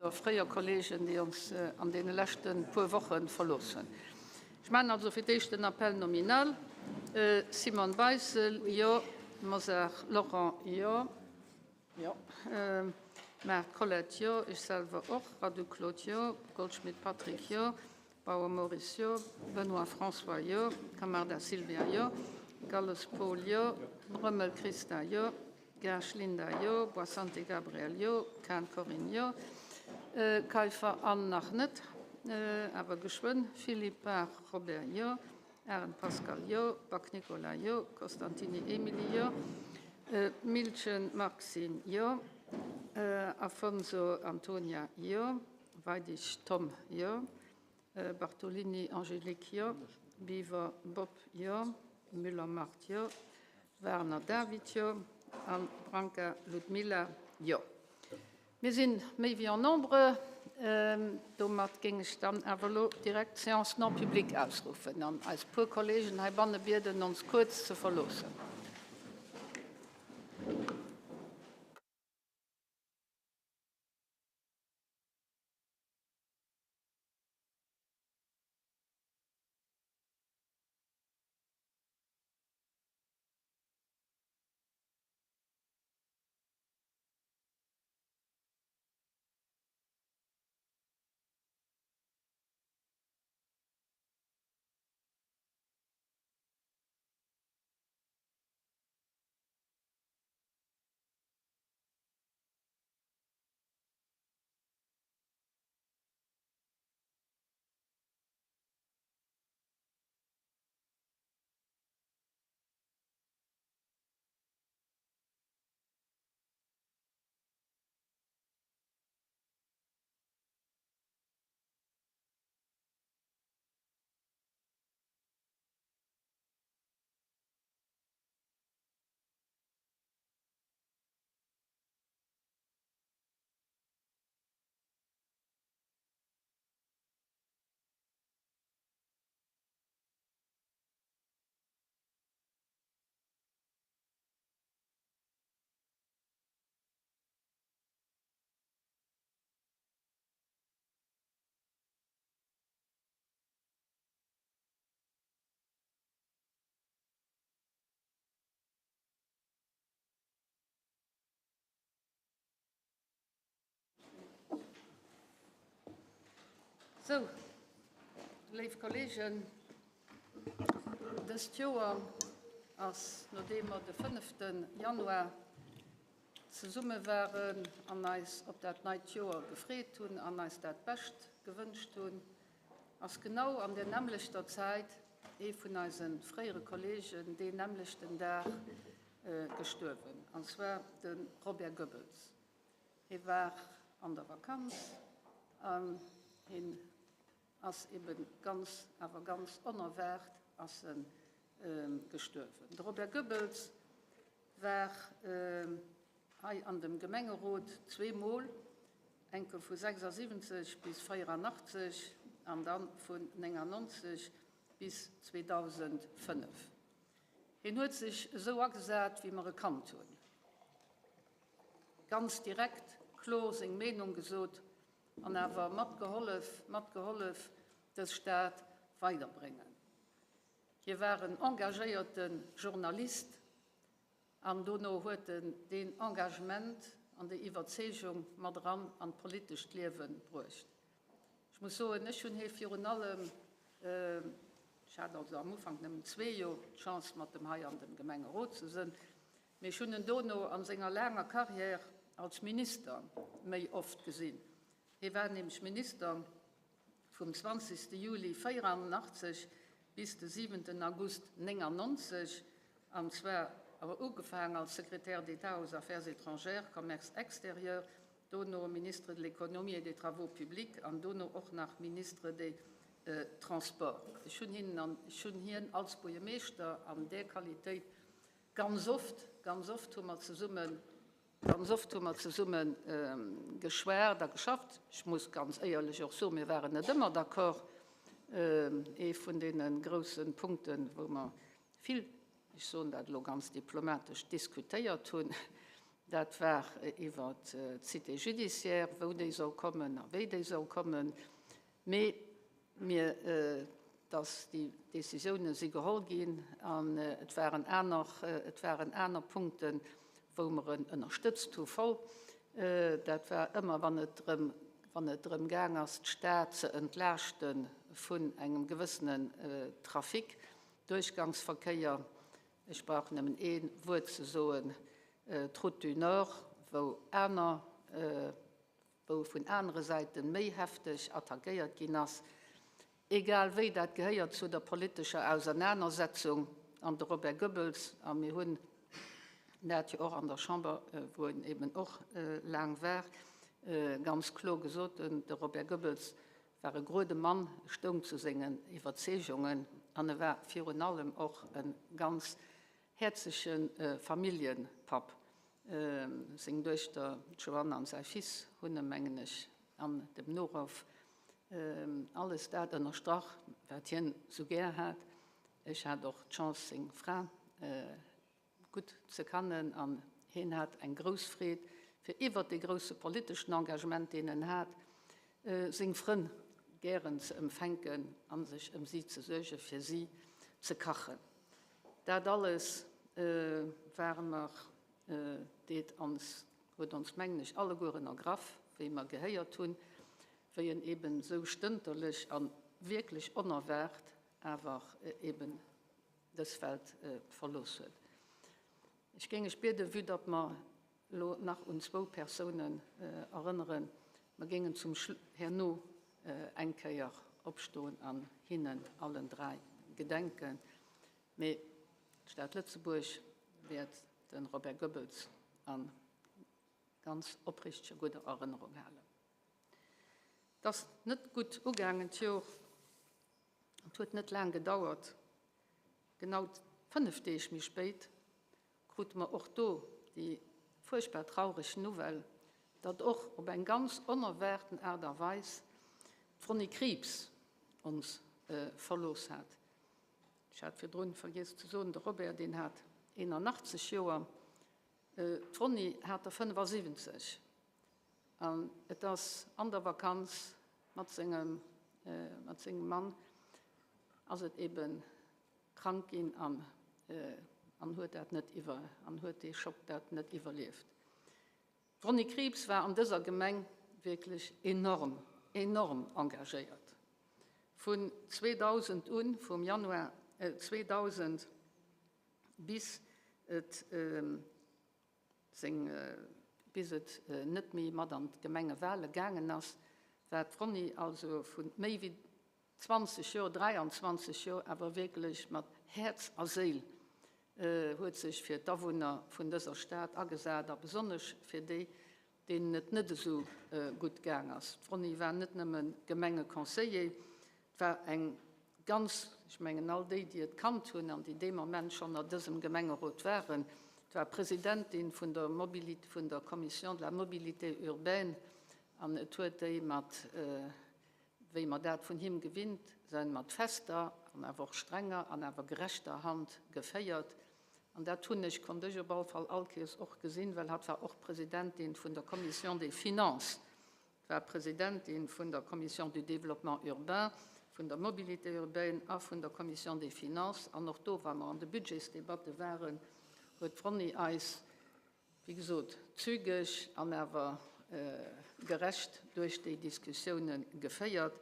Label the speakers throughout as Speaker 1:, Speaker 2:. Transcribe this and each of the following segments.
Speaker 1: Iwwer fréier Kolleegen, déi ons an deene leschte puer Woche verlooss hunn. Ech maachen also fir d'éischt den Appel nominal. Simone Beissel, jo. Mosar Laurent, jo. Jo. Mart Colette, jo. Ech selwer och. Radu Claude, jo. Goldschmidt Patrick, jo. Bauer Maurice, jo. Benoy François, jo. Camarda Sylvia, jo. Galles Paul, jo. Roemmel Christa, jo. Gaasch Linda, jo. Boissante Gabriel, jo. Kahn Corinne, jo. Kaiffer Anne, nach net, awer geschwënn. Philippart Robert, jo. Arendt Pascal, jo. Back Nicolas, jo. Costantini Émilie, jo. Miltgen Maxime, jo. Afonso Antonia, jo. Weidig Tom, jo. Bartolini Angélique, jo. Biwer Bob, jo. Müller Marthe, jo. Werner David, jo. An Branca Ludmilla, jo. Mir si méi wéi en nombre. Domat géing ech dann awer elo direkt d'Séance non publique ausruffen an eis puer Kollegen heibanne bieden, ons kuerz ze verloossen. Sou, léif Kolleegen, dëst Joer ass, nodeem mer de fënnefte Januar zesumme waren an eis op dat neit Joer gefreet hunn an eis dat Bescht gewënscht hunn, ass genau an där nämmlechter Zäit ee vun eise fréiere Kolleegen deen nämmlechten Dag gestuerwen, an zwar de Robert Goebbels. Hie war an der Vakanz an hien ass eben ganz, awer ganz onerwaart ass e gestuerwen. De Robert Goebbels war hei an dem Gemengerot zweemol, enke vu 76 bis 84 an dann vun 99 bis 2005. Hien huet sech esou agesat, wéi mer e kannt hunn. Ganz direkt, kloer seng Meenung gesot an awer matgehollef, matgehollef dës Stad weiderbréngen. Hie war en engagéierte Journalist an dono huet en deen Engagement an déi Iwwerzeegung mat eran an d'politescht Liewe bruecht. Ech muss soen, ech hunn hie virun allem, ech hat also am Ufank nëmmen zwee Joer d'Chance mat em hei an dem Gemengerot ze sënn, mee ech hunn en dono a senger laanger Carrière als Minister méi oft gesinn. Hie war nämlech Minister vum 20. Juli 84 bis de 7. August 99, an zwar ugefaang als Secrétaire d'État aux Affaires étrangères, Commerce extérieur, dono Ministre de l'Économie et des Travaux publics an dono och nach Ministre des Transports. Ech hunn hinnen an ech hunn hien als Buergermeeschter an där Qualitéit ganz oft, ganz oft hu mer zesummen, ganz oft hu mer zesumme geschwat a geschafft. Ech muss ganz éierlech och soen, mir waren net ëmmer d'accord. Ee vun deene grousse Punkten, wou mer vill, ech soen dat elo ganz diplomatesch, diskutéiert hunn. Dat war iwwer d'Cité judiciaire, wou déi soll kommen a wéi déi soll kommen. Mee mir, dass déi Décisiounen si geholl ginn an et waren aner, et waren aner Punkten, wou mer en ënnerstëtzt hu voll. Dat war ëmmer, wann et drëm, wann et drëm gaang ass, d'Stad ze entlaaschte vun engem gewëssenen Trafic, Duerchgangsverkéier. Ech brauch nëmmen ee Wuert ze soen, d'Route du Nord, wou aner, wou vun anere Säite méi hefteg attackéiert ginn ass. Egal wéi, dat gehéiert zu der politescher Ausernanersetzung. An de Robert Goebbels, a mir hunn dat jo och an der Chamber, wou en eben och laang war, ganz kloer gesot, de Robert Goebbels war e gruede Mann, stoung zu sengen Iwwerzeegungen an e war virun allem och e ganz häerzege Familljepapp. Seng Duechter d'Joanne an säi Fils hunn em, mengen ech, an dem Noroff alles dat ënnerstrach, wat hien sou gär hat. Ech hat och d'Chance, seng Fra gutt ze kannen an hien hat eng grouss Freed, fir iwwert dee grousse politeschen Engagement, deen en hat, seng Frënn gären ze empfänken a sech ëm si ze suergen, fir si ze kachen. Dat alles ware mer, deet ons, huet ons, mengen ech, allegueren ergraff, wéi mer gehéiert hunn, wéi en eben esou stënterlech a wierklech onerwaart awer eben dës Welt verlooss huet. Ech géing Iech bieden, vue datt mer elo nach un zwou Persounen erënneren, mer géingen zum herno eng Kéier opstoen an hinnen allen dräi gedenken. Mee d'Stad Lëtzebuerg wäert de Robert Goebbels a ganz oprichteger gudder Erënnerung halen. Et ass net gutt ugaangen d'Jor. Et huet net laang gedauert, genau 5 Deeg méi spéit krute mer och do déi fuerchtbar traureg Nouvelle, datt och op eng ganz onerwaarten Aart a Weis d'Vronni Krieps ons verlooss hat. Ech hat virdrun vergiess ze soen, de Robert, deen hat 81 Joer, d'Vronni hat der 75. An et ass an der Vakanz mat sengem, mat sengem Mann ass et eben krank ginn an, an huet dat net iwwer, an huet dee Schock dat net iwwerlieft. D'Ronny Krieps war an dëser Gemeng wierklech enorm, enorm engagéiert. Vun 2000 un, vum Januar 2000 bis et, Seng, bis et net méi mat an d'Gemengewale gaangen ass, war d'Vronni also vu méi wéi 20 Joer, 23 Joer, awer wierklech mat Häerz a Séil huet sech fir d'Awunner vun dëser Stad agesat a besonnesch fir déi, deenen et net esou gutt gaang ass. D'Vronni war net nëmme Gemengeconseiller, et war eng ganz, ech mengen all déi, déi et kannt hunn an déi dee Moment schonn a dësem Gemengerot waren, et war Presidentin vun der Mobilité, vun der Commission de la mobilité urbaine an et huet déi mat, wéi mer dat vun him gewinnt senn, mat fester an awer och strenger an awer gerechter Hand geféiert. An dat hunn ech, konnt ech op all Fall all Kéiers och gesinn, well hatt war och Presidentin vun der Commission des Finances, war Presidentin vun der Commission du Développement urbain, vun der Mobilité urbaine a vun der Commission des Finances. An och do, wa mer an de Budgetsdebatte waren, huet d'Vronni eis, wéi gesot, zügeg an awer gerecht duerch déi Diskussiounen geféiert.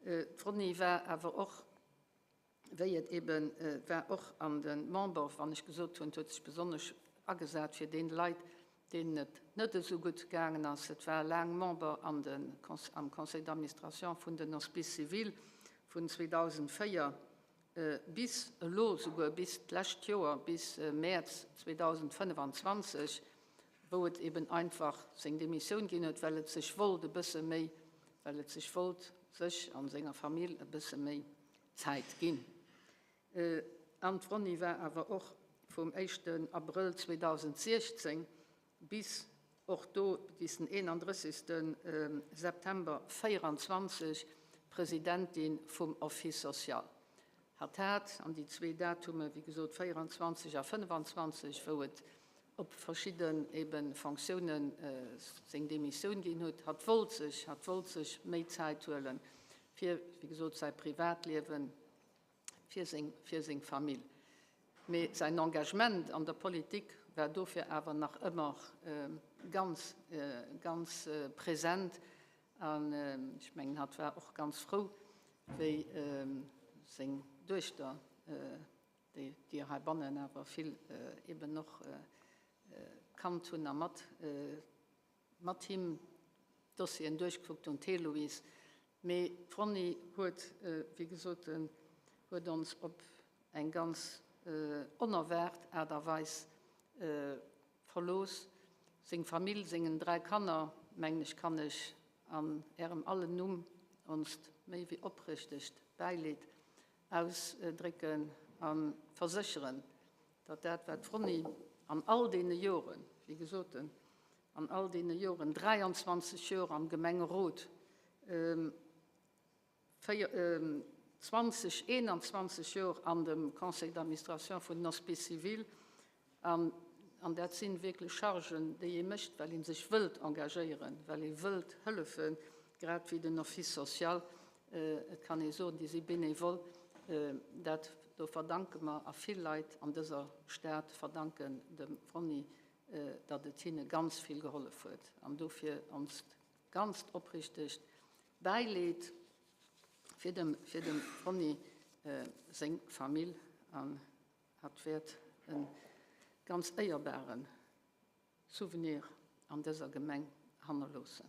Speaker 1: D'Vronni war awer och, wéi et eben war, och an de Member, wann ech gesot hunn, et huet sech besonnesch agesat fir déi Leit, deenen et net esou gutt gaangen ass. Et war laang Member an de, am Conseil d'administration vun den Hospices civils vun 2004 bis elo, souguer bis d'lescht Joer, bis Mäerz 2025, wou et eben einfach seng Demissioun ginn huet, well et sech wollt e bësse méi, well et sech wollt sech a senger Famill e bësse méi Zäit ginn. An d'Vronni war awer och vum éischten Abrëll 2016 bis och do bis den 31. September 24 Presidentin vum Office social. Hatt hat an déi zwee Datume, wéi gesot 24 a 25, wou et. op verschidden eben Fonctiounen seng Demissioun ginn huet. Hatt wollt sech, hatt wollt sech méi Zäit huelen fir, wéi gesot, säi Privatliewen, fir seng, fir seng Famill. Mee säin Engagement an der Politik war dofir awer nach ëmmer ganz, ganz present. An ech mengen, hatt war och ganz frou, wéi seng Duechter, déi Dir heibannen awer vill eben och kannt hunn a mat, mat him d'Dossieren duerchgekuckt hunn, d'Heloïse. Mee d'Fronni huet, wéi gesot, huet ons op eng ganz onerwaart Aart a Weis verlooss. Seng Famill, sengen 3 Kanner, mengen ech, kann ech an Ärem allen Numm onst méi wéi oprichtegt Bäileed ausdrécken a versécheren, datt dat, wat d'Fronni an all deene Joren, wéi gesot, an all deene Joren, 23 Joer am Gemengerot, 20, 21 Joer an dem Conseil d'administration vun den Hospices civils, an, an dat si wierklech Chargen, déi ee mécht, well ee sech wëllt engagéieren, well ee wëllt hëllefen, grad wéi den Office social, et kann ee soen, déi si bénévol, dat do verdanke mer, a vill Leit an dëser Stad verdanken dem Ronny, datt et hinne ganz vill gehollef huet. An dofir onst ganzt oprichtegt Bäileed fir dem, fir dem Ronny seng Famill an hatt wäert e ganz éierbare Souvenir an dëser Gemeng hannerloossen.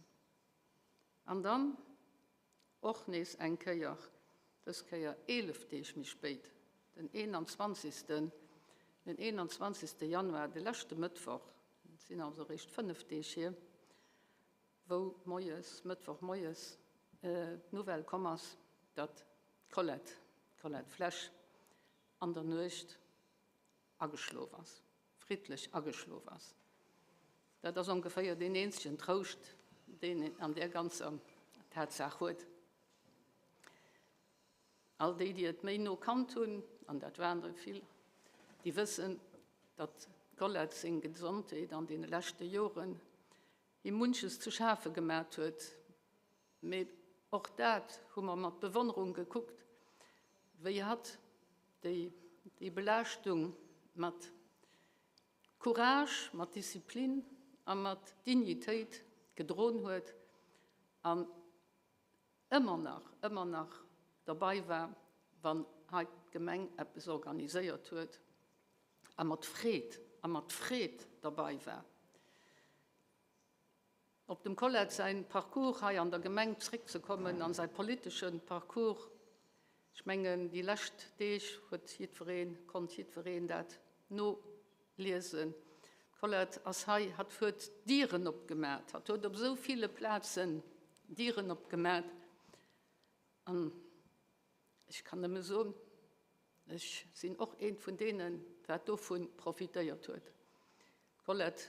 Speaker 1: An dann och nees eng Kéier, dës Kéier 11 Deeg méi spéit, den 21. Den 21. Januar, de leschte Mëttwoch, et sinn also eréischt 5 Deeg hier, wou moies, Mëttwoch moies, d'Nouvelle komm ass, datt d'Colette, d'Colette Flesch, an der Nuecht ageschlof ass, friddlech ageschlof ass. Dat ass ongeféier deen eenzegen Trouscht, deen een an där ganzer Tatsaach huet. All déi, déi et méi no kannt hunn, an dat waren der vill, déi wëssen, datt d'Colette seng Gesondheet an deene leschte Joren him munches ze schafe gemat huet. Mee och dat hu mer mat Bewonnerung gekuckt, wéi hatt déi, déi Belaaschtung mat Courage, mat Disziplin a mat Dignitéit gedroen huet an ëmmer nach, ëmmer nach derbei war, wann hei d'Gemeng eppes organiséiert huet a mat Freed, a mat Freed derbei war. Op dem Colette säin Parcours hei an der Gemeng zréckzekommen an säi politeschen Parcours, ech mengen déi lescht Deeg huet jiddwereen, konnt jiddwereen dat noliesen. D'Colette ass hei, hatt huet Dieren opgemat, hatt huet op esou ville Plazen Dieren opgemat an ech kann nëmme soen, ech sinn och eent vun deenen, wat dovu profitéiert huet. D'Colette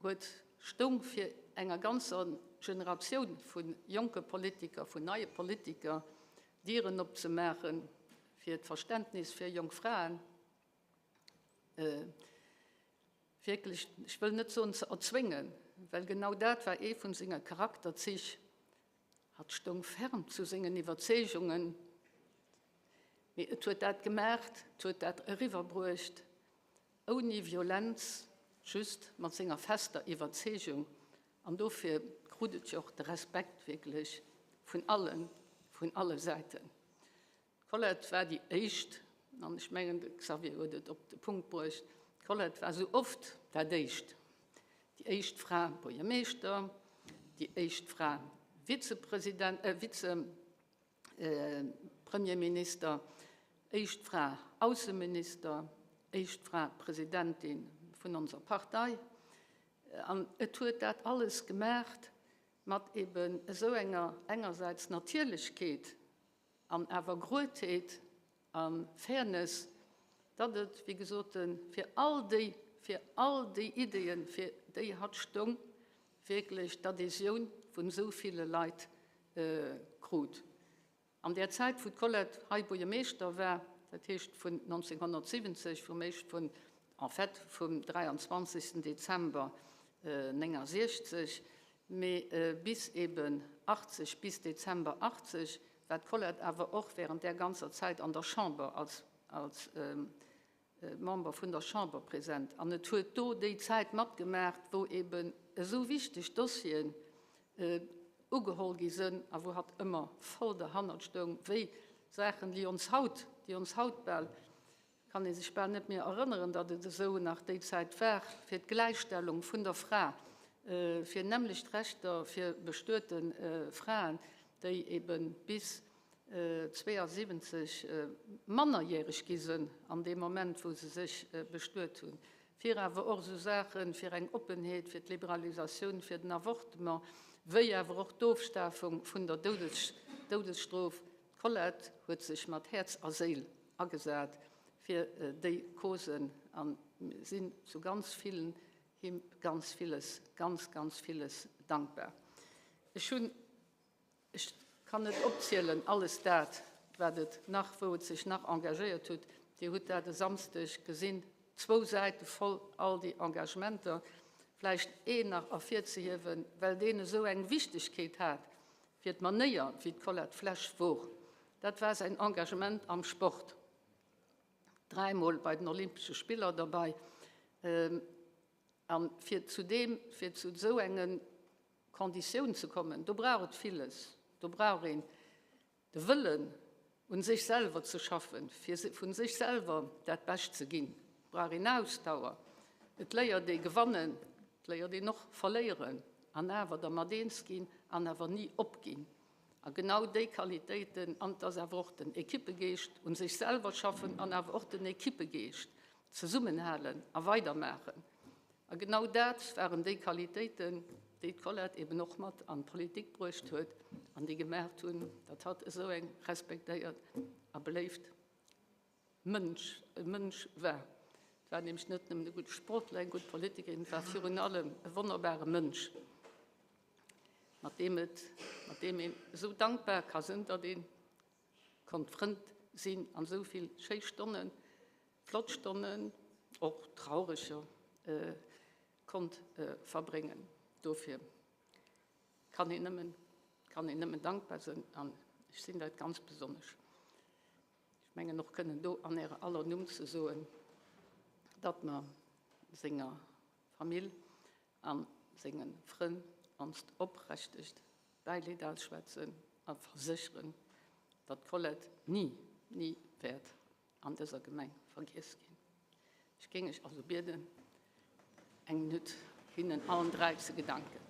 Speaker 1: huet stoung fir enger ganzer Generatioun vu jonke Politiker, vun neie Politiker Dieren opzemaachen, fir d'Verständnis fir jonk Fraen wierklech, ech wëll net soen ze erzwéngen, well genau dat war ee vun senge Charakterzich, hatt stoung ferm zu sengen Iwwerzeegungen, mee et huet dat gemaacht, et huet dat eriwwerbruecht, Ouni Violenz, just mat senger fester Iwwerzeegung. An dofir krut et jo och de Respekt wierklech vun allen, vun alle Säiten. D'Colette war déi éischt, an ech mengen, de Xavier huet et op de Punkt bruecht, d'Colette war esou oft dat éischt, déi éischt Fra Buergermeeschter, déi éischt Fra Vizepresident, Vize, Premierminister, éischt Fra Ausseminister, éischt Fra Presidentin vun onser Partei. An et huet dat alles gemaacht mat eben esou enger engersäits Natierlechkeet an awer Gruedheet a Fairness, datt et, wéi gesot, fir all déi, fir all déi Ideeën, fir déi hatt stoung, wierklech d'Adhésioun vun esou ville Leit krut. An där Zäit, wou d'Colette hei Buergermeeschter war, dat heescht vun 1970, vum éischt vun En fait vum 23. Dezember 69, mee bis eben 80, bis Dezember 80, war d'Colette awer och während där ganzer Zäit an der Chamber als, als Member vun der Chamber present. An et huet do déi Zäit matgemaach, wou eben esou wichteg Dossieren ugeholl gi sënn a wou hatt ëmmer voll derhannert stoung, wéi Saachen, déi ons haut, déi ons haut bal Kann ee sech bal net méi erënneren, datt et esou nach déi Zäit war, fir d'Gläichstellung vun der Fra, fir nämmlecht Rechter fir bestuete Fraen, déi ebe bis 72 mannerjäreg gi sënn an deem Moment, wou se sech bestuet hunn, fir awer och esou Saachen, fir eng Oppenheet, fir d'Liberalisatioun, fir den Avortement, wéi awer och d'Ofstafung vun der Doudesstrof. D'Colette huet sech mat Häerz a Séil agesat fir déi Causen a sinn zu ganz villen him ganz villes, ganz, ganz villes dankbar. Ech hunn, ech kann net opzielen alles dat, wat et nach, wou et sech nach engagéiert hutt. Dir hutt dat e Samsdeg gesinn, zwou Säite voll all déi Engagementer. Vläicht een nach ervirzehiewen, well deen esou eng Wichtegkeet hat fir d'Manéier, wéi d'Colette Flesch wor. Dat war säin Engagement am Sport. Dräimol bei den Olympesche Spiller derbei. A fir zu deem, fir zu esou enge Konditioun ze kommen, do brauch et villes. Do brauch een de Wëllen, un sech selwer ze schaffen, fir vu sech selwer dat Bescht ze ginn. Et brauch een Ausdauer. Et léiert ee gewannen, et léiert een och verléieren an awer dermat eens ginn an awer ni opginn. A genau déi Qualitéiten, an et ass awer och den Ekippegeescht, un sech selwer schaffen an awer och den Ekippegeescht, zesummenhalen a weidermaachen. A genau dat waren déi Qualitéiten, déi d'Colette eben och mat an d'Politik bruecht huet an déi gemaacht hunn, datt hatt esou eng respektéiert a beléift Mënsch, e Mënsch war. Et war nämlech net nëmmen e gudde Sportler, eng gutt Politikerin, et war virun allem e wonnerbare Mënsch, mat deem et, mat deem een esou dankbar ka sinn, datt ee konnt Frënd sinn an esou vill schéi Stonnen, flott Stonnen, och traureger, konnt verbréngen. Dofir kann een nëmmen, kann een nëmmen dankbar sinn an ech sinn dat ganz besonnesch. Ech mengen och kënnen do an Ärer aller Numm ze soen, datt mer senger Famill a senge Frënn onst oprechtegt Bäileed ausschwätzen a versécheren, datt d'Colette ni, ni wäert an dëser Gemeng vergiess ginn. Ech géing Iech also bieden, eng Minutt hinnen allen 3 ze gedanken.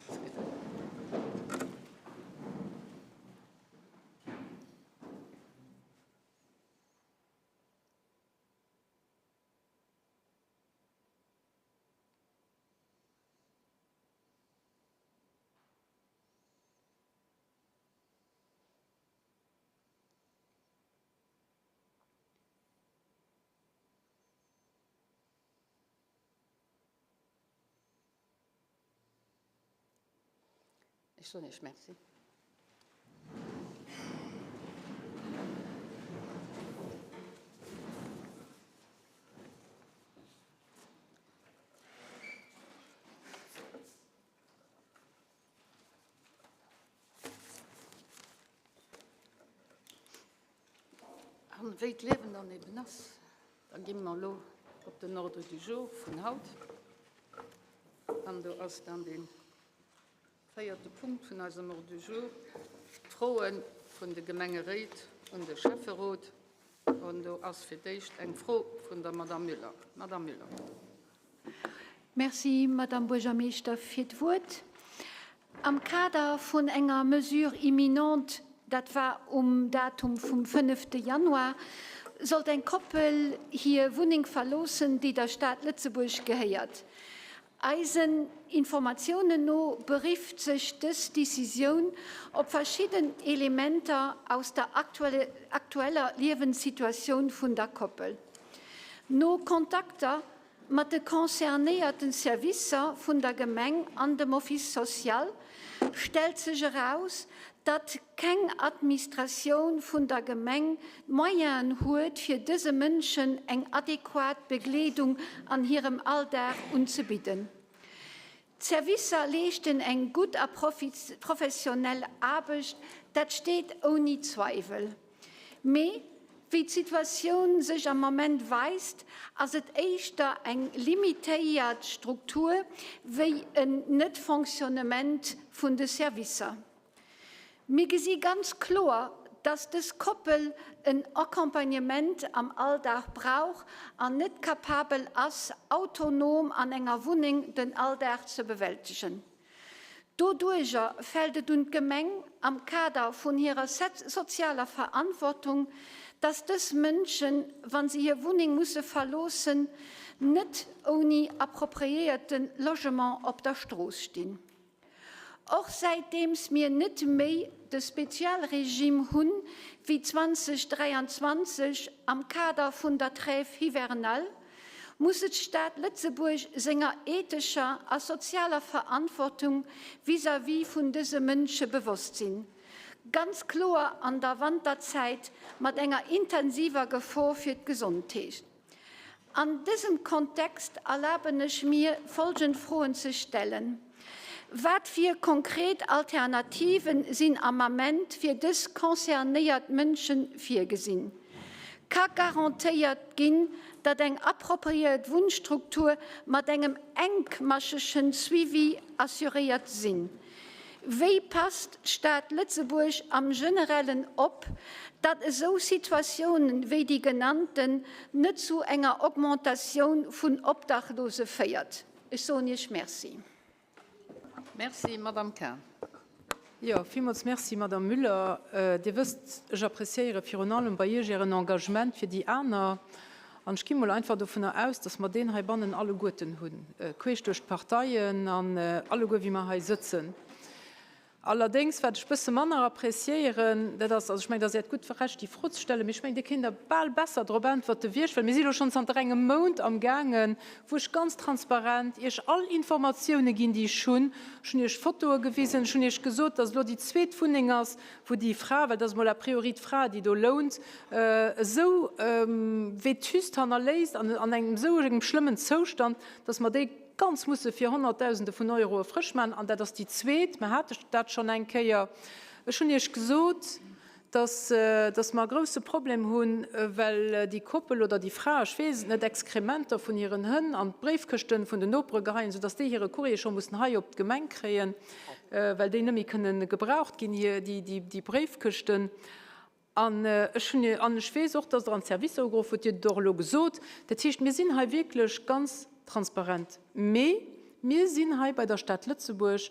Speaker 1: Ech soen Iech Merci. An wéi d'Liewen dann eben ass, da gi mer elo op den Ordre du jour vun haut. An do ass dann dee véierte Punkt vun eisem Ordre du jour, d'Froe vun de Gemengeréit un de Schäfferot. An do ass fir d'éischt eng Fro vun der Madame Müller. Madame Müller.
Speaker 2: Merci, Madame Buergermeeschter, fir d'Wuert. Am Kader vun enger Mesure imminente, dat war um Datum vum fënnefte Januar, sollt eng Koppel hir Wunneng verloossen, déi der Stad Lëtzebuerg gehéiert. Eisen Informatiounen no berifft sech dës Decisioun op verschidden Elementer aus der aktueller Liewenssituatioun vun der Koppel. No Kontakter mat de concernéierten Servicer vun der Gemeng an dem Office social stellt sech eraus, datt keng Administratioun vun der Gemeng d'Moyenen huet, fir dëse Mënschen eng adequat Begleedung an hirem Alldag unzebidden. D'Servicer leeschten eng gutt a professionell Aarbecht, dat steet ouni Zweiwel. Mee wéi d'Situatioun sech am Moment weist, ass et éischter eng limitéiert Struktur wéi en Net-Fonctionnement vun de Servicer. Mir gesi ganz kloer, dass dës Koppel en Accompagnement am Alldag brauch an net capabel ass, autonom an enger Wunneng den Alldag ze bewältegen. Doduerjer fält et un d'Gemeng, am Kader vun hirer sozialer Verantwortung, dass dës Mënschen, wa se hir Wunneng musse verloossen, net ouni appropriéierte Logement op der Strooss stinn. Och säitdeems mir net méi de Spezialregime hunn, wéi 2023 am Kader vun der Trêve hivernale, muss sech d'Stad Lëtzebuerg senger ethescher a sozialer Verantwortung vis-à-vis vun dëse Mënsche bewosst sinn, ganz kloer an der Wanterzäit mat enger intensiver Gefor fir d'Gesondheet. An dësem Kontext erlaben ech mir, folgend Froen ze stellen, Wat fir konkret Alternativen sinn am Ament fir dës concernéiert Mënsche virgesinn? Ka garantéiert ginn, datt eng appropriéiert Wunnstruktur mat engem enkmaschegen Suivi assuréiert sinn? Wéi passt d'Stad Lëtzebuerg am Generellen op, datt esou Situatiounen wéi déi genannten net zu enger Augmentatioun vun Obdachlose féiert? Ech soen Iech Merci.
Speaker 1: Merci, Madamm Cahen.
Speaker 3: Jo, villmools Merci, Madamm Müller. Dir wësst, ech appréciéiere virun allem bei Iech Ären Engagement fir déi aner. An ech gi mol einfach dovunner aus, dass mer deen heibannen alleguerten hunn, queesch duerch d'Parteien an alleguer, wéi mer hei sëtzen. Allerdéngs, wat ech bësse manner appréciéieren, dat ass, also ech mengen, et ass Äert gutt Recht, déi Fro ze stellen, mee ech mengen, Dir kéint der bal besser drop äntwerte wéi ech, well mir si elo schonn zanter engem Mount amgaangen, wou ech ganz transparent Iech all Informatioune ginn, déi ech hunn. Ech hunn Iech Fotoe gewisen, ech hunn Iech gesot, dass elo déi zweet Wunneng ass, wou déi Fra, well dat ass emol a priori d'Fra, déi do lount, esou vétuste hannerléisst an an engem esou engem schlëmmen Zoustand, dass mer déi, Ganz musse fir Honnertdausende vun Euroe frësch maachen. An dat ass déi zweet. Mer hate dat schonn eng Kéier. Ech hunn Iech gesot, dass, dass mer e grouse Problem hunn, well déi Koppel oder déi Fra, ech weess et net, Exkrementer vun hiren Hënn an d'Bréifkëschte vun den Nopere geheien, soudass déi hire Courrier scho mussen hei op d'Gemeng kréien, well déi net méi kënnen gebraucht ginn, déi, déi Bréifkëschten. An ech hunn, an ech weess och, dass Der an d'Servicer ugeruff hutt, Dir hutt et och elo gesot. Dat heescht, mir sinn hei wierklech ganz transparent. Mee mir sinn hei bei der Stad Lëtzebuerg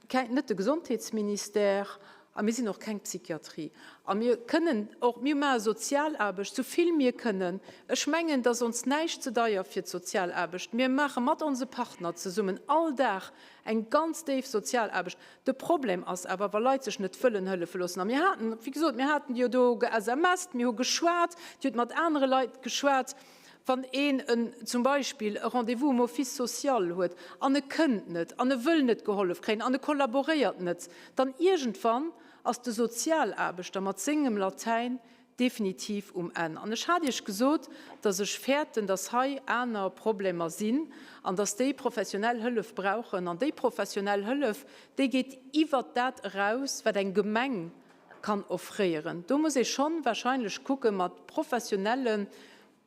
Speaker 3: keng, net de Gesondheetsministère a mir sinn och keng Psychiatrie. A mir kënnen och, mir maache Sozialaarbecht, sou vill mir kënnen. Ech mengen, et ass ons näischt ze deier fir d'Sozialaarbecht. Mir maache mat onse Partner zesummen all Dag eng ganz déif Sozialaarbecht. De Problem ass awer, wa Leit sech net wëllen hëllefe loossen, a mir haten, wéi gesot, mir haten jo do ge-SMSt, mir hu geschwat, Dir hutt mat anere Leit geschwat, wann een en, zum Beispill e Rendez-vous um Office social huet an e kënnt net an e wëll net gehollef kréien an e kollaboréiert net, dann iergendwann ass de Sozialaarbechter mat sengem Latäin definitiv um Enn. An ech hat Iech gesot, dass ech fäerten, dass hei aner Problemer sinn an dass déi professionell Hëllef brauchen. An déi professionell Hëllef, déi geet iwwert dat eraus, wat eng Gemeng kann offréieren. Do muss ee schonn wahrscheinlech kucke mat professionelle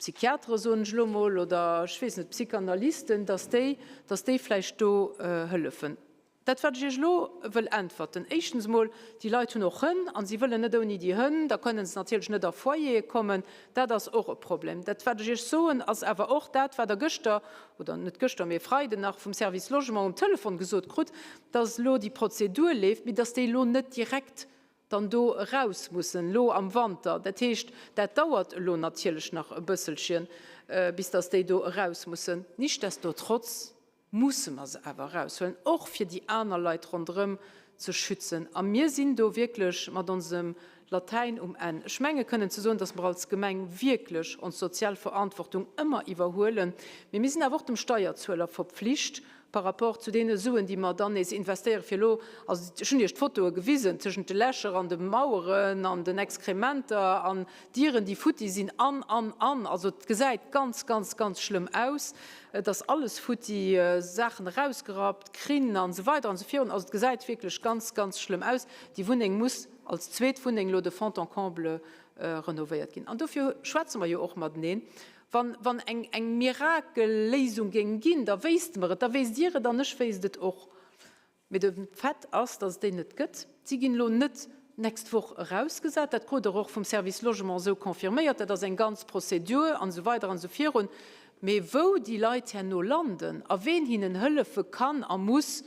Speaker 3: Psychiatere, soen ech elo emol, oder ech weess net, Psychanalysten, dass déi, dass déi vläicht do hëllefen. Dat, wat ech Iech elo wëll äntwerten, éischtens emol, déi Leit hunn och Hënn a si wëllen net ouni déi Hënn, da kënnen se natierlech net a Foyere kommen. Dat ass och e Problem. Dat, wat ech Iech soen, ass awer och dat, wat Der gëschter, oder net gëschter, mee e Freiden nach vum Service Logement um Telefon gesot krut, dass elo déi Prozedur leeft, mee dass déi elo net direkt dann do eraus mussen, elo am Wanter. Dat heescht, dat dauert elo natierlech nach e bësselchen, bis dass déi do eraus mussen. Nichtsdestotrotz musse mer se awer eraushuelen, och fir déi aner Leit ronderëm ze schützen. A mir sinn do wierklech mat onsem Latäin um Enn. Ech menge kënnen ze soen, dass mer als Gemeng wierklech ons sozial Verantwortung ëmmer iwwerhuelen, mee mir sinn awer och dem Steierzueler verpflicht par rapport zu deene Suen, déi mer dann nees investéieren, fir elo, also ech hunn Iech d'Fotoe gewisen, tëschent de Lächer an de Maueren an den Exkrementer an Dieren, déi futti sinn an, an, an. Also et gesäit ganz, ganz, ganz schlëmm aus. Et ass alles futti, Saachen erausgerappt, Krinn an esou weider an esou virun. Also et gesäit wierklech ganz, ganz schlëmm aus. Déi Wunneng muss als zweet Wunneng elo de fond en comble renovéiert ginn. An dofir schwätze mer jo och mateneen. Wann, wann eng, eng Mirakelléisung géing ginn, da wéisste mer et, da wéisst Dir et an ech wéisst et och. Mee de Fait ass, datt et déi net gëtt. Si ginn elo net d'nächst Woch erausgesat. Dat krut Der och vum Service Logement esou confirméiert. Dat ass eng ganz Prozedur an esou weider an esou virun. Mee wou déi Leit herno landen a ween hinnen hëllefe kann a muss,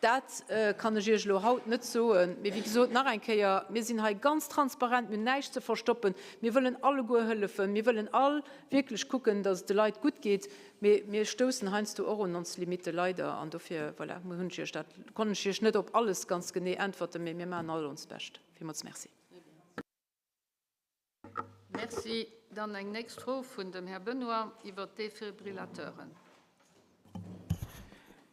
Speaker 3: Dat kann ech Iech elo haut net soen. Mee wéi gesot, nach eng Kéier, mir sinn hei ganz transparent, mir hunn näischt ze verstoppen. Mir wëllen alleguer hëllefen, mir wëllen all wierklech kucken, datt et de Leit gutt geet. Mee mir stoussen heiansdo och un ons Limitte leider. An dofir, voilà, hunn ech Iech dat, konnt ech Iech net op alles ganz genee äntwerten, mee mir maachen all onst Bescht. Villmools Merci.
Speaker 1: Merci. Dann eng nächst Fro vun dem Här Benoy iwwert d'Defibrillateuren.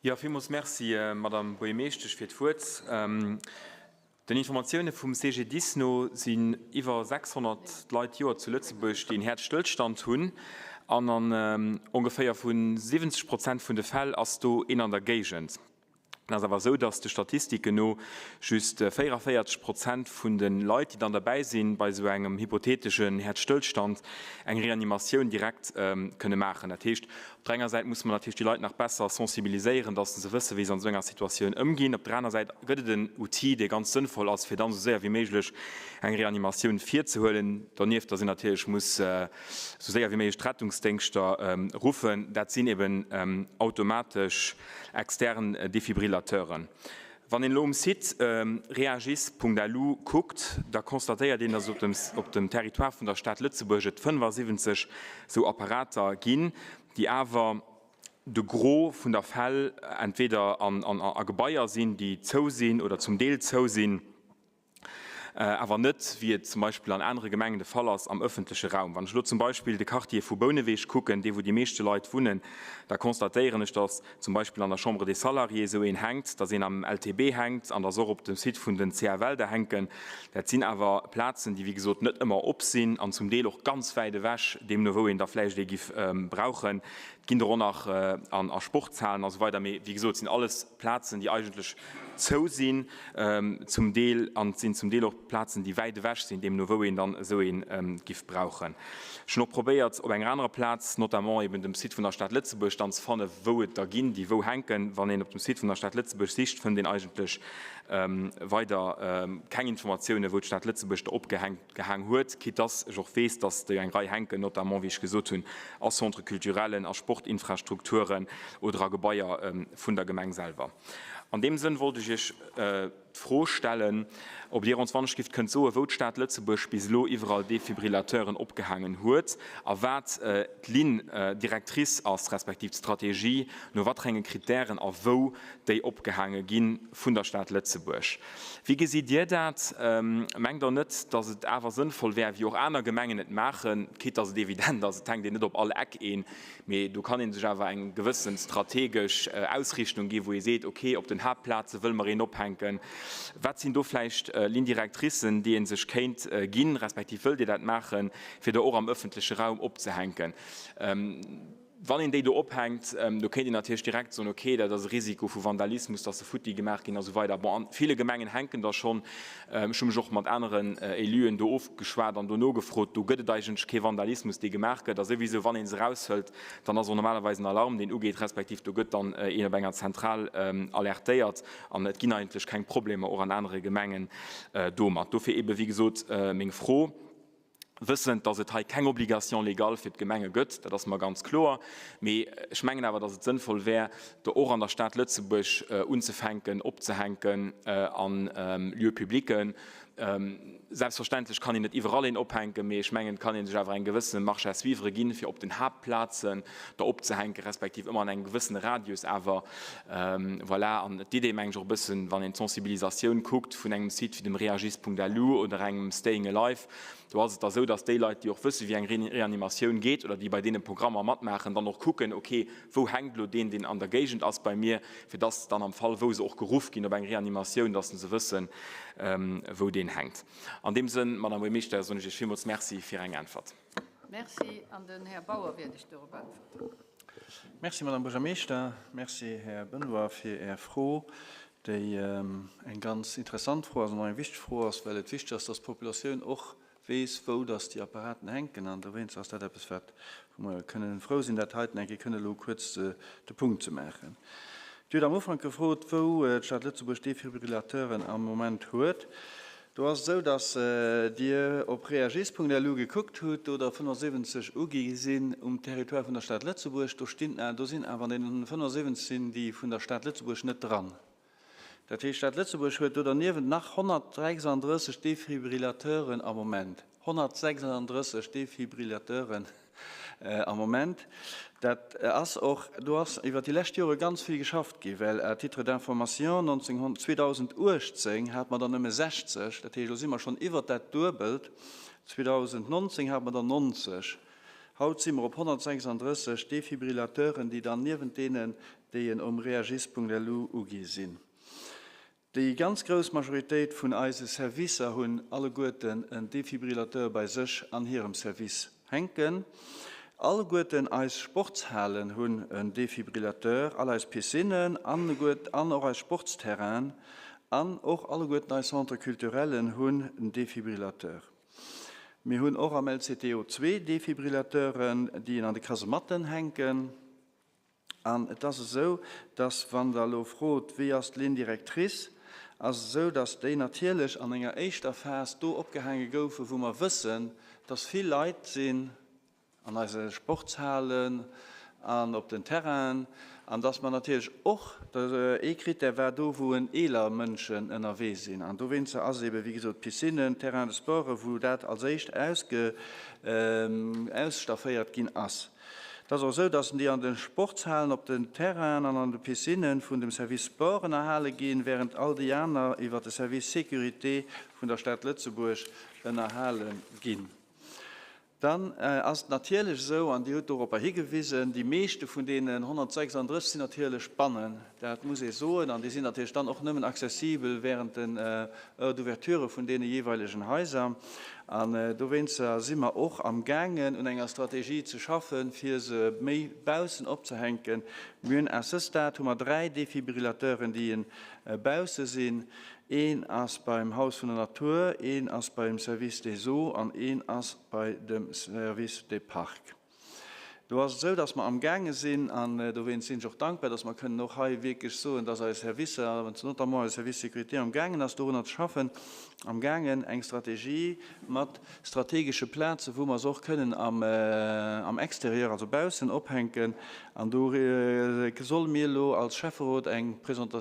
Speaker 4: Jo, villmools Merci, Madame Buergermeeschtesch, fir d'Wuert. Den Informatioune vum CGDIS no sinn iwwer 600 Leit d'Joer zu Lëtzebuerg, déi en Häerzstëllstand hunn. An an ongeféier vu 70 Prozent vun de Fäll ass do een an der Géigend. Et ass awer esou, datt de Statistiken no just 44 Prozent vun de Leit, déi dann derbäi sinn, bei esou engem hypotheteschen Häerzstëllstand eng Reanimatioun direkt kënne maachen. Dat heescht, op der enger Säit musse mer natierlech déi Leit nach besser sensibiliséieren, datt se wëssen, wéi se an esou enger Situatioun ëmginn. Op der aner Säit gëtt et en Outil, dee ganz sënnvoll ass, fir dann esou séier wéi méiglech eng Reanimatioun virzehuelen. Donieft, datt een natierlech muss esou séier wéi méiglech d'Rettungsdéngschter ruffen. Dat sinn eben automatesch Extern Defibrillateuren. Wann een elo um Site reagis.lu kuckt, da constatéiert een, datt op dem Territoire vun der Stad Lëtzebuerg et 75 esou Apparater ginn, déi awer de Gros vun der Fäll entweder a Gebaier sinn, déi zou sinn oder zum Deel zou sinn. Awer net, wéi et zum Beispill an anere Gemengen de Fall ass, am ëffentleche Raum. Wann ech elo zum Beispill de Quartier vu Bouneweg kucken, dee wou déi meeschte Leit wunnen, da constatéieren ech, datt zum Beispill an der Chambre des Salariés esou een hänkt, datt een am LTB hänkt an datt och op dem Site vun den CFL der hänken. Dat sinn awer Plazen, déi wéi gesot net ëmmer op sinn an zum Deel och ganz wäit ewech, deemno wou een da vläicht ee giff brauchen. Et ginn der och nach a Sportshalen a sou weider, mee wéi gesot, et sinn alles Plazen, déi eigentlech zou sinn zum Deel, an et sinn zum Deel och Plazen, déi wäit ewech sinn, deemno wou een dann esou ee giff brauchen. Ech hunn och probéiert, op enger anerer Plaz, notamment eben dem Site vun der Stad Lëtzebuerg, dann ze fannen, wou et der ginn, déi wou hänken. Wann een op dem Site vun der Stad Lëtzebuerg sicht, fënnt een eigentlech weider keng Informatiounen, wou d'Stad Lëtzebuerg der opgehänkt gehaang huet, quitte dass ech och weess, dass der eng Rei hänken, notamment, wéi ech gesot hunn, a Centre-culturellen, a Sportinfrastrukturen oder a Gebaier vun der Gemeng selwer. An deem Sënn wollt ech Iech d'Fro stellen, ob Dir ons wannechgift kënnt soen, wou d'Stad Lëtzebuerg bis elo iwwerall Defibrillateuren opgehaangen huet a wat d'Ligne directrice ass, respektiv d'Strategie, no waterenge Kritären a wou déi opgehaange gi vun der Stad Lëtzebuerg. Wéi gesitt Dir dat? Mengt Der net, datt et awer sënnvoll wär, wéi och aner Gemengen et maachen, quitte datt et evident ass, et hänkt een net op all Eck een, mee do kann ee sech awer eng gewësse strategesch Ausrichtung ginn, wou ee seet, okay, op den Haaptplaze wëlle mer een ophänken. Wat sinn do vläicht Ligne-directricen, déi ee sech kéint ginn, respektiv wëllt Dir dat maachen, fir der och am ëffentleche Raum opzehänken? Wann een déi do ophänkt, do kéint een natierlech direkt soen, okay, dat ass e Risiko vu Vandalismus, dass se futti gemaach ginn a sou weider. Bon, a ville Gemengen hänken der schonn. Ech hu mech och mat aneren Éluen do ofgeschwat an do nogefrot. Do gëtt et eigentlech kee Vandalismus, dee gemaach gëtt. A souwisou, wann ee se eraushëlt, dann ass och normalerweis en Alarm, deen ugeet, respektiv do gëtt dann een op enger Zentral alertéiert. An et ginn eigentlech keng Problemer och an anere Gemengen domat. Dofir eebe wéi gesot meng Fro. Wëssend, dass et hei keng Obligation légale fir d'Gemenge gëtt, dat ass mer ganz kloer, mee ech mengen awer, dass et sënnvoll wär, do och an der Stad Lëtzebuerg unzefänken opzehänken a Lieux-publicken. Selbstverständlech kann een net iwwerall een ophänken, mee ech mengen, et kann ee sech awer eng gewësse Marge à suivre ginn, fir op den Haaptplazen der opzehänken, respektiv ëmmer an engem gewëssene Radius awer. Voilà, an d'Idee, mengen ech, och e bëssen, wann een d'Sensibilisatioun kuckt vun engem Site wéi dem Reagis.lu oder engem Staying Alive, do ass et da sou, dass déi Leit, déi och wësse wéi eng Reanimatioun geet oder déi bei deene Programmer matmaachen, dann och kucken, okay, wou hänkt elo deen, deen an der Géigend ass bei mir, fir dass dann am Fall, wou se och geruff ginn op eng Reanimatioun, dass se wëssen, wou deen hänkt. An deem Sënn, Madame Buergermeeschter, soen ech Iech villmools Merci fir eng Äntwert.
Speaker 1: Merci. An den Här Bauer wäert Iech dorop äntwerten.
Speaker 5: Merci, Madame Buergermeeschter. Merci, Här Benoy, fir Är Fro, déi eng ganz interessant Fro ass an och eng wichteg Fro ass, well et wichteg ass, dass d'Populatioun och weess, wou dass déi Apparaten hänken. An dowéinst ass dat eppes, wat, wou mer kënnen frou sinn, dat heiten eng Kéier kënnen elo kuerz de Punkt ze maachen. Dir hutt am Ufank gefrot, wou d'Stad Lëtzebuerg Defibrillateuren am Moment huet. Do ass et esou, dass Dir op reagis.lu gekuckt hutt, do der 75 ugi sinn um Territoire vun der Stad Lëtzebuerg. Do stinn, do sinn awer an deenen 75 sinn déi vun der Stad Lëtzebuerg net dran. Dat heescht, d'Stad Lëtzebuerg huet do derniewent nach 136 Defibrillateuren am Moment. 136 Defibrillateuren am Moment. Dat ass och, do ass iwwert déi lescht Jore ganz vill geschafft gi well, à titre d'information, 2018 hate mer der nëmme 60, dat heescht, elo si mer schonn iwwert dat Duebelt, 2019 hate mer der 90. Haut si mer op 136 Defibrillateuren, déi dann niewent deenen, déi en um reagis.lu ugi sinn. Déi ganz grouss Majoritéit vun eise Servicer hunn alleguerten en Defibrillateur bei sech an hirem Service hänken. Alleguerten eis Sportshalen hunn en Defibrillateur, all eis Piscinnen an och eis Sportsterrainen an och alleguerten eis Centres culturellen hunn en Defibrillateur. Mir hunn och am LCTO zwee Defibrillateuren, déi een an de Kasematten hänken. An et ass esou, dass, wann Der elo frot, wéi ass d'Ligne directrice, ass et esou, dass déi natierlech an enger éischter Phas do opgehaange goufen, wou mer wëssen, dass vill Leit sinn, an eise Sportshalen an op den Terrainen, an dass mer natierlech och, ee Critère war do, wou en eeler Mënschen ënnerwee sinn, an dowéinster ass eebe wéi gesot d'Piscinen, Terrain de sporten, wou dat als éischt ausge ausstafféiert ginn ass. Et ass och esou, dass déi an de Sportshalen, op den Terrainen an an de Piscinë vun dem Service Sport ënnerhale ginn, während all déi aner iwwer de Service Sécurité vun der Stad Lëtzebuerg ënnerhale ginn. Dann ass et natierlech esou, an Dir hutt doropper higewisen, déi meeschte vun deenen 136 sinn natierlech bannen, dat muss ee soen, an déi sinn natierlech dann och nëmmen accessibel während den Heures d'ouverture vun deene jeeweilegen Haiser. An dowéinster si mer och amgaangen, un enger Strategie ze schaffen, fir se méi baussen opzehänken. Mir hunn à ce stade hu mer dräi Defibrillateuren, déi bausse sinn. Een ass beim Haus vun der Natur, een ass beim Service des Eaux an een ass bei dem Service des Parcs. Do ass et esou, dass mer amgaange sinn, an dowéinst sinn ech och dankbar, dass mer kënnen och hei wierklech soen, dass eis Servicer, notamment eise Service Sécurité amgaangen ass dorunner ze schaffen, amgaangen eng Strategie mat strategesche Plazen, wou mer se och kënnen am Exterieur, also baussen, ophänken. An do solle mir elo als Schäfferot eng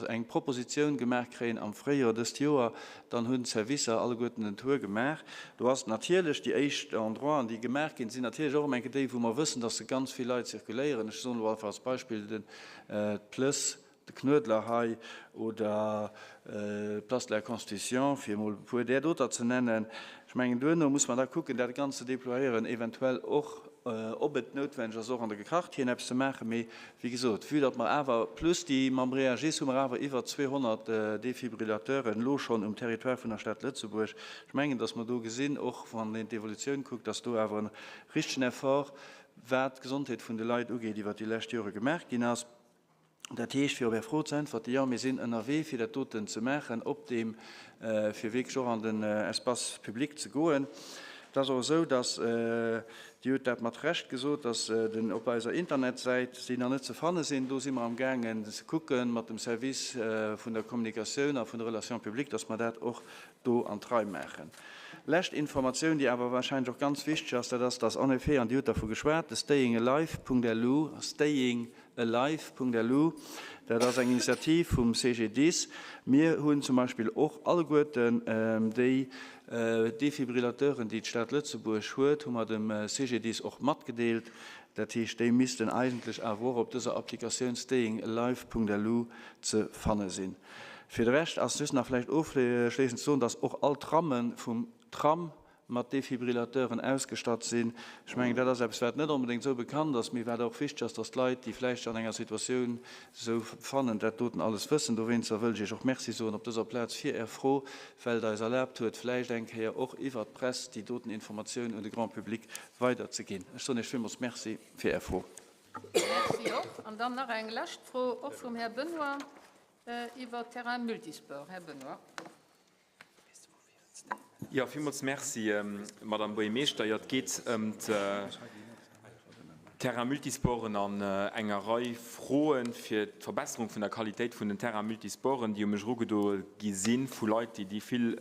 Speaker 5: eng Propositioun gemaach kréien am Fréijoer dëst Joer. Dann hunn d'Servicer alleguerten den Tour gemaach. Do ass natierlech déi éischt Endroiten, déi gemaach ginn, sinn natierlech och ëm eng Kéier déi, wou mer wëssen, dass se ganz vill Leit zirkuléieren. Ech soen elo einfach als Beispill den d'Plëss, de Knuedler hei oder d'Place de la Constitution, fir emol e puer där doter ze nennen. Ech mengen, duerno muss mer da kucken, dat Ganzt ze déployéieren, eventuell och, ob et noutwenneg ass, och an de Quartieren eppes ze maachen. Mee wéi gesot, vue datt mer awer, plus déi mam Reagis, hu mer awer iwwer 200 Defibrillateuren elo schonn um Territoire vun der Stad Lëtzebuerg. Ech mengen, datt mer do gesinn, och wann een d'Evolutioun kuckt, datt do awer e richtegen Effort, wat d'Gesondheet vun de Leit ugeet, iwwert déi lescht Jore gemaach ginn ass. Dat heescht, fir op Är Fro ze äntwerten, Jo, mir sinn ënnerwee, fir dat doten ze maachen, op deem, fir wierklech och an den Espace public ze goen. Et ass och esou, dass, Dir hutt dat mat Recht gesot, dass den op eiser Internetsäit déi nach net ze fanne sinn. Do si mer amgaangen ze kucken mat dem Service vun der Kommunikatioun a vun de Relations publiques, dass mer dat och do an d'Rei maachen. Lescht Informatioun, déi awer wahrscheinlech och ganz wichteg ass, dat ass, dass en effet, an Dir hutt dervu geschwat, de stayingalive.lu, staying. stayingalive.lu. Dat ass eng Initiativ vum CGDIS. Mir hunn zum Beispill och alleguerten déi Defibrillateuren, déi d'Stad Lëtzebuerg huet, hu mer dem CGDIS och matgedeelt. Dat heescht, déi missten eigentlech awer och op dëser Applikatioun stayingalive.lu ze fanne sinn. Fir de Rescht ass just nach vläicht ofschléissend ze soen, dass och all d'Tramme vum Tram mat Defibrillateuren ausgestatt sinn. Ech mengen, dat ass eppes, wat net onbedéngt esou bekannt ass, mee wat och wichteg ass, dass d'Leit, déi vläicht sech an enger Situatioun esou fannen, dat doten alles wëssen. Dowéinster wëll ech Iech och Merci soen op dëser Plaz fir Är Fro, well et eis erlaabt huet, vläicht eng Kéier och iwwert d'Press déi doten Informatioun un de Grand public weiderzeginn. Ech soen Iech villmools Merci fir Är Fro.
Speaker 1: Merci och. An dann nach eng lescht Fro, och vum Här Benoy, iwwer Terrain multisport. Här Benoy.
Speaker 4: Jo, villmools Merci, Madame Buergermeeschter. Jo, et geet ëm d'Terrain multisporten an enger Rei Froen fir d'Verbesserung vun der Qualitéit vun den Terrain multisporten, déi u mech erugedoe gi si vu Leit, déi déi vill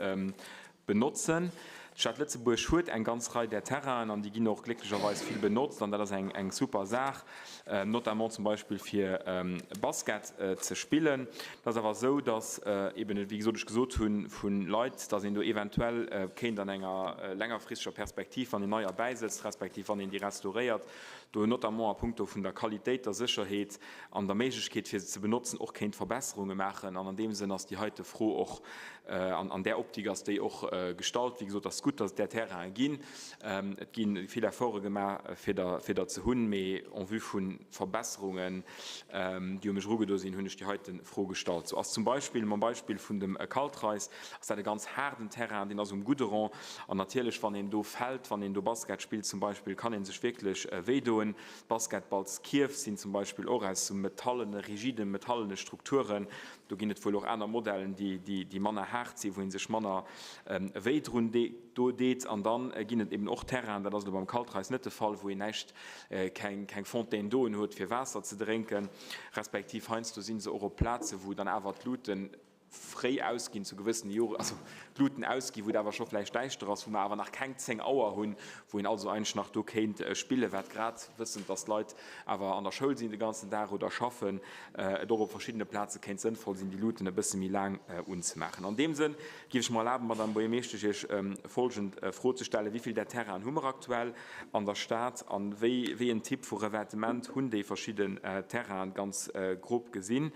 Speaker 4: benotzen. D'Stad Lëtzebuerg huet eng ganz Rei där Terrainen an déi ginn och glécklecherweis vill benotzt an dat ass eng super Saach, notamment zum Beispill fir Basket ze spillen. Et ass awer esou, datt eben, wéi gesot, ech gesot hunn, vu Leit, datt een do eventuell kéint an enger längerfristeger Perspektiv, wann een neier bäisëtzt, respektiv wann een déi restauréiert, do notamment a puncto vun der Qualitéit, der Sécherheet an der Méiglechkeet fir se ze benotzen, och kéint Verbesserunge maachen. An an deem Sënn ass déi heite Fro och An där Optik ass déi och gestallt. Wéi gesot, ass gutt, datt et där Terrainen ginn. Et gi vill Efforte gemaach, fir der, fir der ze hunn. Mee en vue vu Verbesserungen, déi u mech erugedo sinn, hunn ech déi heite Fro gestallt. Sou ass zum Beispill, mam Beispill vun dem Kaltreis, ass dat e ganz haarden Terrain, deen ass um Goudron. An natierlech, wann een do fält, wann een do Basket spillt zum Beispill, kann ee sech wierklech wéidoen. D'Basketballskierf sinn zum Beispill och aus sou metallene, rigide metallene Strukturen. Do ginn et wuel och aner Modellen, déi manner haart sinn, wou ee sech manner wéi drun deet. An da ginn et eben och Terrainen, dat ass elo beim Kaltreis net de Fall, wou een näischt, keng Fontaine d'eauen huet, fir Waasser ze drénken, respektiv heiansdo si se och op Plazen, wou dann awer d'Luten fréi ausginn zu gewëssene Jore, also d'Luten ausginn, wou et awer scho vläicht däischter ass, wou mer awer nach keng 10 Auer hunn, wou een also eigentlech nach do kéint spillen, wat grad, wëssend, dass d'Leit awer an der Schoul sinn de ganzen Dag oder schaffen, et och op verschiddene Plaze kéint sënnvoll sinn, déi Luuten e bësse méi laang unzemaachen. An deem Sënn géif ech mer erlaben, Madame Buergermeeschtesch, Iech folgend Fro ze stellen, Wéi vill där Terrainen hu mer aktuell an der Stad a wéi wéi en Typ vu Revêtement hunn déi verschidden Terrainen, ganz grob gesinn?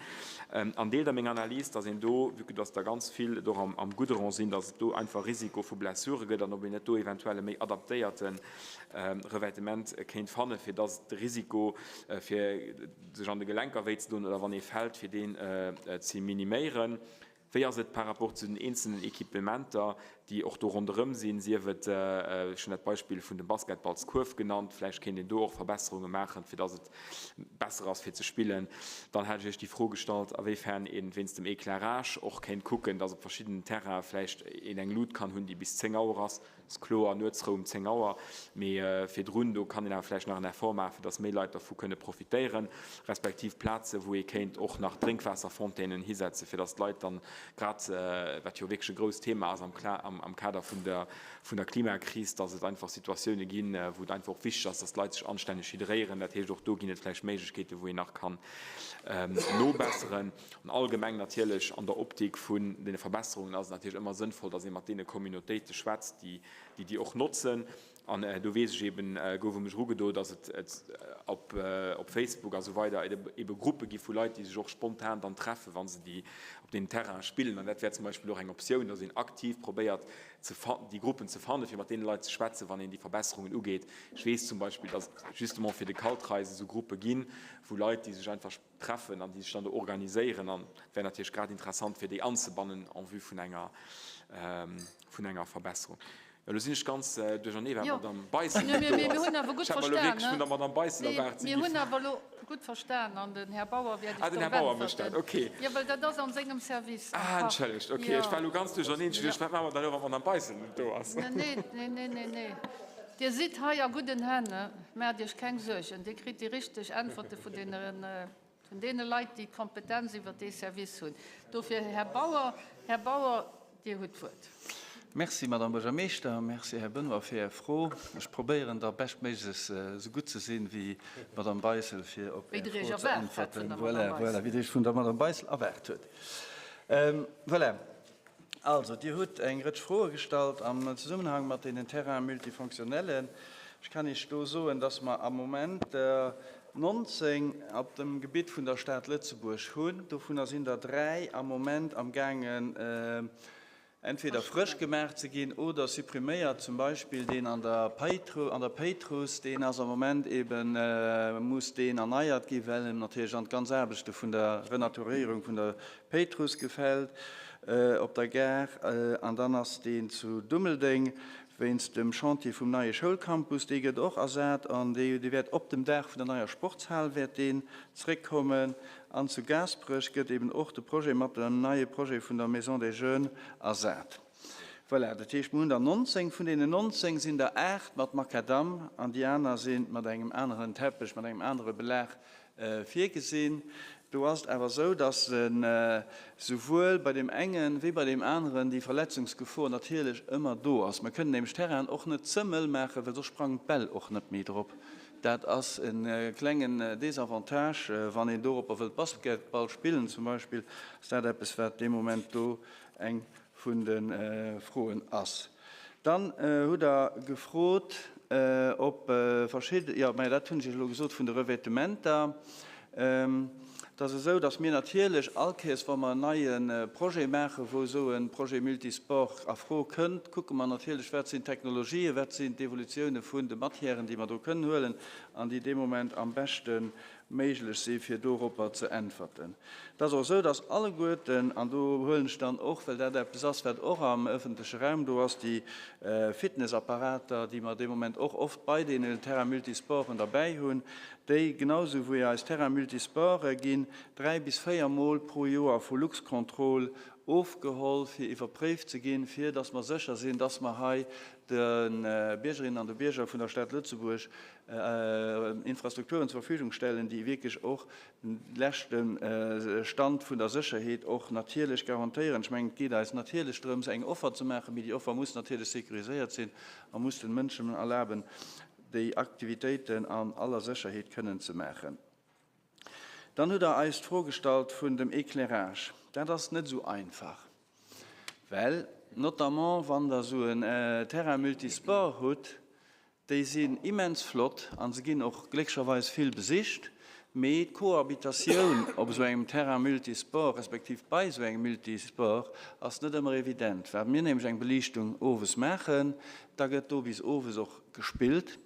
Speaker 4: An deelt Der meng Analys, dass een do, vue que dass der ganz vill et och am Goudron sinn, dass et do einfach Risiko vu Blessure gëtt an ob een net do eventuell e méi adaptéierte Revêtement kéint fannen, fir dass de Risiko fir sech an de Gelenker wéi ze doen oder wann ee fält, fir deen ze miniméieren. Wéi ass et par rapport zu den eenzelnen Equipementer, déi och do ronderëm sinn, sief et, ech hunn dat Beispill vun dem Basketballskuerf genannt, vläicht kéint een do och Verbesserunge maachen, fir dass et besser ass fir ze spillen. Dann hat ech Iech déi Fro gestallt, awéifern ee wéinst dem Éclairage och kéint kucken, dass op verschiddenen Terraine vläicht een eng Lut kann hunn, déi bis 10 Auer ass. Ass kloer, Nuetsrou um 10 Auer, mee virdrun, do kann een awer vläicht nach en Effort maachen, fir dass méi Leit dervu kënne profitéieren, respektiv Plaze wou ee kéint och nach Drénkwaasserfontainen hisetzen, fir dass d'Leit dann grad, wat jo wierklech e grousst Thema ass am Kader vun der vun der Klimakris, dass et einfach Situatioune ginn, wou et einfach och wichteg ass, dass d'Leit sech anstänneg hydréieren. Dat heescht, och do ginn et vläicht Méiglechkeeten, wou een nach kann nobesseren. An allgemeng natierlech an der Optik vun deene Verbesserungen ass et natierlech ëmmer sënnvoll, dass ee mat deene Communautéite schwätzt, déi déi och notzen. An do weess ech eben, gouf u mech erugedo, dass et op Facebook a sou weider ebe Gruppe gi vu Leit, déi sech och spontan dann treffen, wa se déi op deenen Terrainen spillen. An dat wär zum Beispill och eng Optioun, dass een aktiv probéiert, déi Gruppen ze fannen, fir mat deene Leit ze schwätzen, wann een déi Verbesserungen ugeet. Ech weess zum Beispill, dass et justement fir de Kaltreis esou Gruppe ginn, wou Leit, déi sech einfach treffen an déi sech dann do organiséieren an et wär natierlech grad interessant fir déi anzebannen en vue vun enger vun enger Verbesserung. Jo, elo sinn ech ganz duerchernee wat d'Madame Beissel
Speaker 1: net do ass.
Speaker 4: Ech hat mer elo wierklech vun der Madame Beissel erwaart,
Speaker 1: si Mir hunn awer elo gutt verstan an den Här Bauer wäert
Speaker 4: Ah, den Här Bauer mécht dat, okay.
Speaker 1: Jo, well dat ass an sengem Service.
Speaker 4: Ah, entschëllegt, okay, ech war elo ganz duercherneen, ech hu geduecht, wat maache mer dann elo, wann d'Madame Beissel net do ass?
Speaker 1: Nee, nee, nee, nee, nee. Dir sidd hei a gudden Hänn. Maacht Iech keng Suergen, Dir kritt déi richteg Äntwerte vun deene Leit, déi d'Kompetenz iwwert dee Service hunn. Dofir, Här Bauer, Här Bauer, Dir hutt d'Wuert.
Speaker 5: Merci, Madame Buergermeeschter. Merci, Här Benoy, fir Är Fro. Ech probéieren da beschtméiglechst esou gutt ze sinn wéi d'Madame Beissel, fir op Är Fro ze äntwerten. Voilà, voilà, wéi Der Iech vun der Madame Beissel erwaart hutt. Voilà. Also, Dir hutt eng Rëtsch Froe gestallt am Zesummenhang mat deenen Terrains multifonctionnellen. Ech kann Iech do soen, dass mer am Moment der 19 op dem Gebitt vun der Stad Lëtzebuerg hunn. Dovunner sinn der 3 am Moment amgaangen, entweder frësch gemaach ze ginn oder suppriméiert, zum Beispill deen an der an der Péitruss, deen ass am Moment eben, muss deen erneiert ginn, well em natierlech an d'ganz Aarbechte vun der Renaturéierung vun der Péitruss gefält op der Gare. An dann ass deen zu Dummeldeng wéinst dem Chantier vum neie Schoulcampus, dee gëtt och ersat an dee wäert op dem Daach vun der neier Sportshal wäert deen zréckkommen. An zu Gaasperech gëtt eben och de Projet mat dem neie Projet vun der Maison des Jeunes ersat. Voilà, dat heescht, mir hunn der 19. Vun deenen 19 sinn der 8 mat Makadam an déi aner si mat engem aneren Teppech, mat engem anere Belag virgesinn. Do ass et awer esou, dass souwuel bei deem engen wéi bei deem aneren déi Verletzungsgefor natierlech ëmmer do ass. Mer kënnen nämlech d'Terrainen och net ze mëll maachen, well soss sprangen d'Bäll och net méi drop. Dat ass e klengen Désavantage, wann een doropper wëllt Basketball spillen zum Beispill, ass dat eppes, wat dee Moment do eng vun de Froen ass. Dann hutt Der gefrot, ob verschidde, jo, mä dat hunn ech Iech elo gesot, vun de Revêtementer. Et ass esou, datt mir natierlech all Kéiers, wa mer en neie Projet maachen, wou esou e Projet multisport a Fro kënnt, kucke mer natierlech, wat sinn d'Technologien, wat sinn d'Evolutioune vun de Matièren, déi mer do kënnen huelen an déi dee Moment am beschte méiglech si fir doropper ze äntwerten. Et ass och esou, datt alleguerten, an do huelen ech dann och, well dat eppes ass, wat och am öffentleche Raum do ass, déi Fitnessapparater, déi mer dee Moment och oft bei deene Terrains multisporten derbäi hunn, déi, genau esou wéi eis Terrains multisporte ginn 3 bis 4 Mol pro Joer vu Luxcontrol ofgeholl, fir iwwerpréift ze ginn, fir datt mer sécher sinn, datt mer hei de Biergerinnen an de Bierger vun der Stad Lëtzebuerg Infrastrukturen zur Verfügung stellen, déi wierklech och de leschte Stand vun der Sécherheet och natierlech garantéieren. Ech mengen, et geet eis natierlech drëms, eng Offer ze maachen, mee déi Offer muss natierlech sécuriséiert sinn a muss den Mënschen erlaben, déi Aktivitéiten an aller Sécherheet kënnen ze maachen. Dann hutt Der eis d'Fro gestallt vun dem Éclairage. Dat ass net esou einfach, well notamment wann Der esou en Terrain multisport hutt, déi sinn immens flott a se ginn och glécklecherweis vill besicht, mee d'Cohabitatioun op esou engem Terrain multisport respektiv bei esou engem Multisport ass net ëmmer evident. Wa mir nämlech eng Beliichtung owes maachen, da gëtt do bis owes och gespillt.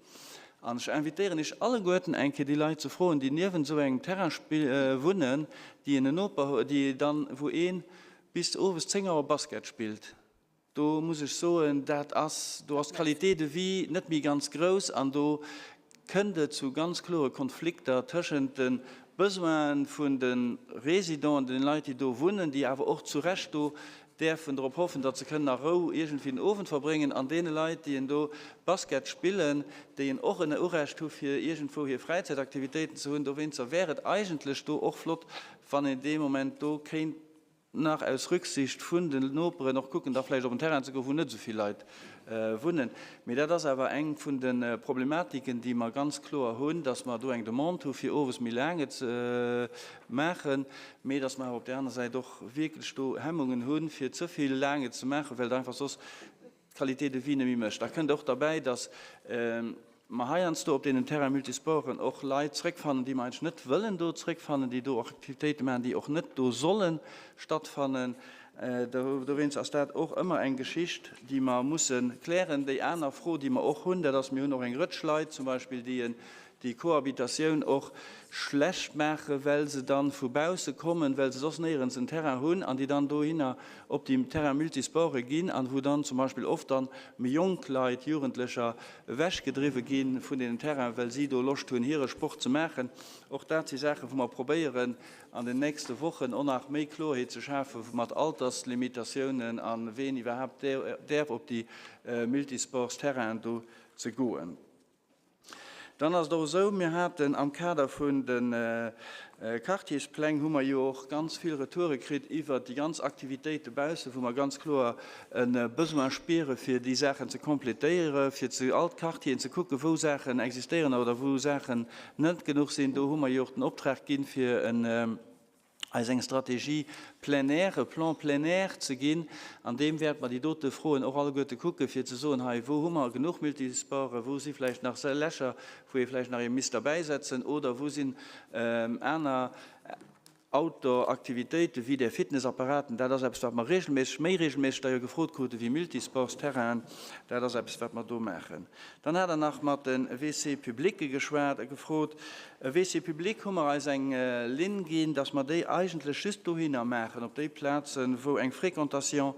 Speaker 5: An ech invitéieren Iech alleguerten eng Kéier déi Leit ze froen, déi niewent esou engem Terrain wunnen, déi en Noper, déi dann, wou ee bis owes 10 Auer Basket spillt. Do muss ech soen, dat ass, do ass d'Qualité de vie net méi ganz grouss an do kënnt et zu ganz klore Konflikter tëschent de Besoine vun de Résidenten, den Leit, déi do wunnen, déi awer och zu Recht do däerfen drop hoffen, datt se kënnen a Rou iergendwéi den Owend verbréngen, an deene Leit, déi en do Basket spillen, déi en och en Urecht hu fir iergendwou hir Fräizäitaktivitéiten ze hunn. Dowéinster wär et eigentlech do och flott, wann een dee Moment do kéint nach aus Rücksicht vun den Noperen och kucken, da vläicht op en Terrain ze goen, wou net esou vill Leit wunnen. Mee dat ass awer eng vun de Problematiken, déi mer ganz kloer hunn, dass mer do eng Demande hu fir owes méi laang et ze maachen, mee dass mer awer op där aner Säit och wierklech do Hemmungen hunn, fir ze vill laang et ze maachen, well et einfach soss d'Qualité de vie net méi mécht. Da kënnt och derbäi, dass mer heiansdo op deenen Terrains multisporten och Leit zrëckfannen, déi mer eigentlech net wëllen do zrëckfannen, déi do och Aktivitéite maachen, déi och net do solle stattfannen. Dowéinst ass dat och ëmmer eng Geschicht, déi mer musse klären. Déi aner Fro, déi mer och hunn, dat ass, mir hunn och eng Rëtsch Leit zum Beispill, déi en déi Cohabitatioun och schlecht maachen, well se dann vu bausse kommen, well se soss néierens en Terrain hunn an déi dann dohinner op déi Terrains multisports ginn an wou dann zum Beispill oft dann méi jonk Leit, Jugendlecher ewechgedriwwe gi vun deenen Terrainen, well si do Loscht hunn, hire Sport ze maachen. Och dat si Saachen, wou mer probéieren an den nächste Wochen och nach méi Kloerheet ze schafen, mat Alterslimitatiounen a ween iwwerhaapt däerf op déi Multisportsterrainen do ze goen. Dann ass et och esou, mir haten am Kader vun de Quartierspläng hu mer jo och ganz vill Retoure kritt iwwert déi ganz Aktivitéite baussen, wou mer ganz kloer e Besoin spiere fir déi Saachen ze complétéiere, fir zu all d'Quartieren ze kucken, wou Saachen existéieren oder wou Saachen net genuch sinn. Do hu mer jo och den Optrag ginn, fir en eis eng Stratégie plein air, e Plan plein air ze ginn. An deem wäerte mer déi dote Froen och alleguerte kucken, fir ze soen, hei, wou hu mer genuch Multisporte, wou si vläicht nach Lächer, wou ee vläicht nach ee misst derbäisetzen oder wou sinn aner Outdoor-Aktivitéiten wéi där Fitnessapparaten. Dat ass eppes, wat mer regelméisseg, méi regelméisseg d'ailleurs gefrot krute wéi Multisportsterrainen. Dat ass eppes, wat mer do maachen. Dann hat Der nach mat de WC-publicë geschwat a gefrot, E WC public hu mer eis eng Linn ginn, dass mer déi eigentlech just dohinner maachen, op déi Plazen, wou eng Fréquentation,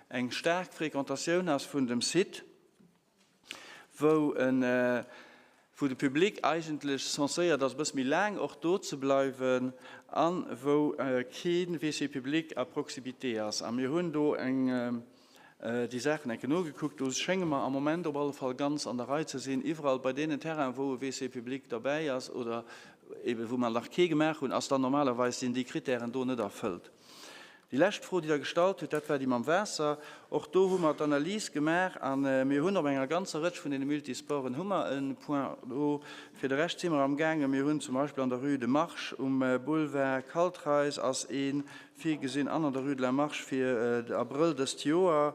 Speaker 5: eng staark Fréquentatioun ass vun dem Site, wou en, wou de Public eigentlech censéiert ass, e bësse méi laang och do ze bleiwen a wou kee WC public à proximité ass. A mir hunn do eng déi Saachen enke nogekuckt. Do schénge mer am Moment op alle Fall ganz an der Rei ze sinn. Iwwerall bei deenen Terrainen, wou e WC public derbäi ass oder eebe wou mer nach kee gemaach hunn, ass dann normalerweis, sinn déi Kritären do net erfëllt. Déi lescht Fro, déi Der gestallt hutt, dat war déi mam Waasser. Och do hu mer d'Analys gemaach a mir hunn op enger ganzer Rëtsch vun deene Multisporten hu mer e Point d'eau. Fir de Rescht si mer amgaangen. Mir hunn zum Beispill an der Rue de Marche um Boulevard Kaltreis ass ee Virgesinn an an der Rue de la Marche fir Abrëll dëst Joer.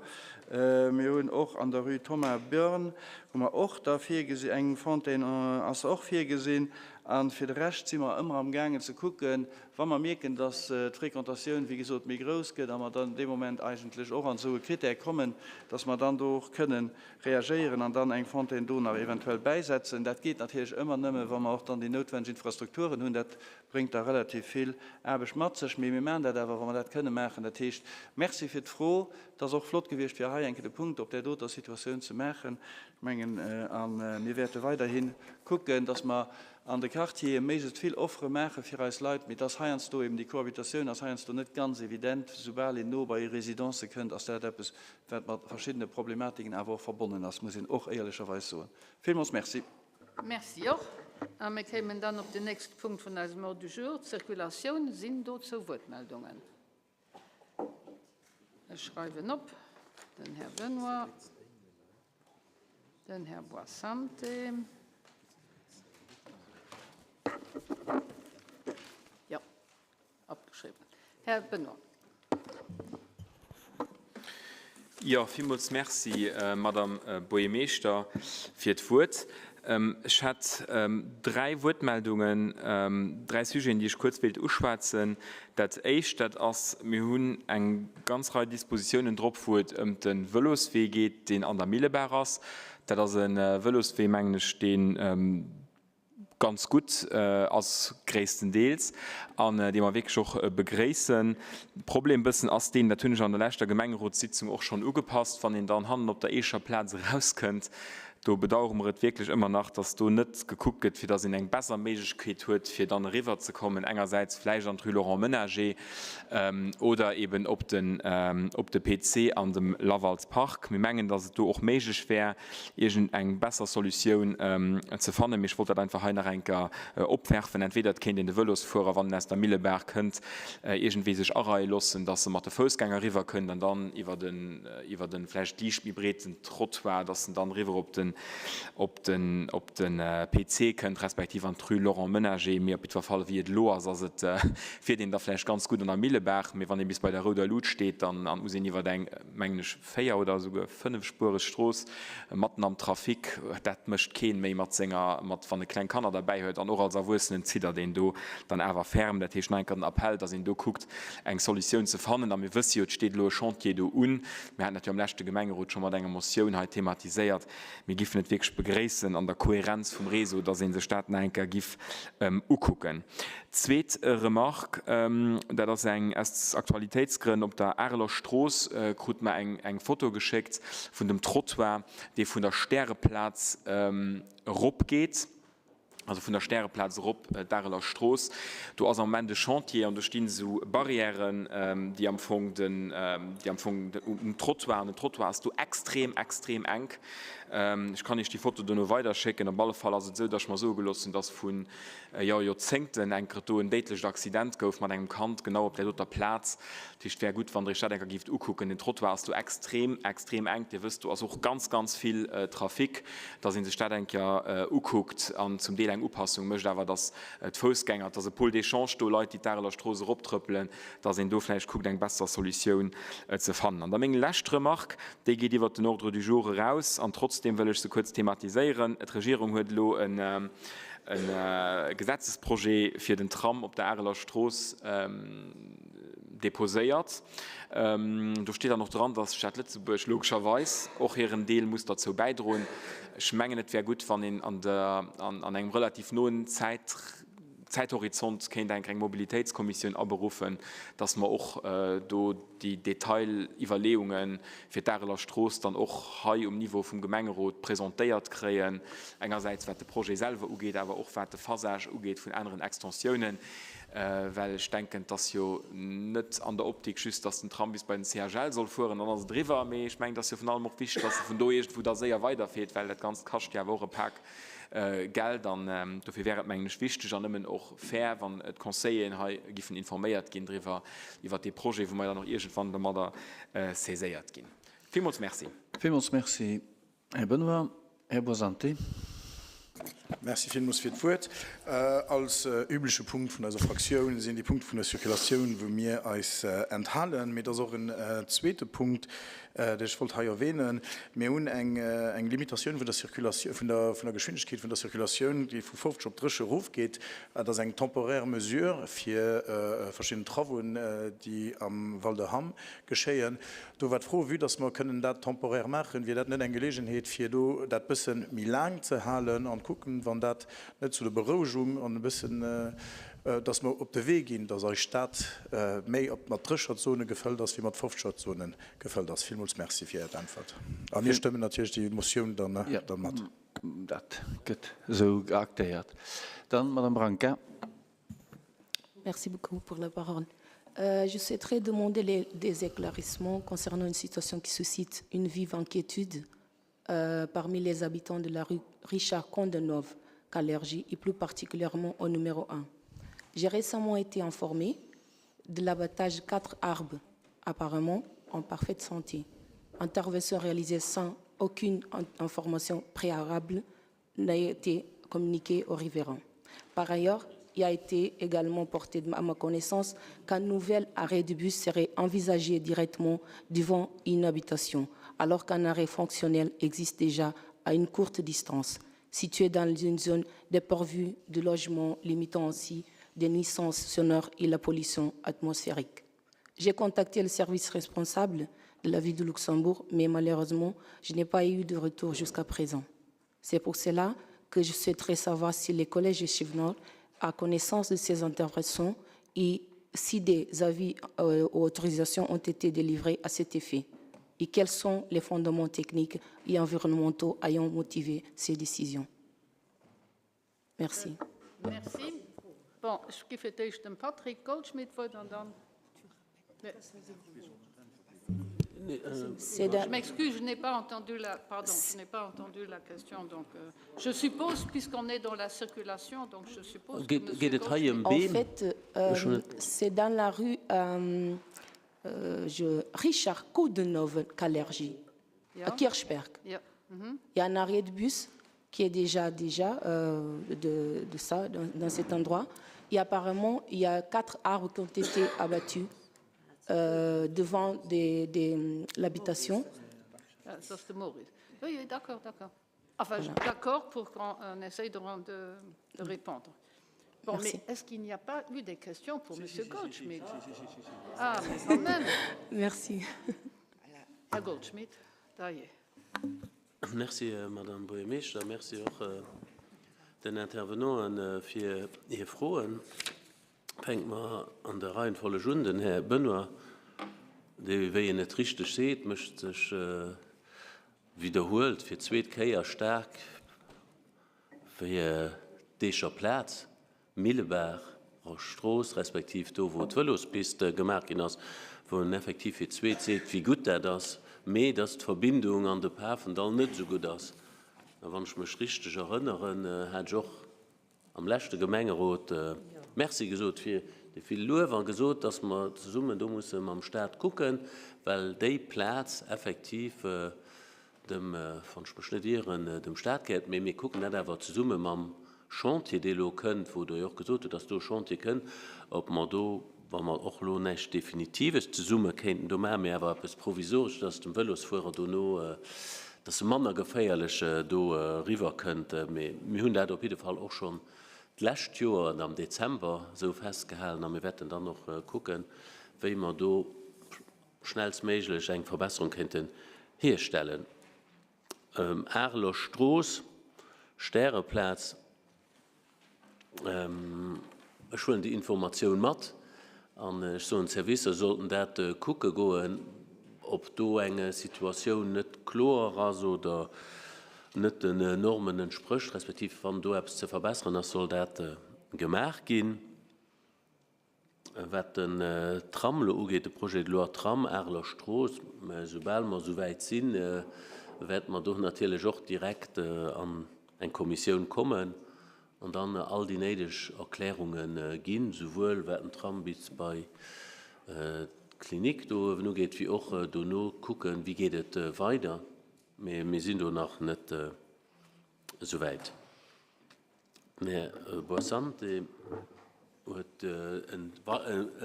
Speaker 5: Mir hunn och an der Rue Thomas Björn hu mer och da virgesi eng Fontaine ass och virgesinn. A fir de Rescht si mer ëmmer amgaangen ze kucken, wa mer mierken, dass d'Fréquentatioun, wéi gesot, méi grouss gëtt a mer dann dee Moment eigentlech och an esou e Critère kommen, dass mer dann do och kënnen reagéieren an dann eng Fontaine do nach eventuell bäisetzen. Dat geet natierlech ëmmer nëmme, wa mer och dann déi noutwenneg Infrastrukturen hunn. Dat bréngt da relativ vill Aarbecht mat sech, mee mir maachen dat awer, wa mer dat kënne maachen. Dat heescht, Merci fir d'Fro. Et ass och flott gewiescht, fir hei eng Kéier de Punkt op där doter Situatioun ze maachen. Ech mengen, a mir wäerte weiderhi kucken, dass mer an de Quartiere méiglechst vill Offere maache fir eis Leit. Mee et ass heiansdo eben, déi Cohabitatioun ass heiansdo net ganz evident. Soubal een no bei Residencë kënnt, ass dat eppes, wat mat verschiddene Problematiken awer och verbonnen ass, muss een och éierlecherweis soen. Villmools Merci.
Speaker 1: Merci och. A mir kéimen dann op den nächste Punkt vun eisem Ordre du jour, d'Circulatioun. Sinn dozou Wuertmeldungen? Ech schreiwen op, den Här Benoy, den Här Boissante. Jo. Opgeschriwwen. Här Benoy.
Speaker 4: Jo, villmools Merci, Madame Buergermeeschter, fir d'Wuert. Ech hätt dräi Wuertmeldungen, dräi Sujeten, déi ech kuerz wéilt uschwätzen. Dat éischt, dat ass, mir hunn eng ganz Rei Dispositiounen drop, wou et ëm de Vëloswee geet, deen an der Millebaach ass. Dat ass e Vëloswee, mengen ech, deen, ganz gutt ass gréisstendeels an dee mer wierklech och begréissen. Problem bëssen ass deen, dat hunn ech an der leschter Gemengerotssitzung och schonn ugepasst, wann een dann hannen op der Eecher Plaz erauskënnt, do bedauere mer et wierklech ëmmer nach, dass do net gekuckt gëtt, fir dass een eng besser Méiglechkeet huet, fir dann eriwwerzekommen, engersäits vläicht an d'Rue Laurent Menager oder eben op den op de PC an dem Lavals Park. Mir mengen, dass et do och méiglech wär, iergend eng besser Solutioun ze fannen. Mee ech wollt dat einfach hei nach eng Kéier opwerfen. Entweder et kéint een de Vëlosfuerer, wann en aus der Millebaach kënnt, iergendwéi sech areie loossen, dass e mat de Foussgänger eriwwer kënnt an dann iwwer en, iwwer e vläicht liicht méi breeten Trottoir, dass en dann eriwwer op den, op den, op de PC kënnt, respektiv an d'Rue Laurent Menager. Mee op jiddwer Fall, wéi et elo ass, ass et, fiert een da vläicht ganz gutt an der Millebaach, mee wann ee bis bei der rouder Lut steet, dann muss een iwwer eng, mengen ech, 4 oder esouguer 5-spuereg Strooss matten am Trafic, dat mécht keen méi mat senger, mat wann e kleng Kanner derbäi huet an och als Erwuessenen ziddert een do dann awer ferm. Dat heescht nach eng Kéier den Appell, dass een do kuckt eng Solutioun ze fannen a mir wësse jo, et steet elo e Chantier do un. Mir haten dat jo am leschte Gemengerot scho mat enger Motioun hei thematiséiert. Mir giffen et wierklech begréissen an der Kohärenz vum Réseau, dass ee sech dat nach eng Kéier giff ukucken. Zweet Remarque, dat ass eng aus Aktualitéitsgrënn, Op der Areler Strooss krute mer eng Foto geschéckt vun dem Trottoir, dee vun der Stäreplaz eropgeet, also vun der Stäreplaz erop d'Areler Strooss. Do ass am Moment e Chantier an do stinn esou Barrièren, déi am Fong den, déi am Fong um Trottoir, an den Trottoir ass do extrem, extrem enk. Ech kann Iech déi Foto dono weiderschécken. Op alle Fall ass et esou, dass ech mer soe gelooss hunn, dass vu jo, Joerzéngten enker et do en déidlecht Accident gouf mat engem Kand genau op där doter Plaz. Dat heescht, et wär gutt, wann Der Iech dat enker géift ukucken. Den Trottoir ass do extrem, extrem enk. Dir wësst, do ass och ganz, ganz vill Trafic. Dass ee sech dat eng Kéier ukuckt an zum Deel eng Upassung mécht, awer dass d'Foussgänger, et ass e Pôle d'échange do, Leit, déi d'Areler Strooss eroptrëppelen, dass een do vläicht kuckt, eng besser Solutioun ze fannen. An da meng lescht Remarque, déi geet iwwert den Ordre du jour eraus, an trotzdeem wëll ech se kuerz thematiséieren. D'Regierung huet elo e Gesetzesprojet fir den Tram op der Areler Strooss deposéiert. Do steet dann och dran, dass d'Stad Lëtzebuerg logescherweis och hiren Deel muss derzou bäidroen. Ech mengen, et wär gutt, wann een an engem relativ noen Zäit, Zäithorizont kéint eng eng Mobilitéitskommissioun aberuffen, dass mer och do déi Detailiwwerleeunge fir d'Areler Strooss dann och hei um Niveau vum Gemengerot presentéiert kréien, engersäits wat de Projet selwer ugeet, awer och wat de Phasage ugeet vun aneren Extensiounen, well ech denken, et ass jo net an der Optik just, dass den Tram bis bei den CHL soll fueren, dann ass et eriwwer, mee ech mengen, et ass jo vun allem och wichteg, dass e vun do iergendwou da séier weiderfeet, well dat Ganzt kascht jo awer och e Pak Geld an dofir wär et, mengen ech, wichteg an nëmmen och fair, wann d'Conseilleren hei giffen informéiert ginn driwwer, iwwert dee Projet, wou mer dann och iergendwann domadder saiséiert ginn. Villmools Merci.
Speaker 5: Villmools Merci, Här Benoy. Här Boisante.
Speaker 6: Merci villmools fir d'Wuert. Als übleche Punkt vun eiser Fraktioun sinn déi Punkte vun der Circulatioun, wou mir eis enthalen. Mee et ass och en zweete Punkt, deen ech wollt hei erwähnen. Mir hunn eng Limitatioun vun der Circulatioun, vun der, vun der Geschwindegkeet vun der Circulatioun, déi vu 50 op 30 erofgeet. Dat ass eng temporaire Mesure fir verschidden Travauxen, déi am Val de Hamm geschéien. Do war d'Fro, vue dass mer kënnen dat temporaire maachen, wier dat net eng Gelegenheet, fir do dat bësse méi laang ze halen an kucken, wann dat net zu der Berouegung an e bëssen, dass mer op de Wee ginn, dass eis Stad méi op mat Dréchertzone gefëllt ass wéi mat Fofzegerzonen gefëllt ass. Villmools Merci fir Är Äntwert. A mir stëmmen natierlech déi Motioun dann mat.
Speaker 5: Dat gëtt esou aktéiert. Dann d'Madame Branca.
Speaker 7: Merci beaucoup pour la parole. Euh, je souhaiterais demander les, des éclaircissements concernant une situation qui suscite une vive inquiétude euh, parmi les habitants de la rue Richard Kondenov, Calergie, et plus particulièrement au numéro 1. J'ai récemment été informé de l'abattage de quatre arbres, apparemment en parfaite santé. Intervention réalisée sans aucune information préalable n'a été communiquée aux riverains. Par ailleurs, il a été également porté à ma connaissance qu'un nouvel arrêt de bus serait envisagé directement devant une habitation, alors qu'un arrêt fonctionnel existe déjà à une courte distance, situé dans une zone dépourvue de logements, limitant ainsi des nuisances sonores et la pollution atmosphérique. J'ai contacté le service responsable de la ville de Luxembourg, mais malheureusement, je n'ai pas eu de retour jusqu'à présent. C'est pour cela que je souhaiterais savoir si les collèges de Chivenor a connaissance de ces interventions et si des avis euh, ou autorisations ont été délivrés à cet effet et quels sont les fondements techniques et environnementaux ayant motivé ces décisions. Merci.
Speaker 1: Euh, merci. Bon, ech gi fir d'éischt dem Patrick Goldschmidt d'Wuert an dann. Je m'excuse, je n'ai pas entendu la, pardon, je n'ai pas entendu la question. Donc, euh, je suppose, puisqu'on est dans la circulation, donc je suppose. Que
Speaker 7: Monsieur en fait, euh, c'est dans la rue euh, euh, je, Richard Coudenhove Kalergi, ja. à Kirchberg. Ja. Mm -hmm. Il y a un arrêt de bus qui est déjà déjà euh, de, de ça dans, dans cet endroit. Et apparemment, il y a quatre arbres qui ont été abattus euh, devant des, des, l'habitation.
Speaker 1: Ah, ça c'est Maurice. Oui, oui d'accord, d'accord. Enfin, voilà. d'accord pour qu'on essaye de, de, de répondre. Bon, Merci. mais est-ce qu'il n'y a pas eu des questions pour si, Monsieur si, Goldschmidt si, si, si, si, si. Ah, mais quand même.
Speaker 7: Merci.
Speaker 1: Herr Goldschmidt, da je.
Speaker 8: Merci, euh, Madame Buergermeeschter. Merci och äh, den Intervenanten äh, fir hir Froen. Fänke mer an der Reihenfolleg un. Den Här Benoy, dee, wéi en et richteg seet, mécht sech äh, widderhuelt fir d'zweet Kéier staark fir d'Eecher Plaz. Millebaach Strooss, respektiv do wou d'Vëlospiste gemaach ginn ass, wou en effektiv fir d'zweet seet, wéi gutt dat ass. Mee dass d'Verbindung an de Pafendall net esou gutt ass. A wann ech mech richteg erënneren, hat ech och am leschte Gemengerot Merci gesot fir dee ville Luef a gesot, dass mer zesummen do musse mam Stat kucken, well déi Plaz effektiv dem, wann ech mech net ieren, dem Stat gehéiert. Mee mir kucken dat awer zesumme mam Chantier, dee elo kënnt, wou Der jo och gesot hutt, dass do e Chantier kënnt, ob mer do, wa mer och elo näischt Definitives zesumme kéinten do maachen, mee awer eppes Provisoresches, dass dem Vëlosfuerer dono, dass e manner geféierlech do eriwwerkënnt. Mee mir hunn dat op jidde Fall och schonn d'lescht Joer am Dezember esou festgehalen a mir wäerten dann och kucken, wéi mer do schnellstméiglech eng Verbesserung kéinten hierstellen. Areler Strooss, Stäreplaz, Ech huelen déi Informatioun mat an ech soen, d'Servicer sollten dat kucke goen, ob do eng Situatioun net kloer ass oder net den Normen entsprécht, respektiv wann do eppes ze verbesseren ass, soll dat gemaach ginn. Wat den Tram elo ugeet, de Projet de loi Tram, Areler Strooss, mä soubal mer esou wäit sinn, wäerte mer do natierlech och direkt an eng Kommissioun kommen an dann all déi néideg Erklärunge ginn, souwuel wat den Tram bis bei d'Klinik do uewen ugeet, wéi och dono kucken, wéi geet et weider. Mee mir sinn do nach net esou wäit. Den Här Boissante huet en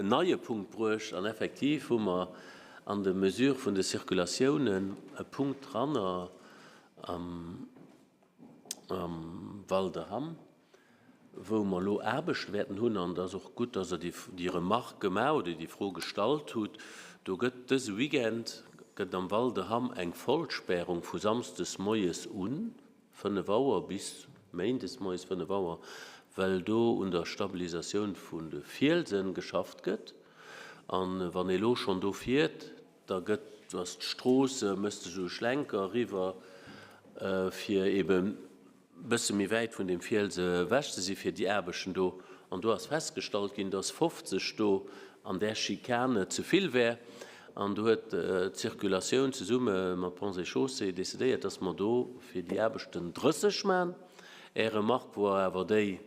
Speaker 8: neie Punkt bruecht an effektiv hu mer an de Mesure vun de Circulatiounen e Punkt dran am Val de Hamm, wou mer elo Aarbechte wäerten hunn. An et ass och gutt, dass Der déi Remarque gemaach oder déi Fro gestallt hutt. Do gëtt dëse Weekend gëtt am Val de Hamm eng Vollspärung vu samsdes moies un 5 Auer bis méindes moies 5 Auer, well do un der Stabilisatioun vun de Fielsen geschafft gëtt. An wann ee lo schonn do fiert, da gëtt, ass d'Strooss, mécht sech esou e Schlenker eriwwer, fir eben e bësse méi wäit vun deem Fiels ewech ze si fir déi Aarbechten do. An do ass festgestallt ginn, dass 50 do an där Schikane ze vill wär. An do huet d'Circulatioun zesumme mat Ponts et Chaussées decidéiert, dass mer do fir déi Aarbechten 30 maachen. Är Remarque wor awer déi,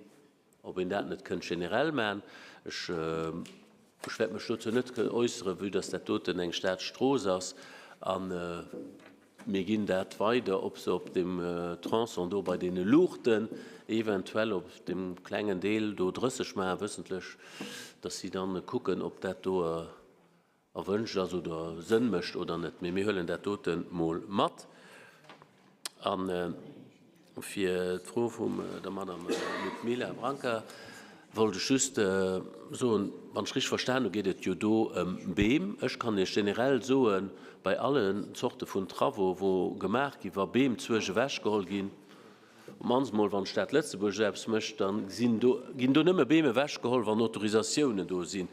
Speaker 8: ob een dat net kënnt generell maachen. Ech, ech wäert mech dozou net äusseren, vue dass dat doten eng Staatsstrooss ass. A mir ginn dat weider, ob se op deem Tronçon do bei deene Luuchten eventuell op deem klengen Deel do 30 maachen, wëssentlech, dass si dann kucken, ob dat do erwënscht ass oder Sënn mécht oder net. Mee mir huelen dat dote mol mat. A fir d'Fro vum der Madame Ludmila Branca wollt ech just soen, wann ech richteg verstan hu, geet et jo do ëm Beem. Ech kann Iech generell soen, bei allen Zorte vun Travaux, wou gemaach ginn, wa Beem zwuesch ewechgeholl ginn, Op d'mannst mol wann d'Stad Lëtzebuerg esou eppes mécht, da sinn do, ginn do nëmme Beem ewechgeholl, wann Autorisatiounen do sinn.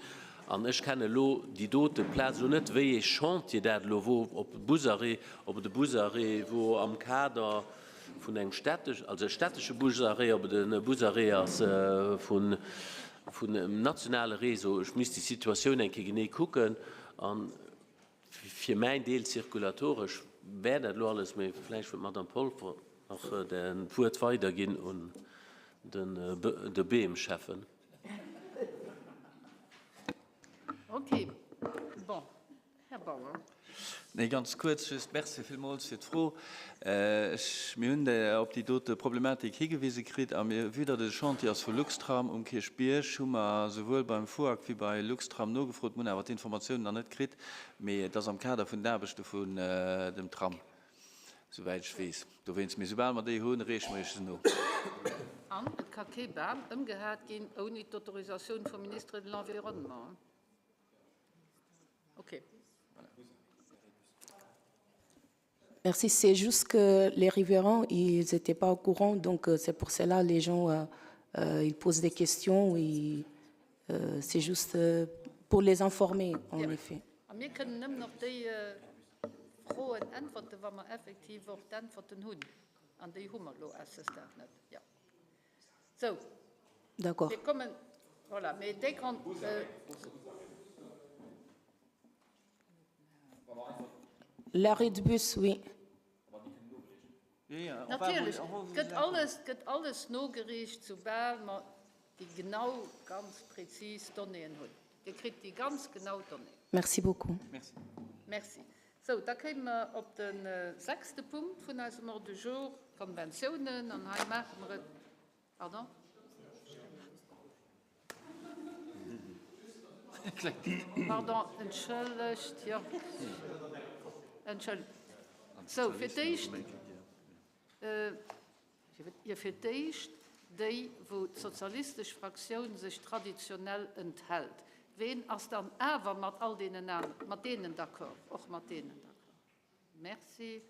Speaker 8: An ech kenne elo déi dote Plaz elo net, wéi ee Chantier dat elo wor, ob e Busarrêt, ob et e Busarrêt wor am Kader vun engem städtesch, also e städtesche Busarrêt, ob et e Busarrêt ass vun, vun engem nationale Réseau. Ech misst déi Situatioun eng Kéier genee kucken. An Fir mäin Deel zirkulatoresch wär dat elo alles, mee vläicht wëllt d'Madame Polfer nach d'Wuert weiderginn un de BEM-Schäffen.
Speaker 1: Ok, bon, Här Bauer.
Speaker 5: Nee, ganz kuerz just. Merci villmools fir d'Fro. Ech, mir hunn op déi dote Problematik higewise kritt a mir, vue datt et e Chantier ass vu Luxtram um Kierchbierg, hu mer souwuel beim FUAG wéi bei Luxtram nogefrot. Mir hunn awer d'Informatiounen nach net kritt, mee et ass am Kader vun den Aarbechte vun dem Tram, souwäit ech weess. Dowéinst, mee soubal mer déi hunn, reeche mer Iech se no.
Speaker 1: An et ka kee Bam ëmgehat ginn ouni d'Autorisatioun vum Ministre de l'Environnement. Ok.
Speaker 7: Merci, c'est juste que les riverains, ils n'étaient pas au courant, donc euh, c'est pour cela les gens, euh, euh, ils posent des questions, et, euh, c'est juste euh, pour les informer, en ja. effet.
Speaker 1: A mir kënnen nëmmen op déi äh, Froen äntwerten, wa mer effektiv och d'Äntwerten hunn. An déi hu mer elo à ce stade net. Ja. Sou.
Speaker 7: D'accord.
Speaker 1: Mir kommen, voilà, mee déi kon.
Speaker 7: L'arrêt de bus, oui.
Speaker 1: Natierlech, et gëtt alles, et gëtt alles nogereecht, soubal mer déi genau, ganz prezis Donnéeën hunn. Dir kritt déi ganz genau Donnéeën.
Speaker 7: Merci beaucoup.
Speaker 1: Merci. Sou, da kéime mer op de sechste Punkt vun eisem Ordre du jour, d'Konventiounen. An hei maache mer et, pardon? Pardon, entschëllegt, jo. Entschëllegt. Sou, fir d'éischt, jo, fir d'éischt déi, wou d'sozialistesch Fraktioun sech traditionell enthält. Ween ass dann awer mat all deenen aneren, mat deenen d'accord? Och mat deenen d'accord. Merci.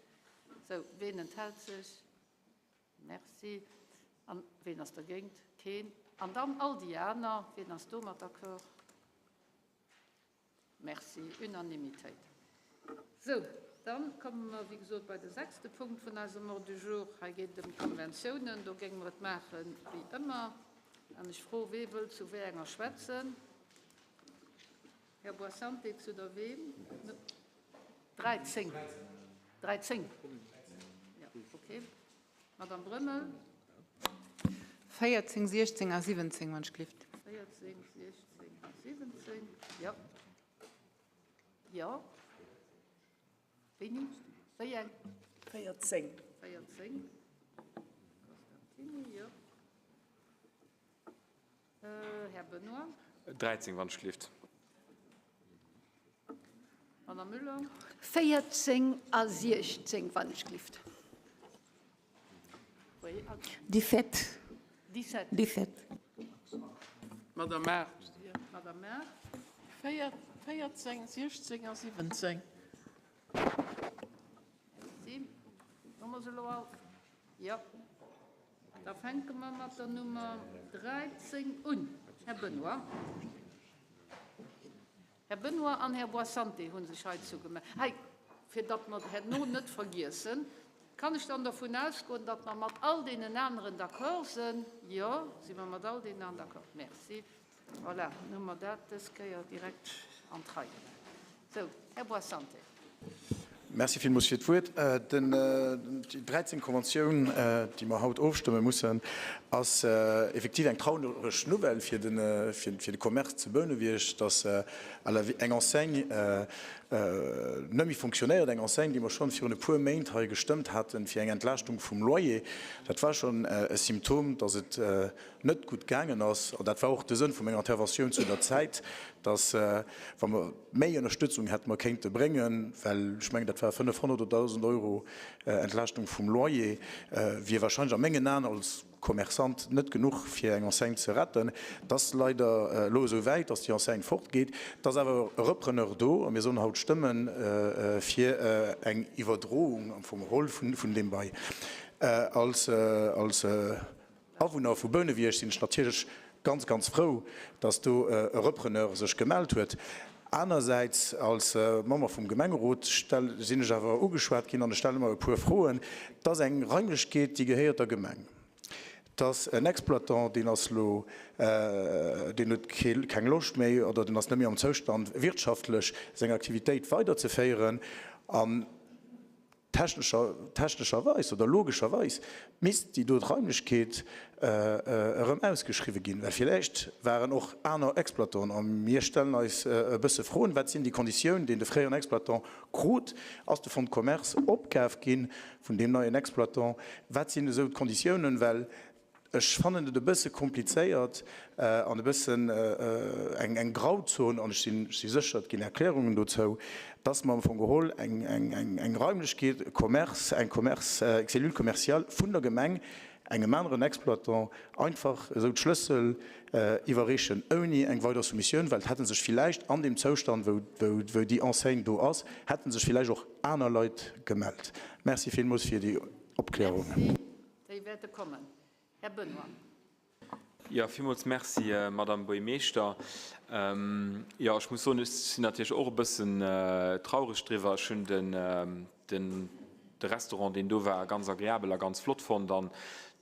Speaker 1: Sou, ween enthält sech? Merci. An ween ass dergéint? Keen. An dann all déi aner. Ween ass domat d'accord? Merci. Unanimitéit. Sou, dann komme mer, wéi gesot, bei de sechste Punkt vun eisem Ordre du jour. Hei geet et ëm d'Konventiounen. Do géinge mer et maache wéi ëmmer. An ech froe, wee wëllt zu wéi enger schwätzen? Här Boissante, zu der weem? 13. 13. Ja, okay. Madame Brömmel.
Speaker 3: 14, 16 a 17, wann ech glift.
Speaker 1: 14, 16 a 17, jo. Jo. Wéini? Wéi eng?
Speaker 9: 14.
Speaker 1: 14. Costantini, jo. Här Benoy.
Speaker 4: 13, wann ech glift.
Speaker 1: Madame Müller.
Speaker 2: 14 a 16, wann ech glift.
Speaker 7: 17.
Speaker 1: 17.
Speaker 7: 17.
Speaker 10: Madame Mart.
Speaker 1: Madame Mart.
Speaker 10: 14, 16 a 17.
Speaker 1: Merci. Hu mer se elo all? Jo. Da fänke mer mat der Nummer 13 un. Här Benoy. Här Benoy an Här Boissante hu sech heizou gemellt. Hei, fir datt mer herno net vergiessen, kann ech dann dervun ausgoen, datt mer mat all deenen aneren d'accord sinn? Jo, si mer mat all deenen aneren d'accord. Merci. Voilà, dann hu mer dat dës Kéier direkt an d'Rei gemaach. Sou, Här Boissante.
Speaker 6: Merci villmools fir d'Wuert. Déi 13. Konventioun, déi mer haut ofstëmme mussen, ass effektiv eng traureg Nouvelle fir de Commerce zu Bouneweg, dass eng Enseigne net méi fonctionnéiert, eng Enseigne, déi mer schonn virun e puer Méint hei gestëmmt haten, fir eng Entlaaschtung vum Loyer. Dat war schonn e Symptom, dass et net gutt gaangen ass, an dat war och de Sënn vu menger Interventioun zu der Zäit, dass, wa mer méi Ënnerstëtzung hätte mer kéinte bréngen, well ech mengen, dat war 500 oder 1.000 Euro Entlaaschtung vum Loyer, wier wahrscheinlech a mengen Aen als Commerçant net genuch, fir eng Enseigne ze retten. Et ass leider elo esou wäit, dass déi Enseigne fortgeet. Et ass awer e Repreneur do a mir sollen haut stëmme fir eng Iwwerdroung am Fong geholl vun deem Bail. Als Awunner vu Bouneweg sinn ech natierlech ganz, ganz frou, dass do e Repreneur sech gemellt huet. Anersäits, als Member vum Gemengerot sinn ech awer ugeschwat ginn an ech stelle mer e puer Froen. Et ass eng Raimlechkeet, déi gehéiert der Gemeng. Et ass en Exploitant, deen ass elo, deen huet keng Loscht méi oder deen ass net méi am Zoustand, wirtschaftlech seng Aktivitéit weiderzeféieren. An Technescher, technescherweis oder logescherweis misst déi do Raimlechkeet erëm ausgeschriwwe ginn, well villäicht waren och aner Exploitanten. A mir stellen eis e bësse Froen, Wat sinn déi Konditiounen, déi de fréieren Exploitant krut? Ass de Fonds de commerce opkaf gi vun deem neien Exploitant? Wat sinn esou d'Konditiounen? Well Ech fannen et e bësse komplizéiert an e bëssen eng Grauzon, an ech si sécher, et ginn Erklärungen dozou, dass mer am Fong geholl eng Raimlechkeet, e Commerce, eng Commerce, eng Cellule commerciale vun der Gemeng engem aneren Exploitant einfach esou d'Schlëssel iwwerreechen, ouni eng weider Soumissioun, well et hätte sech villäicht an deem Zoustand, wou déi Enseigne do ass, hätte sech villäicht och aner Leit gemellt. Merci villmools fir déi Opklärung.
Speaker 1: Merci. Déi wäerte kommen. Här Benoy.
Speaker 4: Jo, villmools Merci, Madame Buergmeeschter. Jo, ech muss soen, ech sinn natierlech och e bëssen traureg driwwer. Ech hunn den, den, de Restaurant, deen do war, ganz agreabel a ganz flott fonnt. An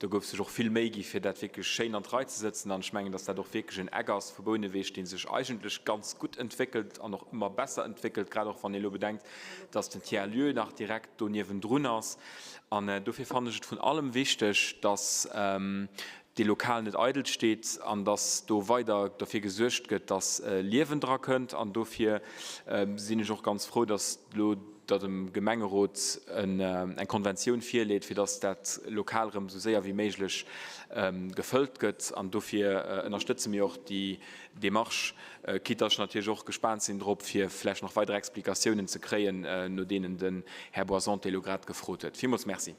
Speaker 4: Do gouf sech och vill Méi gi fir dat wierklech schéin an d'Rei ze sëtzen an ech mengen, dass dat och wierklech en Eck ass vu Bouneweg, dee sech eigentlech ganz gutt entwéckelt an och ëmmer besser entwéckelt, grad och wann ee elo bedenkt, dass den Tiers-lieu nach direkt do niewendrun ass. An dofir fannen ech et vun allem wichteg, dass dee Lokal net eidel steet an dass do weider derfir gesuergt gëtt, dass Liewen dra kënnt. An dofir sinn ech och ganz frou, dass elo Der dem Gemengerot eng Konventioun virleet, fir dass dat Lokal erëm esou séier wéi méiglech gefëllt gëtt. An dofir ënnerstëtze mir och déi Démarche, quitte dass ech natierlech och gespaant sinn drop, fir vläicht nach weider Explikatiounen ze kréien, no deenen den Här Boisante elo grad gefrot huet. Villmools Merci.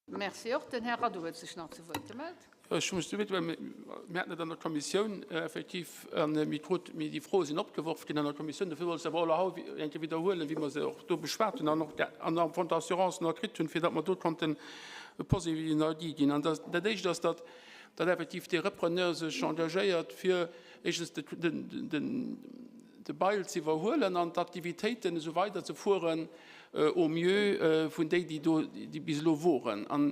Speaker 1: Merci och. Den Här Radu huet sech nach zu Wuert gemellt.
Speaker 10: Ech muss do well mir haten et an der Kommissioun effektiv an mir krut, mir déi Froe sinn opgeworf ginn an der Kommissioun. Dofir wollt ech se awer och elo haut eng Kéier widderhuelen, wéi mer se och do beschwat hunn an och an am Fong d'Assurancen och kritt hunn, fir datt mer do konnten e positiven Avis ginn. An dat Éischt ass, datt datt effektiv dee Repreneur sech engagéiert, fir éischtens de Bail ze iwwerhuelen an d'Aktivitéiten esou weiderzefueren, au mieux vun déi, déi do, déi bis elo woren. An,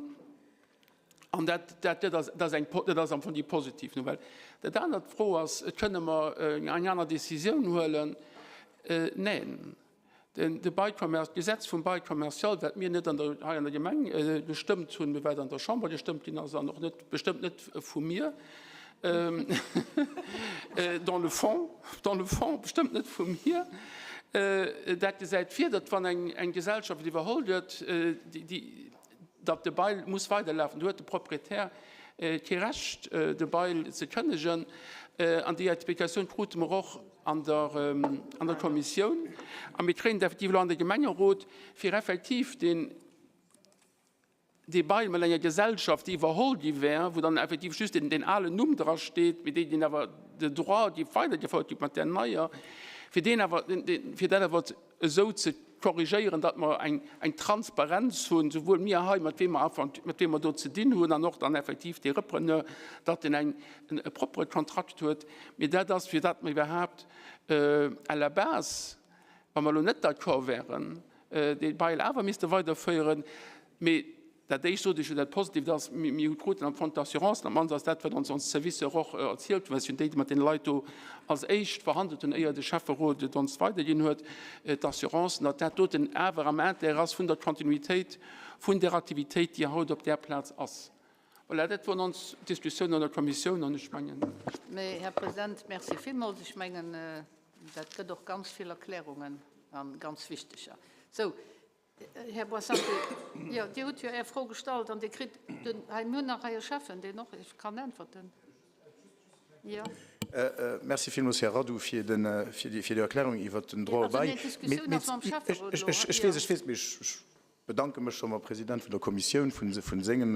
Speaker 10: an dat, dat, dat ass, dat ass eng, dat ass am Fong déi positiv Nouvelle. Dat anert, d'Fro ass, Kënne mer eng aner Décisioun huelen? Neen. Den, de Bail commercial, d'Gesetz vum Bail commercial, wat mir net an der, hei an der Gemeng gestëmmt hunn, mee wat an der Chamber gestëmmt ginn ass, an och net, bestëmmt net vu mir, Dans le fond, dans le fond, bestëmmt net vu mir. Dat gesäit vir, datt wann eng Gesellschaft iwwerholl gëtt, datt de Bail muss weiderlafen. Do huet de Proprietär kee Recht, de Bail ze kënnegen. An déi Explikatioun krute mer och an der Kommissioun. A mir kréien et effektiv elo an de Gemengerot, fir effektiv deen, dee Bail mat enger Gesellschaft, déi iwwerholl gi wär, wou dann effektiv just deen, deen alen Numm drasteet, mee déi, deen awer de Droit géif weidergefouert gi mat där neier, fir deen awer, fir dat awer esou ze korrigéieren, datt mer eng, eng Transparenz hunn, souwuel mir hei, mat weem mer, mat weem mer do ze dinn hunn, an och dann effektiv dee Repreneur, datt en eng, e propere Kontrakt huet. Mee dat ass, fir datt mer iwwerhaapt à la base, wa mer elo net d'accord wären, dee Bail awer misste weiderféieren. Mee dat Éischt sot ech jo, dat Positiivt ass, mir hu kruten am Fong d'Assurancen, op d'mannst ass dat, wat ons ons Servicer och erzielt hunn, well et sinn déi, déi mat deene Leit do als éischt verhandelt hunn, éier de Schäfferot et ons weiderginn huet, d'Assurancen, datt dat doten awer am Intérêt ass vun der Kontinuitéit vun där Aktivitéit, déi haut op där Plaz ass. Voilà, dat woren ons Diskussiounen an der Kommissioun an ech mengen.
Speaker 1: Mee, Här President, Merci villmools. Ech mengen, dat gëtt och ganz vill Erklärungen a ganz wichteger. Sou, Här Boissante, jo, Dir hutt jo Är Fro gestallt an Dir kritt den, hei, mir hunn nach hei e Schäffen, deen och kann äntwerten. Jo.
Speaker 6: Merci villmools, Här Radu, fir déi Erklärung iwwert den Droit au bail.
Speaker 1: Also, nee, d'Diskussioun ass mam Schäfferot elo.
Speaker 6: Ech weess, ech weess, mee ech bedanke mech scho mam President vun der Kommissioun vun sengem,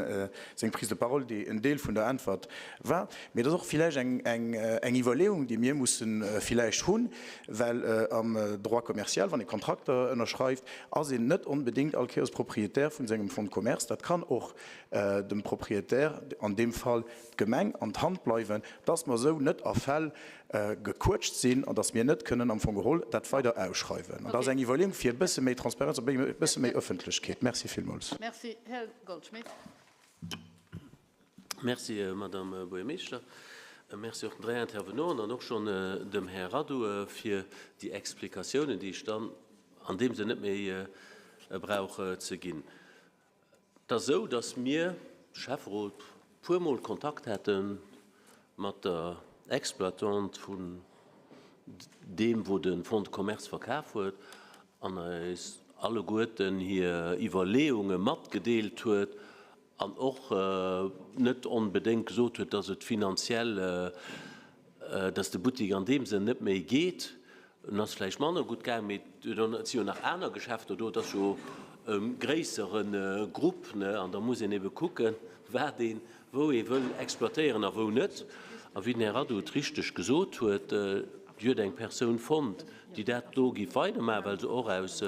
Speaker 6: seng Prise de parole, déi en Deel vun der Äntwert war. Mee et ass och villäicht eng, eng Iwwerleeung, déi mir musse villäicht hunn, well am Droit commercial, wann ee Kontrakter ënnerschreift, ass een net onbedéngt all Kéiers Propriétaire vun sengem Fonds de commerce. Dat kann och dem Propriétaire, an deem Fall d'Gemeng, an d'Hand bleiwen, dass mer esou net a Fäll gequëtscht sinn an dass mir net kënnen am Fong geholl dat weider ausschreiwen. An dat ass eng Iwwerleeung fir e bësse méi Transparenz a e bësse méi Öffentlechkeet. Merci villmools.
Speaker 1: Merci. Här Goldschmidt.
Speaker 8: Merci, Madame Buergermeeschter. Merci och den dräi Intervenanten an och schonn dem Här Radu fir déi Explikatiounen, déi ech dann an deem Sënn net méi brauch ze ginn. Et ass esou, dass mir, Schäfferot, puermol Kontakt hate mat der Exploitante vun deem, wou de Fonds de commerce verkaf huet, an eis alleguerten hir Iwwerleeunge matgedeelt huet an och net onbedéngt gesot huet, dass et finanziell, dass de Buttek an deem Sënn net méi geet. En ass vläicht manner gutt gaang, mee et si jo nach aner Geschäfter do, et ass jo e gréissere Grupp, ne, an da muss een ebe kucken, wat een, wou ee wëll exploitéieren a wou net. A wéi den Här Radu et richteg gesot huet, Dir huet eng Persoun fonnt, déi dat do géif weidermaachen, well se och aus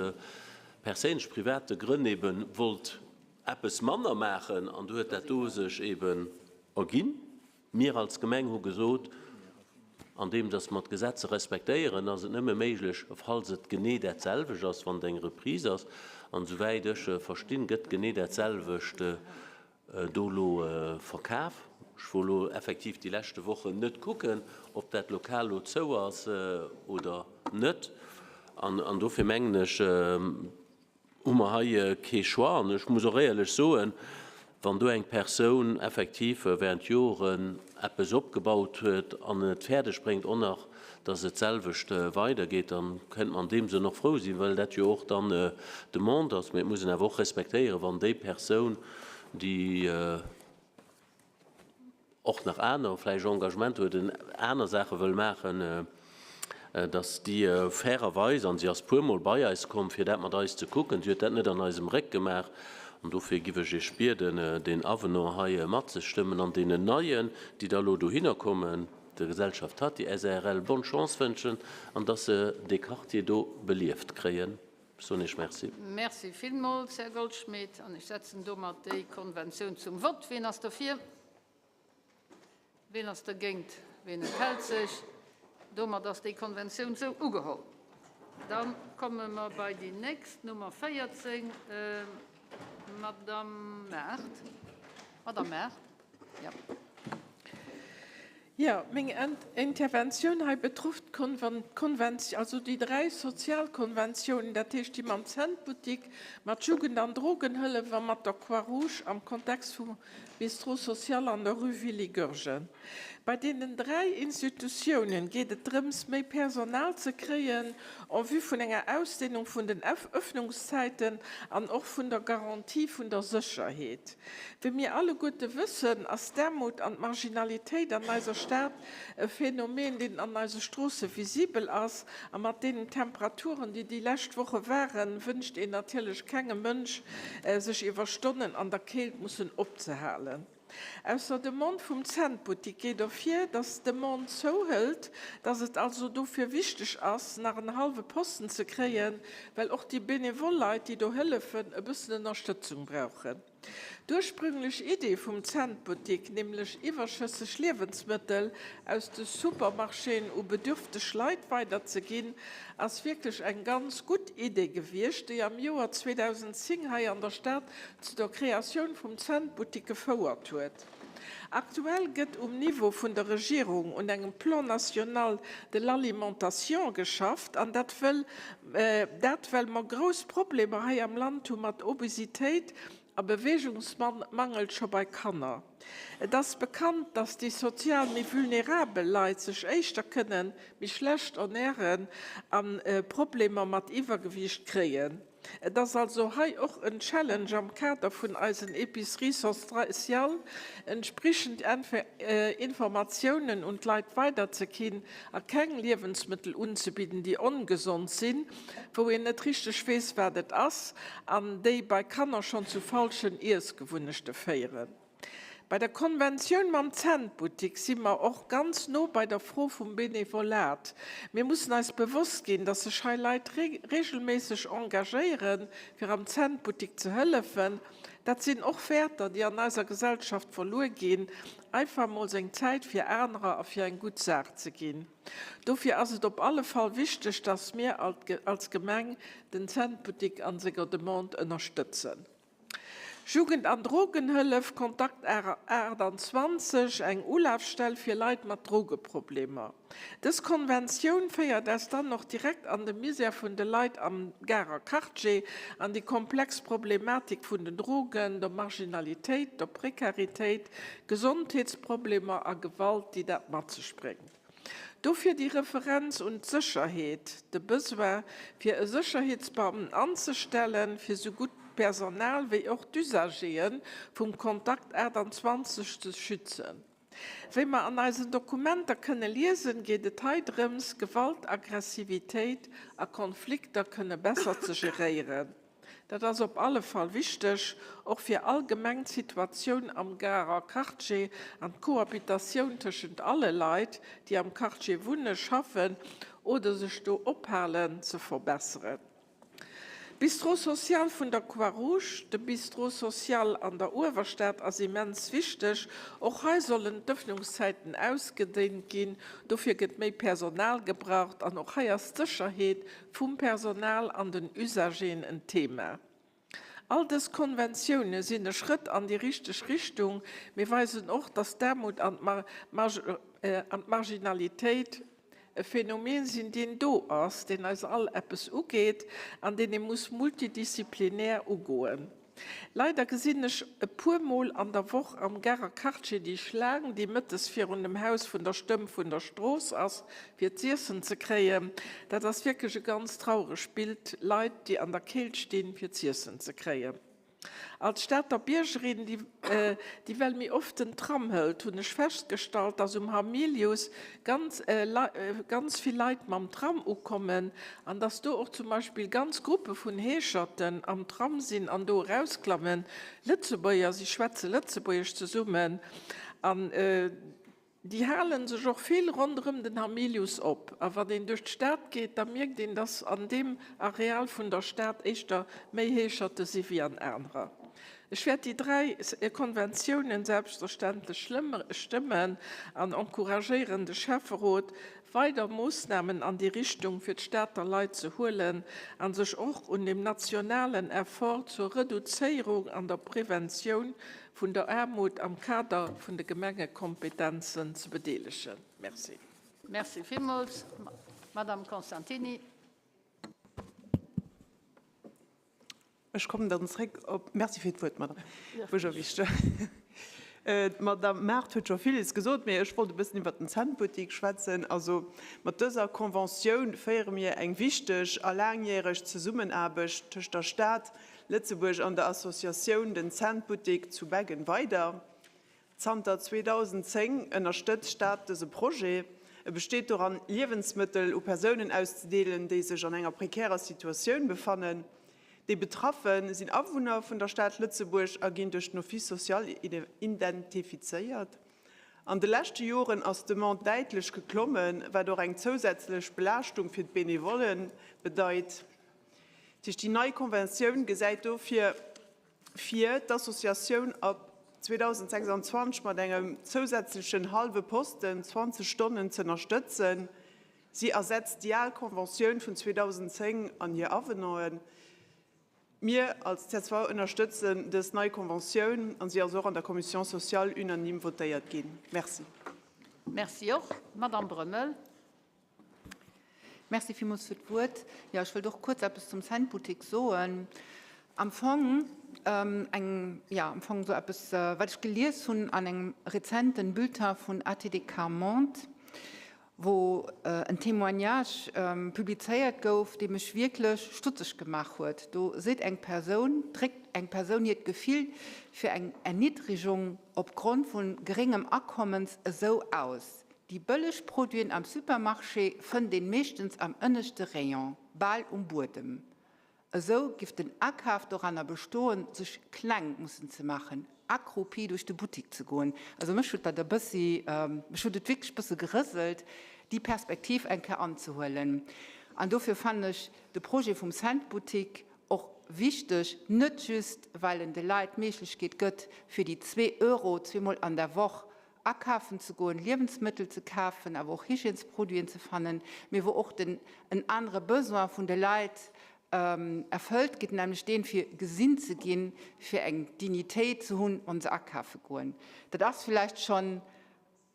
Speaker 8: perséinlech private Grënn ebe wollt eppes manner maachen, an du huet dat do sech eben erginn. Mir als Gemeng hu gesot, andeem datt mer d'Gesetze respektéieren, ass et nëmme méiglech, falls et genee dat selwecht ass, wann et eng Reprise ass. An esouwäit ech verstinn, gëtt genee dat selwecht. do elo verkaf. Ech wor elo effektiv déi leschte Wochen net kucken, ob dat Lokal elo zou ass oder net. An dofir mengen ech, hu mer hei kee Choix. An ech muss och éierlech soen, wann do eng Persoun effektiv während Joren eppes opgebaut huet an et fäerdeg bréngt och nach, dass et d'selwecht weidergeet, da kënnt mer an deem Sënn och frou sinn, well dat jo och dann d'Demande ass. Mee et muss een awer och respektéieren, wann déi Persoun, déi och nach aner vläicht Engagementer huet, en aner Saache wëll maachen, dass déi fairerweis, an si ass puermol bei eis komm, fir dat mat eis ze kucken, si huet dat net an eisem Réck gemaach, an dofir giff ech Iech bieden, deen Avenant hei matzestëmmen an deenen Neien, déi da elo dohinner kommen, der Gesellschaft Tati SARL bonne Chance wënschen an dass se dee Quartier do belieft kréien. Ech soen Iech Merci.
Speaker 1: Merci villmools, Här Goldschmidt. An ech setzen domat déi Konventioun zum Vott. Wien ass derfir? Wien ass dergéint? Wien enthält sech? Domat ass déi Konventioun esou ugeholl. Da komme mer bei déi nächst, Nummer 14, Madamm Mart. Madamm Mart, jo.
Speaker 9: Jo, meng Interventioun hei betrufft d'Konventioun, also déi 3 Sozialkonventiounen, dat heescht déi mam Zentbuttik, mat Jugend an Drogenhëllef a mat der Croix-Rouge am Kontext vum Bistrot social an der Rue Willy Goergen. Bei deenen 3 Institutiounen geet et drëms, méi Personal ze kréien en vue vun enger Ausdehnung vun den Öffnungszäiten an och vun der Garantie vun der Sécherheet. Wéi mir alleguerte wëssen, ass d'Aarmut an d'Marginalitéit an eiser Stad e Phänomen, deen an eise Stroosse visibel ass. A mat deenen Temperaturen, déi déi lescht Woche waren, wënscht een natierlech kengem Mënsch, sech iwwer Stonnen an der Keelt mussen opzehalen. Aus der Demande vum Zentbuttik geet ervir, dass d'Demande zouhëlt, dass et also dofir wichteg ass, nach en hallwe Posten ze kréien, well och déi benevol Leit, déi do hëllefen, e bëssen Ënnerstëtzung brauchen. D'ursprünglech Idee vum Zentbuttik, nämlech iwwerschësseg Liewensmëttel aus de Supermarchéen u bedürfteg Leit weiderzeginn, ass wierklech eng ganz gutt Idee gewiescht, déi am Joer 2010 hei an der Stad zu der Kreatioun vum Zentbuttik gefouert huet. Aktuell gëtt um Niveau vun der Regierung un engem Plan national de l'alimentation geschafft, an dat wëll dat well mer grouss Problemer hei am Land hu mat Obesitéit a Beweegungsmangel scho bei Kanner. Et ass bekannt, dass déi sozial méi vulnerabel Leit sech éischter kënnen méi schlecht ernären a Problemer mat Iwwergewiicht kréien. Et ass also hei och en Challenge am Kader vun eisen Épiceries sociales, entsprichend Informatiounen un d'Leit weiderzeginn a keng Liewensmëttel unzebidden, déi ongesond sinn, wou een net richteg weess, wat et ass, an déi bei Kanner schonn zu falschen Iessgewunnechte féieren. Bei der Konventioun mam Zentbuttik si mer och ganz no bei der Fro vum Benevolat. Mir mussen eis bewosst ginn, dass sech hei Leit regelméisseg engagéieren, fir am Zentbuttik ze hëllefen. Dat sinn och Wäerter, déi an eiser Gesellschaft verluer ginn, einfach emol seng Zäit fir anerer a fir eng gutt Saach ze ginn. Dofir ass et op alle Fall wichteg, dass mir als Gemeng den Zentbuttik an senger Demande ënnerstëtzen. Jugend an Drogenhëllef, Kontakt 28, eng Ulafstell fir Leit mat Drogeproblemer. Dës Konventioun féiert eis dann och direkt an de Misär vun de Leit am Garer Quartier, an déi komplex Problematik vun den Drogen, der Marginalitéit, der Prekaritéit, Gesondheetsproblemer a Gewalt, déi dat mat sech bréngt. Dofir déi Referenz un d'Sécherheet, de Besoin, fir e Sécherheetsbeamten anzestellen, fir sou gutt d'Personal wéi och d'Usagere vum Kontakt 28 ze schützen. Wéi mer an eisen Dokumenter kënne liesen, geet et hei drëms, Gewalt, Aggressivitéit a Konflikter kënne besser ze geréieren. Dat ass op alle Fall wichteg, och fir allgemeng d'Situatioun am Garer Quartier an d'Cohabitatioun tëschent alle Leit, déi am Quartier wunnen, schaffen oder sech do ophalen, ze verbesseren. Bistrot social vun der Croix-Rouge, De Bistrot social an der Uewerstad ass immens wichteg. Och hei sollen d'Ëffnungszäiten ausgedéint ginn. Dofir gëtt méi Personal gebraucht an och hei ass d'Sécherheet vum Personal an den Usageren en Thema. All dës Konventioune sinn e Schrëtt an déi richteg Richtung, mee weisen och, dass d'Aarmut an d'Marginalitéit e Phänomen sinn, deen do ass, deen eis all eppes ugeet an deen ee muss multidisziplinär ugoen. Leider gesinn ech e puer Mol an der Woch am Garer Quartier déi Schlaang, déi mëttes virun dem Haus vun der Stëmm vun der Strooss ass, fir z'iessen ze kréien. Dat ass wierklech e ganz trauregt Bild, Leit, déi an der Keelt stinn, fir z'iessen ze kréien. Als Stater Biergerin, déi well méi oft den Tram hëlt, hunn ech festgestallt, dass um Hamilius ganz ganz vill Leit mam Tram ukommen an dass do och zum Beispill ganz Gruppe vun Heescherten am Tram sinn an do erausklammen, Lëtzebuerger, si schwätze Lëtzebuergesch zesummen an Déi hale sech och vill ronderëm den Hamilius op. A wann een duerch d'Stad geet, da mierkt een, dass an deem Areal vun der Stad éischter méi Heescherte si wéi an anerer. Ech wäert déi 3 Konventiounen selbstverständlech stëmmen an encouragéieren de Schäfferot, weider Moossnamen an déi Richtung fir d'Stater Leit ze huelen a sech och un dem nationalen Effort zur Reduzéierung an der Preventioun vun der Aarmut am Kader vun de Gemengekompetenzen ze bedeelegen. Merci.
Speaker 1: Merci villmools. Madame Constantini.
Speaker 11: Ech kommen dann zréck op, Merci fir d'Wuert, Madame Buergermeeschter. D'Madame Mart huet scho villes gesot, mee ech wollt e bëssen iwwert den Centbuttik schwätzen. Also mat dëser Conventioun féiere mir eng wichteg a laangjäreg Zesummenaarbecht tëscht der Stad Lëtzebuerg an der Associatioun Den Centbuttik zu Beggen weider. Zanter 2010 ënnerstëtzt d'Stad dëse Projet. E besteet doran, Liewensmëttel u Persounen auszedeelen, déi sech an enger prekärer Situatioun befannen. Déi Betraffe sinn Awunner vun der Stad Lëtzebuerg a ginn duerch den Office social identifizéiert. An de leschte Joren ass d'Demande däitlech geklommen, wat och eng zousätzlech Belaaschtung fir d'Benevollen bedeit. Déi nei Konventioun gesäit dofir vir, d'Associatioun ab 2026 mat engem zousätzlechen hallwe Posten, 20 Stonnen, z'ënnerstëtzen. Si ersetzt déi al Conventioun vun 2010 an hir Avenanten. Mir als csv ënnerstëtzen dës nei Conventioun an si ass och an der Commission sociale unanime votéiert ginn. Merci.
Speaker 1: Merci och. Madamm Brömmel.
Speaker 12: Merci villmools fir d'Wuert. Jo, ech wëllt och kuerz eppes zum Centboutique soen. Am Fong eng, jo, am Fong esou eppes, wat ech gelies hunn an engem rezenten Bulletin vun ATD Quart Monde, wou en Témoignage publizéiert gouf, dee mech wierklech stutzeg gemaach huet. Do seet eng Persoun, dréckt eng Persoun hiert Gefill fir eng Erniddrigung opgrond vu geréngem Akommens esou aus, Déi bëlleg Produiten am Supermarché fënnt een meeschtens am ënneschte Rayon, bal um Buedem. Esou giff den Akaf doranner bestoen, sech kleng mussen ze maachen, accroupi duerch de Buttik ze goen. Also mech huet dat e bëssi, mech huet et wierklech bësse gerëselt, déi Perspektiv eng Kéier anzehuelen. An dofir fannen ech de Projet vum Cent-Boutique och wichteg, net just well en de Leit d'Méiglechkeet gëtt, fir déi zwee Euro zweemol an der Woch akafen ze goen, Liewensmëttel ze kafen, awer och Hygiènesproduiten ze fannen, mee wou och den en anere Besoin vun de Leit erfëllt gëtt, nämlech deen, fir gesinn ze ginn, fir eng Dignitéit ze hunn, wa se akafe goen. Dat ass vläicht schonn,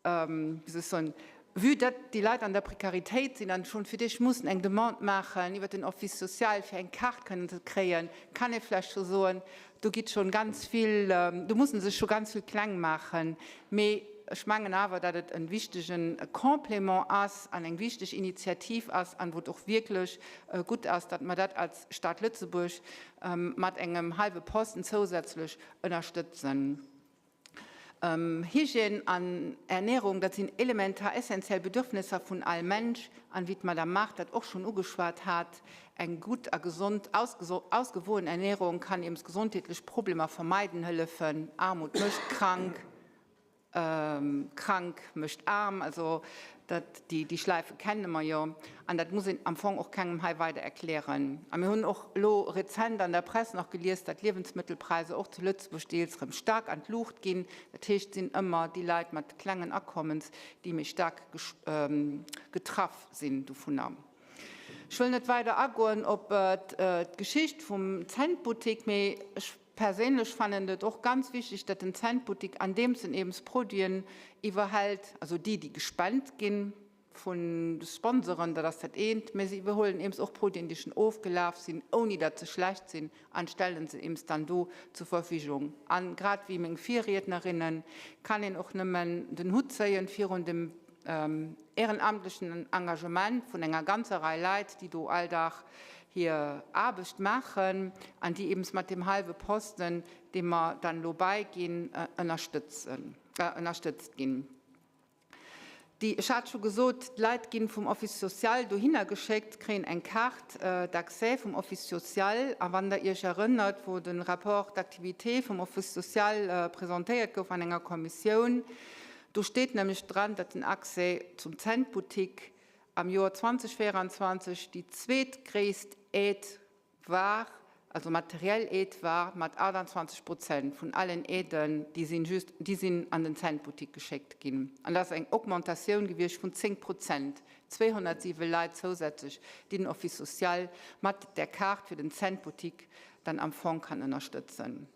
Speaker 12: wéi soll ech soen, vue datt déi Leit an der Prekaritéit sinn an schonn fir d'éischt mussen eng Demande maachen iwwert den Office social, fir eng Kaart kënnen ze kréien, kann ee vläicht scho soen, do gitt schonn ganz vill, do mussen se sech scho ganz vill kleng maachen. Mee ech mengen awer, datt et e wichtege Complément ass an eng wichteg Initiativ ass an wou et och wierklech gutt ass, datt mer dat als Stad Lëtzebuerg mat engem hallwe Posten zousätzlech ënnerstëtzen. Hygiène an Ernährung, dat sinn elementar, essentiell Bedürfnisser vun all Mensch. An wéi d'Madame Mart dat och schonn ugeschwat hat, eng gutt a gesond, ausgewogen Ernährung kann ems gesondheetlech Problemer vermeiden hëllefen. Armut mécht krank. Krank mécht aarm, also dat, déi Schläife kenne mer jo an dat muss een am Fong och kengem hei weider erklären. A mir hunn och elo rezent an der Press nach gelies, datt d'Liewensmëttelpräisser och zu Lëtzebuerg deels erëm staark an d'Luucht ginn. Dat heescht, et sinn ëmmer déi Leit mat klengen Akommens, déi méi staark getraff sinn dovunner. Ech wëll net weider agoen op d'Geschicht vum Centbuttek, mee ech perséinlech fannen et och ganz wichtig, datt den Centbuttek, andeems en eben Produiten iwwerhält, also déi, déi gespent ginn vun de Sponsoren, dat ass dat eent, mä se iwwerhuelen eben och Produiten, déi schonn ofgelaf sinn, ouni datt se schlecht sinn, an stellen se eben dann do zur Verfügung. An grad wéi meng Virriednerinnen kann een och nëmmen den Hutt zéien virun dem ehrenamtlechen Engagement vun enger ganzer Rei Leit, déi do all Dag hir Aarbecht maachen an déi eben mat deem hallwe Posten, dee mer dann elo bäiginn, ënnerstëtzt ginn. Déi, ech hat scho gesot, d'Leit gi vum Office social dohinner geschéckt, kréien eng Carte d'accès vum Office social. A wann Der Iech erënnert, wou de Rapport d'activité vum Office social presentéiert gouf an enger Kommissioun, do steet nämlech dran, datt den Accès zum Zentboutique am Joer 2024 déi zweetgréisst Aide war, also materiell Aide war, mat 28 Prozent vun allen Aiden, déi sinn just, déi sinn an den Zentboutique geschéckt ginn. An dat ass eng Augmentatioun gewiescht vun 10 Prozent, 207 Leit zousätzlech, déi den Office social mat där Kaart fir den Zentboutique dann am Fong kann ënnerstëtzen.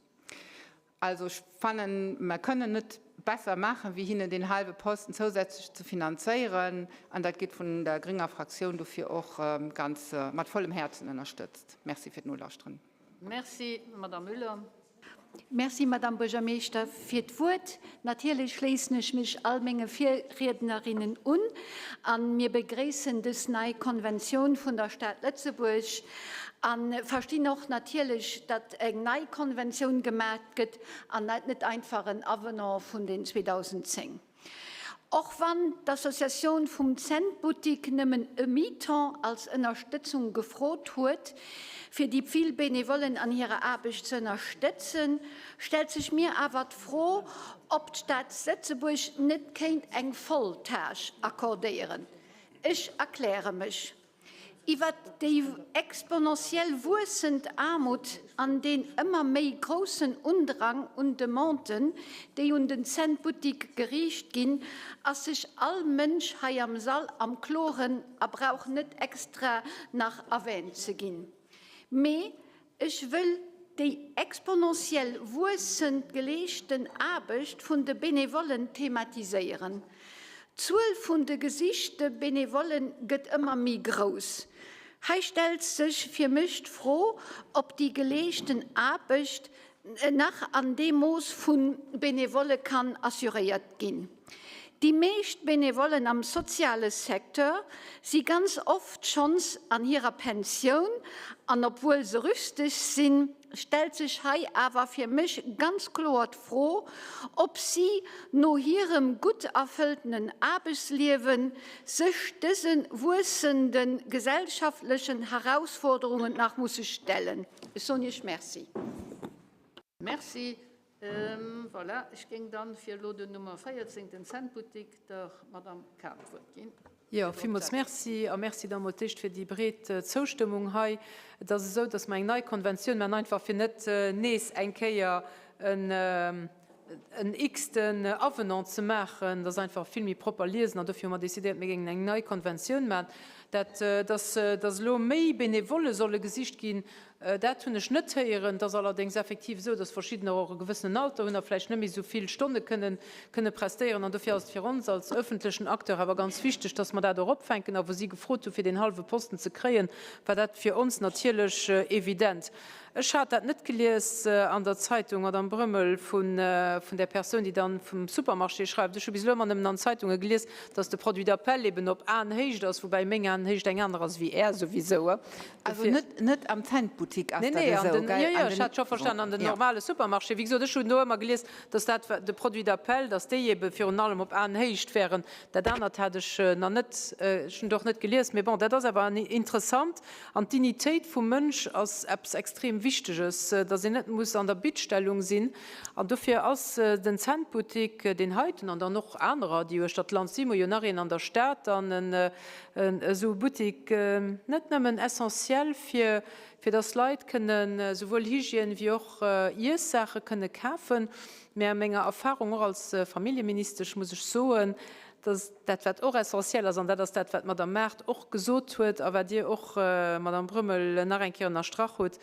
Speaker 12: Also ech fannen, mer kënnen net besser maachen, wéi hinnen deen hallwe Posten zousätzlech ze finanzéieren. An dat gétt vun der grénger Fraktioun dofir och ganz mat vollem Häerzen ënnerstëtzt. Merci fir d'Nolauschteren.
Speaker 1: Merci, Madame Müller.
Speaker 2: Merci, Madame Buergermeeschter, fir d'Wuert. Natierlech schléissen ech mech all menge Virriednerinnen un a mir begréissen dës nei Konventioun vun der Stad Lëtzebuerg a verstinn och natierlech, datt eng nei Konventioun gemaat gëtt an net einfach en Avenant vun den 2010. Och wann d'Associatioun vum Zentbuttik nëmmen e Mi-temps als Ënnerstëtzung gefrot huet, fir déi vill Benevollen an hirer Aarbecht ze ënnerstëtzen, stellt sech mir awer d'Fro, ob d'Stad Lëtzebuerg net kéint eng voll Tâche accordéieren. Ech erkläre mech. Iwwert déi exponentiell wuessend Aarmut an deen ëmmer méi groussen Undrang un Demanden, déi un den Cent-Boutique geriicht ginn, ass sech all Mënsch hei am Sall am Kloren a brauch net extra nach erwähnt ze ginn. Mee Ech wëll déi exponentiell wuessend geleeschten Aarbecht vun de Benevollen thematiséieren. D'Zuel vun de gesichte Benevollen gëtt ëmmer méi grouss. Hei stellt sech fir mech d'Fro, ob déi geleeschten Aarbecht nach an deem Mooss vu Benevolle kann assuréiert ginn. Déi meescht Benevollen am soziale Secteur si ganz oft schonns an hirer Pensioun an obwuel se rüsteg sinn, stellt sech hei awer fir mech ganz kloer d'Fro, ob si no hirem gutt erfëlltenen Aarbechtsliewe sech dëse wuessende gesellschaftlechen Herausforderungen nach musse stellen. Ech soen Iech Merci.
Speaker 1: Merci. Voilà, ech géing dann fir elo den Nummer 14, den Zentbuttik, der Madame Kahn d'Wuert ginn.
Speaker 3: Jo, villmools Merci a Merci da mol d'éischt fir déi breet Zoustëmmung hei. Et ass esou, dass mer eng nei Konventioun maachen, einfach fir net nees eng Kéier en x-ten Avenant ze maachen. Dat ass einfach vill méi propper liesen an dofir hu mer decidéiert, mir géingen eng nei Konventioun maachen. Dat, dass elo méi Benevolle solle gesicht ginn, Dat hunn ech net héieren. Et ass allerdéngs effektiv esou, dass verschiddener och e gewëssenen Alter hunn a vläicht net méi esou vill Stonne kënnen, kënne prestéieren. An dofir ass et fir ons als öffentlechen Acteur awer ganz wichteg, dass mer dat och opfänken. A wou si gefrot hu fir deen hallwe Posten ze kréien, war dat fir ons natierlech evident. Ech hat dat net gelies an der Zeitung, Madame Brömmel, vun, vun där Persoun, déi dann vum Supermarché schreift. Ech hu bis elo ëmmer nëmmen an Zeitunge gelies, dass de Produit d'appel eben op Aenhéicht ass, woubäi meng Aenhéicht eng aner ass wéi Är souwisou.
Speaker 12: Also net, net am Centboutique ass dat esou, gell?
Speaker 3: Jo, jo, ech hat scho verstanen, an den normale Supermarché. Wéi gesot, ech hunn do ëmmer gelies, dass dat, de Produit d'appel, dass déi ebe virun allem op Aenhéicht wären. Dat anert hat ech nach net, ech hunn et och net gelies. Mee bon, dat ass awer interessant. An d'Dignitéit vum Mënsch ass eppes extrem Wichteges, dass een net muss an der Bittstellung sinn. An dofir ass den Centboutique, deen heiten an dann och anerer, déi uechter d'Land sinn, mer hu jo nach een an der Stad, dann en, Esou e Buttik net nëmmen essentiell fir fir dass Leit kënne souwuel Hygiène wéi och Iessaache kënne kafen, mä a menger Erfahrung och als Familljeministesch muss ech soen. Dass dat, wat och essentiel ass, an dat ass dat, wat d'Madame Maart och gesot huet a wat Dir och, Madame Brömmel, nach eng Kéier ënnerstrach hutt,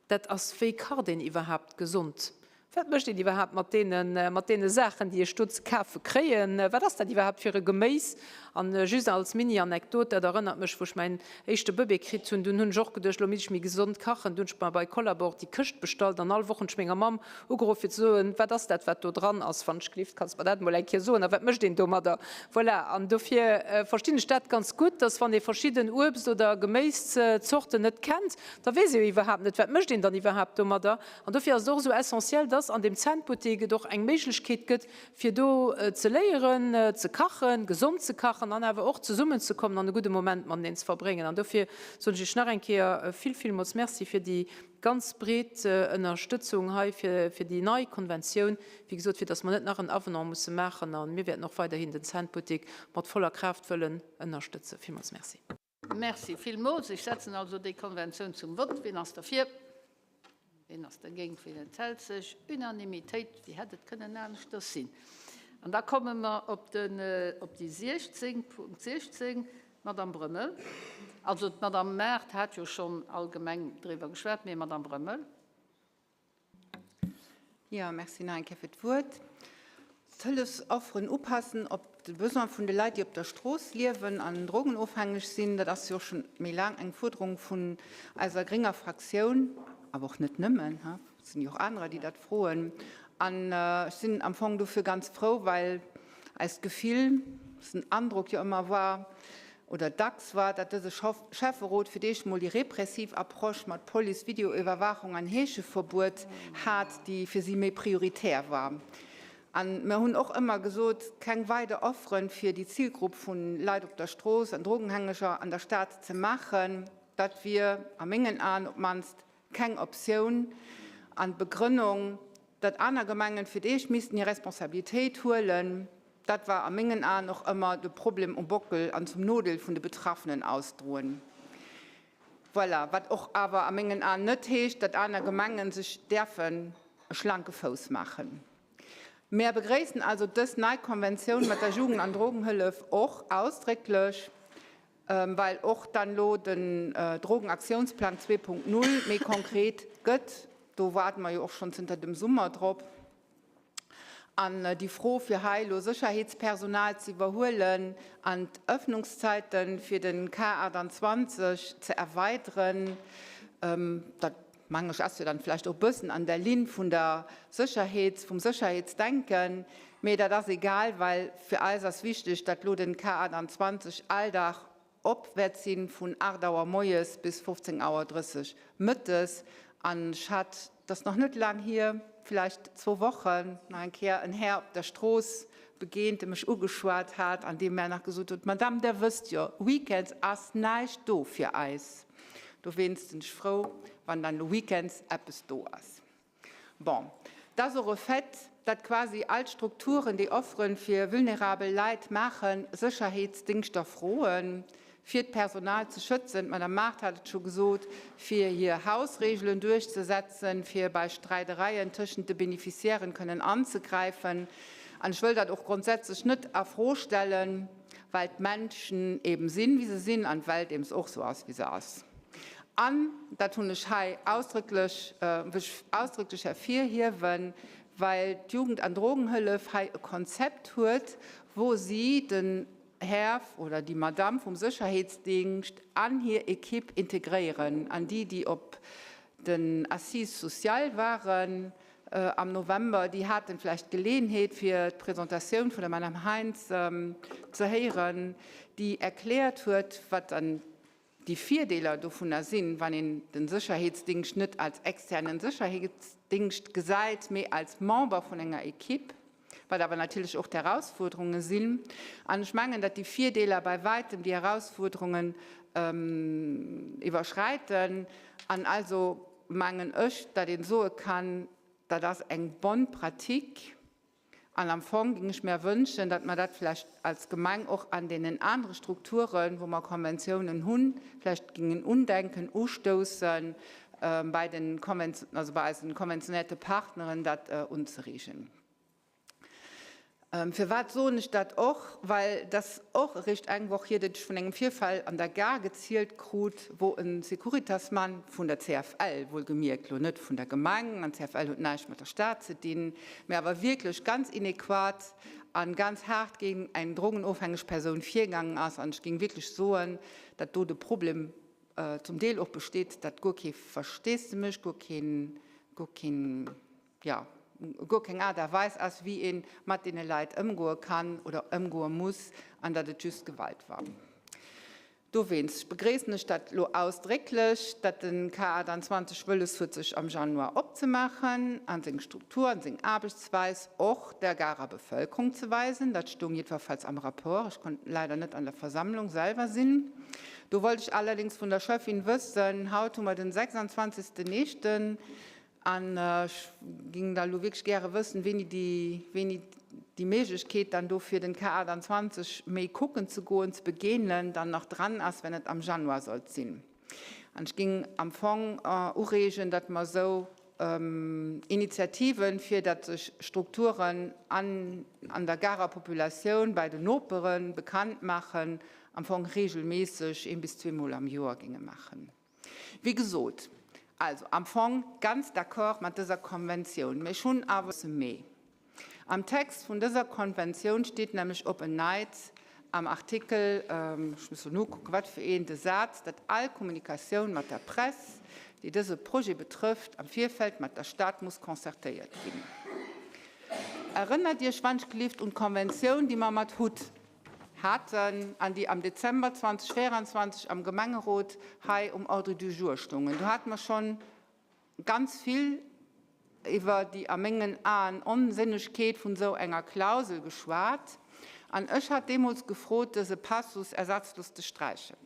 Speaker 3: dat ass, Wéi kacht een iwwerhaapt gesond? Wat mécht een iwwerhaapt mat deene, mat deene Saachen, déi ech do ze kafe kréien? Wat ass dat iwwerhaapt fir e Geméis? An just als Mini-Anekdot, dat erënnert mech, wou ech mäin éischte Bëbee kritt hunn, dunn hunn ech och geduecht, elo misst ech méi gesond kachen. Dunn hunn ech mer bei Collabor déi Këscht bestallt an all Woch hunn ech menger Mamm ugeruff fir ze soen, Wat ass dat, wat do dran ass? Wann ech gelift, kanns de mer dat emol eng Kéier soen? A wat mécht een domadder? Voilà, an dofir verstinn ech dat ganz gutt, dass wann ee verschidden Uebst oder Geméiszorten net kennt, da weess ee jo iwwerhaapt net, wat mécht een dann iwwerhaapt domadder. An dofir ass et och esou essentiell, dass an deem Zentbuttek et och eng Méiglechkeet gëtt, fir do ze léieren ze kachen, gesond ze kachen an awer och zesummenzekommen an e gudde Moment mateneen ze verbréngen. An dofir soen ech Iech nach eng Kéier vill, villmools Merci fir déi ganz breet Ënnerstëtzung hei fir déi nei Konventioun, wéi gesot, fir dass mer net nach en Avenant musse maachen. A mir wäerten och weiderhin den Zentbuttek mat voller Kraaft wëllen ënnerstëtzen. Villmools Merci.
Speaker 1: Merci villmools. Ech setzen also déi Konventioun zum Vott. Wien ass derfir? Wien ass dergéint? Wien enthält sech? Unanimitéit. Wéi hätt et kënnen aneschters sinn? An da komme mer op den, op déi 16, Punkt 16, d'Madame Brömmel. Also d'Madame Maart hat jo schonn allgemeng driwwer geschwat, mee Madame Brömmel.
Speaker 12: Jo, merci nach eng Kéier fir d'Wuert. D'Hëllefsofferen upassen op de Besoin vun de Leit, déi op der Strooss liewen an drogenofhängeg sinn, dat ass jo och schonn méi laang eng Fuerderung vun eiser grénger Fraktioun, awer och net nëmmen, et sinn jo och anerer, déi dat froen. An ech sinn am Fong dofir ganz frou, well eist Gefill, den Androck jo ëmmer war, oder dacks war, datt dëse Schäfferot fir d'éischt mol déi repressiv Approche mat Police, Videoiwwerwaachung an Heescheverbuet hat, déi fir si méi prioritär war. A mer hunn och ëmmer gesot, keng weider Offere fir déi Zilgrupp vu Leit op der Strooss an Drogenhängeger an der Stad ze maachen, dat wier a mengen Aen op d'mannst keng Optioun. An d'Begrënnung, datt aner Gemengen fir d'éischt missten hir Responsabilitéit huelen, dat war a mengen Aen och ëmmer de Problem um Bockel an zum Nodeel vun de Betraffenen ausdroen. Voilà, wat och awer a mengen Aen net heescht, datt aner Gemengen sech däerfen e schlanke Fouss maachen. Mär begréissen also dës nei Konventioun mat der Jugend an Drogenhëllef och ausdrécklech. well och dann elo den Drogenaktiounsplang 2.0 méi konkret gëtt. Do waarde mer jo och schonn zënter dem Summer drop. An déi Fro, fir hei elo Sécherheetspersonal ze iwwerhuelen an d'Öffnungszeite fir de K28 ze erweideren, dat mengen ech ass jo dann vläicht och e bëssen an der Linn vun der Sécherheets, vum Sécherheetsdenken, mee dat ass egal, well fir eis ass wichteg, datt lo den K28 all Dag op wäert sinn, vun 8 Auer moies bis 15 Auer 30 mëttes. An ech hat, dat ass nach net laang hier, vläicht zwou Wochen, nach eng Kéier en Här op der Strooss begeent, dee mech ugeschwat hat an dee mär nach gesot huet, Madame, Der wësst jo, weekends ass näischt do fir eis. Dowéinst sinn ech frou, wann dann elo weekends eppes do ass. Bon, et ass och e Fait, datt quasi all d'Strukturen, déi Offere fir vulnerabel Leit maachen, Sécherheetsdingschter froen, fir d'Personal ze schützen, d'Madame Mart hat et scho gesot, fir hir Hausregelen duerchzesetzen, fir bei Streidereien tëschent de Beneficiairen kënnen anzegräifen. An ech wëll dat och grondsätzlech net a Fro stellen. Well d'Menschen eben sinn, wéi se sinn, an d'Welt eben och sou ass, wéi se ass. An dat hunn ech hei ausdrücklech, wëll ech ausdrücklech hervirhiewen, well d'Jugend an Drogenhëllef hei e Konzept huet, wou si den Här oder déi Madame vum Sécherheetsdingscht an hir Equipe integréieren, an déi, déi op den Assises sociales waren am November, déi haten vläicht d'Geleeënheet fir d'Presentatioun vun der Madame Heintz ze héieren, déi erkläert huet, wat dann déi Virdeeler dovunner sinn, wann een den Sécherheetsdingscht net als externen Sécherheetsdingscht gesäit, mee als Member vun enger Equipe, wat awer natierlech och d'Herausfuerderunge sinn. An ech mengen, datt déi Virdeeler bei wäitem déi Herausfuerderungen iwwerschräiten. An also mengen ech, datt ee soe kann, dat ass eng bonne pratique. An am Fong géing ech mir wënschen, datt mer dat vläicht als Gemeng och an deenen anere Strukturen, wou mer Konventiounen hunn, vläicht géingen undenken, ustoussen, bei den also bei eisen konventionéierte Partneren dat unzereegen. Firwat soen ech dat och? Well dass och eréischt eng Woch hier, datt ech vun engem Virfall an der Gare gezielt krut, wou e Securitas-Mann vun der CFL, wuelgemierkt elo net vun der Gemeng, an d'CFL huet näischt mat der Stad ze dinn, mä awer wierklech ganz inequat a ganz haart géint eng drogenofhängeg Persoun virgaangen ass. An ech géing wierklech soen, datt do de Problem zum Deel och besteet, datt guer kee Versteesdemech, guer keen, guer keen, jo, guer keng Aart a Weis ass, wéi ee mat deene Leit ëmgoe kann oder ëmgoe muss, an datt et just Gewalt war. Dowéinst begréissen ech dat elo ausdrécklech, datt de K28 wëlles huet, sech am Januar opzemaachen a seng Struktur an seng Aarbechtsweis och der Garer Bevëlkerung ze weisen. Dat stoung jiddwerfalls am Rapport. Ech konnt leider net an der Versammlung selwer sinn. Do wollt ech allerdéngs vun der Schöffin wëssen, haut hu mer den 26. Meeschten, An ech géing da elo wierklech gäre wëssen, wéini déi, wéini déi Méiglechkeet dann do fir den K28 méi kucken ze goen, ze begéinen, dann nach dran ass, wenn et am Januar sollt sinn. An ech géing am Fong ureegen, datt mer esou Initiativen, fir datt sech Strukturen an, an der Garer Populatioun, bei den Nopere bekannt maachen, am Fong regelméisseg een bis zweemol am Joer géinge maachen. Wéi gesot, also am Fong ganz d'accord mat dëser Konventioun, mä ech hunn awer e bësse méi. Am Text vun dëser Konventioun steet nämlech op en Neits am Artikel, ech muss elo nokucken, wat fir een, de Saz, datt all Kommunikatioun mat der Press, déi dëse Projet betrëfft, am Virfeld mat der Stad muss concertéiert ginn. Erënnert Iech wannschgelift un d'Konventioun, déi mer mat hut haten an déi am Dezember 2024 am Gemengerot hei um Ordre du jour stoungen. Do hate mer schonn ganz vill iwwer déi a mengen Aen Onsënnegkeet vun esou enger Klausel geschwat an ech hat deemools gefrot, dëse Passus ersatzlos ze sträichen.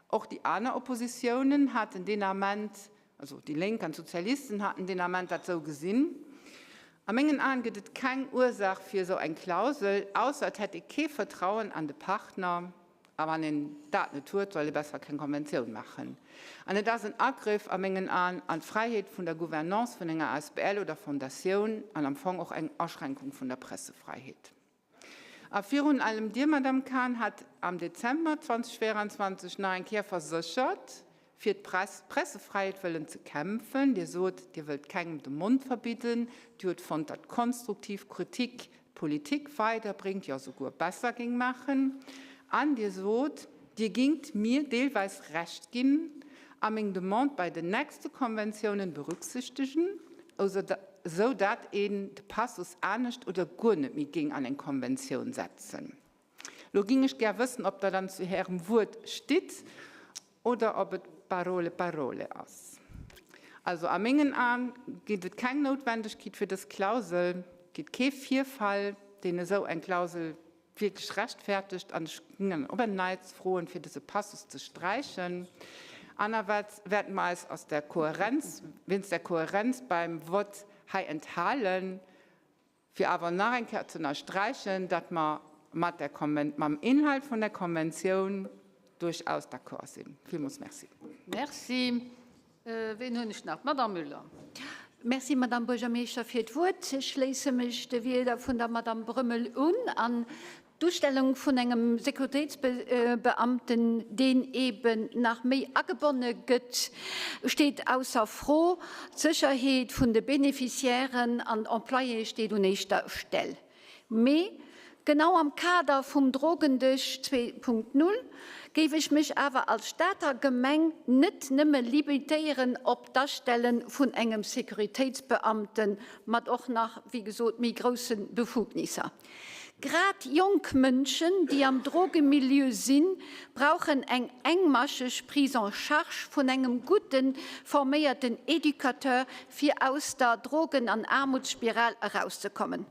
Speaker 12: Och déi aner Oppositiounen haten deen Ament, also déi Lénk an d'Sozialisten haten deen Ament dat esou gesinn. A mengen Aen gëtt et keng Ursaach fir esou eng Klausel, ausser et hätt ee kee Vertrauen an de Partner. A wann een dat net huet, soll ee besser keng Konventioun maachen. An et ass en Agriff a mengen Aen an d'Fräiheet vun der Gouvernance vun enger asbl oder Fondatioun an am Fong och eng Aschränkung vun der Pressefräiheet. A virun allem Dir, Madame Cahen, hat am Dezember 2024 nach eng Kéier verséchert, fir d'Pressefräiheet wëllen ze kämpfen. Dir sot, Dir wëllt kengem de Mond verbidden. Dir hutt fonnt, datt konstruktiv Kritik d'Politik weiderbréngt, jo souguer besser géing maachen. An Dir sot, Dir gingt mir deelweis Recht ginn a meng Demande bei den nächste Konventiounen berücksichtegen, esou dat een de Passus anescht oder guer net méi géing an eng Konventioun setzen. Lo ging ech gär wëssen, ob Der dann zu Ärem Wuert stitt oder ob et parole parole ass. Also a mengen Aen gétt et keng Noutwendegkeet fir dës Klausel, gétt kee Virfall, deen esou eng Klausel wierklech rechtfertegt an ech ging dann op en Neits froen, fir dëse Passus ze sträichen. Anerwärts wäerten mer eis aus der Kohärenz, wéinst der Kohärenz beim Vott hei enthalen, fir awer nach eng Kéier ze ënnersträichen, datt mer mat der Konven-, mam Inhalt vun der Konventioun duerchaus d'accord sinn. Villmools Merci.
Speaker 1: Merci. Ween hunn ech nach? D'Madame Müller.
Speaker 2: Merci, Madame Buergermeeschter, fir d'Wuert. Ech schléisse mech de Wierder vun der Madame Brömmel un an d'Ustellung vun engem Sécuritéitsbeamten, deen eeben nach méi agebonne gëtt, steet ausser Fro. D'Sécherheet vun de Beneficiairen an Employéë steet un éischter Stell. Mee genau am Kader vum Drogendësch 2.0 géif ech mech awer als Stater Gemeng net nëmme limitéieren op d'Astelle vun engem Sécuritéitsbeamte mat och nach, wéi gesot, méi grousse Befugnisser. Grad jonk Mënschen, déi am Drogemilieu sinn, brauchen eng engmascheg Prise en charge vun engem gudde forméierten Educateur, fir aus der Drogen an Aarmutsspiral erauszekommen.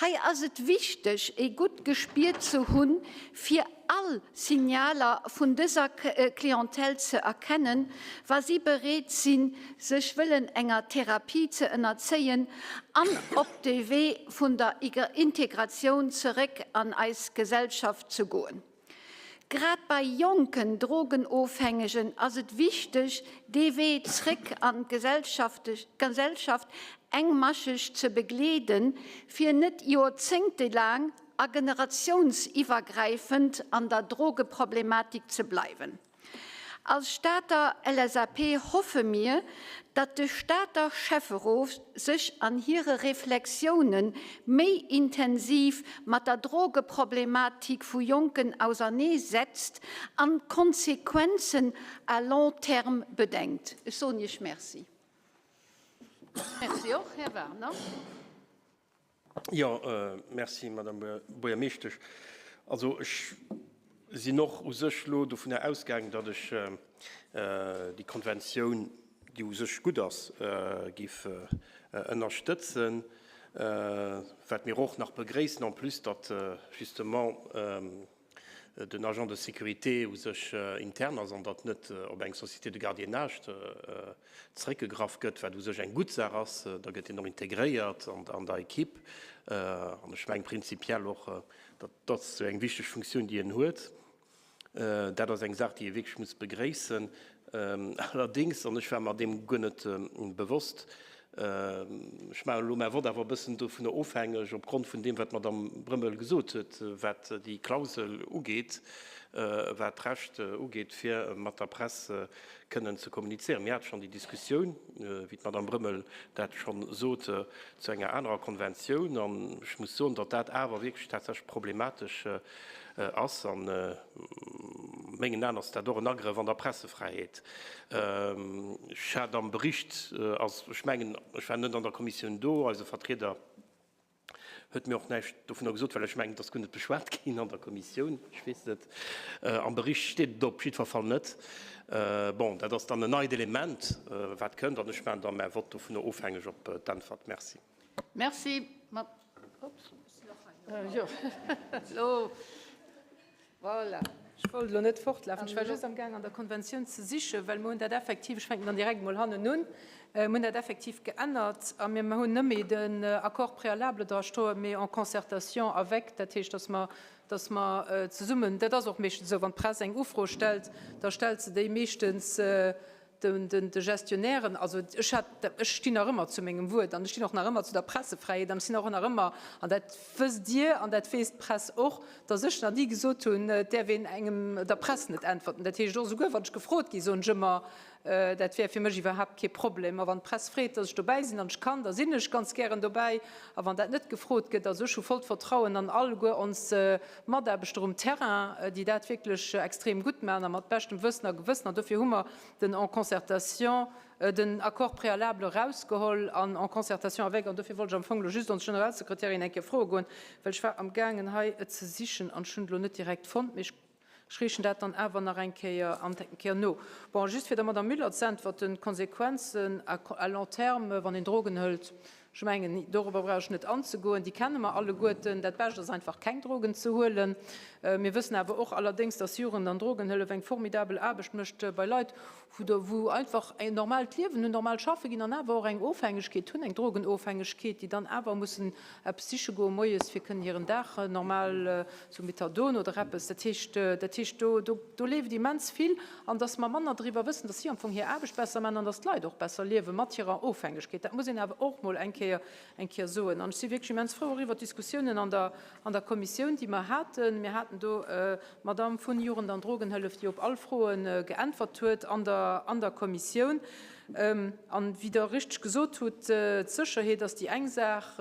Speaker 2: Hei ass et wichteg, ee gutt Gespier ze hunn, fir all Signaler vun dëser Clientèle ze erkennen, wa si bereet sinn, sech wëllen enger Therapie ze ënnerzéien an op de Wee vun der Integratioun zeréck an eis Gesellschaft ze goen. Grad bei jonken Drogenofhängegen ass et wichteg, dee Wee zréck an d'Gesellschaft engmascheg ze begleeden, fir net joerzéngtelaang a generatiounsiwwergräifend an der Drogeproblematik ze bleiwen. Als Stater LSAP hoffe mir, datt de Stater Schäfferot sech an hire Reflexioune méi intensiv mat der Drogeproblematik vu Jonken ausernee setzt an d'Konsequenzen à long terme bedenkt. Ech soen Iech Merci.
Speaker 1: Merci och, Här Werner.
Speaker 13: Jo, merci, Madame Buergermeeschtesch. Also ech sinn och u sech elo dovunner ausgaangen, datt ech déi Konventioun, déi u sech gutt ass, géif ënnerstëtzen. Wat mir och nach begréissen en plus, datt justement den Agent de sécurité u sech intern ass an datt net op eng Société de gardiennage zeréckgegraff gëtt, wat u sech eng gutt Saach ass. Da gëtt hien och integréiert an der Equipe. An ech mengen prinzipiell och, dat ass esou eng wichteg Funktioun, déi en huet. Dat ass eng Saach, déi ee wierklech muss begréissen. Allerdéngs, an ech war mer deem guer net bewosst, ech maachen elo mäi Vott awer e bëssen dovunner ofhängeg, opgrond vun deem, wat d'Madame Brömmel gesot huet, wat déi Klausel ugeet, wat d'Recht ugeet, fir mat der Press kënnen ze kommunizéieren. Mir hate schonn déi Diskussioun, wéi d'Madame Brömmel dat scho sot, zu enger anerer Konventioun. An ech muss soen, datt dat awer wierklech tatsächlech problematesch ass. A mengen Aen ass dat och en Agrëff an der Pressefräiheet. Ech hat am Bericht, also ech mengen, ech war net an der Kommissioun do, eise Vertrieder huet mir och näischt dovunner gesot, well ech mengen, et ass guer net beschwat ginn an der Kommissioun, ech weess net. Am Bericht steet et op jiddwer Fall net. Bon, dat ass dann en neit Element, wat kënnt, an ech maachen da mäi Vott dovunner ofhängeg op d'Äntwert. Merci.
Speaker 1: Merci. Jo, voilà.
Speaker 3: Ech wollt elo net fortlafen. Ech war just amgaang an der Konventioun ze sichen, well mir hunn dat effektiv, ech fänken dann direkt emol hannen un, mir hunn dat effektiv geännert a mir hunn net méi den Accord préalable dra stoen, mee en concertation avec, dat heescht, dass mer, dass mer zesummen, dat ass och meeschtens esou, wann d'Press eng Ufro stellt, da stellt se déi meeschtens de Gestionnairen, also ech hat, ech stinn nach ëmmer zu mengem Wuert an ech stinn och nach ëmmer zu der Pressefräiheet an ech sinn och nach ëmmer, an dat wësst Dir an dat weess d'Press och, datt ech nach ni gesot hunn, et däerf een engem, der Press net äntwerten. Dat heescht och, souguer wann ech gefrot gi soen ech ëmmer, dat wär fir mech iwwerhaapt kee Problem. A wann d'Press freet, datt ech dobäi sinn an ech kann, da sinn ech ganz gären dobäi. A wann dat net gefrot gëtt, also ech hu vollt Vertrauen an alleguer ons Mataarbechter um Terrain, déi dat wierklech extrem gutt maachen a mat beschtem Wëssen a Gewëssen. An dofir hu mer den en concertation, den Accord préalable erausgeholl an en concertation avec. An dofir wollt ech am Fong elo just ons Generalsekretärin eng Kéier froe goen, well ech war amgaangen hei et ze sichen an ech hunn et elo net direkt fonnt, mee ech reechen dat dann awer nach eng Kéier an eng Kéier no. Bon, just fir der Madame Müller ze äntwerten, d'Konsequenzen à long terme, wann een Drogen hëlt, Ech mengen, dorobber brauch ech net anzegoen, déi kenne mer alleguerten. Dat Bescht ass einfach, keng Drogen ze huelen. Mir wëssen awer och allerdéngs, dass Jugend an Drogenhëllef eng formidabel Aarbecht mécht bei Leit, wou einfach en normaalt Liewen hunn, normal schaffe ginn an awer och eng Ofhängegkeet hunn, eng Drogenofhängegkeet, déi dann awer mussen eppes siche goe moies, fir kënnen hiren Dag normal, sou Methadon oder eppes. Dat heescht, dat heescht, do, do leeft immens vill. An dass mer manner driwwer wëssen, dass si am Fong hir Aarbecht besser maachen an dass d'Leit och besser liewe mat hirer Ofhängegkeet. Dat muss een awer och mol eng Kéier, eng Kéier soen. An ech si wierklech immens frou och iwwert d'Diskussiounen an der, an der Kommissioun, déi mer haten. Mir haten do d'Madame vun Jugend an Drogenhëllef, déi op all Froe geäntwert huet an der, an der Kommissioun. An, wéi Der richteg gesot hutt, d'Sécherheet ass déi eng Saach.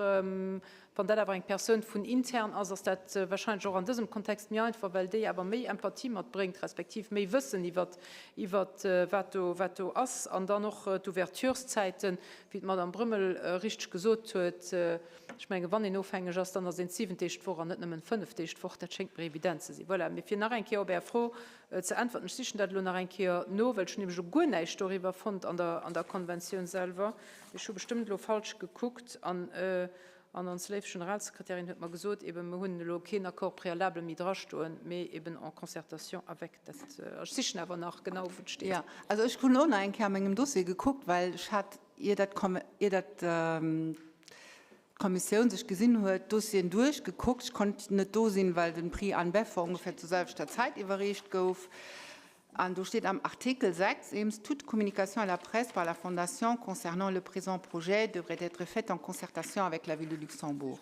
Speaker 3: Wann dat awer eng Persoun vun intern ass, ass dat wahrscheinlech och an dësem Kontext méi einfach, well déi awer méi Empathie matbréngt, respektiv méi Wëssen iwwer iwwer wat do wat do ass. An dann och d'Ouvertureszäiten, wéi d'Madame Brömmel richteg gesot huet. Ech menge wann een ofhängeg ass, dann ass een 7 Deeg d'Woch an net nëmmen 5 Deeg d'Woch. Dat schéngt mir evident ze sinn. Voilà, mee fir nach eng Kéier op Är Fro ze äntwerten, ech sichen dat elo nach eng Kéier no, well ech hunn nämlech elo guer näischt doriwwer fonnt an der an der Konventioun selwer. Ech hu bestëmmt elo falsch gekuckt an an ons léif Generalsekretärin huet mer gesot, eben mer hunn elo keen Accord préalable méi drastoen, mee eben en concertation avec. Dat, ech sichen awer nach genau wou et steet.
Speaker 12: Jo, also ech hunn och nach eng Kéier a mengem Dossier gekuckt, well ech hat ier dat, ier dat. d'Kommissioun sech gesinn huet, d'Dossieren duerchgekuckt. Ech konnt net do sinn, well de Prix Anne Beffort ongeféier zur selwechter Zäit iwwerreecht gouf. An do steet am Artikel 6 eems, Toute communication à la presse par la Fondation concernant le présent projet devrait être faite en concertation avec la Ville de Luxembourg.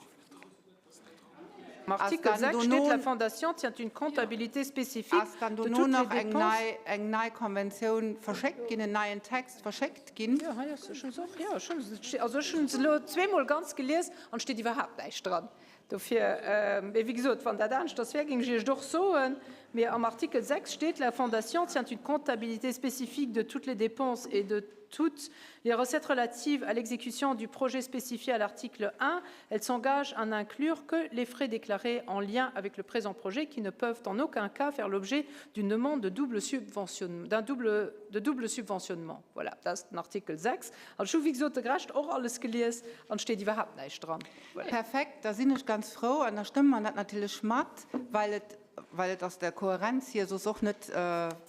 Speaker 3: Am Artikel 6 steet, La Fondation tient une comptabilité spécifique de toutes les dépenses.
Speaker 12: Eng nei Konventioun verschéckt ginn, en neien Text verschéckt ginn?
Speaker 3: Jo, hei ass, ech hunn se och, jo, ech hunn se, also ech hunn se elo zweemol ganz gelies an et steet iwwerhaapt näischt dran. Dofir, mee wéi gesot, wann dat aneschters wär, géing ech Iech et och soen. Mee am Artikel 6 steet, La Fondation tient une comptabilité spécifique de toutes les dépenses et de toutes les recettes relatives à l'exécution du projet spécifié à l'article 1. Elle s'engage à n'inclure que les frais déclarés en lien avec le présent projet qui ne peuvent en aucun cas faire l'objet d'une demande de double subventionnement, d'un double, de double subventionnement. Voilà, dat ass den Artikel 6. An ech hu wéi gesot de Rescht och alles gelies an et steet iwwerhaapt näischt dran.
Speaker 12: Voilà. Perfekt, da sinn ech ganz frou an da stëmme mer dat natierlech mat, well et, well et aus der Kohärenz hier soss och net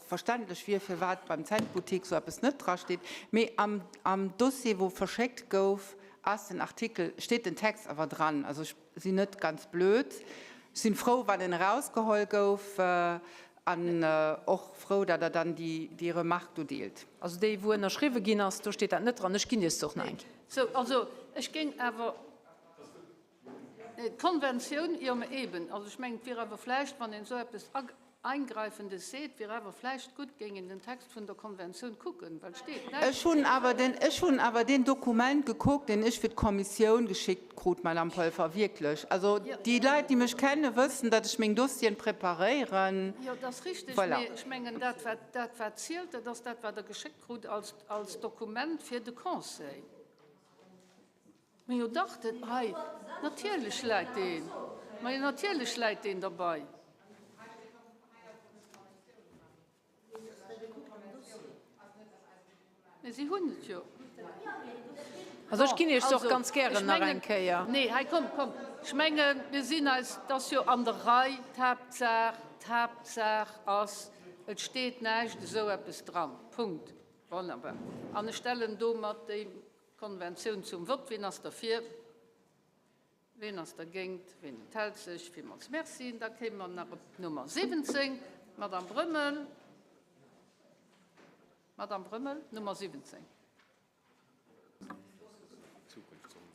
Speaker 12: verständlech wier, firwat beim Zentboutique sou eppes net drasteet. Mee am, am Dossier, wou verschéckt gouf, ass den Artikel, steet den Text awer dran. Also ech sinn net ganz blöd. Ech sinn frou, wann en erausgeholl gouf an och frou, datt Der dann déi, déi Remarque do deelt.
Speaker 3: Also déi, wou ënnerschriwwe ginn ass, do steet dat net dran. Ech ginn Iech se och nach eng Kéier.
Speaker 1: Sou, also ech géing awer d'Konventioun, jo, mä eben, also ech mengen, et wier awer vläicht, wann een esou eppes Eingreifendes seet, wier awer vläicht gutt, géing een den Text vun der Konventioun kucken, well steet näischt.
Speaker 12: Ech hunn awer den, ech hunn awer deen Dokument gekuckt, deen ech fir d'Kommissioun geschickt krut, Madame Polfer, wierklech. Also déi Leit, déi mech kennen, wëssen, datt ech meng Dossieren preparéieren.
Speaker 1: Jo, dat ass richtig,
Speaker 12: Voilà.
Speaker 1: mee ech mengen, dat wat, dat wat zielt, dat ass dat, wat Der geschéckt krut als, als Dokument fir de Conseil. Majo dach, den hei, natierlech läit deen, majo natierlech läit deen derbei. Mee si hunn et jo.
Speaker 3: Also ech ginn Iech se och ganz gären nach eng Kéier.
Speaker 1: Nee, hei komm, komm, ech mengen, mir sinn eis, et ass jo an der Rei, d'Haaptsaach, d'Haaptsaach ass, et steet näischt esou eppes dran. Punkt. Wonnerbar. An ech stellen domat déi Konventioun zum Vott. Wien ass derfir? Wien ass dergéint? Wien enthält sech? Villmools Merci. Da kéime mer nach op d'Nummer 17. D'Madame Brömmel. Madame Brömmel, Nummer 17.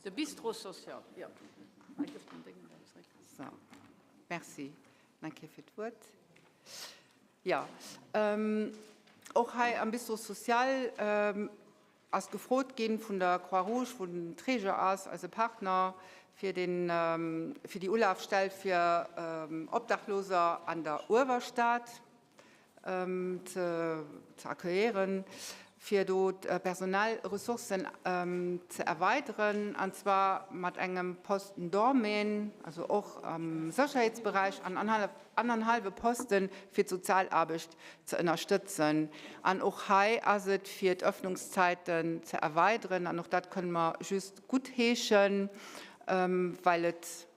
Speaker 1: De Bistrot social, jo. Hei gëff den Déngen dann zréck.
Speaker 12: So, merci nach eng Kéier fir d'Wuert. Jo, och hei am Bistrot social ass gefrot ginn vun der Croix-Rouge, wou den Träger ass, eise Partner, fir den, fir déi Ulafstell fir Obdachloser an der Uewerstad ze accueillieren, fir do d'personell Ressourcen ze erweideren, an zwar mat engem Posten Doorman, also och am Sécherheetsberäich, an annerhallwe Posten, fir d'Sozialaarbecht ze ënnerstëtzen. An och hei ass et, fir d'Öffnungszäiten ze erweideren. An och dat kënne mer just guttheeschen, well et,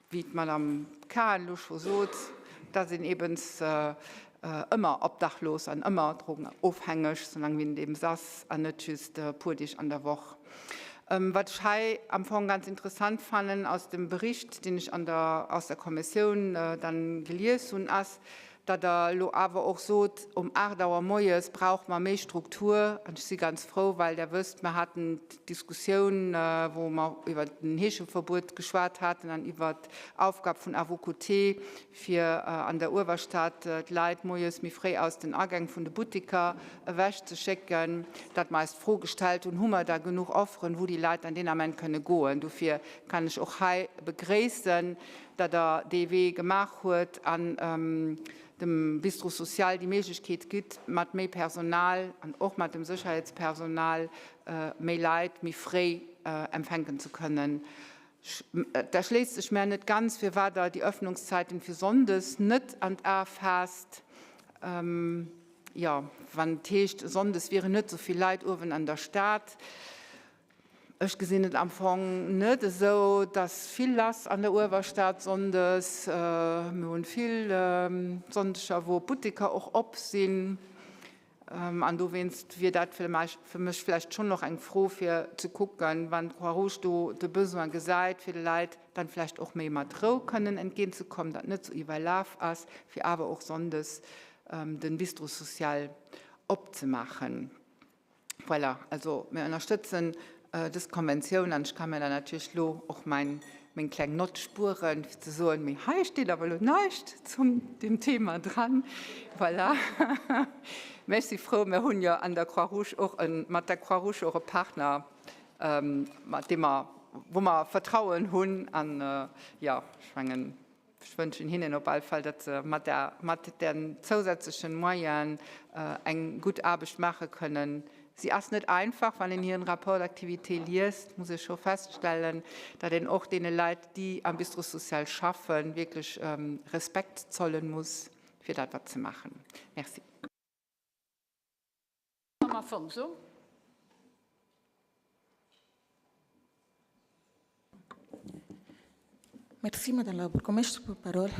Speaker 12: wéi d'Madame Cahen elo scho sot, et ass een ebens ëmmer obdachlos an ëmmer drogenofhängeg, soulaang wéi een et ebens ass, an net just e puer Deeg an der Woch. Wat ech hei am Fong ganz interessant fannen aus dem Bericht, deen ech an der, aus der Kommissioun dann gelies hunn, ass, datt Der elo awer och sot, um 8 Auer moies brauche mer méi Struktur. An ech si ganz frou, well Der wësst, mer haten d'Diskussioun, wou mer iwwert den Heescheverbuet geschwat haten an iwwert d'Aufgab vun À vos côtés, fir an der Uewerstad d'Leit moies méi fréi aus den Agäng vun de Butteker ewechzeschécken, datt mer eis d'Fro gestellt hunn, Hu mer da genuch Offeren, wou déi Leit an deen Ament kënne goen? Dofir kann ech och hei begréissen, datt Der dee Wee gemaach huet an dem Bistrot social déi Méiglechkeet gitt, mat méi Personal an och mat dem Sécherheetspersonal méi Leit méi fréi empfänken ze kënnen. Et erschléisst sech mär net ganz, firwat Der déi Öffnungszeiten fir sonndes net an d'A faasst. Jo, wann et heescht, sonndes wieren net esou vill Leit uewen an der Stad. Ech gesinn et am Fong net esou, dass vill lass an der Uewerstad sonndes. Mir hunn vill Sonndeger, wou d'Butteker och op sinn. An dowéinst wier dat fir mech vläicht schonn och eng Fro fir ze kucken, wann d'Croix-Rouge do de Besoin gesäit, fir de Leit dann vläicht och méi mat Rou kënnen entgéintzekommen, datt net sou iwwerlaf ass, fir awer och sonndes de Bistrot social opzemaachen. Voilà, also mir ënnerstëtzen dës Konventioun an ech ka mir dann natierlech elo och mäin, meng kleng Nott spueren, fir ze soen, mee hei steet awer elo näischt zum deem Thema dran. Voilà. Mä ech si frou, mir hunn jo an der Croix-Rouge och e, mat der Croix-Rouge och e Partner, mat deem mer, wou mer Vertrauen hunn an, jo, ech mengen, Ech wënschen hinnen op all Fall, datt se mat der, mat den zousätzlechen Moyenen eng gutt Aarbecht maache kënnen. Si ass net einfach, wann een hiren Rapport d'activité liest, muss ech scho feststellen, datt een och deene Leit, déi am Bistrot social schaffen, wierklech Respekt zollen muss, fir dat wat se maachen. Merci.
Speaker 1: Madame Afonso.
Speaker 14: Merci, Madame la bourgmestre, pour la parole.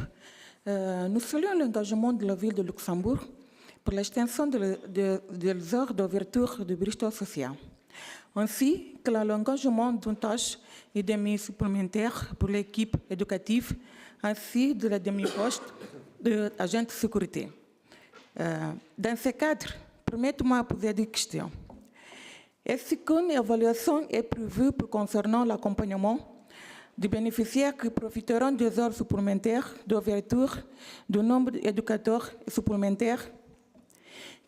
Speaker 14: Euh, nous saluons l'engagement de la ville de Luxembourg pour l'extension de, de, des heures d'ouverture du Bristol social, ainsi que l'engagement d'une tâche et demi supplémentaire pour l'équipe éducative, ainsi de la demi-poste d'agent de sécurité. Euh, dans ce cadre, permettez-moi de poser des questions. Est-ce qu'une évaluation est prévue pour concernant l'accompagnement des bénéficiaires qui profiteront des heures supplémentaires d'ouverture, du nombre d'éducateurs supplémentaires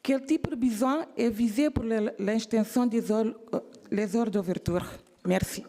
Speaker 14: Quel type de besoin est visé pour l'extension des heures, euh, les heures d'ouverture Merci.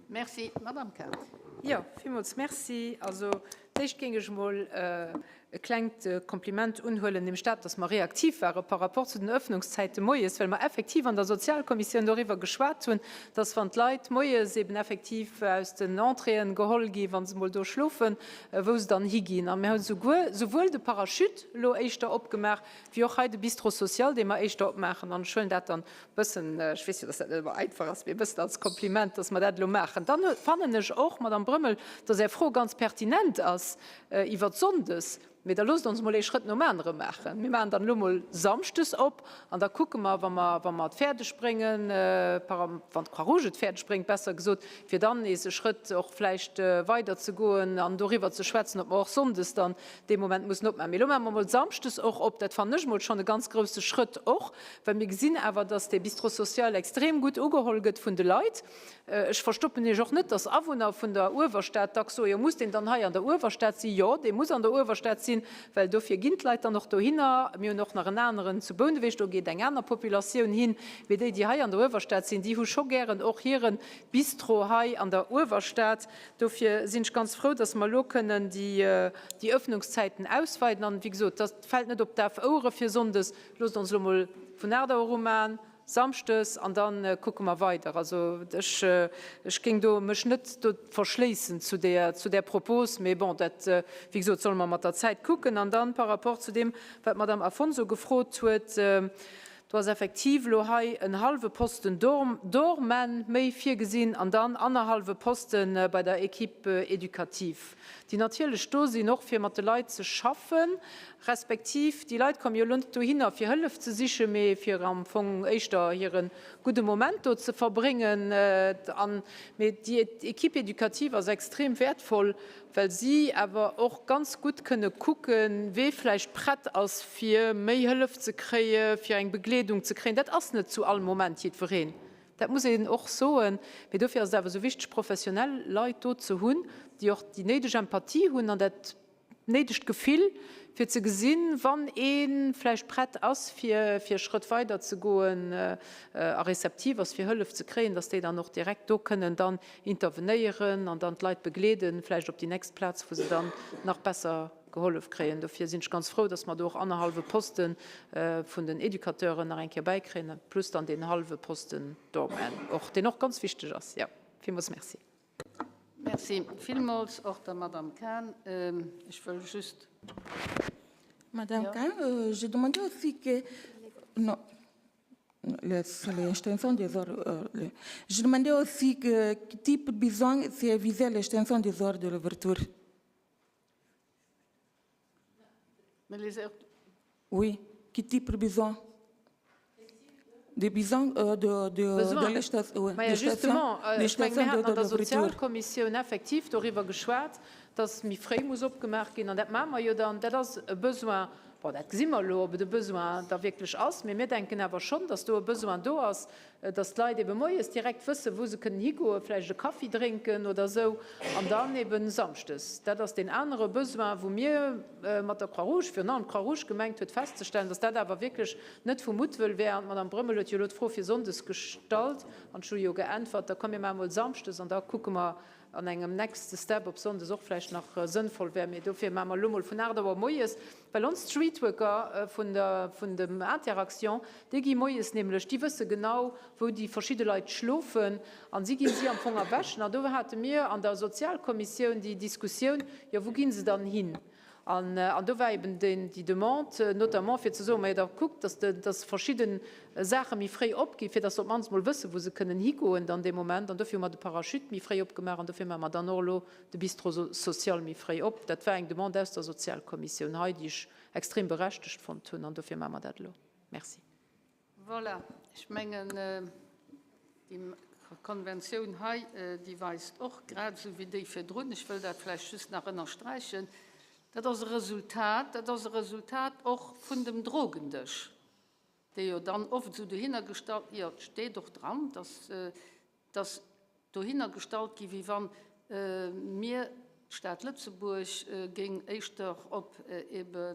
Speaker 1: Merci, Madame Kemp.
Speaker 3: Jo, villmools Merci. Also, d'éischt géing ech emol e klengt Kompliment unhuelen, nämlech dat, dass mer reaktiv ware par rapport zu den Öffnungszäite moies, well mer effektiv an der Sozialkommissioun doriwwer geschwat hunn, dass wann d'Leit moies eben effektiv aus den Entréeën geholl ginn, wa se emol do schlofen, wou se dann higinn. A mir hu souguer souwuel de Parachute elo éischter opgemaach, wéi och hei de Bistrot social, dee mer éischter opmaachen. An ech huelen dat dann bëssen, ech weess jo, dass dat net ëmmer einfach ass, mee e bëssen als Kompliment, dass mer dat elo maachen. Dann fannen ech och, Madame Brömmel, dass Är Fro ganz pertinent ass iwwert Sonndes. Mee da loosst ons emol ee Schrëtt nom anere maachen. Mir maachen dann elo emol samschdes op an da kucke mer, wa mer, wa mer et fäerdeg bréngen, wann d'Croix-Rouge et fäerdeg bréngt, besser gesot, fir dann nees e Schrëtt och vläicht weiderzegoen an doriwwer ze schwätzen, ob mer och sonndes dann dee Moment mussen opmaachen. Mee elo maache mer emol samschdes och op. Dat fannen ech emol schonn e ganz grouse Schrëtt och, well mir gesinn awer, dass dee Bistrot social extrem gutt ugeholl gëtt vun de Leit. Ech verstoppen Iech och net, dass Awunner vun der Uewerstad dacks soen, jo muss deen dann hei an der Uewerstad sinn? Jo, dee muss an der Uewerstad sinn, well dofir ginn d'Leit dann och dohinner. Mir hunn och nach en aneren zu Bouneweg, do geet eng aner Populatioun hin. Mee déi, déi hei an der Uewerstad sinn, déi hu scho gären och hire Bistrot hei an der Uewerstad. Dofir sinn ech ganz frou, dass mer elo kënnen déi Öffnungszäiten ausweiden. An, wéi gesot, dat fält net op daf Ouere fir sonndes. Loosst ons elo mol vun 8 Auer u man, samschdes, an da kucke mer weider. Also ech, ech géing do mech net do verschléissen zu där, zu där Propos. Mee bon, dat, wéi gesot, solle mer mat der Zäit kucken. An dann par rapport zu deem, wat d'Madame Afonso gefrot huet, Do ass effektiv elo hei en hallwe Posten Doorman méi virgesinn an dann annerhallwe Poste bei der Équipe éducative, déi natierlech do sinn och fir mat de Leit ze schaffen, respektiv déi Leit komme jo elo net dohinner fir Hëllef ze sichen, mee fir am Fong éischter hire gudde Moment do ze verbréngen. Mee déi Équipe éducative ass extrem wäertvoll, well si awer och ganz gutt kënne kucken, wee vläicht prett ass, fir méi Hëllef ze kréie, fir eng Begleedung ze kréien. Dat ass net zu all Moment jiddwereen, dat muss een och soen. Mee dofir ass et awer esou wichteg, professionell Leit do ze hunn, déi och déi néideg Empathie hunn an dat néidegt Gefill, fir ze gesinn, wann ee vläicht prett ass, fir e Schrëtt weider ze goen a rezeptiv ass, fir Hëllef ze kréien, dass déi dann och direkt do kënnen dann intervenéieren an dann d'Leit begleeden, vläicht op déi nächst Plaz, wou se dann nach besser gehollef kréien. Dofir sinn ech ganz frou, dass mer do och annerhallwe Poste vun den Educateuren nach eng Kéier bäikréien, plus dann deen hallwe Posten Doorman och, deen och ganz wichteg ass. Jo, villmools Merci.
Speaker 1: Merci villmools och der Madame Cahen. Ech wëll just.
Speaker 14: Madame Cahen, je demandais aussi que, non, L'extension des heures. Euh, je demandais aussi que, quel type de besoin c'est viser l'extension des heures de l'ouverture.
Speaker 1: Mais les heures.
Speaker 14: Oui, quel type de besoin? Des besoins de, de, de
Speaker 3: Besoin. Maja, justement, ech menge mir haten an der Sozialkommissioun effektiv doriwwer geschwat, dass méi fréi muss opgemaach ginn. An dat maache mer jo dann. Dat ass e Besoin, bon, dat gesi mer elo, ob et e Besoin da wierklech ass, mee mir denken awer schonn, dass do e Besoin do ass, dass d'Leit ebe moies direkt wëssen, wou se kënnen higoen, vläicht e Kaffi drénken oder esou, an dann eben samschdes. Dat ass deen anere Besoin, wou mir mat der Croix-Rouge, virun allem d'Croix-Rouge gemengt huet festzestellen, dass dat awer wierklech net vu Muttwëll wär. An d'Madame Brömmel huet jo elo d'Fro fir sonndes gestallt an ech hu jo geäntwert, da komm mir maache mol samschdes an da kucke mer an engem next step, ob sonndes och vläicht nach sënnvoll wär. Mee dofir maache mer elo mol vun 8 Auer moies, well ons Streetworker vun der, vun dem Interaction, déi gi moies nämlech, déi wësse genau, wou déi verschidde Leit schlofen an si ginn si am Fong erwächen. An do hate mir an der Sozialkommissioun déi Diskussioun, jo wou gi se dann hin? An do war eben déi Demande notamment fir ze soen, majo da kuckt, datt datt verschidde Saache méi fréi opginn, fir datt se op d'mannst mol wëssen, wou se kënnen higoen dann dee Moment. An dofir hu mer de Parachute méi fréi opgemaach an dofir maache mer dann och elo de Bistrot social méi fréi op. Dat war eng Demande aus der Sozialkommissioun hei, déi ech extrem berechtegt fonnt hunn an dofir maache mer dat elo. Merci.
Speaker 1: Voilà, ech mengen, déi Konventioun hei, déi weist och, grad esou wéi déi virdrun, ech wëll dat vläicht just nach ënnersträichen, dat ass e Resultat, dat ass e Resultat och vun dem Drogendësch, dee jo dann oft esou dohinnergestallt, jo, et steet och dran, dass, dass dohinner gestallt gi wéi wann mir, d'Stad Lëtzebuerg, géing éischter op ebe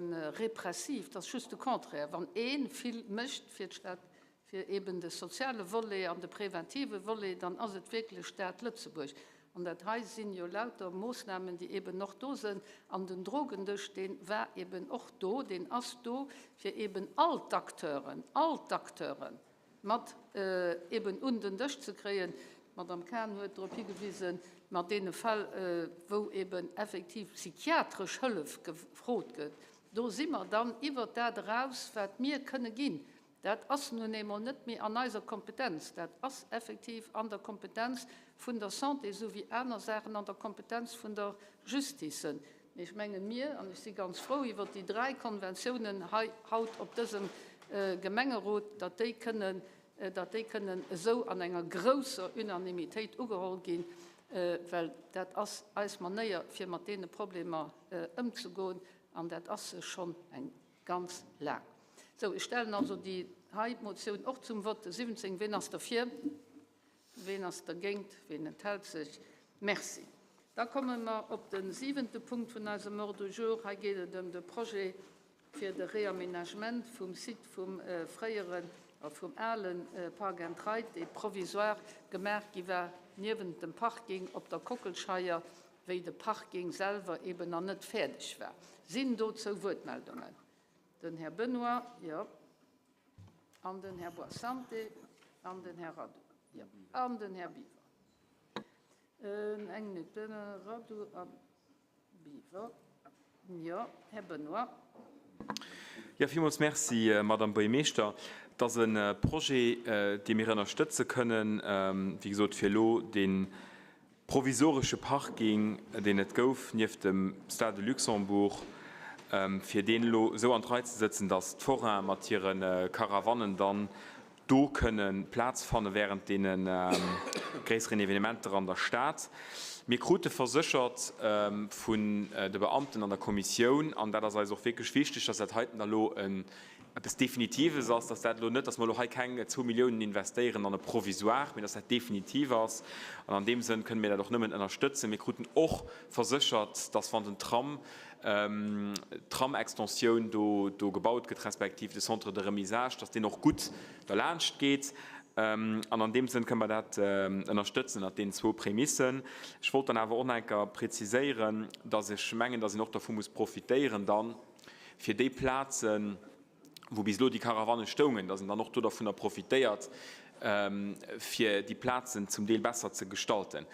Speaker 1: repressiv, dat ass just de Contraire, wann ee vill mécht fir d'Stad, fir eben de soziale Volet an de preventive Volet, dann ass et wierklech d'Stad Lëtzebuerg. An dat hei sinn jo lauter Moossnamen, déi eben och do sinn. An den Drogendësch, dee war eben och do, deen ass do, fir eben all d'Acteuren, all d'Acteuren, mat eben un den Dësch ze kréien. D'Madame Cahen huet drop higewisen, mat deene Fäll, wou eben effektiv psychiatresch Hëllef gefrot gëtt, do si mer dann iwwert dat eraus, wat mir kënne ginn. Dat ass nun eemol net méi an eiser Kompetenz. Dat ass effektiv an der Kompetenz vun der Santé, esou wéi aner Saachen an der Kompetenz vun der Justice. Mee ech menge mir, an ech si ganz frou iwwert déi dräi Konventiounen hei haut op dësem Gemengerot, datt déi kënnen, datt déi kënnen esou an enger grousser Unanimitéit ugeholl ginn, well dat ass eis Manéier, fir mat deene Problemer ëmzegoen, an dat ass se schonn eng ganz laang. Sou, ech stellen also déi hei Motioun och zum Vote. 17, Ween ass derfir? Ween ass dergéint? Ween enthält sech? Merci. Da komme mer op de siwente Punkt vun eisem Ordre du jour. Hei geet et ëm de Projet fir de Réaménagement vum Site vum fréieren a vum ale Park and Ride, dee provisoire gemaach gi war niewent dem Parking op der Kockelscheier, wéi de Parking selwer eben nach net fäerdeg war. Sinn dozou Wuertmeldungen? Den Här Benoy, jo. An den Här Boissante an den Här Radu. Jo. An den Här Biwer. Eng Minutt. Den Här Radu a Biwer. Jo, Här Benoy.
Speaker 4: Jo, villmools Merci, Madame Buergermeeschter. Et ass e Projet, dee mir ënnerstëtze kënnen. Wéi gesot, fir elo dee provisoresche Parking, deen et gouf nieft dem Stade de Luxembourg, fir deen elo esou an d'Rei ze sëtzen, datt d'Forainen mat hire Caravannen dann do kënne Plaz fanne während deene gréisseren Evenementer an der Stad. Mir krute verséchert vun de Beamten an der Kommissioun, an dat ass eis och wierklech wichteg, datt dat heiten da elo en eppes Definitives ass, dass dat elo net, dass mer elo hei keng zwou Milliounen investéieren an e Provisoire, mee dass dat definitiv ass. An an deem Sënn kënne mir dat och nëmmen ënnerstëtzen. Mir kruten och verséchert, dass wann den Tram, d'Tram-Extensioun do do gebaut gëtt, respektiv de Centre de remisage, dass deen och gutt derlaanscht geet. An an deem Sënn kënne mer dat ënnerstëtzen ënnert deenen zwou Prämissen. Ech wollt dann awer och nach eng Kéier preziséieren, dass ech mengen, dass een och dervu muss profitéieren dann, fir déi Plazen, wou bis elo déi Karawanne stoungen, dass een dann och do dervunner profitéiert, fir déi Plazen zum Deel besser ze gestalten.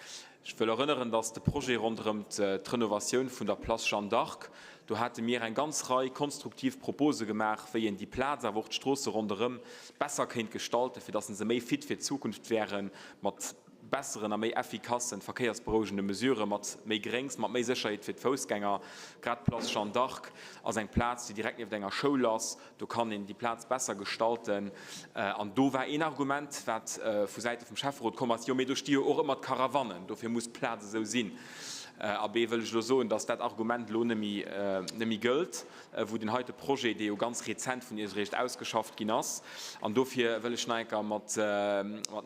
Speaker 4: Ech wëll erënneren, dass de Projet ronderëm d'Renovatioun vun der Place Jeanne d'Arc, do hate mir eng ganz Rei konstruktiv Propose gemaach, wéi een déi Plaz, awer och d'Stroosse ronderëm besser kéint gestalten, fir dass se méi fit fir d'Zukunft wären, mat. besseren a méi effikassen verkéiersberouegende Mesurë mat méi Gréngs, mat méi Sécherheet fir d'Foussgänger. Grad d'Place Jeanne d'Arc ass eng Plaz, déi direkt nieft enger Schoul ass. Do kann een déi Plaz besser gestalten. An do war een Argument, wat vu Säite vum Schäfferot komm ass, Jo, mee do sti jo och ëmmer d'Caravanen, dofir muss d'Plaz esou sinn. Abee, wëll ech elo soen, dass dat Argument elo net méi gëllt, wou den heite Projet, dee jo ganz rezent vun Iech eréischt ausgeschafft ginn ass. An dofir wëll ech nach eng Kéier mat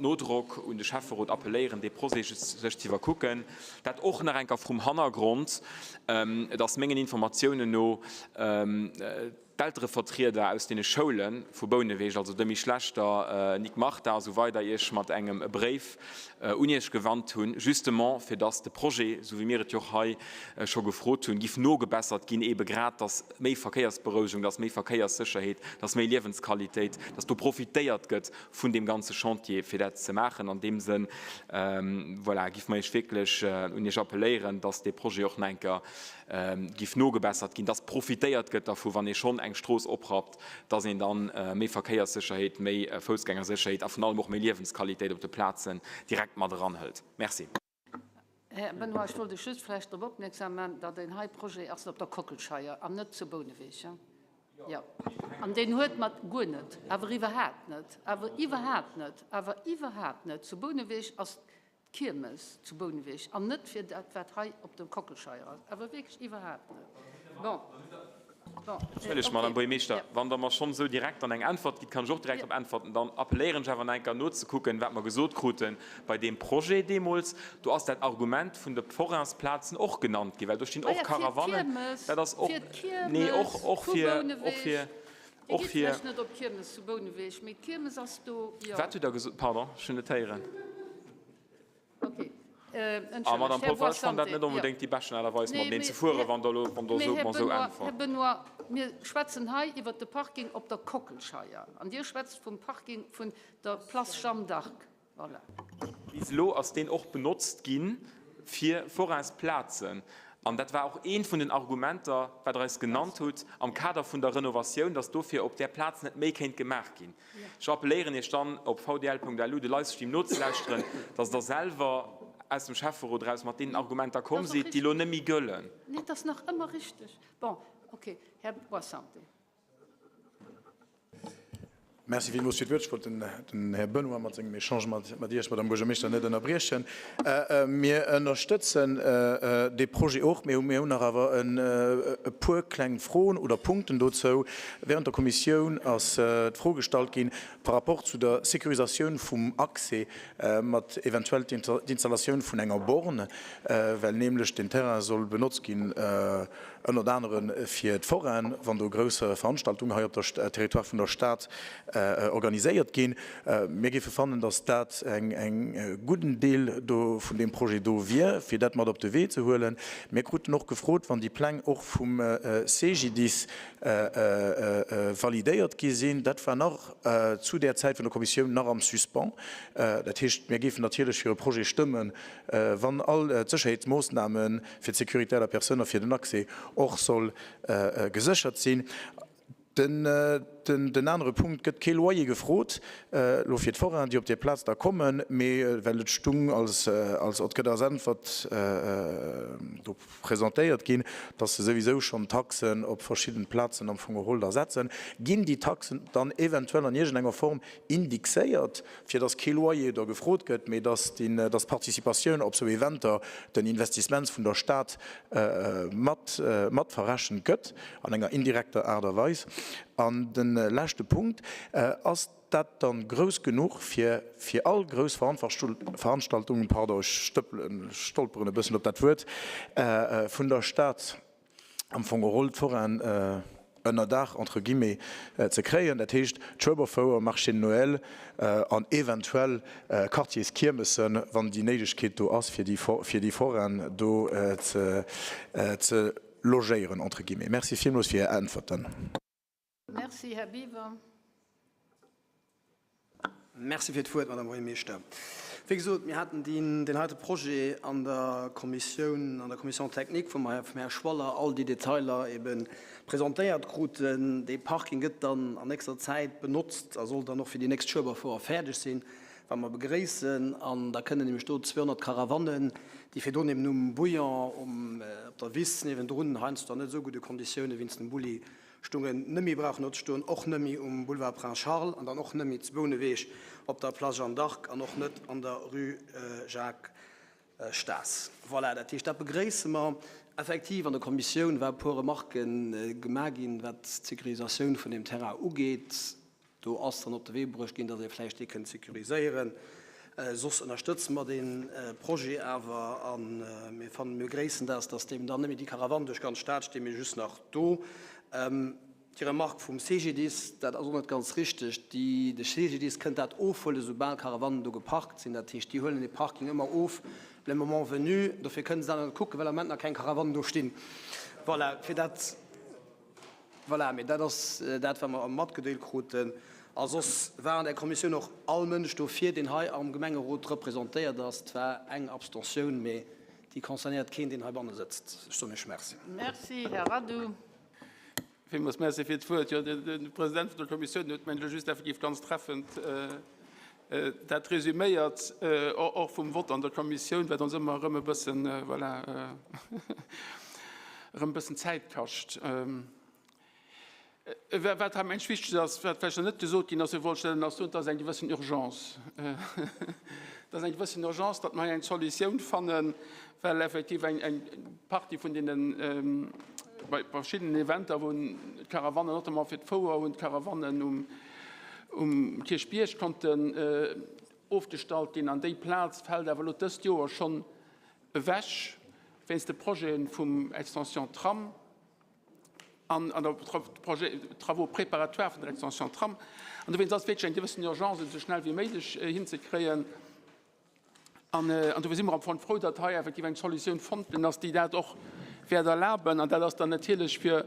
Speaker 4: Nodrock un de Schäfferot appelléieren, dee Projet sech ze iwwerkucken. Dat och nach eng Kéier vrum Hannergrond, dass mengen Informatiounen no d'Elterevertrieder aus deene Schoule vu Bouneweg, also Demy Schlechter, Nic Martha a sou weider, Iech mat engem Bréif un Iech gewannt hunn, justement fir dass de Projet, esou wéi mir et jo och hei scho gefrot hunn, giff nogebessert ginn, eebe grad dass méi Verkéiersberouegung, dass méi Verkéierssécherheet, dass méi Liewensqualitéit, dass do profitéiert gëtt vun deem ganze Chantier, fir dat ze maachen. An deem Sënn, voilà, giff mer Iech wierklech un Iech appelléieren, dass dee Projet och nach eng Kéier giff nogebessert ginn, dass profitéiert gëtt dervu, wann ee schonn eng Strooss oprappt, dass een dann méi Verkéierssécherheet, méi Foussgängersécherheet a vun allem och méi Liewensqualitéit op de Plazen direkt mat eranhëlt. Merci.
Speaker 1: Här Benoy, ech wollt lech just vläicht drop opmierksam maachen, datt deen hei Projet ass op der Kockelscheier an net zu Bouneweg. Jo. An deen huet mat guer net, awer iwwerhaapt net, awer iwwerhaapt net, awer iwwerhaapt net, zu Bouneweg ass d'Kiermes zu Bouneweg an net fir dat, wat hei op dem Kockelscheier ass, awer wierklech iwwerhaapt net. Bon. Bon.
Speaker 4: Entschëllegt, Madame Buergermeeschter, wann Der mer schonn esou direkt dann eng Äntwert gitt, kann ech och direkt drop äntwerten. Dann appelléieren ech awer nach eng Kéier nozekucken, wat mer gesot krute bei deem Projet deemools. Do ass dat Argument vun de Forainsplazen och genannt ginn, well do stinn och Caravanen. Dat ass och, nee, och, och fir, och fir, och
Speaker 1: fir. Dir gitt vläicht net op d'Kiermes zu Bouneweg, mee d'Kiermes ass do, jo.
Speaker 4: Wat hutt Der gesot? Pardon, ech hunn net héieren.
Speaker 1: Ok,
Speaker 4: Ah, Madame
Speaker 1: entschëllegt, Här
Speaker 4: Polfer, ech fannen dat
Speaker 1: Boissante,
Speaker 4: net
Speaker 1: jo.
Speaker 4: onbedéngt déi beschten Aart a Weis,
Speaker 1: Nee,
Speaker 4: mateneen
Speaker 1: mee
Speaker 4: ze fueren,
Speaker 1: Här,
Speaker 4: wann Der elo, wann Der
Speaker 1: mee
Speaker 4: esou
Speaker 1: Här
Speaker 4: mer esou
Speaker 1: Benoy,
Speaker 4: äntwert.
Speaker 1: Här Benoy, mir schwätzen hei iwwert de Parking op der Kockelscheier an Dir schwätzt vum Parking vun der Place Jeanne d'Arc. Voilà.
Speaker 4: Bis elo ass deen och benotzt gi fir Forains-Plazen. An dat war och eent vun den Argumenter, wat Der eis genannt hutt am Kader vun der Renovatioun, dass dofir op där Plaz net méi kéint gemaach ginn. Ech appelléieren Iech dann, op vdl.lu de Livestream nozelauschteren, dass Der selwer aus dem Schäfferot eraus mat deenen Argumenter komm sidd, déi elo net méi gëllen.
Speaker 1: Nee, et ass nach ëmmer richteg. Bon, okay. Här Boissante.
Speaker 6: Merci villmools fir d'Wuert. Ech wollt den Här Benoy mat sengem Echange mat Iech, Madame Buergermeeschter, net ënnerbriechen. Mir ënnerstëtzen dee Projet och, mee mir hunn nach awer e puer kleng Froen oder Punkten dozou. Während der Kommissioun ass d'Fro gestallt ginn par rapport zu der Sécurisatioun vum Accès mat eventuell d'Installatioun vun enger Borne, well nämlech den Terrain soll benotzt ginn, ënnert anere fir d'Forainen, wann do grouss Veranstaltungen hei op der Territoire vun der Stad organiséiert ginn. Mir géife fannen, datt dat eng gudden Deel do vun deem Projet do wier, fir dat mat op de Wee ze huelen. Mir kruten och gefrot, wann déi Pläng och vum CGDIS validéiert gi sinn, dat war nach zu där Zäit vun der Kommissioun nach am Suspens, dat heescht, mir géifen natierlech fir e Projet stëmmen, wann all d'Sécherheetsmoossname fir d'Sécurité à la personne a fir den Accès och soll geséchert sinn. Den anere Punkt, gëtt kee Loyer gefrot elo fir d'Forainen, déi op déi Plaz da kommen, mee well et stung als, als et gëtt als Äntwert do presentéiert ginn, dass se souwisou schonn Taxen op verschidden Plazen am Fong geholl da setzen, ginn déi Taxen dann eventuell an iergendenger Form indexéiert, fir dass kee Loyer da gefrot gëtt, mee dass d'Participatioun op sou Eventer den Investissements vun der Stad mat mat verrechent gëtt an enger indirekter Aart a Weis. An de leschte Punkt, Ass dat dann grouss genuch fir fir all grouss Veranstaltungen, pardon, ech stëppelen, stolperen e bëssen op dat Wuert, vun der Stad am Fong geholl d'Forainen ënner Daach, entre guillemets, ze kréien, dat heescht d'Schueberfouer, Marché de Noël an eventuell Quartierskiermessen, wann déi Néidegkeet do ass, fir déi Forainen do ze logéieren, entre guillemets. Merci villmools fir Är Äntwerten.
Speaker 1: Merci, Här Biwer.
Speaker 15: Merci fir d'Wuert, Madame Buergermeeschter. Wéi gesot, mir haten deen heite Projet an der Kommissioun, an der Commission technique vum Här Schwaller all déi Detailer ebe presentéiert kruten. Dee Parking gëtt dann an nächster Zäit benotzt a soll dann och fir déi nächst Schueberfouer fäerdeg sinn. wat mer begréissen. An da kënnen nämlech do 200 Caravannen, déi virdrun eben um Bouillon, um, op der Wiss niewendrun, heiansdo an net esou gudde Konditioune wéinst dem Bulli stungen, net méi brauchen do ze stoen, och net méi um Boulevard Prince Charles an dann och net méi zu Bouneweg op der Place Jeanne d'Arc an och net an der Rue Jacques Stas. Voilà, dat heescht, dat begréisse mer. Effektiv, an der Kommissioun war e puer Remarquë gemaach ginn, wat d'Sécurisatioun vun deem Terrain ugeet. Do ass dann op de Wee bruecht ginn, datt ee vläicht dee kënnt sécuriséieren. Soss ënnerstëtze mer dee Projet awer a mir fannen, mir begréissen dat, datt deem dann net méi déi Karawann duerch d'ganz Stad steet, mee just nach do. Déi Remarque vum CGDIS, dat ass och net ganz richteg. Déi, de CGDIS kënnt dat ofhuelen, soubal Caravanen do geparkt sinn. Dat heescht, déi huelen dee Parking ëmmer of le moment venu. Dofir kënnen se dat net kucken, well am Moment nach keng Caravanen do stinn. Voilà, fir dat, voilà, mee dat ass dat, wat mer matgedeelt kruten. A soss war an där Kommissioun och all Mënsch dofir, deen hei am Gemengerot representéiert ass. Et war eng Abstentioun, mee déi concernéiert keen, deen heibanne sëtzt. Ech soen Iech Merci.
Speaker 1: Merci, Här Radu.
Speaker 10: Villmools Merci fir d'Wuert. Jo, de President vun der Kommissioun huet, mengen ech, just effektiv ganz treffend dat resüméiert, och vum Vott an der Kommissioun, wat ons ëmmer erëm e bëssen, voilà, erëm e bëssen Zäit kascht. Wat hei mensch wichteg ass, wat vläicht nach net gesot ginn ass, ech wollt stellen, ass, et ass eng gewëssen Urgence. Et ass eng gewëssen Urgence, datt mer hei eng Solutioun fannen, well effektiv eng, eng Partie vun deenen, bei verschiddenen Eventer, wou d'Caravanen, notamment fir d'Fouer, hunn d'Caravanen um, um Kierchbierg konnten ofgestallt ginn. An déi Plaz fält awer elo dëst Joer schonn ewech wéinst de Projete vum Extension Tram. an an der Projet Travaux préparatoires vun der Extension Tram. An dowéinst ass et wierklech eng gewëssen Urgence, et esou schnell wéi méiglech hinzekréien. An an dofir si mer am Fong frou, datt hei effektiv eng Solutioun fonnt ginn ass, déi dat och wäert erlaben. An dat ass dann natierlech fir,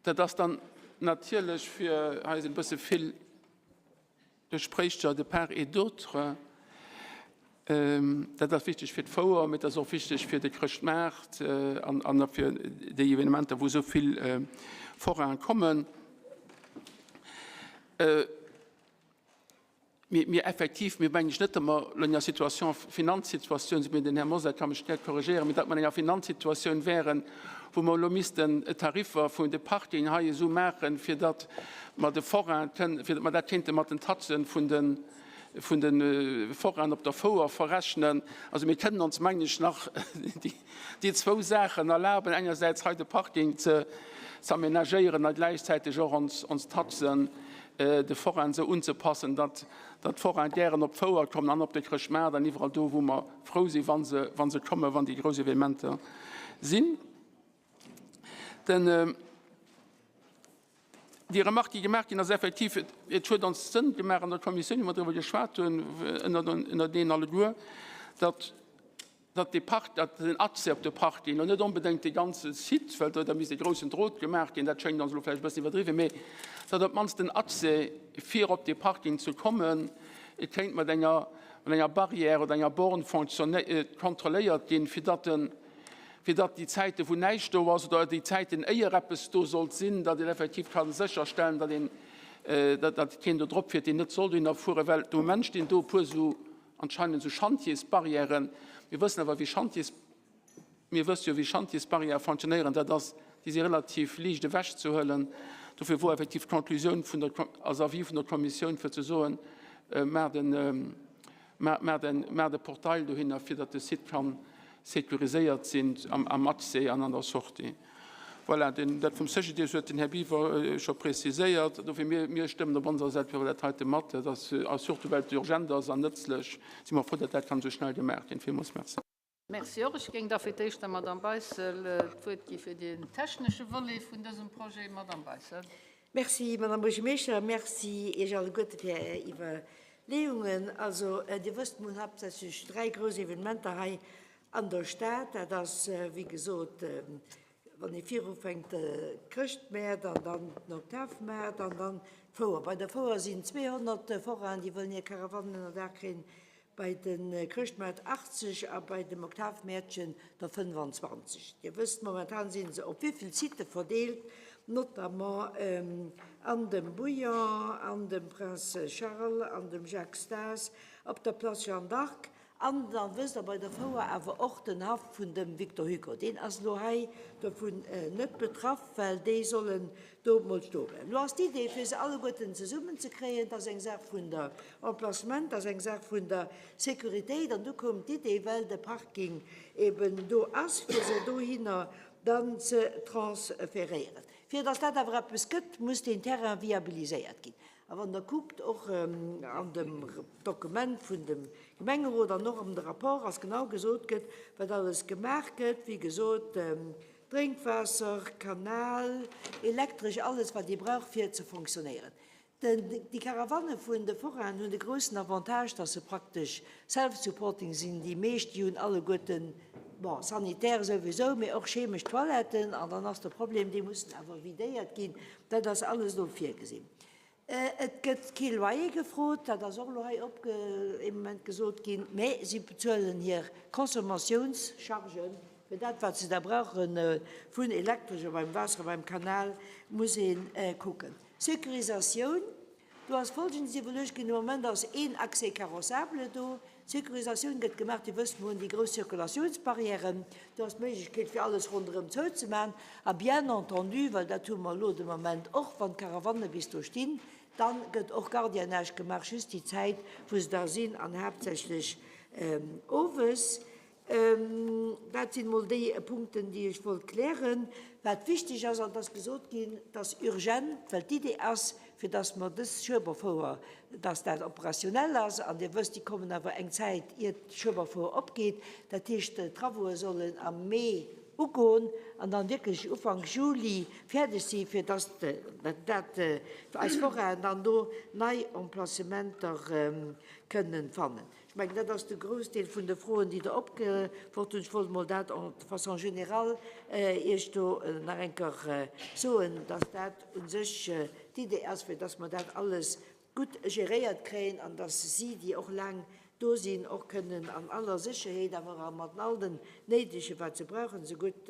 Speaker 10: dat ass dann natierlech fir, hei sinn e bësse vill, Gespréicher de part et d'autre. Dat ass wichteg fir d'Fouer, mee et ass och wichteg fir de Chrëschtmaart an fir déi Evenementer, wou esou vill Forainen kommen. Mee effektiv, mir mengen ech net, datt mer elo an enger Situation, Finanzsituatioun sinn, mee den Här Mosar ka mech gär korrigéieren, mee datt mer an enger Finanzsituatioun wären, wou mer elo missten d'Tariffer vun de Parking hei esou maachen, fir datt mer de Forain kënnen, fir datt mer dat kéinte mat den Taxe vun de, vun de Forainen op der Fouer verrechnen. Also mir kënnen ons, mengen ech, nach déi zwou Saachen erlaben, engersäits hei de Parking ze aménagéieren a gläichzäiteg och ons, ons Taxen de Forainen esou unzepassen, datt, datt d'Forainen gären op d'Fouer kommen an op de Chrëschtmaart an iwwerall do, wou mer frou sinn, wa se, wa se kommen, wann déi grouss Evenementer sinn. Den, déi Remarque, déi gemaach ginn ass, effektiv, et huet ons Sënn gemaach an der Kommissioun, wou mer driwwer geschwat hunn, ënnerteneen alleguer, datt, datt dee Park, datt den Accès op de Parking, elo net onbedéngt dee ganze Site, well do da misst e groussen Drot gemaach ginn, dat schéngt ons elo vläicht e bëssen iwwerdriwwen, mee datt op d'mannst den Accès, fir op dee Parking ze kommen, et kéint mat enger, mat enger Barrière oder enger Borne kontrolléiert ginn, fir datt den, fir datt déi Zäiten, wou näischt do ass, oder déi Zäiten, éier eppes do sollt sinn, datt een effektiv ka sécherstellen, datt een, datt keen do drop fiert, deen net soll dohinner fueren, well de Moment stinn do e puer esou anscheinend esou Chantiersbarrièren. Mir wëssen awer, wéi Chantiers, mir wësse jo, wéi Chantiersbarrièrë fonctionnéieren, dat ass, déi si relativ liicht ewechzehuelen. Dofir wor effektiv d'Conclusioun vun der, als Avis vun der Kommissioun, fir ze soen, maacht en, Maacht e Portail dohinner, fir datt de Site ka sécuriséiert sinn am Accès an an der Sortie. Voilà, dat vum CGDIS huet den Här Biwer scho preziséiert. Dofir, mir stëmmen op onser Säit fir dat heite mat. Dat ass, a surtout well et urgent ass an nëtzlech, si mer frou, datt dat kann esou schnell gemaach ginn. Villmools Merci.
Speaker 1: Merci och. Ech géing da fir d'éischt der Madame Beissel d'Wuert gi fir den technesche Volet vun dësem Projet. Madame Beissel.
Speaker 16: Merci, Madame Buergermeeschter. Merci Iech alleguerte fir Är Iwwerleeungen. Also, Dir wësst, mir hunn haaptsächlech dräi grouss Evenementer hei an der Stad. Dat ass, wéi gesot, wann ee virufänkt, de Chrëschtmäert an dann den Oktavmaart an dann d'Fouer. Bei der Fouer sinn 200 Forainen, déi wëllen hir Caravanen ënnerdaach kréien. Bei de Chrëschtmaart 80 a bei dem Oktavmäertchen der 25. Dir wësst, momentan si se op wéivill Sitë verdeelt. Notamment an dem Bouillon, an dem Prince Charles, an dem Jacques Stas, op der Place Jeanne d'Arc an da wësst Der bei der Fouer awer och den Haff vun dem Victor Hugo. Deen ass elo hei dovun net betraff, well déi sollen do mol stoe bleiwen. Elo ass d'Idee, fir se alleguerten zesummenzekréien, dat ass eng Saach vun der Emplacement, dat ass eng Saach vun der Sécuritéit. An du koum d'Idee, well de Parking eben do ass, fir se dohinner dann ze transferéieren. Fir datt dat awer eppes gëtt, muss deen Terrain viabiliséiert ginn. A wann Der kuckt, och an dem Dokument vun dem Gemengerot an och am de Rapport ass genau gesot gëtt, wat alles gemaach gëtt, wéi gesot, Drénkwaasser, Kanal, Elektresch, alles wat ee brauch fir ze fonctionnéieren. Déi Karawanne vun de Forainen hunn de groussen Avantage, dass se praktesch self-supporting sinn. Déi meescht, déi hunn alleguerten, bon, sanitär souwisou, mee och chemesch Toiletten. An dann ass de Problem, déi mussen awer vidéiert ginn. Dat ass alles elo virgesinn. Et gëtt kee Loyer gefrot, dat ass och elo hei op ee Moment gesot ginn, mee si bezuelen hir Consommatiounschargen fir dat, wat se da brauche vun Elektresch a beim Waasser a beim Kanal muss ee kucken. Sécurisatioun, Do ass Folgendes iwwerluecht ginn, De Moment ass een Accès carrossable do. D'Sécurisatioun gëtt gemaach, Dir wësst, mer hunn déi grouss Circulatiounsbarrièren. Do ass d'Méiglechkeet, fir alles ronderëm zouzemaachen. A bien entendu, well dat hu mer elo de Moment och, wann d'Karawanne bis do stinn, da gëtt och Gardiennage gemaach, just déi Zäit, wou se da sinn, an haaptsächlech owes. Dat sinn emol déi Punkten, déi ech wollt klären. Wat wichteg ass, an et ass gesot ginn, et ass urgent, well d'Idee ass, fir dass mer dës Schueberfouer, dass dat operationell ass, an Dir wësst, déi kommen awer eng Zäit, iert d'Schueberfouer opgeet, dat heescht, d'Travauxë sollen am Mee ugoen an dann wierklech Ufank Juli fäerdeg sinn, fir dass dat eis Forainen dann do nei Emplacementer kënnen fannen. Ech mengen, dat ass de Groussdeel vun de Froen, déi Der opgeworf hutt. Ech wollt emol dat de façon générale Iech do nach eng Kéier soen, dass dat u sech d'Idee ass, fir dass mer dat alles gutt geréiert kréien an dass si, déi och laang do sinn, och kënnen an aller Sécherheet, awer mat all den néidege wat se brauchen, esougutt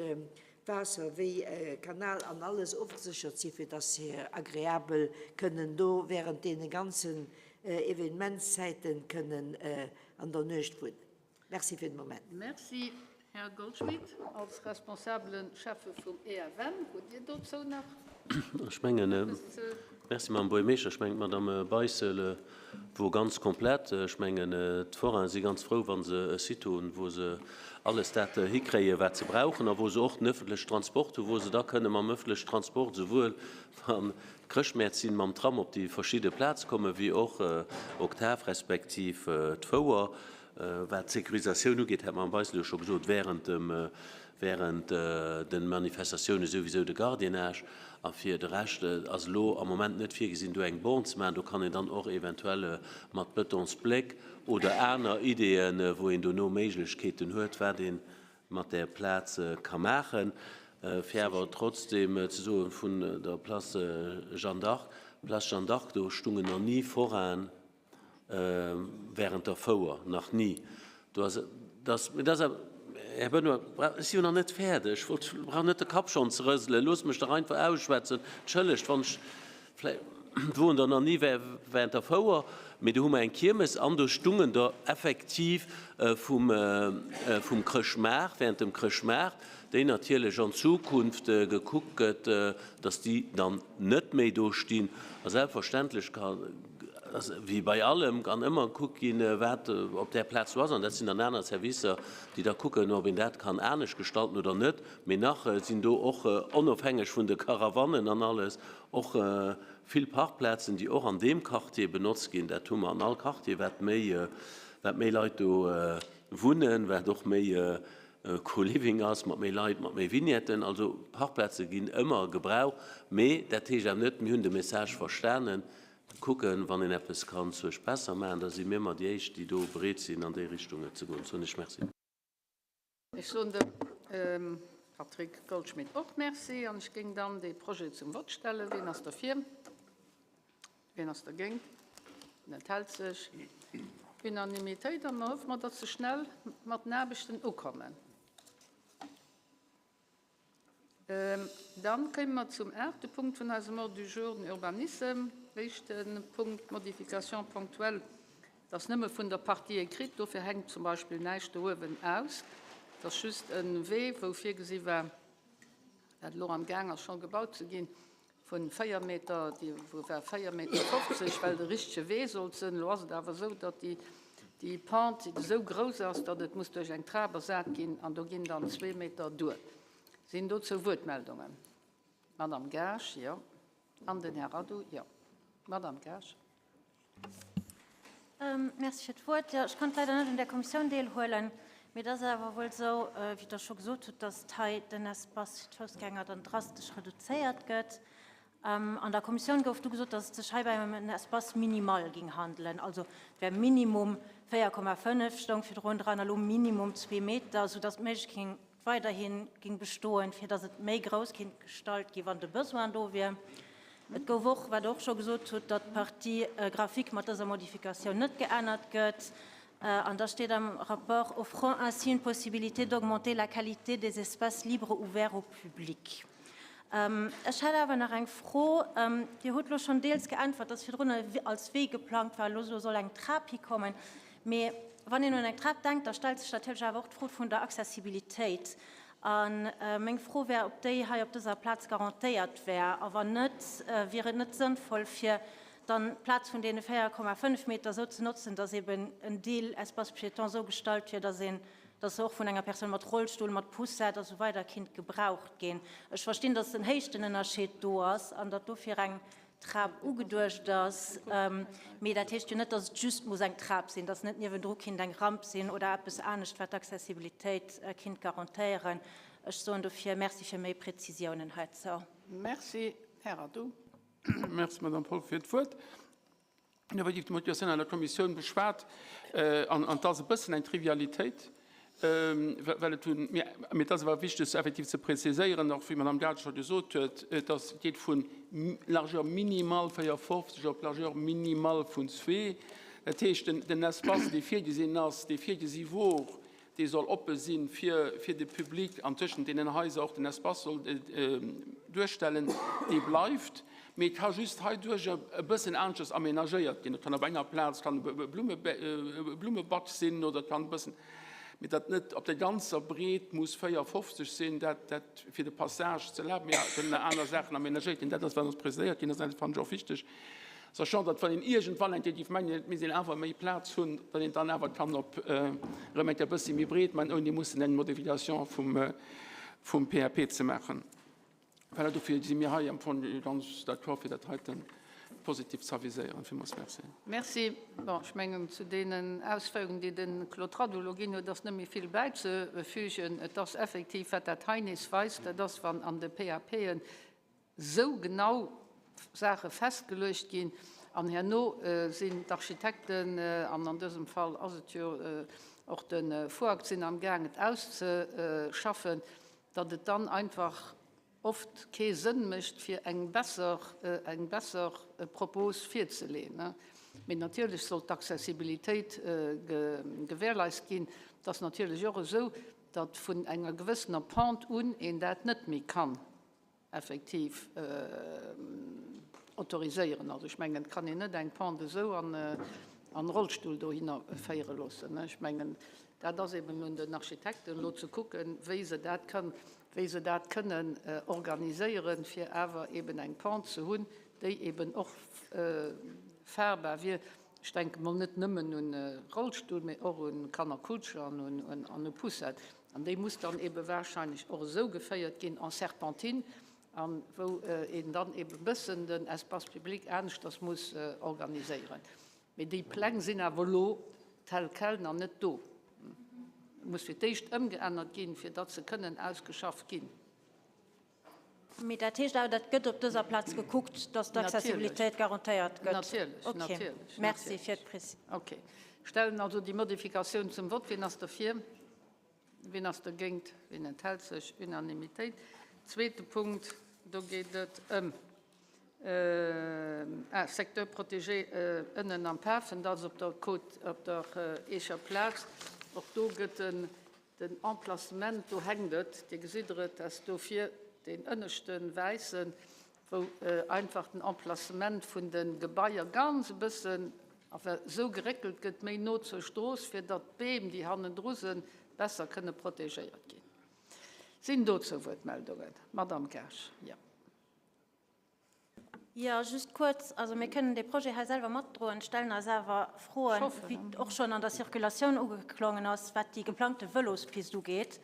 Speaker 16: Waasser wéi Kanal an alles ofgeséchert sinn, fir dass se agreabel kënnen do während deene ganzen Evenementszäiten kënnen an der Nuecht wunnen. Merci fir den Moment.
Speaker 1: Merci, Här Goldschmidt. Als responsabele Schäffe vum EFM, hutt Dir dozou nach
Speaker 8: Ech mengen,
Speaker 1: eppes ze.
Speaker 8: Merci, Madame Buergermeeschter. Ech mengen, d'Madame Beissel wor ganz komplett. Ech mengen, d'Forainen si ganz frou, wa se e Site hunn, wou se alles dat hikréien, wat se brauchen a wou se och den öffentlechen Transport hunn, wou se da kënne mam öffentlechen Transport souwuel wann d'Chrëschtmäert sinn, mam Tram op déi verschidde Plaz kommen, wéi och Oktav respektiv d'Fouer. Wat d'Sécurisatioun ugeet, hat d'Madame Beissel jo scho gesot, während dem, während de Manifestatioune souwisou de Gardiennage. A fir de Rescht ass elo am Moment net virgesinn, do eng Born ze maachen. Do kann een dann och eventuell mat Betonsbléck oder aner Ideeën, wou een dono Méiglechkeeten huet, wat ee mat där Plaz ka maachen. Fir awer trotzdeem ze soen, vun der Place Jeanne d'Arc, Place Jeanne d'Arc, do stungen nach ni Forainen während der Fouer, nach ni. Do ass, dass, mee dat ass awer, Här Benoy, ech si jo nach net fäerdeg, ech wollt, brauch net de Kapp schonn ze rëselen, loosst mech dach einfach ausschwätzen. Entschëllegt, wann ech vläicht, do woren der nach ni während der Fouer, mee do hu mer eng Kiermes an do stungen der effektiv vum, vum Chrëschtmaart, während dem Chrëschtmaart, déi natierlech an Zukunft gekuckt gëtt, dass déi dann net méi do stinn. A selbstverständlech ka, wéi bei allem, kann ëmmer gekuckt ginn, wat op där Plaz do ass. An dat sinn dann aner Servicer, déi da kucken, ob een dat kann anescht gestalten oder net. Mee nach sinn do och, onofhängeg vun de Caravanen an alles, och vill Parkplazen, déi och an deem Quartier benotzt ginn. Dat hu mer an all Quartier, wat méi, wat méi Leit do wunnen, wat och méi Co-Living ass, mat méi Leit, mat méi Vignetten. Also Parkplaze ginn ëmmer gebraucht, mee dat heescht awer net, mir hunn de Message verstanen, kucken, wann een eppes kann zuech besser maachen, da si mir ëmmer déi éischt, déi do bereet sinn, an déi Richtung ze goen. Soen ech Merci.
Speaker 1: Ech soen dem Patrick Goldschmidt och Merci an ech géing dann dee Projet zum Vott stellen. Wien ass derfir? Wien ass dergéint? Wien enthält sech? Unanimitéit. An da hoffe mer, datt se schnell mat den Aarbechten ukommen. Dann kéime mer zum aachte Punkt vun eisem Ordre du jour, den Urbanissem. Éischte Punkt, d'Modification ponctuelle. Et ass nëmme vun der Partie écrite, dofir hänkt zum Beispill näischt do uewen aus. Et ass just e Wee, wou virgesi war, dat elo am Gaang ass scho gebaut ze ginn, vu 4 Meter, déi wou war 4 Meter 50, well de richtege Wee sollt sënn. Elo ass et awer esou, datt déi, déi Pente esou grouss ass, datt et muss duerch eng Trap ersat ginn an do ginn dann zwee Meter duer. Sinn dozou Wuertmeldungen? D'Madame Gaasch, jo. An den Här Radu, jo. Madame Gaasch.
Speaker 17: Merci fir d'Wuert. Jo, ech konnt leider net un där Kommissioun deelhuelen, mee et ass awer wuel esou, wéi Der scho gesot hutt, datt hei den Espace fir d'Foussgänger dann drastesch reduzéiert gëtt. An der Kommissioun gouf du gesot, datt et sech heibäi ëm en Espace minimal géing handelen, also et wär minimum 4,5 stoung virdrun dran, elo minimum zwee Meter, soudatt d'Méiglechkeet weiderhi géing bestoen, fir datt et méi grouss kéint gestallt ginn, wann de Besoin do wier. Et gouf och, wat Der och scho gesot hutt, datt d'Partie graphique mat dëser Modifikatioun net geännert gëtt. An da steet am Rapport, offrant ainsi une possibilité d'augmenter la qualité des espaces libres ouverts au public. Ech hätt awer nach eng Fro. Dir hutt elo schonn deels geäntwert, datt virdrun als Wee geplangt war, elo soll eng Trap hikommen. Mee wann een un eng Trap denkt, da stellt sech natierlech awer och d'Fro vun der Accessibilitéit. A meng Fro wär, ob déi hei op dëser Plaz garantéiert wär. A wann net, wier et net sënnvoll, fir dann d'Plaz vun deene 4,5 Meter esou ze notzen, dass eben en Deel Espace piéton esou gestalt wier, dass een, dass se och vun enger Persoun mat Rollstull, mat Poussette a sou weider kinnt gebraucht ginn? Ech verstinn, dass en Héichtenënnerscheed do ass an datt dofir eng Trap ugeduecht ass, mee dat heescht jo net, dass et just muss eng Trap sinn, dass net niewendru kinnt eng Ramp sinn oder eppes anescht, wat d'Accessibilitéit kinnt garantéieren. Ech soen dofir Merci fir méi Prezisiounen heizou.
Speaker 1: Merci. Här Addou.
Speaker 10: Merci, Madame Polfer, fir d'Wuert. Jo, wéi déi Motivatioun an der Kommissioun beschwat, an et ass e bëssen eng Trivialitéit, well et hunn, mee et ass awer wichteg effektiv ze preziséieren, och wéi d'Madame Gade scho gesot huet, dass et geet vu Largeur minimale 54 op Largeur minimale vun zwee. Dat heescht, den Espace, dee virgesinn ass, dee virgesi wor, dee soll oppe si fir de Public an tëschent deenen Haiser och den Espace soll duerstellen, dee bleift. Mee et ka just heiduerch e bëssen aneschters amenagéiert ginn. Et kann op enger Plaz kann e Blummebac sinn oder et kann e bëssen, mee datt net op der ganzer Breet muss 54 sinn, dat, dat fir de Passage ze erlaben. Mee et kënnen aner Saachen amenagéiert ginn. Dat ass, wat ons preziséiert ginn ass, an dat fannen ech och wichteg. Sachant datt wann een iergendwann eng Kéier géif mengen, et misst een awer méi Plaz hunn, datt een dann awer kann op erëm eng Kéier e bëssi méi breet maachen, ouni mussen eng Modification vum, vum PAP ze maachen. Voilà, dofir si mir hei am Fong ganz d'accord, fir dat heiten positiv ze aviséieren. Villmools merci.
Speaker 1: Merci. Bon, ech mengen, zu deenen Ausféierungen, déi de Claude Radu elo ginn huet, ass net méi vill bäizefügen. Et ass effektiv, wat dat hei nees weist, dat ass, wann an de PAPen esou genau Saache festgeluecht ginn an herno sinn d'Architekten, an an dësem Fall ass et jo och de FUAG, sinn am Gaang et auszeschaffen, datt et dann einfach oft kee Sënn mécht fir eng besser, eng besser Propos virzeleeën. Mee natierlech soll d'Accessibilitéit gewährleist ginn. Et ass natierlech och esou, datt vun enger gewëssener Pente un een dat net méi kann effektiv autoriséieren. Also ech mengen, et kann een net eng Pente esou an en Rollstull dohinner féiere loossen. Ech mengen, dat ass eben un den Architekten elo ze kucken, wéi se dat kënnen, wéi se dat kënnen organiséieren, fir awer eben eng Pente ze hunn, déi eben och fahrbar wier. Ech denke mol net nëmmen un Rollstull, mee och un Kannerkutsche an un Poussette. An déi muss dann ebe wahrscheinlech och esou geféiert ginn en serpentine, a wou een dann ebe bëssen den Espace public aneschters muss organiséieren. Mee déi Pläng sinn awer elo tel quel nach net do. Et muss fir d'éischt ëmgeännert ginn, fir datt se kënnen ausgeschafft ginn.
Speaker 17: Mee dat heescht awer, dat gëtt op dëser Plaz gekuckt, datt d'Accessibilitéit garantéiert gëtt?
Speaker 1: Natierlech, natierlech.
Speaker 17: Merci fir d'Präzisioun.
Speaker 1: Okay. Stellen also déi Modifikatioun zum Vott. Wien ass derfir? Wien ass dergéint? Wien enthält sech? Unanimitéit. Zweete Punkt, do geet et ëm ah, Secteur protégé ënnen am Pafen, dat ass op der Côte, op der Eecher Plaz. Och do gëtt den Den Emplacement, do hänkt et, Dir gesitt et, ass dofir. deen ënneschte wäissen, wou einfach den Emplacement vun de Gebaier ganz e bëssen, enfin, esou geréckelt gëtt, méi no zur Strooss, fir datt d'Beem, déi hannendru sinn, besser kënne protegéiert ginn. Sinn dozou Wuertmeldungen? Madamm Kersch, jo.
Speaker 17: Jo, just kuerz. Also mir kënnen dee Projet hei selwer matdroen, stellen eis awer Froen, wéi och schonn an der Circulatioun ugeklongen ass, wat déi geplangte Vëlospist ugeet.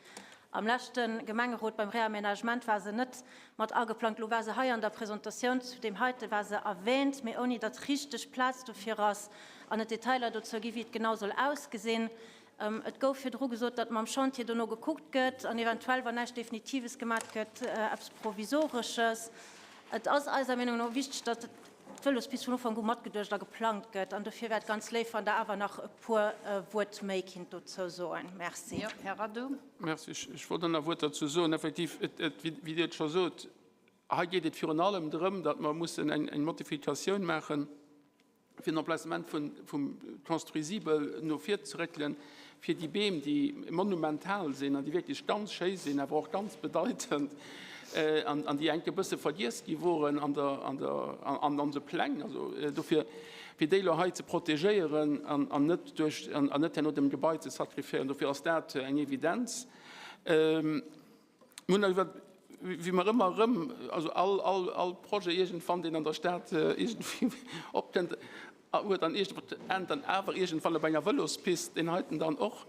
Speaker 17: Am leschte Gemengerot beim Réaménagement war se net mat ageplangt. Elo war se hei an der Presentatioun zu deem heite war se erwähnt, mee ouni datt richteg Plaz dofir ass an et Detailer dozou gi wéi et genau soll ausgesinn. Et gouf virdru gesot, datt mam Chantier dono gekuckt gëtt an eventuell, wann näischt Definitives gemat gëtt, eppes Provisoresches. Et ass eiser Meenung no wichteg, datt d'Vëlospist vun Ufank u matgeduecht a geplangt gëtt. An dofir wär et ganz léif, wann Der awer nach e puer Wuert méi kinnt dozou soen. Merci.
Speaker 1: Jo, Här Addou.
Speaker 10: Merci. Ech wollt och nach e Wuert derzou soen. Effektiv, wéi Dir et scho sot, hei geet et virun allem drëm, datt mer mussen eng Modifikatioun maachen, fir den Emplacement vum Construisibel no vir ze réckelen, fir déi Beem, déi monumental sinn an déi wierklech ganz schéi sinn, awer och ganz bedeitend an déi enk e bësse vergiess gi woren an der, an der, an onse Pläng, also dofir, fir déi elo hei ze protegéieren an net duerch, an net herno dem Gebai ze sacrifiéieren. Dofir ass dat eng Evidenz. Mir hunn iwwer, wéi mer ëmmer erëm, also all, all, all Projet iergendwann, deen an der Stad iergendwéi opkënnt, huet dann iergend, ennt dann awer iergendwann op enger Vëlospist, deen heiten dann och.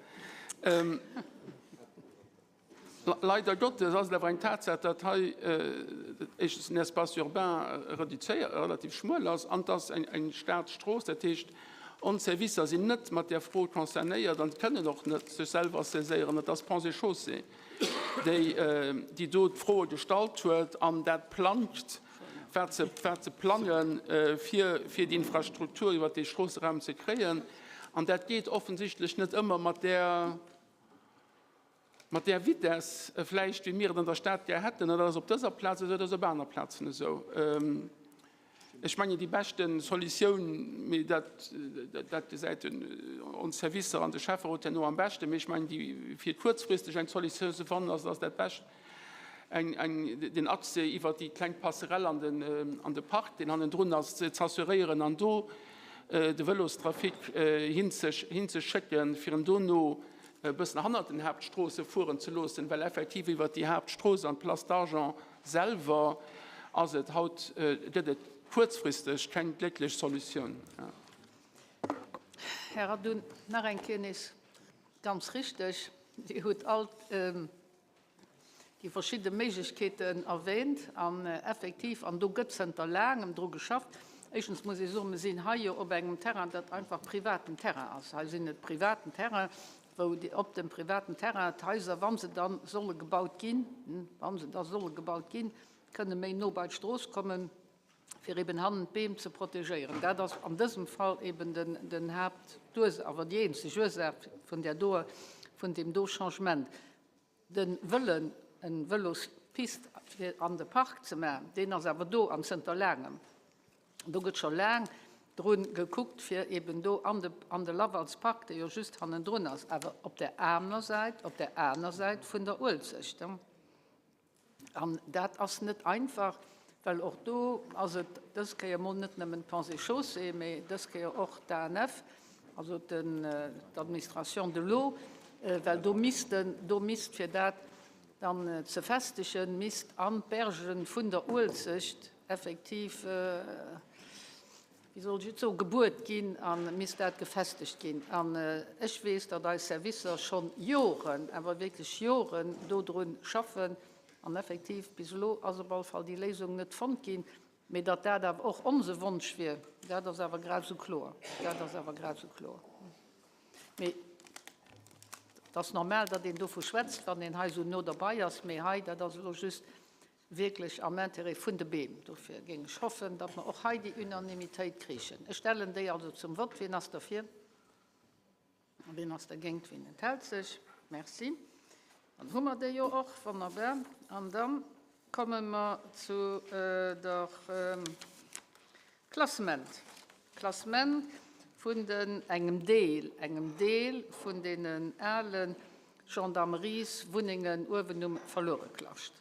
Speaker 10: Leider Gottes ass et awer eng Tatsaach, datt hei éischtens den Espace urbain reduzéiert, relativ schmuel ass an et ass eng, eng Staatsstrooss. Dat heescht, ons Servicer sinn net mat där Fro concernéiert an kënnen och net sech selwer saiséieren. Et ass Ponts et Chaussées. déi déi do d'Froe gestallt huet an dat plangt, wat se, wat se plangen, fir, fir déi Infrastruktur iwwert dee Stroosseraum ze kréien. An dat geet offensichtlech net ëmmer mat där, mat där Vitesse vläicht, wéi mir et an der Stad gär hätten. An dat ass op dëser Plaz esou, dat ass op aner Plazen esou. Ech mengen, déi beschte Solutioun, mee dat, dat gesäit den, ons Servicer an de Schäfferot herno am beschten, mee ech mengen, déi, fir kuerzfristeg eng Solutioun ze fannen, ass, ass dat Bescht, eng, eng, den Accès iwwert déi kleng Passerelle an den, an de Park, deen hannendrun ass, ze assuréieren an do de Vëlostrafic hinzeschécken, fir en dono e bëssen hannert den Haaptstroosse fueren ze loossen, well effektiv iwwert déi Haaptstrooss an d'Place d'Argent selwer ass et haut, gëtt et kuerzfristeg keng glécklech Solutioun.
Speaker 1: Här Radun, nach eng Kéier nees ganz richteg, Dir hutt all déi verschidde Méiglechkeeten erwähnt an effektiv, an do gëtt zënter laangem dru geschafft. Éischtens muss ee soen, mir sinn hei jo op engem Terrain, dat einfach privaten Terrain ass. Hei sinn et privaten Terrain, wou op dem privaten Terrain d'Haiser, wa se da solle gebaut ginn, wa se da solle gebaut ginn, kënne méi no bei d'Strooss kommen, fir eben hannen d'Beem ze protegéieren. Dat ass an dësem Fall eben den, den Haaptursaach, awer déi eenzeg Ursaach vun där doer, vun deem do Changement. De Wëllen, en Vëlospist fir an de Park ze maachen, deen ass awer do an zënter laangem. Do gëtt scho laang drun gekuckt, fir eben do an de, an de Lavalspark, dee jo just hannendrun ass, awer op där aner Säit, op där aner Säit vun der Uelzecht. An dat ass net einfach, well och do ass et dës Kéier emol net nëmmen d'Ponts et Chaussées, mee dës Kéier och d'ANF, also d'Administration de l'eau, well do missten, do misst, fir dat dann ze festegen, misst an d'Berge vun der Uelzecht effektiv, wéi soll ech et soen, gebuert ginn a misst dat gefestegt ginn. An ech weess, datt eis Servicer schonn Joren, awer wierklech Joren dodru schaffen. An effektiv, bis elo ass op alle Fall déi Léisung net fonnt ginn. Mee datt dat awer och onse Wonsch wier, dat ass awer grad esou kloer. Dat ass awer grad esou kloer. Mee et ass normal, datt een dovu schwätzt, wann een hei esou no derbei ass. Mee hei, dat ass elo just wierklech am Intérêt vun de Beem. Dofir géing ech hoffen, datt mer och hei déi Unanimitéit kriichen. Ech stellen déi also zum Vott. Wien ass derfir? Wien ass dergéint? Wien enthält sech? Merci. Dann hu mer déi jo och. Wonnerbar. An da komme mer zu der Klassement. Klassement vun den, engem Deel, engem Deel vun deenen ale Gendarmerieswunnengen uewen um Verluereklascht.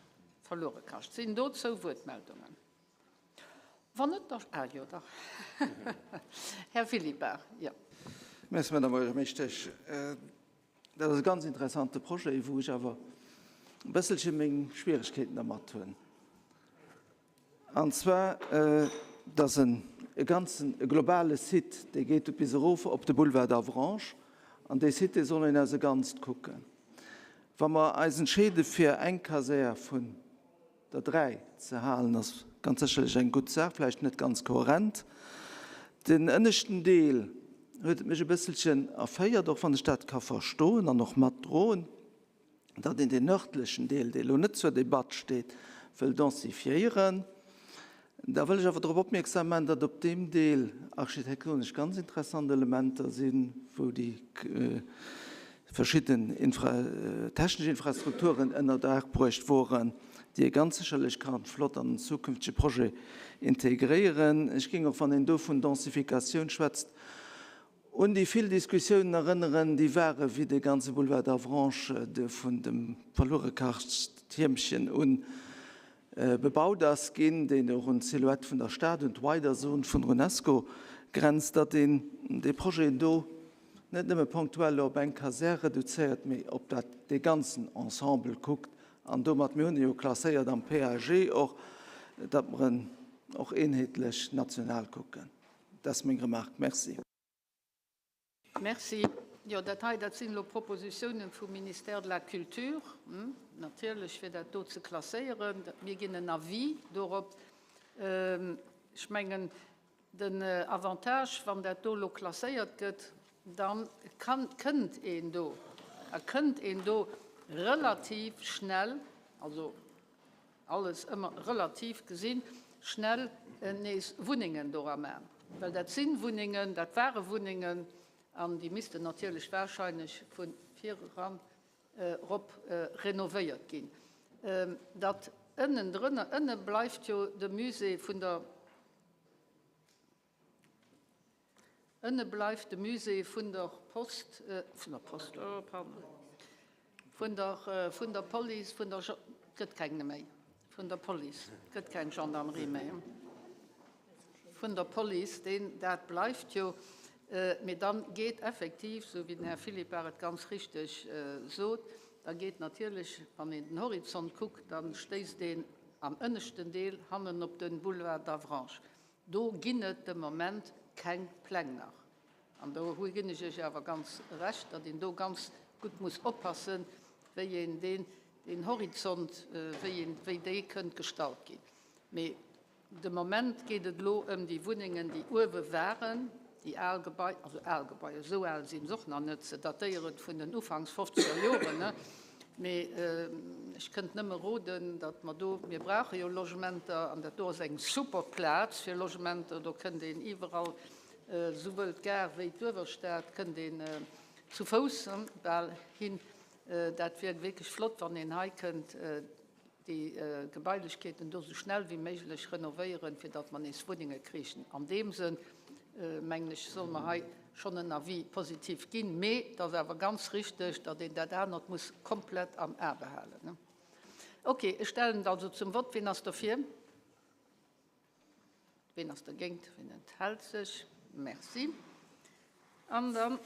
Speaker 1: Verluerekascht. Sinn dozou Wuertmeldungen? Wann net, da, ah jo, dach. Här Philippart, jo.
Speaker 5: Merci, Madame Buergermeeschtesch. Dat ass e ganz interessante Projet, wou ech awer e bësselche meng Schwieregkeeten dermat hunn. An zwar, et ass e ganzen, e globale Site, dee geet bis erof op de Boulevard d'Avranches. An dee Site, dee soll een als e Ganzt kucken. Wa mer eis entscheede fir eng Kasär vun der 3 ze halen, ass ganz sécherlech eng gutt Saach, vläicht net ganz kohärent. Den ënneschten Deel huet et mech e bësselchen erféiert, och wann ech dat ka verstoen an och matdroen, datt een deen nërdlechen Deel, dee elo net zur Debatt steet, wëll densifiéieren. Da wëll ech awer drop opmierksam maachen, datt op deem Deel architektonesch ganz interessant Elementer sinn, wou déi verschidden technesch Infrastrukturen ënnerdaach bruecht woren, déi ee ganz sécherlech ka flott an en zukünftege Projet integréieren. Ech géing och, wann een do vun Densifikatioun schwätzt, un déi vill Diskussiounen erënneren, déi ware wéi de ganze Boulevard d'Avranches vun dem Verluerekascht-Tiermchen un bebaut ass ginn, deen och un d'Silhouette vun der Stad, un d'Wider Zone vun der Unesco grenzt, datt een dee Projet do net nëmme ponktuell op eng Kasär reduzéiert, mee op dat dee ganzen Ensemble kuckt an domat, mir hunn e jo klasséiert am PAG och, datt mer en och eenheetlech national kucken. Dat ass meng Remarque. Merci.
Speaker 1: Merci. Jo, dat hei, dat sinn elo Propositiounen vum Ministère de la Culture, natierlech, fir dat do ze klasséieren. Mir ginn en Avis dorop. Ech mengen, den Avantage, wann dat do elo klasséiert gëtt, da kann, kënnt een do, da kënnt een do relativ schnell, also alles ëmmer relativ gesinn, schnell nees Wunnengen dora man. Well dat si Wunnengen, dat ware Wunnengen an déi missten natierlech wahrscheinlech vu vireran erop renovéiert ginn. Dat ënnendrënner, ënne bleift jo de Musée vun der. Ënne bleift de Musée vun der Post, vun der Post, oh pardon, vun der, vun der Police, vun der, gëtt keng méi, vun der Police, gëtt keng Gendarmerie méi, vun der Police, deen, dat bleift jo, mee dann geet effektiv, esou wéi den Här Philippart et ganz richteg sot, da geet natierlech, wann een den Horizont kuckt, da stéisst een am ënneschten Deel hannen op de Boulevard d'Avranches. Do ginn et de Moment keng Pläng nach. An do ginn ech Iech awer ganz Recht, datt een do ganz gutt muss oppassen, wéi een deen, deen Horizont, wéi een, wéi dee kënnt gestallt ginn. Mee de Moment geet et elo ëm déi Wunnengen, déi uewe waren, déi al Gebai, also al Gebaier, esou al si se och nach net, se datéieren vun den ufanks fofzeger Joren, Mee ech kënnt nëmme roden, datt mer do, mir brauche jo Logementer an dat do ass eng super Plaz fir Logementer. Do kënnt een iwwerall, souwuel d'Gare wéi d'Uewerstad kënnt een zu Fouss bal hin. Dat wier wierklech flott, wann een hei kënnt déi Gebailechkeeten do esou schnell wéi méiglech renovéieren, fir datt mer nees Wunnenge kriichen. An deem Sënn, mengen ech, solle mer hei schonn en Avis positif ginn. Mee et ass awer ganz richteg, datt een dat anert muss komplett am A behalen. Okay, ech stellen et also zum Vott. Wien ass derfir? Wien ass dergéint? Wien enthält sech? Merci. An dann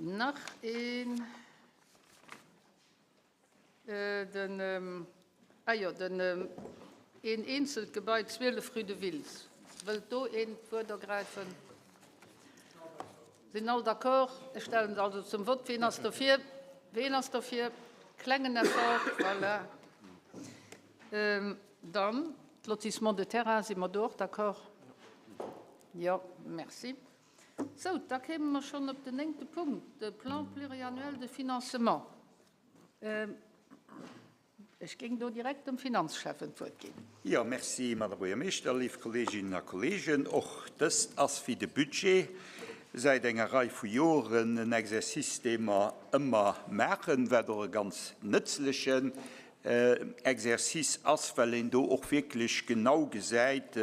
Speaker 1: nach een. Den, ah jo, den, een eenzelt Gebai, 12 rue de Wiltz. Wëllt do een d'Wuert ergräifen? Sinn all d'accord? Ech stellen se also zum Vott. Wien ass dofir? Wien ass dofir? Klengen Effort, voilà. Dann d'Lotissement de terrain, si mer do och d'accord? Jo, merci. Sou, da kéime mer schonn op den néngte Punkt, de Plan pluriannuel de financement. Ech géing do direkt dem Finanzschäffen d'Wuert ginn.
Speaker 18: Jo, merci, Madame Buergermeeschter, léif Kolleeginnen a Kolleegen. Och dëst ass, wéi de Budget, säit enger Rei vu Joren en Exercice, dee mer ëmmer maachen, wat och e ganz nëtzlechen Exercice ass, well een do och wierklech genau gesäit,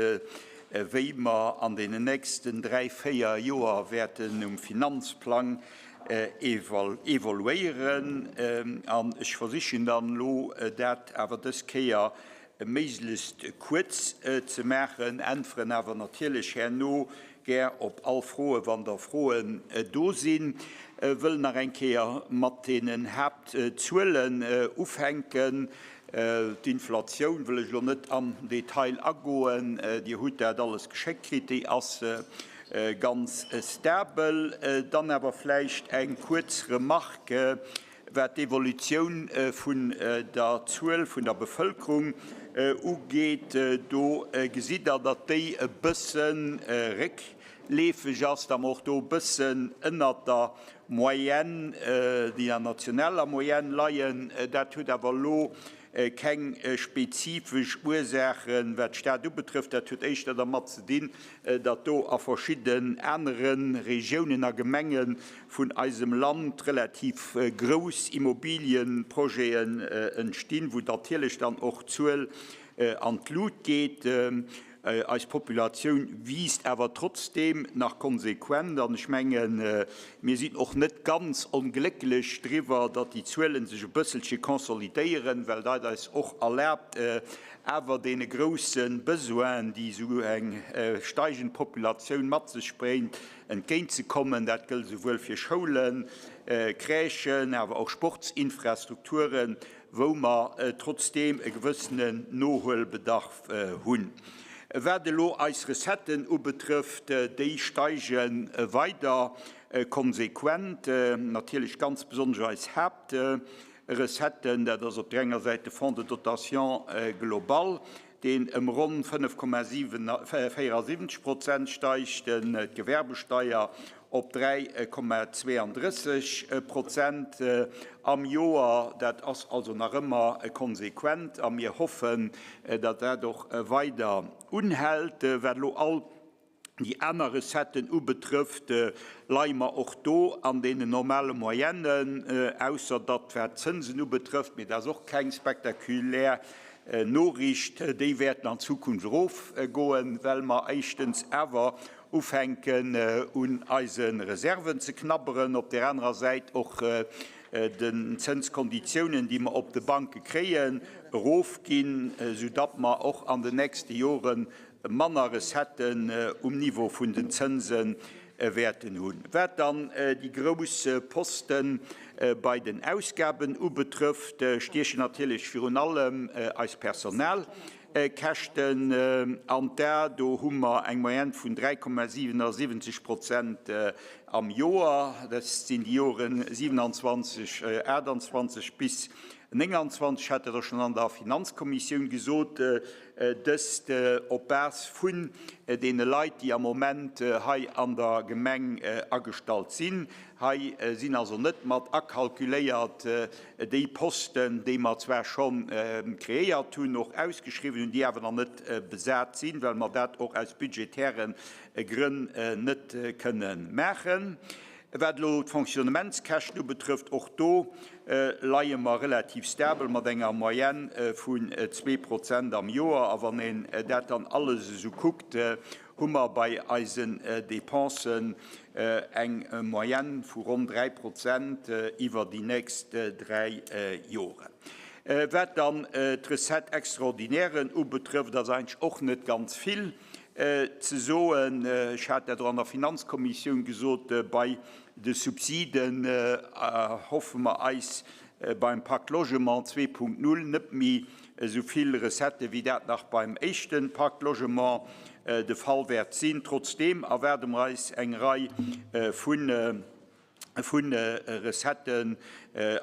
Speaker 18: wéi mer an deenen nächsten 3, 4 Joer wäerten um Finanzplang evoluéieren. An ech versichen dann elo, dat awer dës Kéier méiglechst kuerz ze maachen, äntweren awer natierlech herno gär op all Froen, wann der Froen do sinn. Wëll nach eng Kéier mat deenen Haaptzuelen ufänken. D'Inflatioun wëll ech elo net am Detail agoen, Dir hutt dat alles geschéckt kritt, déi ass ganz stabel. Dann awer vläicht eng kuerz Remarque, wat d'Evolutioun vun der Zuel vun der Bevëlkerung ugeet. Do gesitt Der, datt déi e bësse réckleefeg ass, datt mer och do e bëssen ënnert der Moyenne, déi der nationaler Moyenne leien. Dat huet awer elo keng spezifesch Ursaachen, wat d'Stad ubetrëfft. Dat huet éischter dermat ze dinn, datt do a verschidden anere Regiounen a Gemenge vun eisem Land relativ grouss Immobilienprojeten entstinn, wou natierlech dann och d'Zuel an d'Lut geet. Eis Populatioun wiisst awer trotzdeem nach konsequent an ech mengen, mir sinn och net ganz onglécklech driwwer, datt déi Zuele sech e bësselche consolidéieren, well dat eis och erlaabt, awer deene grousse Besoinen, déi esou eng steigend Populatioun mat sech bréngt, entgéintzekommen. Dat gëllt esouwuel fir Schoulen, Crèchen, awer och Sportsinfrastrukturen, wou mer trotzdeem e gewëssenen Nohuelbedarf hunn. Wat elo eis Recetten ubetrëfft, déi steige weider konsequent, natierlech ganz besonnesch eis Haaptrecetten, dat ass op där enger Säit de Fonds de dotation global, deen ëm ronn 5,74 Prozent steigt, d'Gewerbesteier op 3,32 Prozent am Joer. Dat ass also nach ëmmer konsequent a mir hoffen, datt dat och weider unhält. Wat elo all déi aner Recetten ubetrëfft, leie mer och do an deenen normale Moyennen, ausser datt wat d'Zënsen ubetrëfft, mee dat ass och keng spektakulär Noriicht, déi wäerten an Zukunft erofgoen, well mer éischtens awer ufänken un eise Reserven ze knabberen, op där anerer Säit och den Zënskonditiounen, déi mer op de Banke kréien, erofginn, soudatt mer och an den nächste Jore manner Recetten um Niveau vun den Zënse wäerten hunn. Wat dann déi grouss Poste bei den Ausgaben ubetrëfft, stiechen natierlech virun allem eis Personalkäschten an d'A. Do hu mer eng Moyenne vun 3,77 Prozent am Joer. Dat sinn déi Joren 27, 28 bis 29. Ech hat dat och schonn an der Finanzkommissioun gesot. Dëst op Base vun deene Leit, déi am Moment hei an der Gemeng agestallt sinn. Hei sinn also net mat akalkuléiert déi Posten, déi mer zwar scho kreéiert hunn, och ausgeschriwwen hunn, déi awer nach net besat sinn, well mer dat och aus budgetäre Grënn net kënne maachen. Wat elo d'Fonctionnementskäschten ubetrëfft, och do leie mer relativ stabel mat enger Moyenne vun 2% am Joer. A wann een dat dann alles esou kuckt, hu mer bei eisen Dépensen eng Moyenne vu ronn 3% iwwer déi nächst dräi Joren. Wat dann d'Recettes extraordinairen ubetrëfft, ass eigentlech och net ganz vill ze soen. Ech hat dat och an der Finanzkommissioun gesot, bei de Subsiden erhoffe mer eis beim Pacte Logement 2.0 net méi esou vill Recettë wéi dat nach beim éischte Pacte Logement de Fall wäert sinn. Trotzdeem erwaarde mer eis eng Rei vun vu Recetten,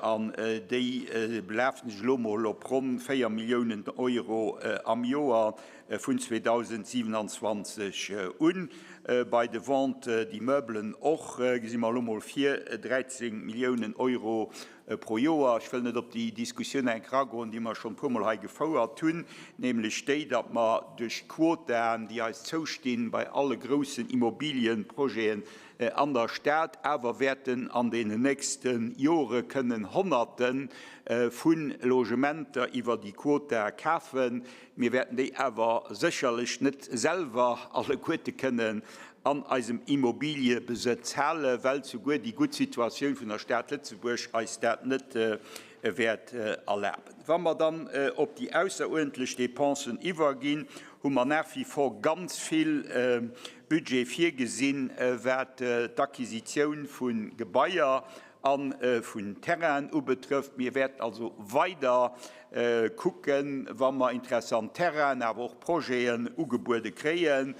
Speaker 18: an déi belafen sech elo emol op ronn 4 Milliounen Euro am Joer vun 2027 un. Bei de Ventes d'immeubles och gesi mer elo emol vir 13 Milliounen Euro pro Joer. Ech wëll net op déi Diskussioun enk eragoen, déi mer schonn e puermol hei gefouert hunn, nämlech déi, datt mer duerch d'Quotaen, déi eis zoustinn, bei alle groussen Immobilienprojeten an der Stad awer wäerten an deenen nächste Jore kënnen Honnerte vu Logementer iwwer déi Quota kafen. Mir wäerten déi awer. mer sécherlech net selwer alleguerte kënnen an eisem Immobiliëbesëtz halen, well souguer déi gutt Situatioun vun der Stad Lëtzebuerg eis dat net wäert erlaben. Wa mer dann op déi ausseruerdentlech Dépensen iwwerginn, hu mer nach wie vor ganz vill Budget virgesinn, wat d'Acquisitioun vu Gebaier a vun Terrainen ubetrëfft. Mir wäerten also weider kucken, wa mer interessant Terrainen, awer och Projeten ugebuede kréien,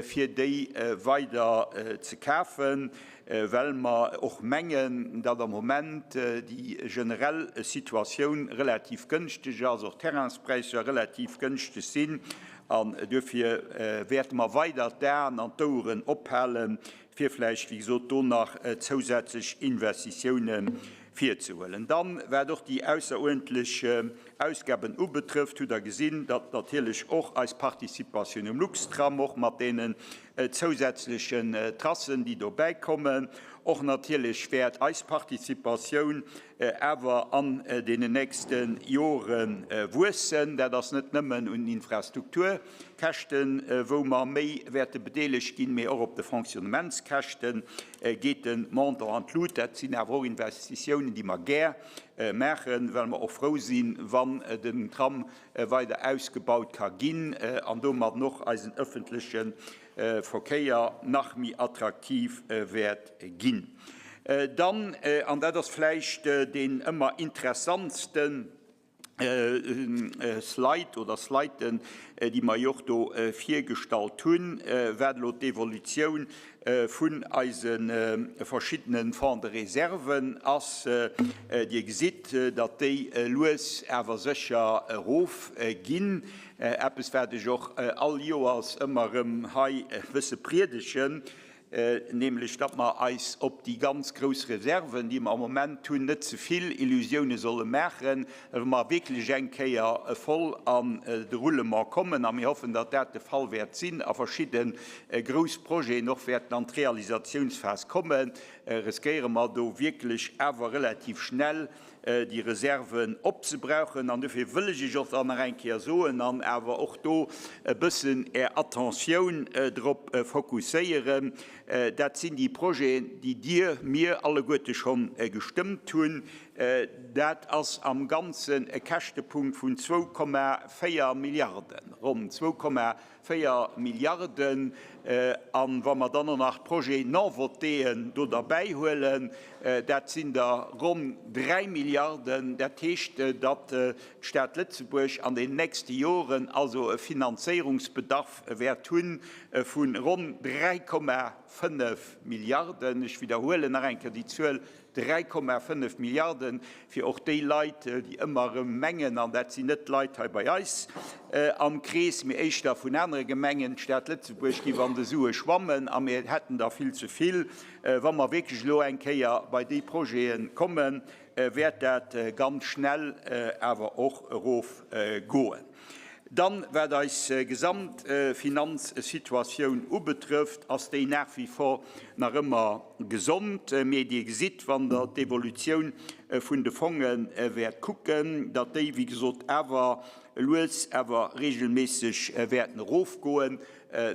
Speaker 18: fir déi weider ze kafen, well mer och mengen, datt am Moment déi generell Situatioun relativ gënschteg ass, och d'Terrainspräisser relativ gënschteg sinn. An duerfir wäerte mer weider d'Aen an d'Oueren ophalen, fir vläicht, wéi gesot, do nach zousätzlech Investitiounen virzehuelen. Dann, wat och déi ausseruerdentlech Ausgaben ubetrëfft, hutt Der gesinn, datt natierlech och eis Participatioun um Luxtram, och mat deenen zousätzlechen Tracen, déi dobäikommen, och natierlech wäert eis Participatioun awer an deenen nächste Jore wuessen. Dat ass net nëmmen un den Infrastrukturkäschten, wou mer méi wäerte bedeelegt ginn, mee och op de Fonctionnementskäschte geet de Montant an d'Lut. Dat sinn awer och Investitiounen, déi mer gär maachen, well mer och frou sinn, wann den Tram weider ausgebaut ka ginn an domadden och eisen ëffentleche Verkéier nach méi attraktiv wäert ginn. Dann, an dat ass vläicht deen ëmmer interessantste Slide oder Sliden, déi mer jo och do virgestallt hunn, wat elo d'Evolutioun vun eise verschiddene Fonds de réserven ass. Dir gesitt, datt déi lues awer sécher erofginn. Eppes, wat ech och all Joers ëmmer erëm hei e bësse priedegen, nämlech datt mer eis op déi ganz grouss Reserven, déi mer am Moment hunn, net ze vill Illusioune solle maachen, well wa mer wierklech eng Kéier voll an de Roulement kommen, a mir hoffen, datt dat de Fall wäert sinn, a verschidde grouss Projeten och wäerten an d'Realisatiounsphas kommen, riskéiere mer do wierklech awer relativ schnell déi Reserven opzebrauchen. An dofir wëll ech Iech och dann nach eng Kéier soen an awer och do e bëssen Är Attentioun drop fokusséieren, Dat sinn déi Projeten, déi Dir, mir alleguerte schonn gestëmmt hunn. Dat ass am Ganzen e Käschtepunkt vun 2,4 Milliarden, ronn 2,4 Milliarden. A wa mer dann och nach d'Projets non votéen do derbäihuelen, dat sinn der ronn 3 Milliarden. Dat heescht, datt d'Stad Lëtzebuerg an den nächste Joren also e Finanzéierungsbedarf wäert hu vu ronn 3,5 Milliarden. Ech widderhuelen nach eng Kéier déi Zuel, 3,5 Milliarden, fir och déi Leit, déi ëmmer erëm mengen, an dat sinn net d'Leit hei bei eis am Krees, mee éischter vun anere Gemengen, d'Stad Lëtzebuerg géif an de Sue schwammen a mir hätten der vill ze vill. Wa mer wierklech elo eng Kéier bei déi Projete kommen, wäert dat ganz schnell awer och erofgoen. Dann, wat eis gesamt Finanzsituatioun ubetrëfft, ass déi nach wie vor nach ëmmer gesond. Mee Dir gesitt, wann Der d'Evolutioun vun de Fonge wäert kucken, datt déi, wéi gesot, awer lues awer regelméisseg wäerten erofgoen.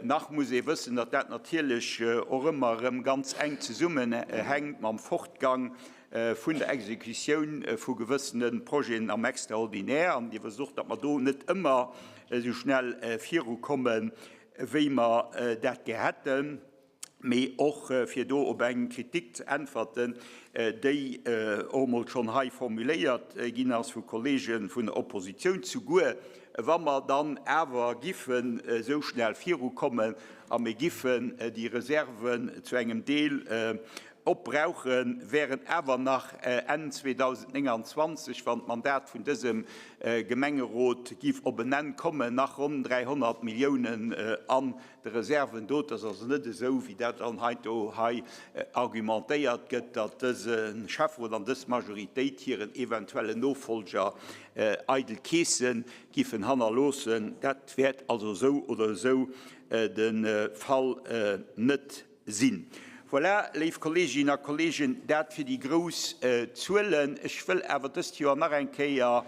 Speaker 18: Nach muss ee wëssen, datt dat natierlech och ëmmer erëm ganz enk zesummenhänkt mam Fortgang vun der Exekutioun vu gewëssene Projeten am Extraordinaire. An Dir wësst och, datt mer do net ëmmer esou schnell virukommen, wéi mer dat gär hätten. Mee och fir do op eng Kritik ze äntwerten, déi och emol schonn hei formuléiert ginn ass vu Kollege vun der Oppositioun, Souguer wa mer dann awer giffen esou schnell virukommen a mir giffen déi Reserven zu engem Deel opbrauchen, wären awer nach Enn 2029, wann d'Mandat vun dësem Gemengerot giff op en Enn kommen, nach ronn 300 Milliounen an de Reserven do. Et ass also net esou, wéi dat dann heindo hei argumentéiert gëtt, datt dëse Schäfferot an dës Majoritéit hiren eventuellen Nofolger eidel Keese giffen hannerloossen. Dat wäert also esou oder esou de Fall net Sinn. Voilà, léif Kolleeginnen a Kolleegen, dat fir déi grouss Zuelen. Ech wëll awer dëst Joer nach eng Kéier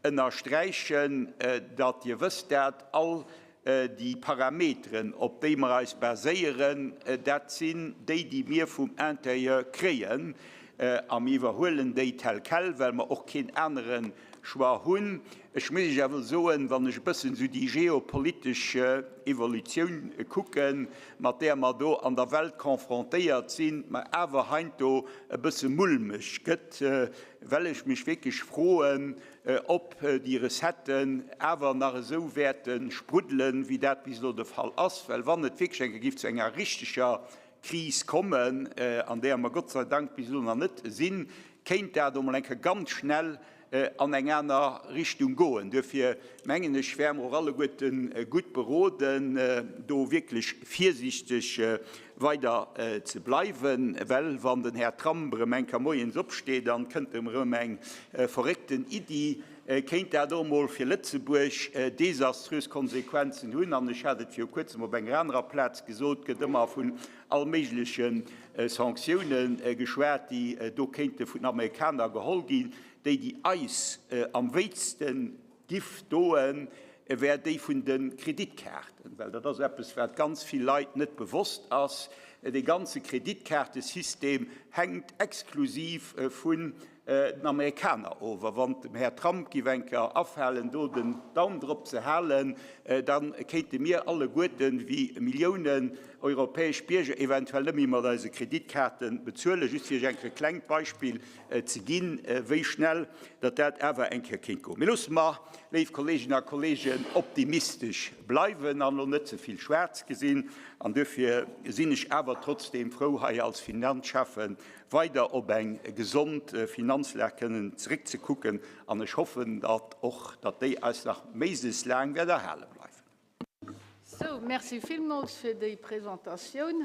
Speaker 18: ënnersträichen, datt, Dir wësst dat all, Déi Parameteren, op déi mer eis baséieren, dat sinn déi, déi mir vum Intérieur kréien. A mir iwwerhuelen déi tel quel, well mer och keen anere Choix hunn. Ech muss Iech awer soen, wann ech e bëssen esou déi geopolitesch Evolutioun kucken, mat där mer do an der Welt confrontéiert sinn, mer awer heiansdo e bësse mulmeg gëtt, well ech mech wierklech froen, ob déi Recetten awer nach esou wäerte spruddelen, wéi dat bis elo de Fall ass. Well wann et wierklech eng Kéier géif zu enger richteger Kris kommen, an där mer Gott sei Dank bis elo nach net sinn, kéint dat emol eng Kéier ganz schnell an eng aner Richtung goen. Duerfir mengen ech, wäre mer och alleguerte gutt beroden, do wierklech virsiichteg weider ze bleiwen, well wann den Här Trump erëm eng Kéier moies opsteet an kënnt em erëm eng verréckten Iddi, kéint dat och emol fir Lëtzebuerg desaströs Konsequenzen hunn. An ech hat et viru kuerzem op enger anerer Plaz gesot, gëtt ëmmer vun all méigleche Sanktiounen geschwat, déi do kéinte vun den Amerikaner geholl ginn, déi déi eis am wéitste Giff doen, wär déi vun de Kreditkaarten, well dat ass eppes, wat ganz vill Leit net bewosst ass. Dee ganze Kreditkaartesystem hänkt exklusiv vun den Amerikaner of. A wann dem Här Trump giff eng Kéier afalen, do den Daum drop ze halen, da kéinte mir alleguerten, wéi Milliounen europäesch Bierger, eventuell net méi mat eise Kreditkaarte bezuelen. Just fir Iech eng Kéier e klengt Beispill ze ginn, wéi schnell datt dat awer eng Kéier kéint goen. Mee loosse mer, léif Kolleeginnen a Kolleegen, optimistesch bleiwen an elo net ze vill schwaarz gesinn. An duerfir sinn ech awer trotzdeem frou, hei als Finanzschäffe weider op eng gesond Finanzlag kënnen zeréckzekucken. An ech hoffen, datt och datt déi eis nach méiglechst laang wäert erhale bleiwen.
Speaker 1: Sou, merci villmools fir déi Presentatioun.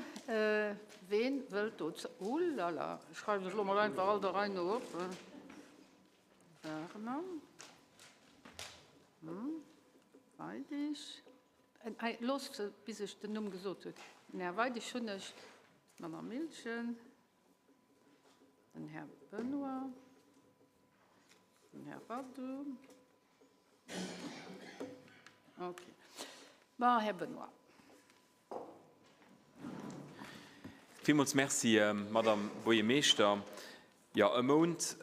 Speaker 1: Ween wëllt dozou? Ouh-là-là, ech schreiwen ech elo mol einfach all der Rei no op. Werner. Weidig. Hei, loosst se, bis ech den Numm gesot hunn. Den Här Weidig hunn ech, d'Madame Miltgen, den Här Benoy, den Här Radu. Okay. Bon, Här Benoy.
Speaker 4: Villmools Merci, Madame Buergermeeschter. Jo, e Mount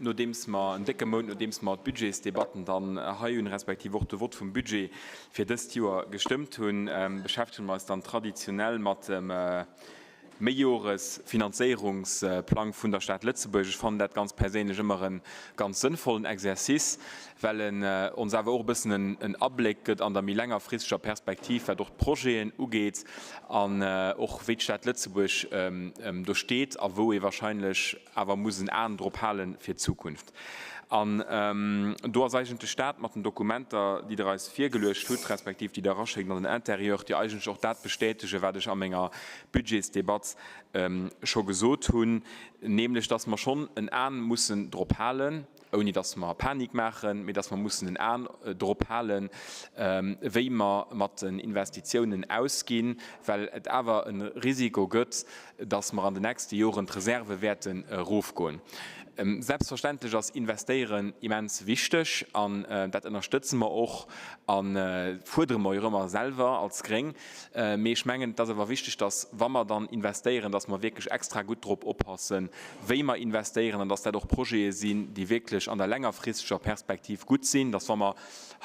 Speaker 4: nodeems mer, en décke Mount nodeems mer d'Budgetsdebatten dann hei hunn, respektiv och de Vott vum Budget fir dëst Joer gestëmmt hunn, beschäftege mer eis dann traditionell mat dem Méijores-Finanzéierungsplang vun der Stad Lëtzebuerg. Ech fannen dat ganz perséinlech ëmmer e ganz sënnvollen Exercice, well en ons awer och e bëssen en Abléck gëtt an der méi längerfristeger Perspektiv, wat och d'Projeten ugeet an och wéi d'Stad Lëtzebuerg do steet a wou ee wahrscheinlech awer muss en Aen drop hale fir d'Zukunft. An do ass eigentlech dat mat den Dokumenter, déi Der eis virgeluecht hutt, respektiv déi Der eraschéckt an den Intérieur, déi eigentlech och dat bestätegen, wat ech a menger Budgetsdebatt scho gesot hunn, nämlech dass mer schonn en Aen mussen drop halen, ouni dass mer Panik maachen, mee dass mer mussen en Aen drop halen, wéi mer mat den Investitiounen ausginn, well et awer e Risiko gëtt, dass mer an den nächste Joren d'Reserve wäerten erofgoen. Selbstverständlech ass Investéieren immens wichteg an dat ënnerstëtze mer och a fuerdere mer jo och ëmmer selwer als Gréng. Mee ech mengen, et ass awer wichteg, dass, wa mer dann investéieren, dass mer wierklech extra gutt drop oppassen, wéi mer investéieren an dass dat och Projete sinn, déi wierklech an der längerfristeger Perspektiv gutt sinn, dass, wa mer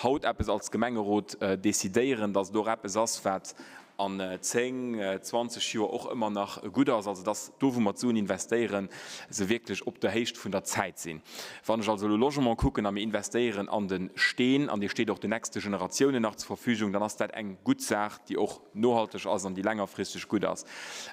Speaker 4: haut eppes als Gemengerot decidéieren, dass et och eppes ass, wat an 10, 20 Joer och ëmmer nach gutt ass, also dass do wou mer d'Suen investéieren, se wierklech op der Héicht vun der Zäit sinn. Wann ech also elo Logement kucken a mir investéieren an de Steen an dee steet och den nächste Generatiounen nach zur Verfügung, dann ass dat eng gutt Saach, déi och nohalteg ass an déi längerfristeg gutt ass.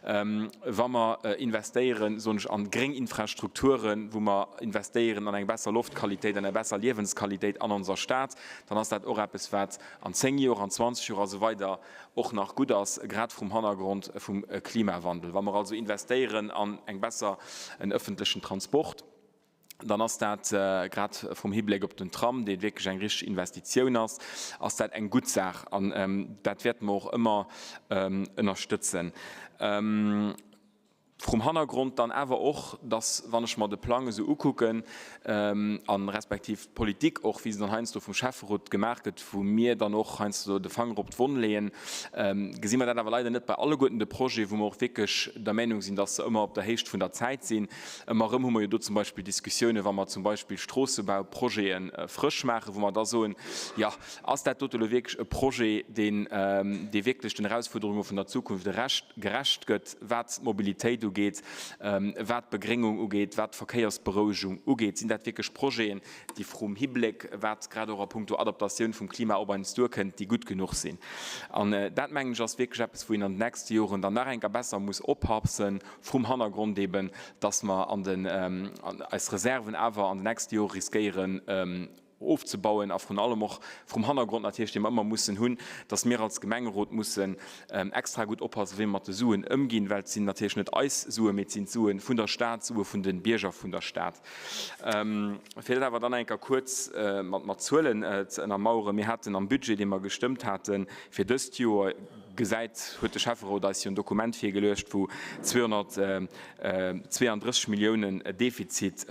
Speaker 4: Wa mer investéieren, soen ech, an gréng Infrastrukturen, wou mer investéieren an eng besser Loftqualitéit, an eng besser Liewensqualitéit an onser Stad, dann ass dat och eppes wat an 10 Joer, an 20 Joer a sou weider och nach gutt ass, grad vrum Hannergrond vum Klimawandel. Wa mer also investéieren an eng besser, en öffentlechen Transport, dann ass dat, grad vum Hibléck op den Tram, dee wierklech eng richteg Investitioun ass, ass dat eng gutt Saach an dat wäerte mer och ëmmer ënnerstëtzen. Vrum Hannergrond dann awer och, dass, wann ech mer de Plang esou ukucken, a respektiv d'Politik och, wéi se dann heiansdo vum Schäfferot gemaach gëtt, wou mir dann och heiansdo de Fanger op d'Wonn leeën, gesi mer dat awer leider net bei alleguerten de Projeten, wou mer och wierklech der Meinung sinn, dass se ëmmer op der Héicht vun der Zäit sinn. Ëmmer erëm hu mer jo do zum Beispill Diskussiounen, wa mer zum Beispill Stroossebauprojete frësch maachen, wou mer da soen, Jo, ass dat dote elo wierklech e Projet, deen, dee wierklech den Erausfuerderunge vun der Zukunft gerecht gëtt? Wat d'Mobilitéit ugeet, wat d'Begréngung ugeet, wat d'Verkéiersberouegung ugeet, sinn dat wierklech Projeten, déi vrum Hibléck, wat grad och a puncto Adaptatioun vum Klima op eis duerkënnt, déi gutt genuch sinn. An dat, mengen ech, ass wierklech eppes, wou een an den nächste Joren dann nach eng Kéier besser muss oppassen, vrum Hannergrond eben, dass mer an den, eis Reserven awer an den nächste Jore riskéieren, ofzebauen a vrun allem och vrum Hannergrond natierlech, dee mer ëmmer mussen hunn, dass mir als Gemengerot mussen extra gutt oppassen, wéi mer mat de Suen ëmginn, well et sinn natierlech net eis Suen, mee et sinn d'Sue vun der Stad, d'Sue vun de Bierger vun der Stad. Fir dat awer dann eng Kéier kuerz mat Zuelen ze ënnermauern, Mir haten am Budget, dee mer gestëmmt hate fir dëst Joer, gesäit, huet de Schäfferot eis jo en Dokument virgeluecht, wou 232 Milliounen Defizit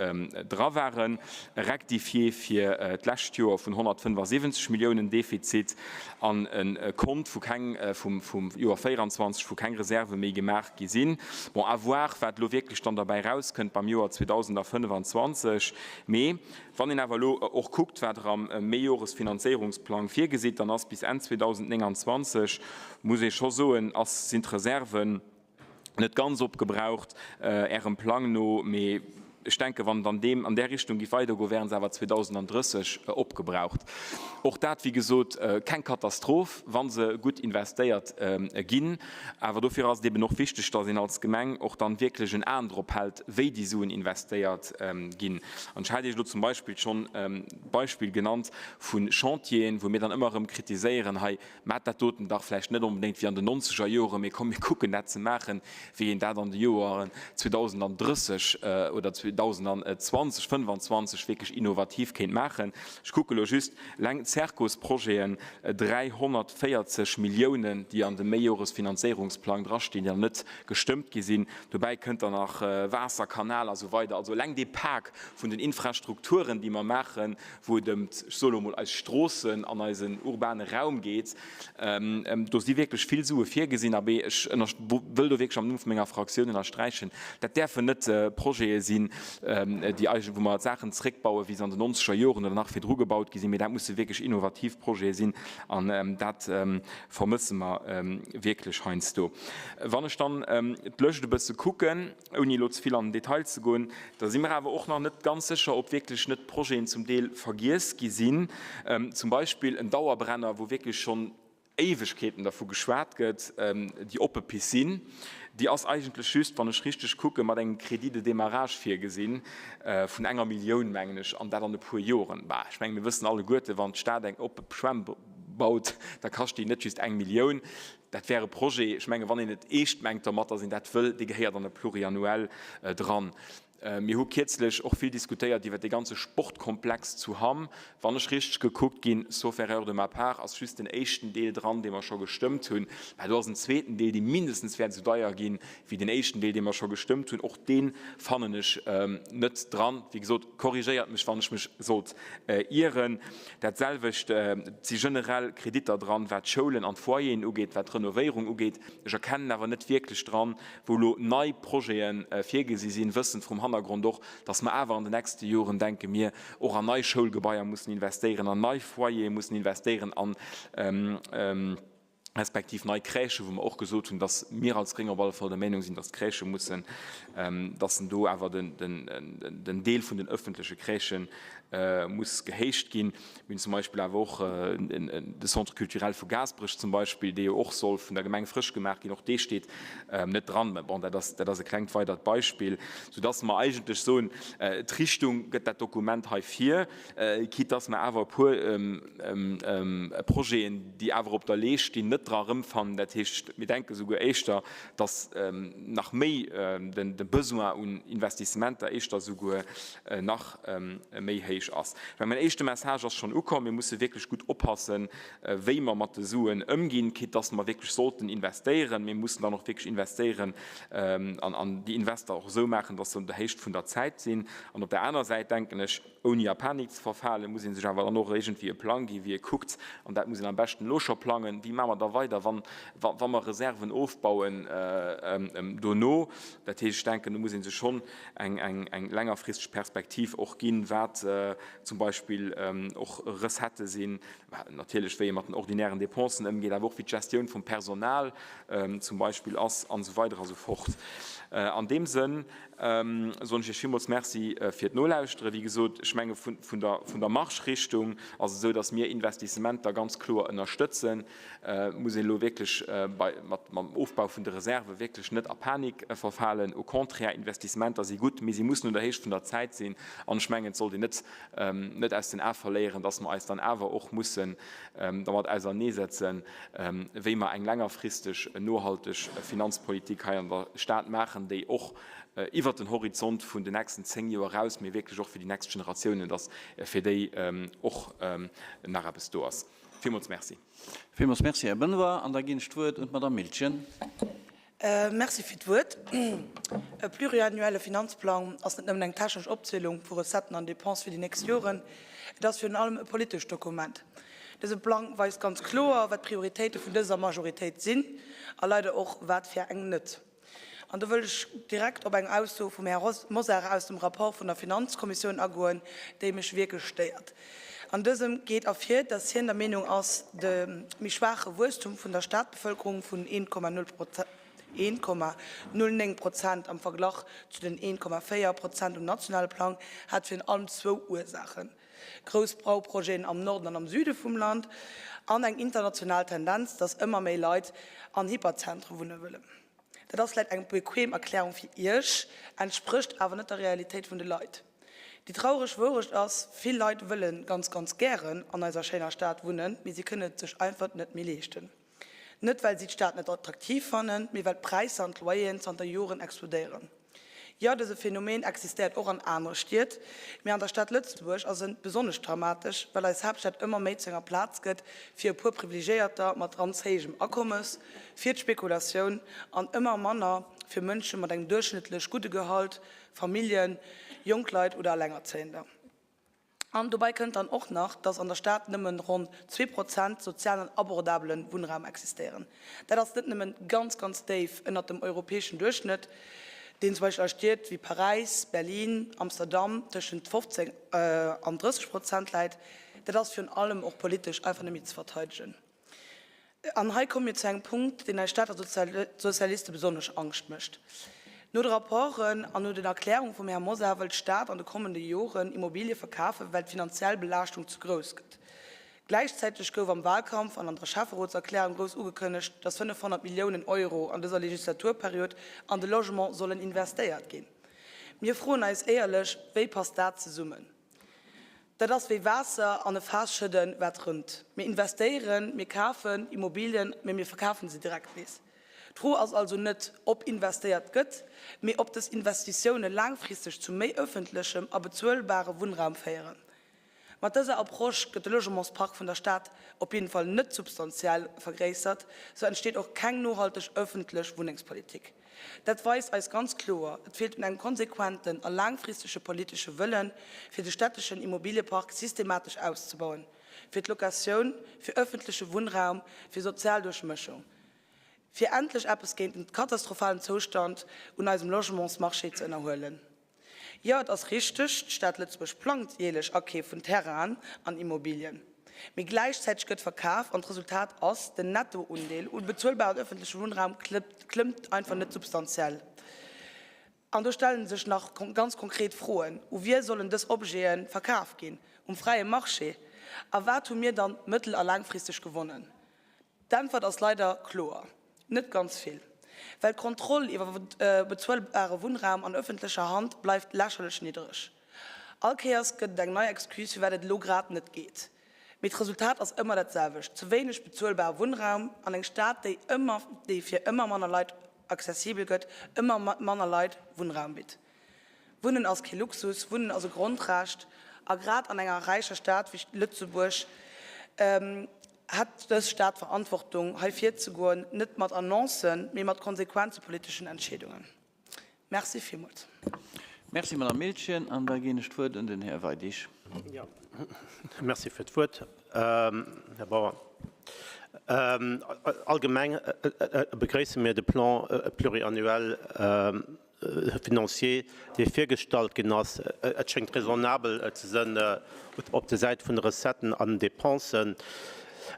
Speaker 4: dra waren, rectifié fir d'lescht Joer vun 175 Milliounen Defizit an e Kont, wou keng, vum Joer 24, wou keng Reserve méi gemaach gi sinn. Bon, à voir, wat elo wierklech dann derbäi erauskënnt beim Joer 2025. Mee Wann een awer elo och kuckt, wat Der am Meejoresfinanzéierungsplang virgesitt, dann ass bis Enn 2029, muss ee scho soen, ass, sinn d'Reserven net ganz opgebraucht, Ärem Plang no, mee ech denken, wann et an deem, an där Richtung géif weidergoen, wären se awer 2030 opgebraucht. Och dat, wéi gesot, keng Katastroph, wa se gutt investéiert ginn. Awer dofir ass et eben och wichteg, dass een als Gemeng och dann wierklech en Aen drop hält, wéi déi Suen investéiert ginn. An ech hat Iech elo zum Beispill schonn d'Beispill genannt vu Chantieren, wou mir dann ëmmer erëm kritiséieren, hei, maacht dat doten dach vläicht net onbedéngt wéi an den nonzeger Joren, mee komm, mir kucken dat ze maachen, wéi een dat an de Joeren 2030 oder 2020, 25 wierklech innovativ kéint maachen. Ech kucke elo just eleng d'Zerkos-Projeten, 340 Milliounen, déi an dem Méijoresfinanzéierungsplang drastinn, déi nach net gestëmmt gi sinn. Dobäi kënnt dann nach Waasser, Kanal a sou weider. Also eleng dee Pak vun den Infrastrukturen, déi mer maachen, wou et ëm, ech soe lo mol, eis Stroossen an eisen urbane Raum geet, do si wierklech vill Sue virgesinn. Abee, ech wëll do wierklech am Numm vu menger Fraktioun ënnersträichen, dat däerfen net Projete sinn, déi eigentlech, wou mer d'Saachen zréckbauen, wéi se an den nonzeger Joren oder nach virdru gebaut gi sinn, mee dat musse wierklech innovativ Projete sinn an dat vermësse mer wierklech heiansdo. Wann ech dann d'Lëscht e bësse kucken, ouni elo ze vill an den Detail ze goen, da si mer awer och nach net ganz sécher, ob wierklech net Projeten zum Deel vergiess gi sinn, zum Beispill en Dauerbrenner, wou wierklech schonn Éiwegkeeten dervu geschwat gëtt, déi oppe Piscine, déi ass eigentlech just, wann ech richteg kucken, mat engem Crédit de démarrage virgesinn vun enger Millioun, mengen ech, an dat an e puer Joren. Bah, ech mengen, mir wëssen alleguerte, wann d'Stad eng oppe Schwämm baut, da kascht déi net just eng Millioun. Dat wär e Projet, ech mengen, wann een et eescht mengt dermat, datt een dat wëll, dee gehéiert an e Pluriannuel dran. Mir hu kierzlech och vill diskutéiert iwwer dee ganze Sportkomplex zu Hamm. Wann ech richteg gekuckt ginn, sauf erreur de ma part, ass just den éischten Deel dran, dee mer scho gestëmmt hunn. Mä do ass en zweeten Deel, dee mindestens wäert esou deier ginn, wéi den éischten Deel, dee mer scho gestëmmt hunn. Och dee fannen ech net dran. Wéi gesot, korrigéiert mech, wann ech mech sollt ieren. Dat selwecht, et si generell Kreditter dran, wat d'Schoulen an d'Foyeren ugeet, wat d'Renovéierung ugeet. Ech erkennen awer net wierklech dran, wou elo nei Projete virgesi sinn, wëssend vrum Hannergrond och, dass mer awer an den nächste Joren, denke mir, och an nei Schoulgebaier mussen investéieren, an nei Foyere mussen investéieren an respektiv nei Crèchen, wou mer och gesot hunn, dass mir als Gréng op alle Fall der Meinung sinn, dass d'Crèchë mussen, dass do awer den Deel vun den öffentleche Crèchen muss gehéicht ginn. Mir hunn zum Beispill awer och de Centre culturel vu Gaasperech zum Beispill, dee jo och soll vun der Gemeng frësch gemaach ginn, och dee steet net dran. Mä bon, dat ass, dat ass e klengt weidert Beispill, soudass mer eigentlech soen, d'Richtung gëtt dat Dokument hei vir, quitte dass mer awer e puer Projeten, déi awer op der Lee stinn, net. net dra erëmfannen. Dat heescht, mir denke souguer éischter, dass nach méi de Besoin un Investissementer éischter souguer nach méi héich ass. Ech mengen, mäin éischte Message ass schonn ukomm, Mir musse wierklech gutt oppassen, wéi mer mat de Suen ëmginn, quitte dass mer wierklech sollten investéieren. Mir mussen dann och wierklech investéieren an déi Invester och esou maachen, dass se un der Héicht vun der Zäit sinn. An op der aner Säit denken ech, Ouni a Panik ze verfalen, muss ee sech awer dann och iergendwéi e Plang ginn, wéi ee kuckt, an dat muss een am beschten elo scho plangen, wéi maache mer da weider, wann, wa mer Reserven ofbauen dono. Dat heescht, ech denken, do muss ee sech schonn eng, eng, eng längerfristeg Perspektiv och ginn, wat zum Beispill och Recettë sinn, natierlech wéi ee mat den ordinären Dépensen ëmgeet, awer och wéi d'Gestioun vum Personal zum Beispill ass an esou weider a sou fort. An deem Sënn soen ech Iech villmools Merci fir d'Nolauschteren. Wéi gesot, ech menge vun der Marschrichtung ass et esou, datt mir Investissementer ganz kloer ënnerstëtzen. Et muss een elo wierklech mam Ofbau vun de Reserve wierklech net a Panik verfalen. Au contraire, Investissementer si gutt, mee si mussen un der Héicht vun der Zäit sinn. An ech mengen, et sollt een net net aus den Ae verléieren, datt mer eis dann awer och mussen dermat auserneesetzen, wéi mer eng längerfristeg nohalteg Finanzpolitik hei an der Stad maachen, déi och iwwert den Horizont vun den nächsten 10 Joer eraus, mee wierklech och fir déi nächst Generatiounen, datt fir déi och nach eppes do ass. Villmools Merci.
Speaker 5: Villmools Merci, Här Benoy. An da ginn ech d'Wuert un d'Madame Miltgen.
Speaker 19: Merci fir d'Wuert. E pluriannuelle Finanzplang ass net nëmmen eng technesch Opzielung vu Recetten an Dépenses fir déi nächst Joren, et ass virun allem e politescht Dokument. Dëse Plang weist ganz kloer, wat d'Prioritéite vun dëser Majoritéit sinn a leider och wat fir eng net. An do wëll ech direkt op eng Ausso vum Här Mosar aus dem Rapport vun der Finanzkommissioun agoen, déi mech wierklech stéiert. An dësem geet ervir, dass hien der Meenung ass, de méi schwaache Wuesstum vun der Stadbevëlkerung vun 1,09 Prozent am Verglach zu den 1,4 Prozent um nationale Plang hätt virun allem zwou Ursaachen, grouss Bauprojeten am Norden an am Süde vum Land an eng international Tendenz, dass ëmmer méi Leit an Hyperzentre wunne wëllen. Dat ass vläit eng bequem Erklärung fir Iech, entsprécht awer net der Realitéit vun de Leit. Déi traureg Wourecht ass, vill Leit wëlle ganz, ganz gären an eiser schéiner Stad wunnen, mee si kënnen et sech einfach net méi leeschten. Net well si d'Stad net attraktiv fannen, mee well d'Präisser an d'Loyeren zanter Joren explodéieren. Jo, dëse Phänomen existéiert och an anere Stied, mee an der Stad Lëtzebuerg ass en besonnesch dramatesch, well eis Haaptstad ëmmer méi zu enger Plaz gëtt fir e puer Privilegiéierter mat ganz héijem Akommes, fir d'Spekulatioun an ëmmer manner fir Mënsche mat engem duerchschnëttlech gudde Gehalt, Familljen, jonk Leit oder Allengerzéiender. An dobei kënnt dann och nach, dass an der Stad nëmmen ronn 2% sozialen an abordabelen Wunnraum existéieren. Dat ass net nëmmen ganz, ganz déif ënnert dem europäeschen Duerchschnëtt, deen zum Beispill a Stied wéi Paräis, Berlin, Amsterdam tëschent 15 an 30% läit. Dat ass virun allem och politesch einfach net méi ze verteidegen. An hei komme mir zu engem Punkt, deen eis Stater Sozialiste besonnesch Angscht mécht. No de Rapporten an no den Erklärunge vum Här Mosar wëllt d'Stad an de kommende Joren Immobilie verkafen, well d'finanziell Belaaschtung ze grouss gëtt. Gläichzäiteg gouf am Wahlkampf an an der Schäfferotserklärung grouss ugekënnegt, dass 500 Milliounen Euro an dëser Legislaturperiod an de Logement sollen investéiert ginn. Mir froen eis éierlech, Wéi passt dat zesummen? Dat ass wéi Waasser an e Faass schëdden, wat rënnt. Mir investéieren, mir kafen Immobilien, mee mir verkafen se direkt nees. D'Fro ass also net, ob investéiert gëtt, mee ob dës Investitioune laangfristeg zu méi ëffentlechem a bezuelbare Wunnraum féieren. Mat dëser Approche gëtt de Logementspark vun der Stad op jidden Fall net substantiell vergréissert, sou entsteet och keng nohalteg ëffentlech Wunnengspolitik. Dat weist eis ganz kloer, Et feelt un engem konsequenten a laangfristege politesche Wëllen, fir de städteschen Immobiliepark systematesch auszebauen, fir d'Locatioun, fir ëffentleche Wunnraum, fir sozial Duerchmëschung, fir endlech eppes géint den katastrophalen Zoustand un eisem Logementsmarché ze ënnerhuelen. Jo, et ass richteg, d'Stad Lëtzebuerg plangt jäerlech Akeef vun Terrainen an Immobilien. Mee gläichzäiteg gëtt verkaf an d'Resultat ass, den Nettoundeel u bezuelbaren ëffentleche Wunnraum klëmmt einfach net substantiell. An do stelle sech nach ganz konkret Froen, U wie sollen dës Objete verkaf ginn? Um fräie Marché? A wat hu mir dann mëttel a laangfristeg gewonnen? D'Äntwert ass leider kloer, net ganz vill. Well d'Kontroll iwwer bezuelbare Wunnraum an ëffentlecher Hand bleift lächerlech niddereg. All Kéiers gëtt et eng nei Excuse firwat et elo grad net geet. Mee d'Resultat ass ëmmer dat selwecht, ze wéineg bezuelbare Wunnraum an eng Stad, déi ëmmer, déi fir ëmmer manner Leit accessibel gëtt, ëmmer manner Leit Wunnraum bitt. Wunnen ass kee Luxus, Wunnen ass e Grondrecht. A grad an enger räicher Stad wéi Lëtzebuerg hätt dës Stad d'Verantwortung, hei virzegoen, net mat Annoncen, mee mat konsequente politeschen Entscheedungen. Merci villmools.
Speaker 20: Merci, Madame Miltgen. An da ginn ech d'Wuert un den Här Weidig.
Speaker 13: Jo, merci fir d'Wuert, Här Bauer. Allgemeng begréisse mir de Plan pluriannuel financier, dee virgestallt ginn ass. Et schéngt raisonnabel ze sënn op der Säit vun de Recetten an den Dépensen.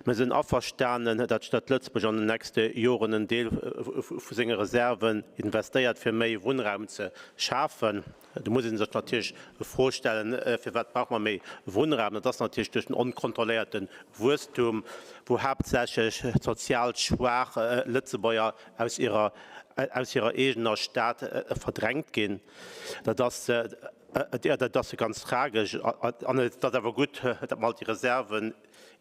Speaker 13: Mir sinn averstanen, datt d'Stad Lëtzebuerg an den nächste Joren en Deel vu senge Reserven investéiert, fir méi Wunnraum ze schafen. Do muss ee sech natierlech d'Fro stellen, Firwat brauche mer méi Wunnraum? Dat ass natierlech duerch den onkontrolléierte Wuesstum, wou haaptsächlech sozial schwaach Lëtzebuerger aus hirer aus hirer eegener Stad verdrängt ginn. Dat ass, dat ass ganz tragesch. An et ass awer gutt, datt mer alt déi Reserven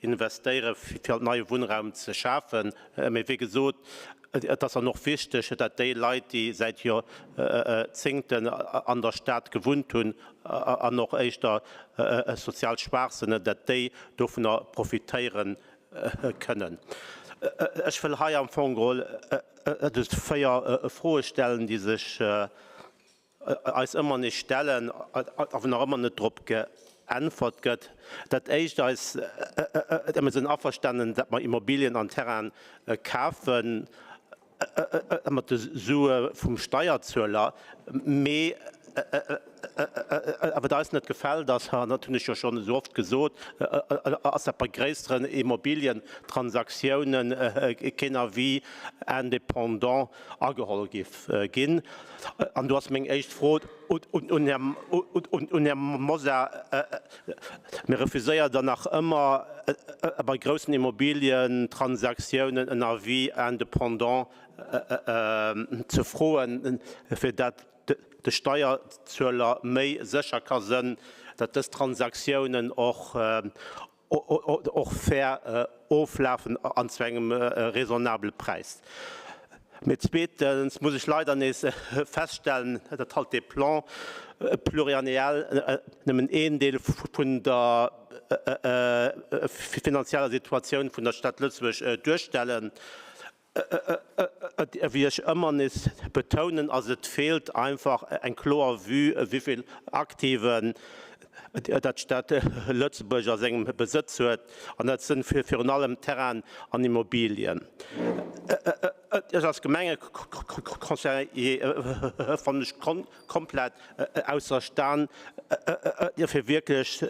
Speaker 13: investéiere fir alt neie Wunnraum ze schafen. Mee wéi gesot, et ass dann och wichteg, datt déi Leit, déi säit Joerzéngten an der Stad gewunnt hunn an och éischter sozial schwaach sinn, datt déi dovunner profitéiere kënnen. Ech wëll hei am Fong geholl just 4 Froe stellen, déi sech eis ëmmer nees stellen a wou nach ëmmer net drop geäntwert gëtt. Dat Éischt eis, mir sinn averstanen, datt mer Immobilien an Terraine kafen mat de Sue vum Steierzueler, mee wat eis net gefält ass, an dat hunn ech jo schonn esou oft gesot, ass, datt bei gréisseren Immobilientransaktiounen keen Avis indépendant ageholl géif ginn. An do ass meng éischt Fro un Här Mosar, Mir refuséiert Der nach ëmmer bei groussen Immobilientransaktiounen en Avis indépendant ze froen, fir dat de Steierzueler méi sécher ka sënn, datt dës Transaktiounen och och fair oflafen an zu engem raisonnabele Präis. Mee zweetens muss ech leider nees feststellen, datt halt dee Plan pluriannuel nëmmen een Deel vun der finanzieller Situatioun vun der Stad Lëtzebuerg duerstellen. Wéi ech ëmmer nees betounen, ass et feelt einfach eng kloer Vue, wéivill Aktiven dat d'Stad Lëtzebuerg a sengem Besëtz huet, an dat sinn virun allem Terrainen an Immobilien. Ech als Gemengeconseiller fannen ech komplett ausser Stan, fir wierklech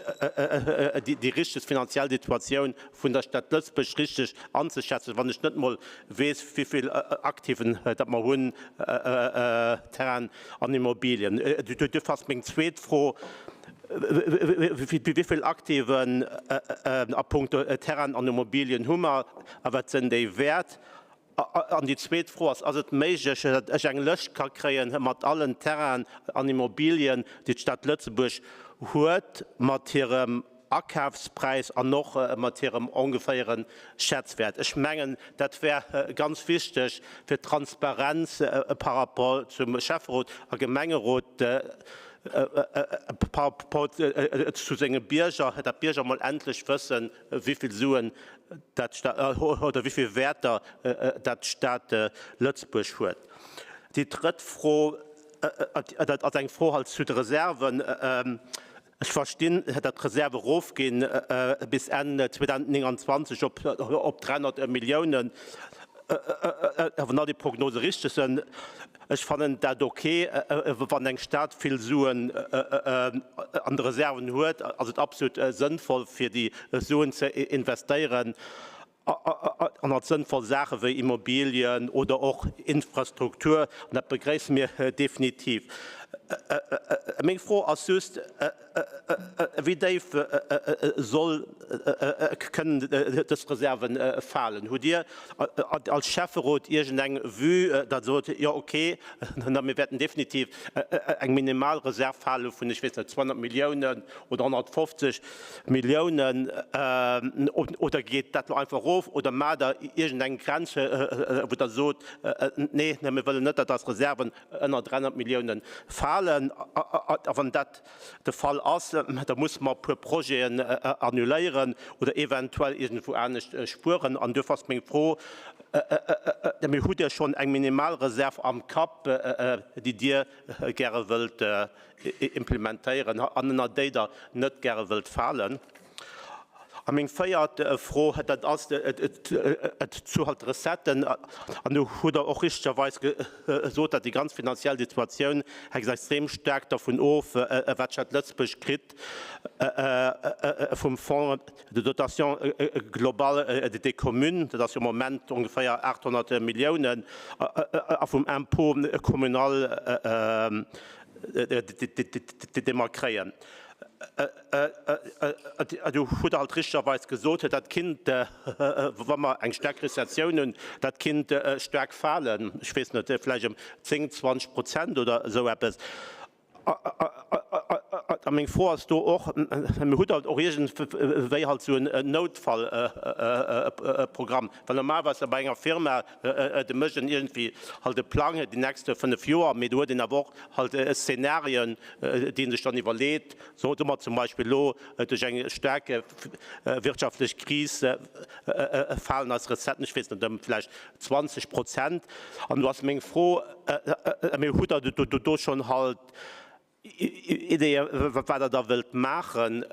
Speaker 13: déi richteg finanziell Situatioun vun der Stad Lëtzebuerg richteg anzeschätzen, wann ech net mol weess, wéi vill Aktiven dat mer hunn, Terrainen an Immobilien. Duerfir ass meng zweet Fro, Wéi vill Aktiven a punkto Terrainen an Immobilien hu mer a wat sinn déi wäert? An déi zweet Fro ass, Ass et méiglech, datt ech eng Lëscht ka kréien mat allen Terrainen an Immobilien, déi d'Stad Lëtzebuerg huet, mat hirem Akafspräis an och mat hirem ongeféiere Schätzwäert? Ech mengen, dat wär ganz wichteg fir d'Transparenz par rapport zum Schäfferot a Gemengerot, par rapport zu senge Bierger, datt d'Bierger emol endlech wëssen, wéi vill Suen dat oder wéi vill Wäerter dat d'Stad Lëtzebuerg huet. Déi drëtt Fro, dat ass eng Fro halt zu de Reserven. Ech verstinn, datt d'Reserve erofginn bis Enn 2029 op 300 Milliounen, wann all déi Prognose richteg sinn. Ech fannen dat ok. Wann eng Stad vill Suen an de Reserven huet, ass et absolut sënnvoll fir déi Suen ze investéieren an als sënnvoll Saache wéi Immobilien oder och Infrastruktur. An dat begréisse mir definitiv. Meng Fro ass just.
Speaker 21: Wéi déif soll, kënnen dës Reserve falen? Hutt Dir als Schäfferot iergendeng Vue, datt Der sot, jo okay, mir wäerten definitiv eng minimal Reserv hale vun, ech weess net, 200 Milliounen oder 150 Milliounen, oder geet dat elo einfach erof oder maacht Der iergendeng Grenz, wou Der sot, nee, mir wëllen net, datt eis Reserven ënner 300 Milliounen falen? A wann dat de Fall ass, da musse mer e puer Projeten annuléieren oder eventuell iergendwou anescht spueren. An duerfir ass meng Fro, Mee hutt Dir schonn eng Minimalreserv am Kapp, déi Dir gäre wëllt implementéieren an ënner déi Der net gäre wëllt falen? A meng véiert Fro, dat ass zu halt Recetten. An do hutt Der och richtegerweis gesot, datt déi ganz finanziell Situatioun hänkt extrem staark dervun of, wat d'Stad Lëtzebuerg kritt vum Fonds de dotation globale des communes, dat ass jo am Moment ongeféier 800 Milliounen, a vum Impôt communal, dee mer kréien. Do hutt Der alt richtegerweis gesot, dat kinnt, wa mer eng staark Rezessioun hunn, dat kinnt staark falen, ech weess net, vläicht ëm 10, 20 Prozent oder esou eppes. A meng Fro ass do och, Mir hutt alt och iergendwéi halt esou en Noutfallprogramm, well normalerweis bei enger Firma, de mécht en iergendwéi halt e Plang déi nächste 5 Joer, mee do huet een awer och halt Szenarien, déi ee sech dann iwwerleet, soe mer zum Beispill elo duerch eng staark wirtschaftlech Kris falen eis Recetten, ech weess net, ëm vläicht 20 Prozent. An do ass meng Fro, Mee hutt Der do schonn halt Ideeë wat Der da wëllt maachen?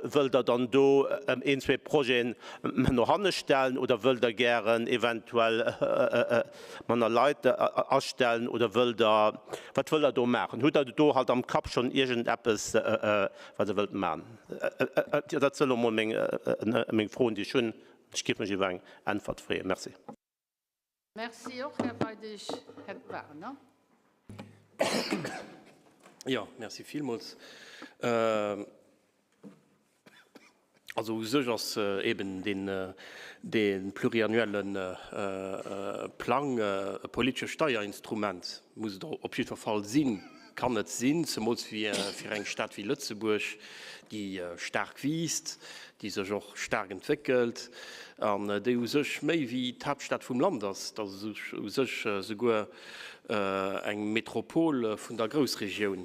Speaker 21: Wëllt Der dann do een, zwee Projeten no hanne stellen oder wëllt Der gären eventuell manner Leit astellen oder wëllt Der, wat wëllt Der do maachen? Hutt Der do halt am Kapp schonn iergendeppes, wat Der wëllt maachen? Dat sinn elo mol meng Froen, déi ech hunn. Ech géif mech iwwer eng Äntwert freeën. Merci.
Speaker 1: Merci och, Här Weidig. Här Wagener.
Speaker 13: Jo, merci villmools. Also u sech ass eben deen, dee pluriannuelle Plang e politesche Steierinstrument, muss et op jiddwer Fall sinn, kann et sinn, zemools fir eng Stad wéi Lëtzebuerg, déi staark wiisst, déi sech och staark entwéckelt an déi u sech méi wéi d'Haaptstad vum Land ass, dat ass u sech souguer eng Metropol vun der Groussregioun.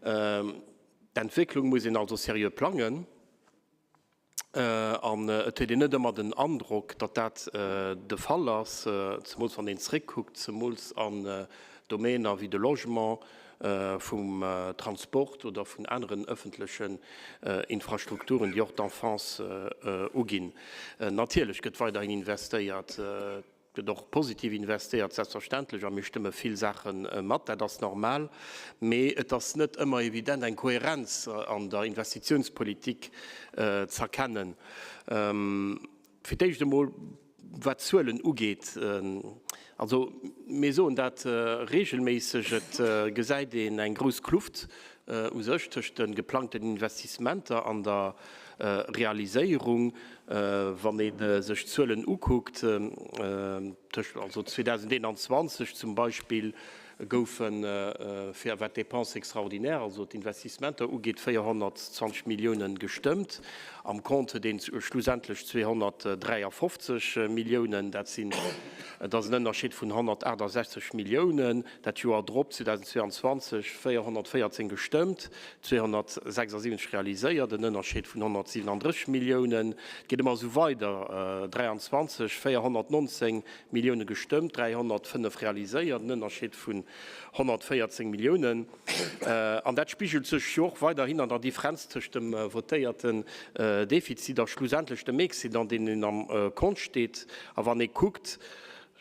Speaker 13: D'Entwécklung muss een also seriö plangen. An et huet een net ëmmer den Androck, datt dat de Fall ass, zemools wann een zréckkuckt, zemools an Domäner wéi de Logement, vum Transport oder vun aneren ëffentlechen Infrastrukturen, déi och d'Enfance uginn. Natierlech gëtt weiderhin investéiert. Et gëtt och positiv investéiert, selbstverständlech, a mir stëmme vill Saache mat, dat ass normal. Mee et ass net ëmmer evident, eng Kohärenz an der Investitionspolitik z'erkennen. Fir d'éischt emol, wat d'Zuelen ugeet, also mir soen dat regelméisseg, et gesäit een eng grouss Kluft u sech tëscht de geplangten Investissementer an der Realiséierung. Wann ee sech d'Zuelen ukuckt, tëscht also 2021 zum Beispill goufe fir wat d'Dépenses extraordinaires, also d'Investissementer ugeet, 420 Milliounen gestëmmt. Am Compte huet een schlussendlech 253 Milliounen. Dat sinn, dat ass en Ënnerscheed vun 168 Milliounen. Dat Joer drop, 2022, 414 gestëmmt, 276 realiséiert, en Ënnerscheed vun 137 Milliounen. Et geet ëmmer esou weider, 23, 419 Millioune gestëmmt, 305 realiséiert, en Ënnerscheed vun 114 Milliounen. An dat spigelt sech jo och weiderhin an der Differenz tëscht dem votéierten Defizit a schlussendlech dem Excédent, deen een am Kont steet. A wann ee kuckt,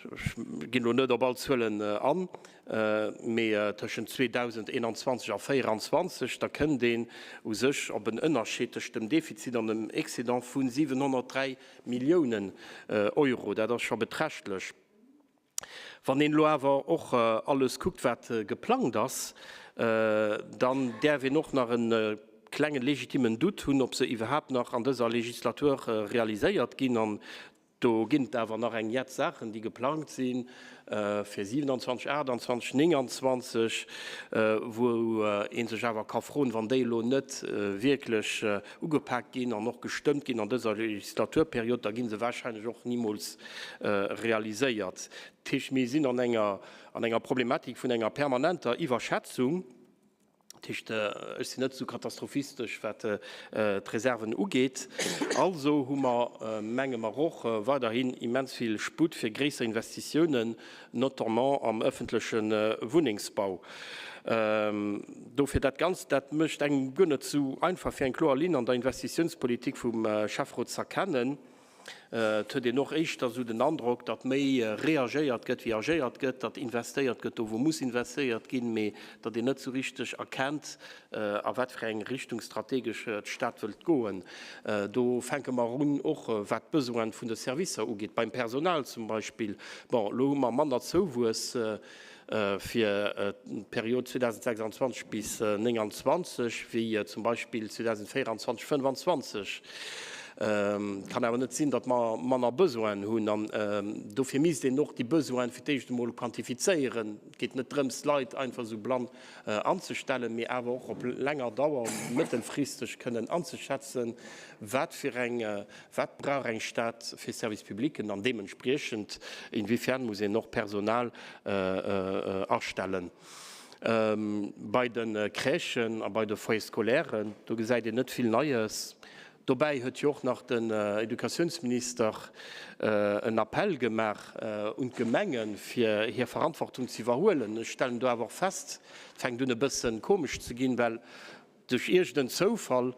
Speaker 13: Ech ginn elo net op all Zuelen an, mee tëschent 2021 a 2024, da kënnt een u sech op en Ënnerscheed tëschent dem Defizit an dem Excédent vu 703 Milliounen Euro. Dat ass scho beträchtlech. Wann een elo awer och alles kuckt, wat geplangt ass, dann däerf een och nach e. klengen legitimen Doute hunn, ob se iwwerhaapt nach an dëser Legislatur realiséiert ginn. An do ginn et awer nach eng Jett Saachen, déi geplangt si fir 27, 28, 29, wou ee sech awer ka froen, wann déi elo net wierklech ugepaakt ginn an och gestëmmt ginn an dëser Legislaturperiod, da gi se wahrscheinlech och nimools realiséiert. Dat heescht, mir sinn an enger, an enger Problematik vun enger permanenter Iwwerschätzung. Dat heescht, ech sinn net esou katastrophistesch, wat d'Reserven ugeet. Also hu mer, menge mer, och weiderhin immens vill Sputt fir gréisser Investitiounen, notamment am ëffentleche Wunnengsbau. Dofir dat Ganzt, dat mécht engem guer net esou einfach, fir eng kloer Linn an der Investitiounspolitik vum Schäfferot z'erkennen. Et huet een och éischter esou den Androck, datt méi reagéiert gëtt wéi agéiert gëtt, datt investéiert gëtt do wou muss investéiert ginn, mee datt een net esou richteg erkennt, a wat fir eng Richtung strategesch d'Stad wëllt goen. Do fänke mer un, och wat d'Besoine vun de Servicer ugeet, beim Personal zum Beispill. Bon, elo hu mer manner Zouwuess fir d'Period 2026 bis 2029 wéi zum Beispill 2024, 2025. Et kann awer net sinn, datt mer manner Besoinen hunn. An dofir misst een och déi Besoine fir d'éischt emol quantifizéieren. Et geet net drëms, Leit einfach esou blann anzestellen, mee awer och op länger Dauer, mëttelfristeg kënnen anzeschätzen, wat fir eng Wat brauch eng Stad fir Service publicen an deementspriechend inwiefern muss een och Personal astellen? Bei de Crèchen a bei de Foyers scolairen, do gesäit een net vill Neies. Dobäi huet jo och nach den Educatiounsminister en Appell gemaach un d'Gemengen, fir hir Verantwortung ze iwwerhuelen. Ech stellen do awer och fest, et fänkt un e bësse komesch ze ginn, well Duerch iergend en Zoufall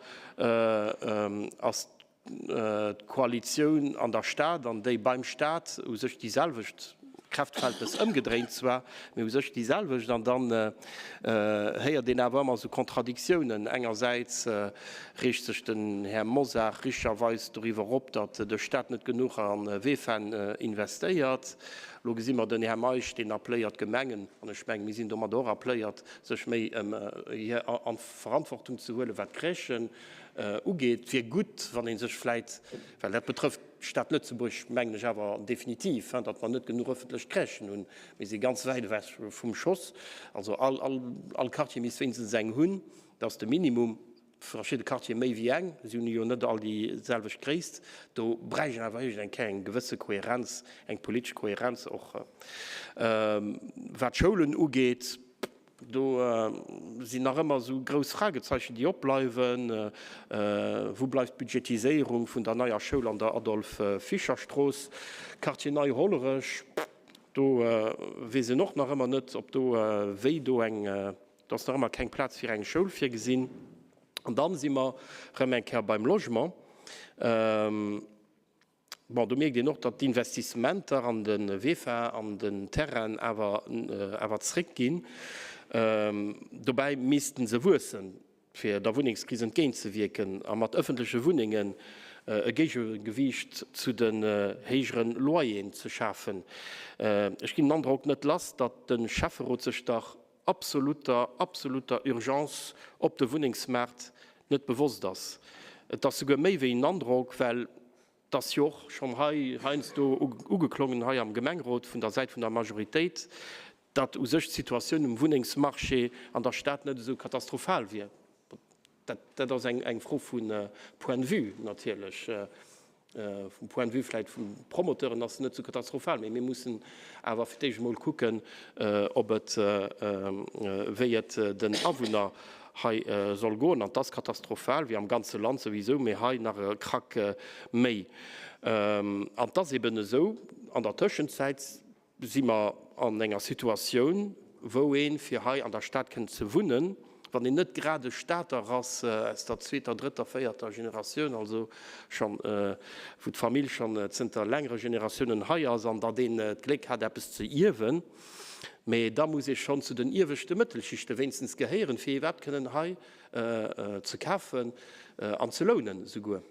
Speaker 13: ass d'Koalitioun an der Stad an déi beim Staat u sech déi selwecht, Kräftverhältnes ëmgedréint zwar, mee u sech déi selwecht. An dann héiert een awer ëmmer esou Kontradiktiounen. Engersäits reegt sech den Här Mosar richterweis doriwwer op, datt de Staat net genuch a VEFAen investéiert. Elo gesi mer den Här Meisch, deen appelléiert d'Gemengen, an ech mengen, mir sinn domadder och appelléiert, sech méi hir Verantwortung ze huelen, wat d'Crèchen ugeet. Et wier gutt, wann ee sech vläit, well dat betrëfft d'Stad Lëtzebuerg, mengen ech awer definitiv, datt mer net genuch ëffentlech Crèchen hunn. Mir si ganz wäit ewech vum Schoss. Also all Quartier misst wéinstens eng hunn, dat ass de Minimum. Verschidde Quartiere méi wéi eng, si hunn jo net all déi selwecht Gréisst. Do bräicht een awer iergend eng Kéier eng gewësse Kohärenz, eng politesch Kohärenz och wat d'Schoulen ugeet. Do sinn nach ëmmer esou grouss Fragezeichen, déi opbleiwen. Wou bleift d'Budgetiséierung vun der neier Schoul an der Adolphe-Fischer-Strooss? Quartier Nei-Hollerech, do weess een och nach ëmmer net, ob do wéi do eng Do ass nach ëmmer keng Plaz fir eng Schoul virgesinn. An dann si mer erëm eng Kéier beim Logement. Bon, do mierkt een och, datt d'Investissementer an de VEFA, an den Terrainen awer, awer zréckginn. Dobäi misste se wuessen, fir der Wunnengskris entgéintzewierken a mat ëffentleche Wunnengen e Géigegewiicht zu den héijere Loyeren ze schafen. Ech ginn den Androck net lass, datt de Schäfferot sech dach absoluter, absoluter Urgence op de Wunnengsmaart net bewosst ass. Et ass souguer méi wéi en Androck, well et ass jo och schonn hei heiansdo ugeklongen hei am Gemengerot vun der Säit vun der Majoritéit, datt u sech d'Situatioun um Wunnengsmarché an der Stad net esou katastrophal wier. Dat ass eng Fro vu Point de vue natierlech. Vum Point de vue vläicht vun de Promoteuren ass se net esou katastrophal, mee mir mussen awer fir d'éischt emol kucken, ob et, wéi et den Awunner hei soll goen. An et ass katastrophal, wéi am ganze Land souwisou, mee hei nach e Krack méi. An et ass eben esou, an der Tëschenzäit si mer an enger Situatioun, wou ee fir hei an der Stad kënnen ze wunnen, wann een net grad e Stater ass aus der zweeter, drëtter, véierter Generatioun, also schonn, wou d'Famill schonn zënter längere Generatiounen hei ass an datt een d'Gléck hat eppes ze ierwen, mä da muss ee schonn zu den ieweschte Mëttelschichte wéinstens gehéieren, fir iwwerhaapt kënnen hei ze kafen an ze lounen esouguer.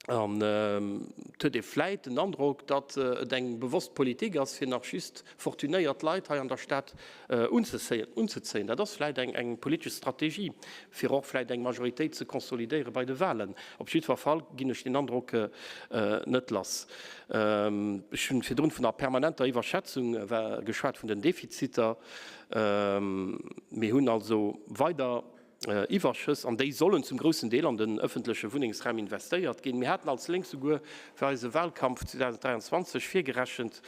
Speaker 13: An et huet ee vläit den Androck, datt et eng bewosst Politik ass, fir nach just fortunéiert Leit hei an der Stad unzezéien. Dat ass vläit eng politesch Strategie, fir och vläit eng Majoritéit ze konsolidéiere bei de Wahlen. Op jiddwer Fall ginn ech deen Androck net lass. Ech hunn virdrun vun der permanenter Iwwerschätzung geschwat vun den Defiziter. Mir hunn also weider Iwwerschëss, an déi sollen zum groussen Deel an den ëffentleche Wunnengsraum investéiert ginn. Mir haten als Lénk souguer fir eise Wahlkampf 2023 virgerechent,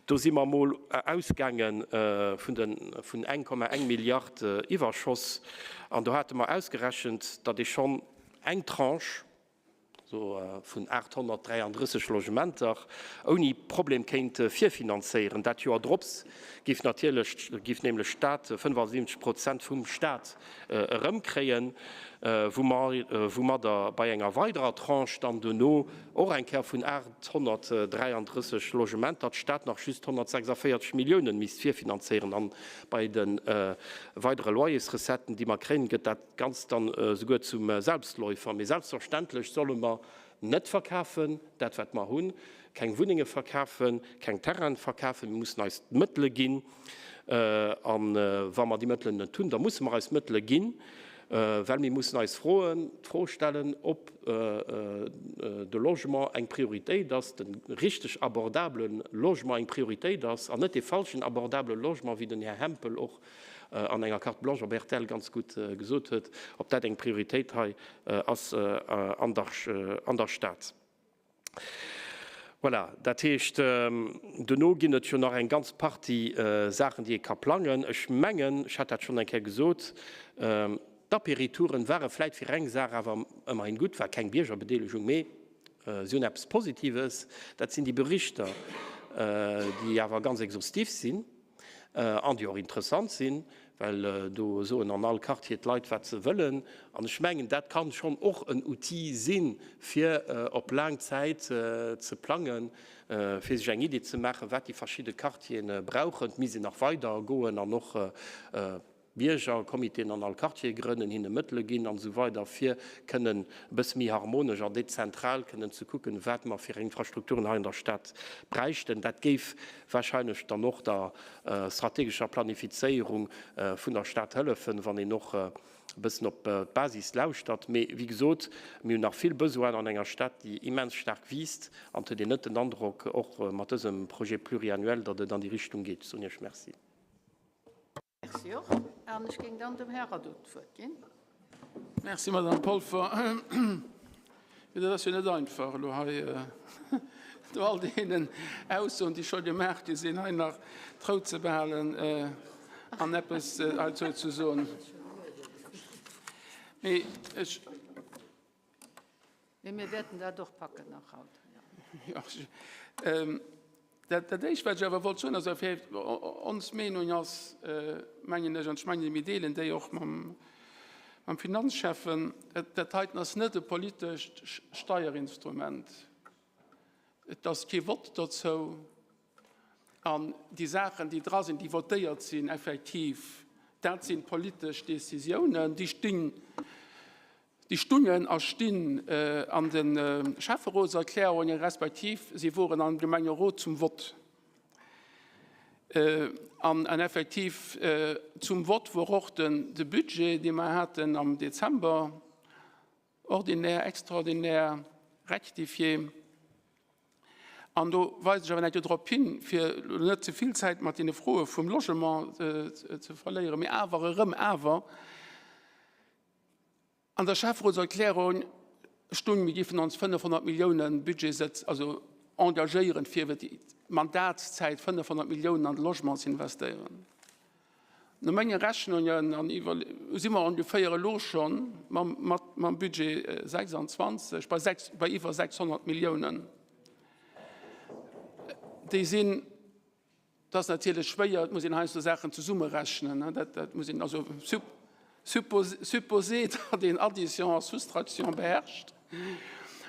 Speaker 13: do si mer emol ausgaange vun de vun 1,1 Milliard Iwwerschoss, an do hate mer ausgerechent, datt ee schonn eng Tranche, also vun 833 Logementer, ouni Problem kéint virfinanzéieren. Dat Joer drops géif natierlech, géif nämlech d'Stad 75 Prozent vum Staat erëmkréien, woumadder bei enger weiderer Tranche dann duerno och eng Kéier vun 833 Logementer d'Stad nach just 146 Milliounen misst virfinanzéieren. An bei de weidere Loyersrecetten, déi mer kréien, gëtt dat Ganzt dann esouguer zum Selbstläufer. Mee selbstverständlech solle mer net verkafen, dat wat mer hunn, keng Wunnenge verkafen, keng Terraine verkafen. Mir mussen eis d'Mëttele ginn. A wa mer déi Mëttelen net hunn, da musse mer eis Mëttele ginn, well mir mussen eis froen, d'Fro stellen, ob de Logement eng Prioritéit ass, de richteg abordabele Logement eng Prioritéit ass an net dee falschen abordabele Logement, wéi den Här Hempel och an enger Carte blanche op rtl ganz gutt gesot huet, ob dat eng Prioritéit hei ass an der Stad. Voilà, dat heescht, duerno ginn et jo nach eng ganz Partie Saachen, déi ee ka plangen. Ech mengen, ech hat dat schonn eng Kéier gesot, d'Apéritouren ware vläit fir eng Saach awer ëmmerhin gutt, war keng Biergerbedeelegung, mee si hunn eppes Positives, dat sinn déi Berichter, déi awer ganz exhaustif sinn. An déi och interessant sinn, well do soen an all Quartier d'Leit, wat se wëllen. An ech mengen, dat kann schonn och en Outil sinn, fir op laang Zäit ze plangen, fir sech eng Idee ze maachen, wat déi verschidde Quartiere brauchen. Et misst een nach weider goen an och Biergercomitéen an all Quartier grënnen, hinne Mëttele ginn an esou weider fir kënnen e bësse méi harmonesch an dezentral kënnen ze kucken, wat mer fir Infrastrukturen hei an der Stad bräichten. Dat géif wahrscheinlech dann och der strategescher Planifizéierung vun der Stad hëllefen, wann een och e bëssen op d'Basis lauschtert. Mee wéi gesot, mir hunn nach vill Besoinen an enger Stad, déi immens staark wiisst, an et huet een net den Androck, och mat dësem Projet pluriannuel, datt et an déi Richtung geet. Ech soen Iech Merci.
Speaker 1: Merci och. An ech géing dann dem Här Radot d'Wuert ginn.
Speaker 10: Merci, Madame Polfer. Jo, dat ass jo net einfach elo hei no all deenen Aussoen, déi scho gemaach gi sinn, hei nach d'Rou ze behalen an eppes heizou ze soen. Mee ech.
Speaker 1: Mee mir wäerten dat och packen nach haut.
Speaker 10: Jo, dat Éischt, wat ech awer wollt soen, ass, ons Meenung ass, mengen ech, an ech mengen, mir deelen déi och mam Finanzschäffen, dat heiten ass net e politescht Steierinstrument. Et ass kee Vott dozou. An déi Saachen, déi dra sinn, déi votéiert sinn, effektiv, dat si politesch Décisiounen, déi stinn, Déi stungen a stinn an de Schäfferotserklärungen, respektiv si woren am Gemengerot zum Vott. An effektiv zum Vott wor och de Budget, dee mer haten am Dezember, ordinaire, extraordinaire, rectifié. An do weisen ech awer eng Kéier drop hin, fir elo net ze vill Zäit mat deene Froe vum Logement ze verléieren, mee awer erëm awer, An der Schäfferotserklärung stung, mir géifen ons 500 Milliounen Budget sëtz, also engagéieren, fir iwwer déi Mandatszäit 500 Milliounen an de Logement ze investéieren. No menge Rechnungen an Iwwer si mer ongeféier elo schonn mam, mat, mam Budget 26 bei 6, bei iwwer 600 Milliounen. Déi sinn. Et ass natierlech schwéier, et muss een heiansdo Saachen zesummerechnen. Dat muss een also supposé, datt een Addition a Soustraction beherrscht.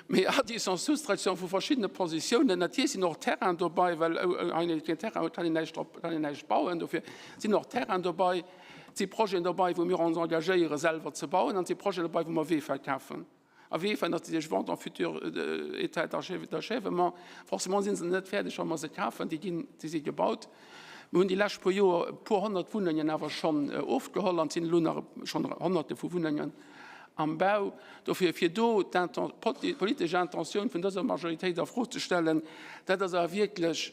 Speaker 10: Mee Addition, Soustraction vu verschiddene Positiounen, natierlech sinn och Terrainen dobei, well ouni keen Terrain huet, kann een näischt drop, kann een näischt bauen. Dofir sinn och Terrainen dobei. Et si Projeten dobei, wou mir ons engagéieren, selwer ze bauen, an et si Projeten dobei, wou mer Wee verkafen. A wéi verännert se sech Vente en futur état d'achèvement? Forcément si se net fäerdeg, wa mer se kafen. Déi ginn, déi si gebaut. Mir hunn déi lescht puer Joer e puer 100 Wunnengen awer schonn ofgeholl an et sinn elo nach schonn Honnerte vu Wunnengen am Bau. Dofir, fir do d'politesch Intentioun vun dëser Majoritéit a Fro ze stellen, dat ass awer wierklech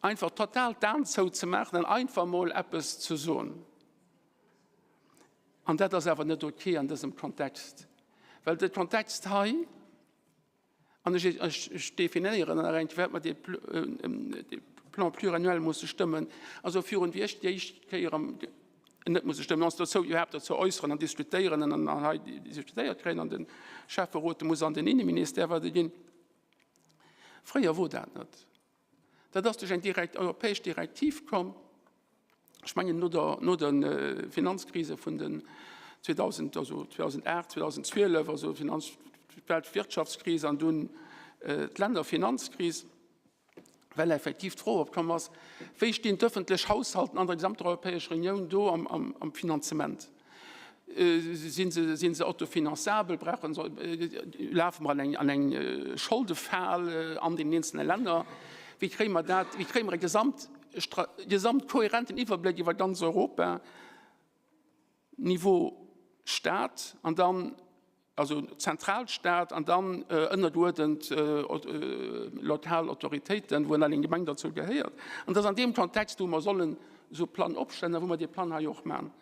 Speaker 10: einfach total d'Aen zouzemaachen an einfach emol eppes ze soen. An dat ass awer net ok an dësem Kontext, well de Kontext hei, an ech, ech, ech definéieren nach eng Kéier, wat mer dee Plan pluriannuel musse stëmmen, also virun wéi ech déi éischt Kéier am, net musse stëmmen, ons dozou iwwerhaapt dozou äusseren an diskutéieren an an hei diskutéiert kréien an de Schäfferot muss an den Inneministère weiderginn. Fréier wor dat net. Dat ass duerch eng direkt europäesch Direktiv komm, ech mengen no der, no de Finanzkrise vun den 2000, also 2008, 2012, also Finanz, d'Weltwirtschaftskris an dunn d'Lännerfinanzkris, well effektiv d'Fro opkomm ass, Wéi stinn d'öffentlech Haushalten an der gesamter Europäescher Unioun do am, am, am Finanzement? Sinn se, sinn se autofinanzabel? Brauchen se, lafe mer an eng, an eng Scholdefal an den eenzelne Länner? Wéi kréie mer dat, wéi kréie mer e gesamt, gesamt kohärenten Iwwerbléck iwwer ganz Europa, Niveau Staat an dann, also Zentralstaat an dann ënnergeuerdent lokal Autoritéiten, wou an eng Gemeng derzou gehéiert? An dat ass an deem Kontext, wou mer sollen esou e Plan opstellen a wou mer dee Plan hei och maachen.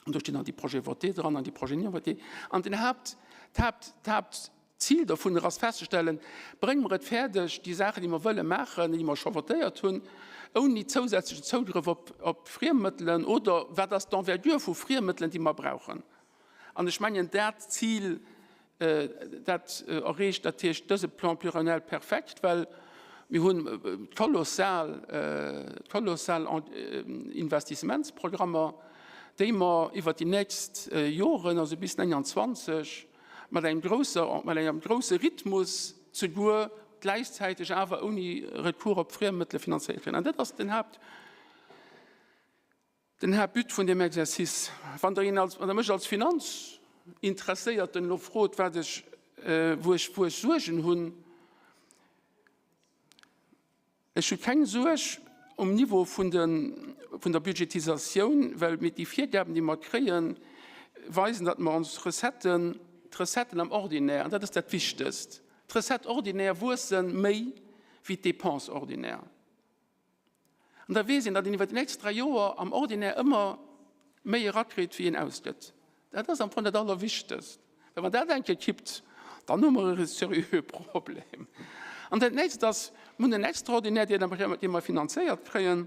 Speaker 10: An do stinn dann déi Projets votés dran an déi Projets non votés. An den Haupt, d'Haupt, d'Hauptzil dovunner ass festzestellen, Brénge mer et fäerdeg, déi Saachen, déi mer wëlle maachen, déi mer scho votéiert hunn, ouni zousätzlechen Zougrëff op, op Friemmëttelen oder wat ass d'Envergure vu Friemmëttelen, déi mer brauchen? An ech mengen, dat Zil, Dat erreecht natierlech dëse Plan pluriannuel perfekt, well mir hunn kolossal, kolossal Investissementsprogrammer, déi mer iwwert déi nächst Joren, also bis 29, mat engem grousser, mat engem grouse Rhythmus zeguer gläichzäiteg awer ouni Recours op Friemmëttele finanzéiert kréien. An dat ass den Haupt. Den Haaptbut vun deem Exercice, wann Der een als, wann Der mech als Finanzinteresséierten elo frot, wat ech, wou ech, wou ech Suergen hunn, ech hu keng Suerg um Niveau vun de, vun der Budgetisatioun, well mir déi Virgaben, déi mer kréien, weisen, datt mer ons Recetten, d'Recetten am Ordinaire, an dat ass dat Wichtegst, d'Recettes ordinaires wuesse méi wéi d'Dépenses ordinaires. An da weess een, datt een iwwer déi nächst 3 Joer am Ordinaire ëmmer méi erakritt, wéi een ausgëtt. Dat ass am Fong dat Allerwichtegst. Well wann dat eng Kéier kippt, dann hu mer e seriöe Problem. An dat nächst ass, mir hunn en Extraordinaire, dee mer finanzéiert kréien.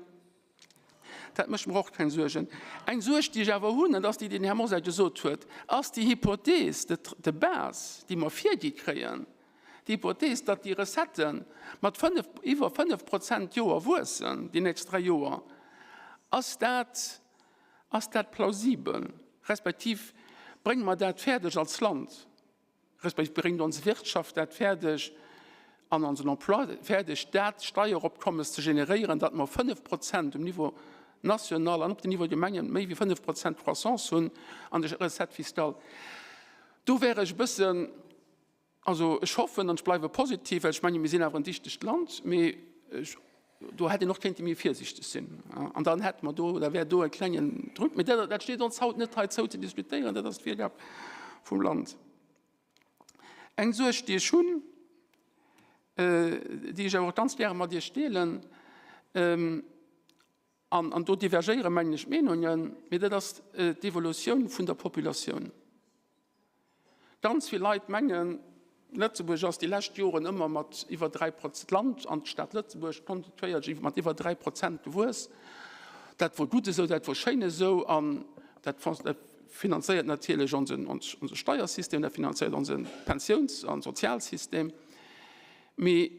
Speaker 10: Dat mécht mer och keng Suergen. Eng Suerg, déi ech awer hunn, an dat ass déi, déi den Här Mosar gesot huet, ass déi Hypothèse de base, déi mer virgi kréien, D'Hypothees, datt déi Recettë mat 5, iwwer 5 Prozent d'Joer wuessen, déi nächst 3 Joer, ass dat, ass dat plausibel, respektiv brénge mer dat fäerdeg als Land, respektiv bréngt ons Wirtschaft dat fäerdeg an onsen Emploi fäerdeg, dat Steieropkommes ze generéieren, datt mer 5 Prozent um Niveau national an op dem Niveau Gemengen méi wéi 5 Prozent Croissance hunn an de Recettes fiscales. Do wär ech e bëssen, Also ech hoffen an ech bleiwe positiv, well ech menge mir sinn awer en dichtegt Land, mee ech, do hätt een och kéinte méi virsichteg sinn an dann hätte mer do, da wär do e klengen Druck. Mee dat, dat steet ons haut net hei zou ze diskutéieren, dat ass d'Virgab vum Land. Eng Suerg, déi ech hunn, déi ech awer och ganz gäre mat Iech deelen, an, an do divergéiere mengen ech d'Meenungen, mee dat ass d'Evolutioun vun der Populatioun. Ganz vill Leit mengen, Lëtzebuerg ass déi lescht Joren ëmmer mat iwwer 3 Prozent, d'Land an d'Stad Lëtzebuerg kontinuéierlech mat iwwer 3 Prozent gewuess. Dat wor gutt esou, dat wor schéin esou an dat finanzéiert natierlech onsen Steiersystem, dat finanzéiert onse Pensiouns a Sozialsystem. Mee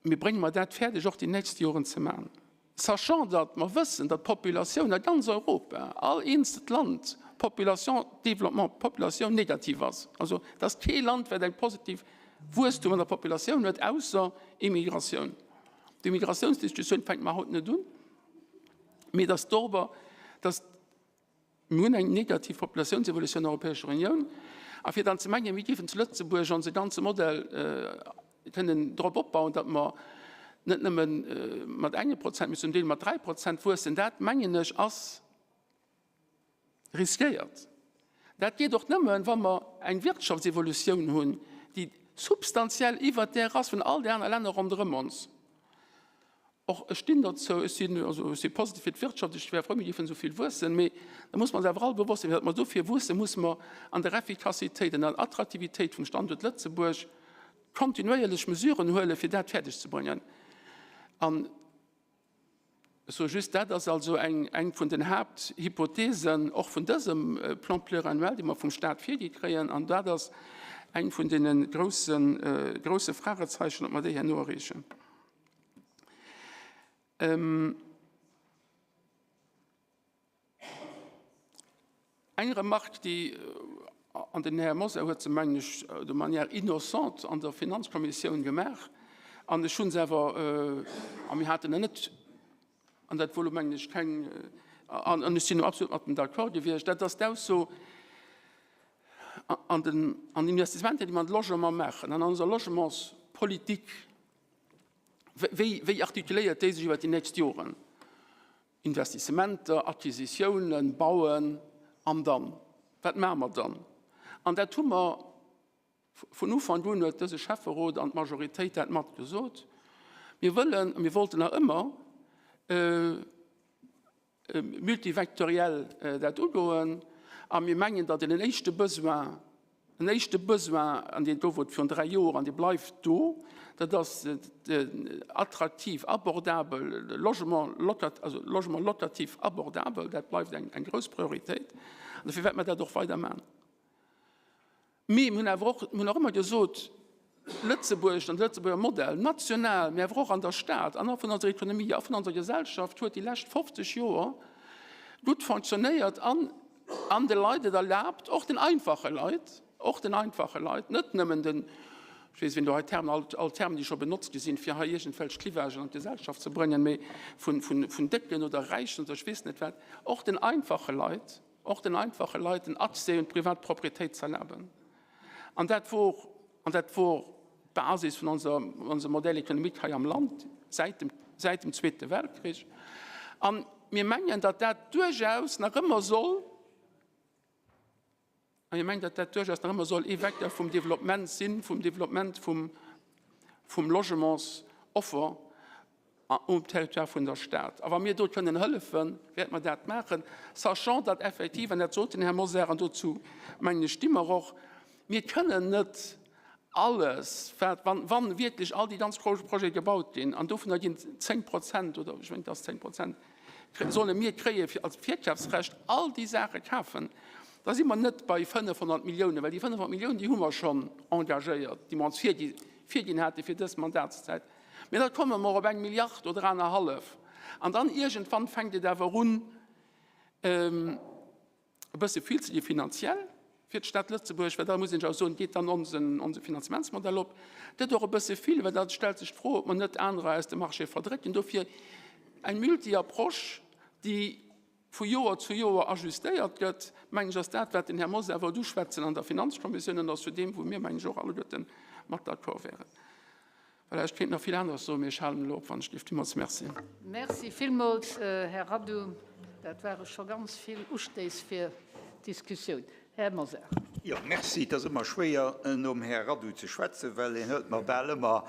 Speaker 10: Mee brénge mer dat fäerdeg och déi nächst Joren ze maachen, sachant datt mer wëssen, datt d'Populatioun a ganz Europa, all eenzelt Land, Population, Développement Population negativ ass. Also et ass kee Land, wat eng positiv Wuesstum an der Populatioun huet, ausser Immigratioun. D'Immigratiounsdiskussioun fänke mer haut net un, mee datt dorber, datt. Mir hunn eng negativ Populatiounsevolutioun an der Europäescher Unioun. A fir dann ze mengen, mir géifen zu Lëtzebuerg onse ganze Modell kënnen drop opbauen, datt mer net nëmme mat engem Prozent, mee zum Deel mat 3 Prozent wuessen, dat, mengen ech, ass riskéiert. Dat geet och nëmmen, wa mer eng Wirtschaftsevolutioun hunn, déi substantiell iwwert där ass vun all de aner Länner ronderëm ons. Och ech stinn dozou, ech sinn, also ech si positiv fir d'Wirtschaft, ech wär frou, mir géifen esou vill wuessen, mee da muss mer eis awer all bewosst sinn, fir datt mer dofir wuessen, musse mer an der Effikassitéit, an der Attraktivitéit vum Standuert Lëtzebuerg kontinuéierlech Mesuren huelen, fir dat fäerdeg ze bréngen. An ech soe just, dat ass also eng, eng vun den Haapthypothesen och vun dësem Plan pluriannuel, dee mer vum Stat virgi kréien, an dat ass eng vun deene groussen, grousse Fragezeichen, ob mer déi herno erreechen. Eng Remarque, déi, an den Här Mosar huet se, mengen ech, de manière innocente an der Finanzkommissioun gemaach, an ech hu se awer, a mir haten en net, an dat wor elo, mengen ech, keng, an ech sinn do absolut mat em d'accord gewiescht, dat ass d'Ausso an den Investissementer, déi mer an de Logement maachen, an onser Logementspolitik, Wéi, wéi artikuléiert déi sech iwwert déi nächst Joren? Investissementer, Acquisitiounen, Bauen an dann? Wat maache mer dann? An dat hu mer vun Ufank un, huet dëse Schäfferot an d'Majoritéit dat mat gesot, Mir wëllen a mir wollten nach ëmmer multivectoriel dat ugoen a mir mengen, datt een en éischte Besoin, en éischte Besoin, an deen gouf et virun 3 Joer an dee bleift do, dat ass attraktiv, abordabel Logement, also Logement locatif abordabel, dat bleift eng grouss Prioritéit an dofir wäerte mer dat och weider maachen. Mee mir hunn awer och, mir hunn och ëmmer gesot, Lëtzebuerg an de Lëtzebuerger Modell, national, mee awer och an der Stad an och vun onser Ekonomie a vun onser Gesellschaft, huet déi lescht 50 Joer gutt fonctionnéiert an an de Leit et erlaabt, och den einfache Leit, och den einfache Leit, net nëmmen den, ech weess, wien do hei Termen, all, all Termen, déi scho benotzt gi sinn, fir hei iergendwelch Clivagen an d'Gesellschaft ze bréngen, mee vun, vun, vun Décken oder Räichen oder ech weess net wat, och den einfache Leit, och den einfache Leit den Accès un d'privat Propriétéit z'erlaben. An dat wor, an dat wor d'Basis vun onser, onsem Modèle économique hei am Land säit dem, säit dem Zweete Weltkrich. A mir mengen, datt dat duerchaus nach ëmmer soll, a mir mengen, datt dat duerchaus nach ëmmer soll ee Vecteur vum Développement sinn, vum Développement vum, vum Logementsoffer um Territoire vun der Stad. A wa mir do kënnen hëllefen, wäerte mer dat maachen, sachant datt effektiv, an dat sot den Här Mosar, an dozou, mengen ech, sti mer och, mir kënnen net alles, wat, wann, wann wierklech all déi ganz grouss Projete gebaut ginn, an dovunner ginn 10 Prozent, oder ech mengen, et ass 10 Prozent, solle mir kréie fir als Virkafsrecht all déi Saache kafen, da si mer net bei 500 Milliounen, well déi 500 Milliounen, déi hu mer schonn engagéiert, déi mer ons virgi, virginn hate fir dës Mandatszäit. Mee da komme mer op eng Milliard oder anerhallef. An dann iergendwann fänkt et awer un, e bësse vill ze gi finanziell fir d'Stad Lëtzebuerg, well da muss een jo och soen, geet dann onsen, onse Finanzementsmodell op. Gëtt och e bësse vill, well da stellt sech d'Fro, ob mer net anerer aus dem Marché verdrécken. Dofir eng Multi-Approche, déi vu Joer zu Joer ajustéiert gëtt, mengen ech, ass dat, wat den Här Mosar wollt uschwätzen an der Finanzkommissioun an ass zu deem, wou mir, mengen ech, och alleguerte mat d'accord wären. Voilà, ech kéint nach vill aneres soen, mee ech halen elo op, wann ech dierf. Villmools Merci.
Speaker 1: Merci villmools, Här Radu. Dat ware scho ganz vill Ustéiss fir d'Diskussioun. Här Mosar.
Speaker 18: Jo, merci. Et ass ëmmer schwéier, nom Här Radu ze schwätzen, well en hëlt mer bal ëmmer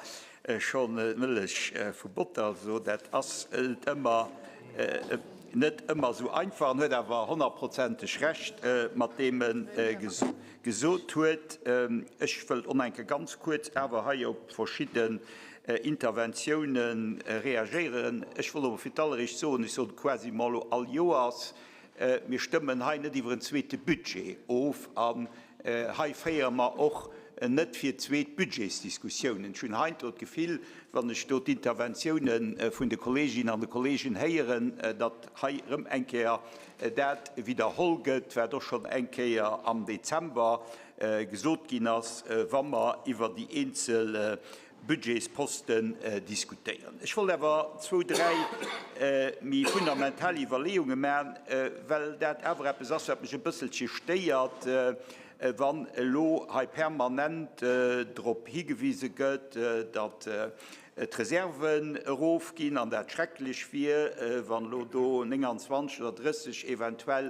Speaker 18: schonn d'Mëllech vum Botter. Also dat ass net ëmmer, net ëmmer esou einfach. En huet awer honnertprozenteg Recht mat deem e gesot huet. Ech wëllt och nach eng Kéier ganz kuerz awer hei op verschidden Interventiounen reagéieren. Ech wollt awer fir d'alleréischt soen, ech soen et quasiment elo all Joers, Mir stëmmen hei net iwwer en zweete Budget of an hei féiere mer och. net fir zweet Budgetsdiskussiounen. Ech hunn heiansdo d'Gefill, wann ech do d'Interventiounen vun de Kolleeginnen an de Kolleegen héieren, datt hei erëm eng Kéier dat widderholl gëtt, wat och schonn eng Kéier am Dezember gesot ginn ass, wa mer iwwer déi eenzel Budgetsposten diskutéieren. Ech wollt awer zwou, dräi méi fundamental Iwwerleeunge maachen, well dat awer eppes ass, wat mech e bësselche stéiert, wann elo hei permanent drop higewise gëtt, datt d'Reserven erofginn an dat schrecklech wier, wann elo do 29 oder 30 eventuell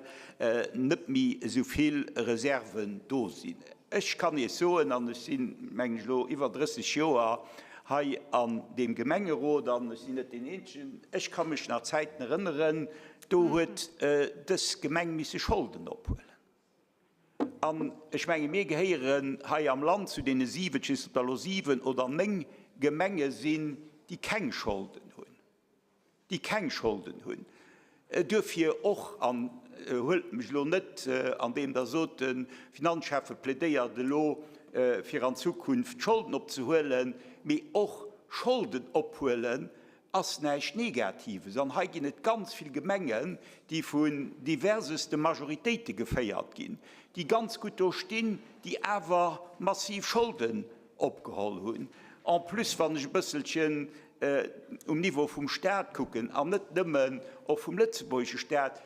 Speaker 18: net méi esou vill Reserven do sinn. Ech kann Iech soen, an ech sinn, mengen ech, elo iwwer 30 Joer hei an deem Gemengerot, an ech sinn net deen Eenzegen, ech ka mech nach Zäiten erënneren, do huet dës Gemeng misse Scholden ophuelen. An ech menge mir gehéieren hei am Land zu deene 7, ech weess net, ob der elo 7 oder 9 Gemenge sinn, déi keng Scholden hunn, déi keng Scholden hunn. Duerfir och, an huelt mech elo net andeem Der sot, de Finanzschäffe plädéiert elo fir an Zukunft Scholden opzehuelen, mee och Scholden ophuelen ass näischt Negatives. An hei ginn et ganz vill Gemengen, déi vun diverseste Majoritéite geféiert ginn, déi ganz gutt do stinn, déi awer massiv Scholden opgeholl hunn. En plus, wann ech e bësselchen um Niveau vum Stat kucken, an net nëmmen och vum lëtzebuergesche Stat,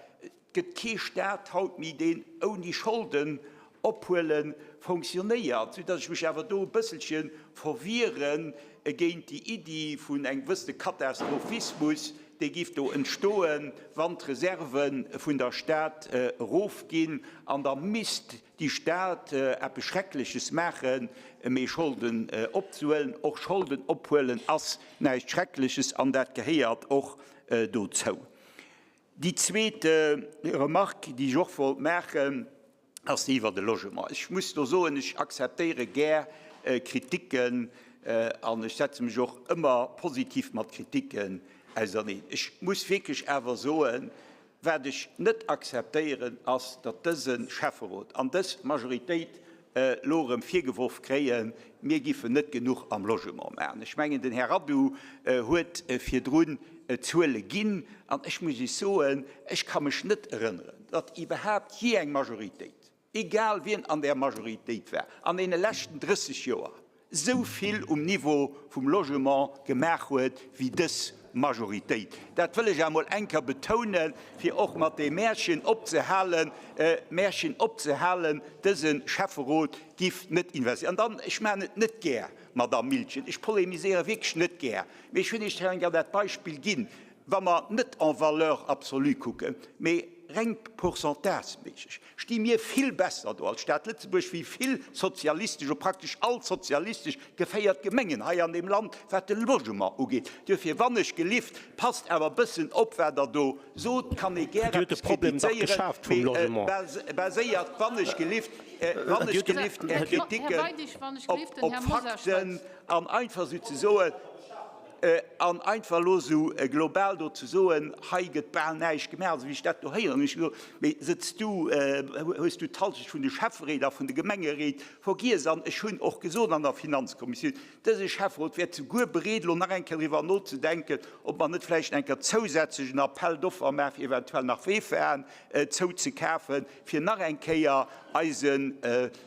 Speaker 18: Et gëtt kee Staat haut méi, deen ouni Scholden ophuele fonctionnéiert, soudatt ech mech awer do e bësselche verwiere géint déi Iddi vun engem gewëssene Katastrophismus, dee géif do entstoen, wann d'Reserve vun der Stad erofginn an da misst déi Stad eppes Schreckleches maachen, méi Scholden opzehuelen. Och Scholden ophuelen ass näischt Schreckleches an dat gehéiert och dozou. Déi zweet Remarque, déi ech och wollt maachen, ass déi iwwer de Logement. Ech muss do soen, ech akzeptéiere gär Kriticken an ech setze mech och ëmmer positiv mat Kriticken auserneen. Ech muss wierklech awer soen, wat ech net akzeptéieren, ass, datt dëse Schäfferot an dës Majoritéit elo erëm virgeworf kréien, mir giffen net genuch am Logement maachen. Ech mengen, den Här Radu huet virdrun Zuele ginn, an ech muss Iech soen, ech ka mech net erënneren, datt iwwerhaapt jee eng Majoritéit, egal wien an där Majoritéit war, an deene leschten 30 Joer esou vill um Niveau vum Logement gemaach huet wéi dës Majoritéit. Dat wëll ech emol eng Kéier betounen, fir och mat deem Märchen opzehalen, Märchen opzehalen, dëse Schäfferot giff net investieren. An dann, ech maachen et net gär, Madamm Miltgen, ech polemiséiere wierklech net gär, mee ech hunn Iech eng Kéier dat Beispill ginn, wa mer net en valeur absolue kucken, mee reng pourcentageméisseg, sti mir vill besser do als Stad Lëtzebuerg wéi vill sozialistesch oder praktesch all sozialistesch geféiert Gemengen hei an deem Land, wat de Logement ugeet. Duerfir, wann ech gelift, passt awer e bëssen op, wat Der do sot. Kann ee gär eppes kritizéieren, mee baséiert, wann ech gelift, wann ech gelift, Är Kritiken op Fakten an einfach souzesoen, An einfach elo esou global do ze soen, hei gëtt bal näischt gemaach, also wéi ech dat do héieren, hunn ech gesot, mee sëtz du, hues du d'Halschecht vun de Schäfferéit a vun de Gemengeréit vergiess? An ech hunn och gesot an der Finanzkommissioun, dëse Schäfferot wär souguer bereet, elo nach eng Kéier driwwer nozedenken, ob mer net vläicht eng Kéier zousätzlech en Appel d'offres maachen, fir eventuell nach VEFAen zouzekafen, fir nach eng Kéier eise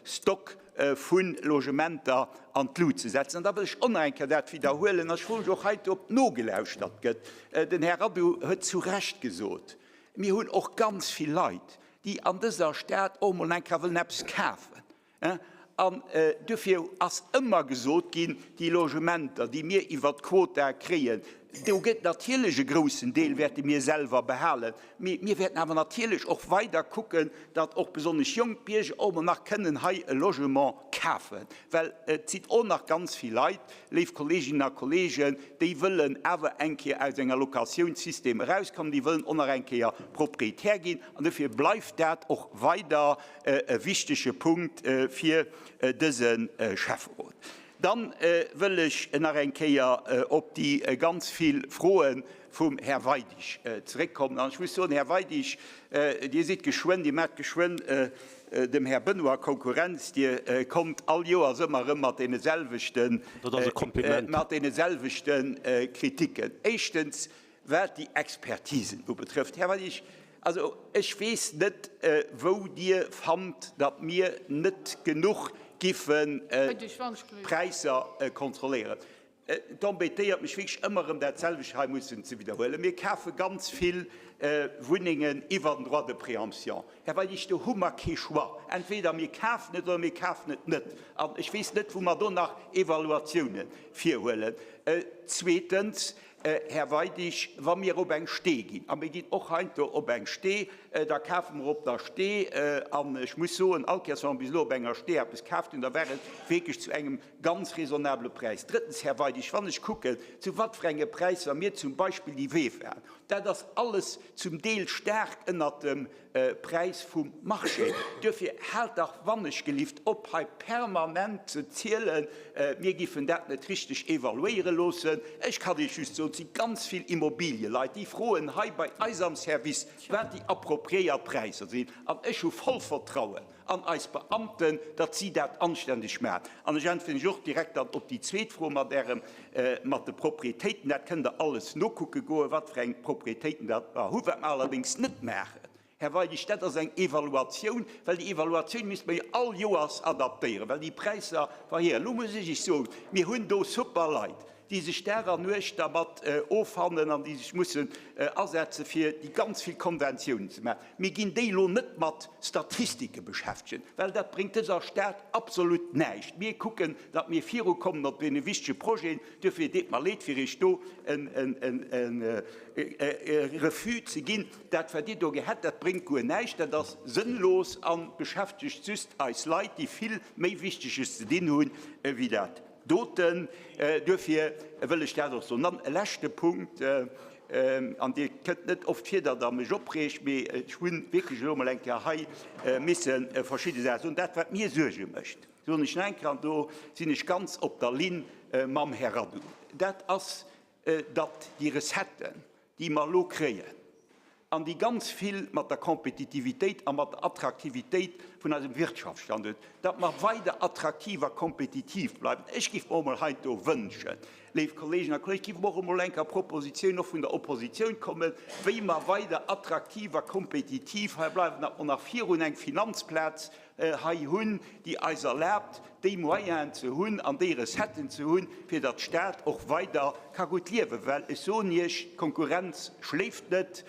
Speaker 18: Stock vu Logementer an d'Lut ze setzen. An da wëll ech och nach eng Kéier dat widderhuelen, an ech froe mech och heite, ob nogelauschtert gëtt, Den Här Radu huet zu Recht gesot, mir hunn och ganz vill Leit, déi an dëser Stad och emol eng Kéier wëllen eppes kafen. An duerfir ass ëmmer gesot ginn, déi Logementer, déi mir iwwert d'Quota kréien, do gëtt natierlech e groussen Deel wäerte mir selwer behalen, Mee mir wäerten awer natierlech och weider kucken, datt och besonnesch jonk Bierger och emol nach kënnen hei e Logement kafen, well et sinn och nach ganz vill Leit, léif Kolleeginnen a Kolleegen, déi wëllen awer eng Kéier aus enger Locatiounssystem erauskommen, déi wëllen och nach eng Kéier Proprietär ginn. An dofir bleift dat och weider e wichtege Punkt fir dëse Schäfferot. Dann wëll ech nach eng Kéier op déi ganz vill Froe vum Här Weidig zeréckkommen. An ech muss soen, Här Weidig, Dir sidd geschwënn, Dir maacht geschwënn dem Här Benoy Konkurrenz. Dir kommt all Joers ëmmer erëm mat deene selwechten, mat deene selwechte Kritiken. Éischtens, Wat déi Expertisen ubetrëfft, Här Weidig, also ech weess net, wou Dir fannt, datt mir net genuch giffen d'Präisser kontrolléieren. Et embêtéiert mech wierklech ëmmer erëm dat selwecht hei mussen ze widderhuelen. Mir kafe ganz vill Wunnengen iwwer den Droit de préemption. Här Weidig, do hu mer kee Choix. Entweder mir kafen et oder mir kafen et net. An ech weess net, wou mer do nach Evaluatiounen virhuelen. Zweetens, Här Weidig, wa mir op eng Stee ginn, a mir ginn och heiansdo op eng Stee, da kafe mer op der Stee, an ech muss soen, all Kéiers, wa mer bis elo op enger Stee eppes kaaft hunn, da war et wierklech zu engem ganz raisonnabele Präis. Drëttens, Här Weidig, wann ech kucken, zu wat fir enge Präisser mir zum Beispill déi Wee waren, dat ass alles zum Deel staark ënnert dem Präis vum Marché. Duerfir haalt dach wannechgelift op, hei permanent ze zielen, mir giffen dat net richteg evaluéiere loossen. Ech kann Iech just soen, et si ganz vill Immobilieleit, déi froen hei bei eis am Service, wat déi appropriéiert Präisser sinn. An ech hu voll Vertrauen an eis Beamten, datt si dat anständeg maachen. An ech äntweren Iech och direkt dann op déi zweet Fro mat Ärem, mat de Propriétéiten. Dat kënnt Der alles nokucke goen, wat fir eng Propriétéiten dat mer hunn. Wat mer allerdéngs net maachen, Här Weidig, dat ass eng Evaluatioun, well déi Evaluatioun misste mer jo all Joers adaptéieren, well déi Präisser variéieren. Elo muss ech Iech soen, mir hunn do super Leit, déi sech Dag an Nuecht dermat offannen an déi sech mussen asetze fir déi ganz vill Konventiounen ze maachen. Mir ginn déi elo net mat Statistike beschäftegen, well dat bréngt dëser Stad absolut näischt. Mir kucken, datt mir virukommen op deene wichtege Projeten. Duerfir deet mer leed, fir Iech do e Refus ze ginn. Dat, wat Dir do gehätt, dat bréngt guer näischt, dat ass sënnlos a beschäftegt just eis Leit, déi vill méi Wichteges ze dinn hunn wéi dat doten. Duerfir wëll ech dat och soen. Dann e leschte Punkt, an Dir kënnt net oft vir, datt Der mech opreegt, mee ech hu wierklech elo emol eng Kéier hei misse verschidde Saache soen. Dat, wat mir Suerge mécht, soen ech nach eng Kéier, an do sinn ech ganz op der Linn mam Här Radu, dat ass, datt déi Recetten, déi mer elo kréien an déi ganz vill mat der Kompetitivitéit a mat der Attraktivitéit vun eisem Wirtschaftsstanduert, datt mer weider attraktiv a kompetitiv bleiwen. Ech géif mer och emol heiansdo wënschen, léif Kolleegen a Kolleegen, et géif och emol eng Kéier Propositioun och vun der Oppositioun kommen, wéi mer weider attraktiv a kompetitiv hei bleiwen, datt mer nach virun eng Finanzplaz hei hunn, déi eis erlaabt, déi Moyenen ze hunn an déi Recetten ze hunn, fir datt d'Stad och weider ka gutt liewen. Well ech soen Iech, d'Konkurrenz schléift net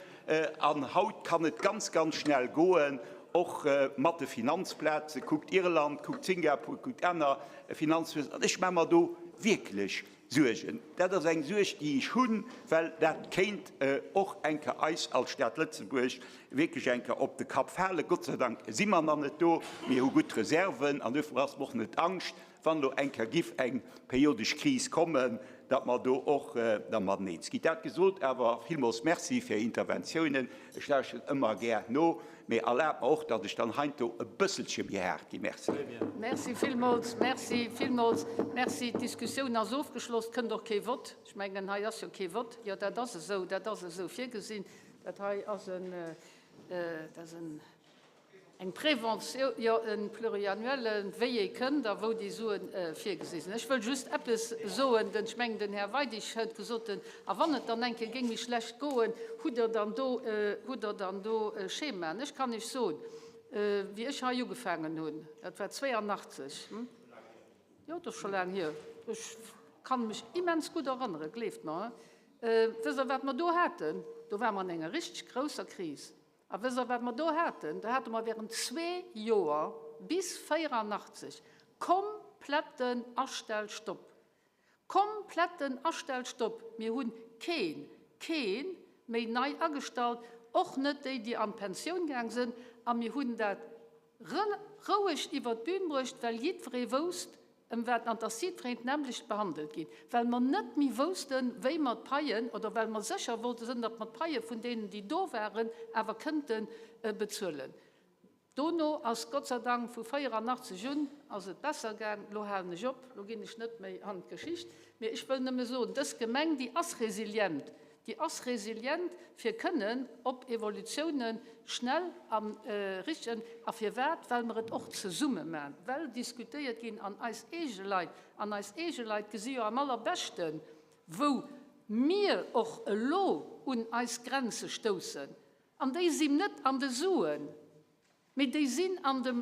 Speaker 18: an haut kann et ganz, ganz schnell goen, och mat de Finanzplazen. Kuckt Irland, kuckt Singapur, kuckt aner Finanzplazen. An ech maache mer do wierklech Suergen. Dat ass eng Suerg, déi ech hunn, well dat kéint och eng Kéier eis als Stad Lëtzebuerg wierklech eng Kéier op de Kapp falen. Gott sei Dank si mer nach net do. Mir hu gutt Reserven an duerfir ass mer och net Angscht, wann elo eng Kéier giff eng periodesch Kris kommen, datt mer do och da mateneen ginn. Dat gesot, awer villmools Merci fir Är Interventiounen. Ech lauschten ëmmer gär no. Mee erlaabt mer och, datt ech dann heiansdo e bësselche méi haart ginn. Merci.
Speaker 1: Merci villmools. Merci villmools. Merci. D'Diskussioun ass ofgeschloss. Et kënnt och kee Vott. Ech mengen, hei ass jo kee Vott. Jo, dat ass esou. Dat ass esou virgesinn. Dat hei ass en, dat ass en, eng Préventioun, jo, e Pluriannuelle, wéi ee kënnt a wou déi Sue virgesi sinn. Ech wëll just eppes soen, den, ech mengen, den Här Weidig huet gesot, den, A wann et dann eng Kéier géing méi schlecht goen, hutt Der dann do, hutt Der dann do Schemaen? Ech kann Iech soen, wéi ech hei ugefaangen hunn, dat war 82, jo, dat ass scho laang hier, ech kann mech immens gutt erënneren, gleeft mer, wësst Der, wat mer do haten? Do ware mer an enger richteg grousser Kris. A wësst Der, wat mer do haten? Do hate mer während zwee Joer bis 84 kompletten Astellstopp. Kompletten Astellstopp! Mir hunn keen, kee méi nei agestallt, och net déi, déi an d'Pensioun gaang sënn. A mir hunn dat roueg iwwert d'Bün bruecht, well jiddweree wousst, ëm wat, an dass jiddwereen d'nämmlecht behandelt ginn, well mer net méi woussten, wéi mer d'Paien, oder well mer sécher wollte sënn, datt mer d'Paie vun deenen, déi do waren, awer kënnte bezuelen. Dono ass Gott sei Dank vu 84 un ass et besser gaang. Lo halen ech op, lo ginn ech net méi an d'Geschicht, mee ech wëll nëmme soen, dës Gemeng, déi ass resilient, déi ass resilient fir kënnen op Evolutiounen schnell a richteg, a firwat? Well mer et och zesumme maachen, well diskutéiert ginn an eis eege Leit, an eis eege Leit gesi jo am allerbeschten, wou mir och elo un eis Grenze stoussen. An déi sinn net an de Suen, mee déi sinn an dem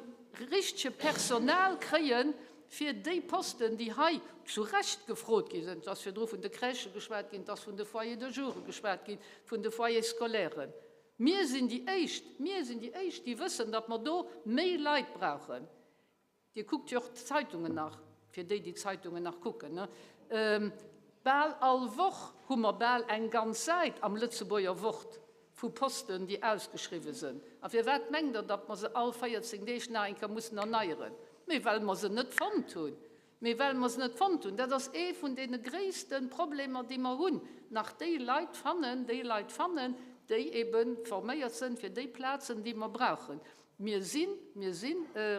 Speaker 1: richtege Personal kréie fir déi Posten, déi hei zu Recht gefrot gi sinn. Et ass virdru vun de Crèchë geschwat ginn, et ass vun de Foyers de jour geschwat ginn, vun de Foyers scolaires. Mir sinn déi Éischt, mir sinn déi Éischt, déi wëssen, datt mer do méi Leit brauchen. Dir kuckt jo och d'Zeitungen nach, fir déi, déi d'Zeitungen nach kucken, ne? Bal all Woch hu mer bal eng ganz Säit am Lëtzebuerger Wort vu Posten, déi ausgeschriwwen sënn. A firwat mengt Der, datt mer se all 14 Deeg nach eng Kéier mussen erneieren? Mee well mer se net fonnt hunn. Mee well mer se net fonnt hunn. Dat ass ee vun deene gréisste Problemer, déi mer hunn, nach déi Leit fannen, déi Leit fannen, déi ebe forméiert sënn fir déi Plazen, déi mer brauchen. Mir sinn, mir si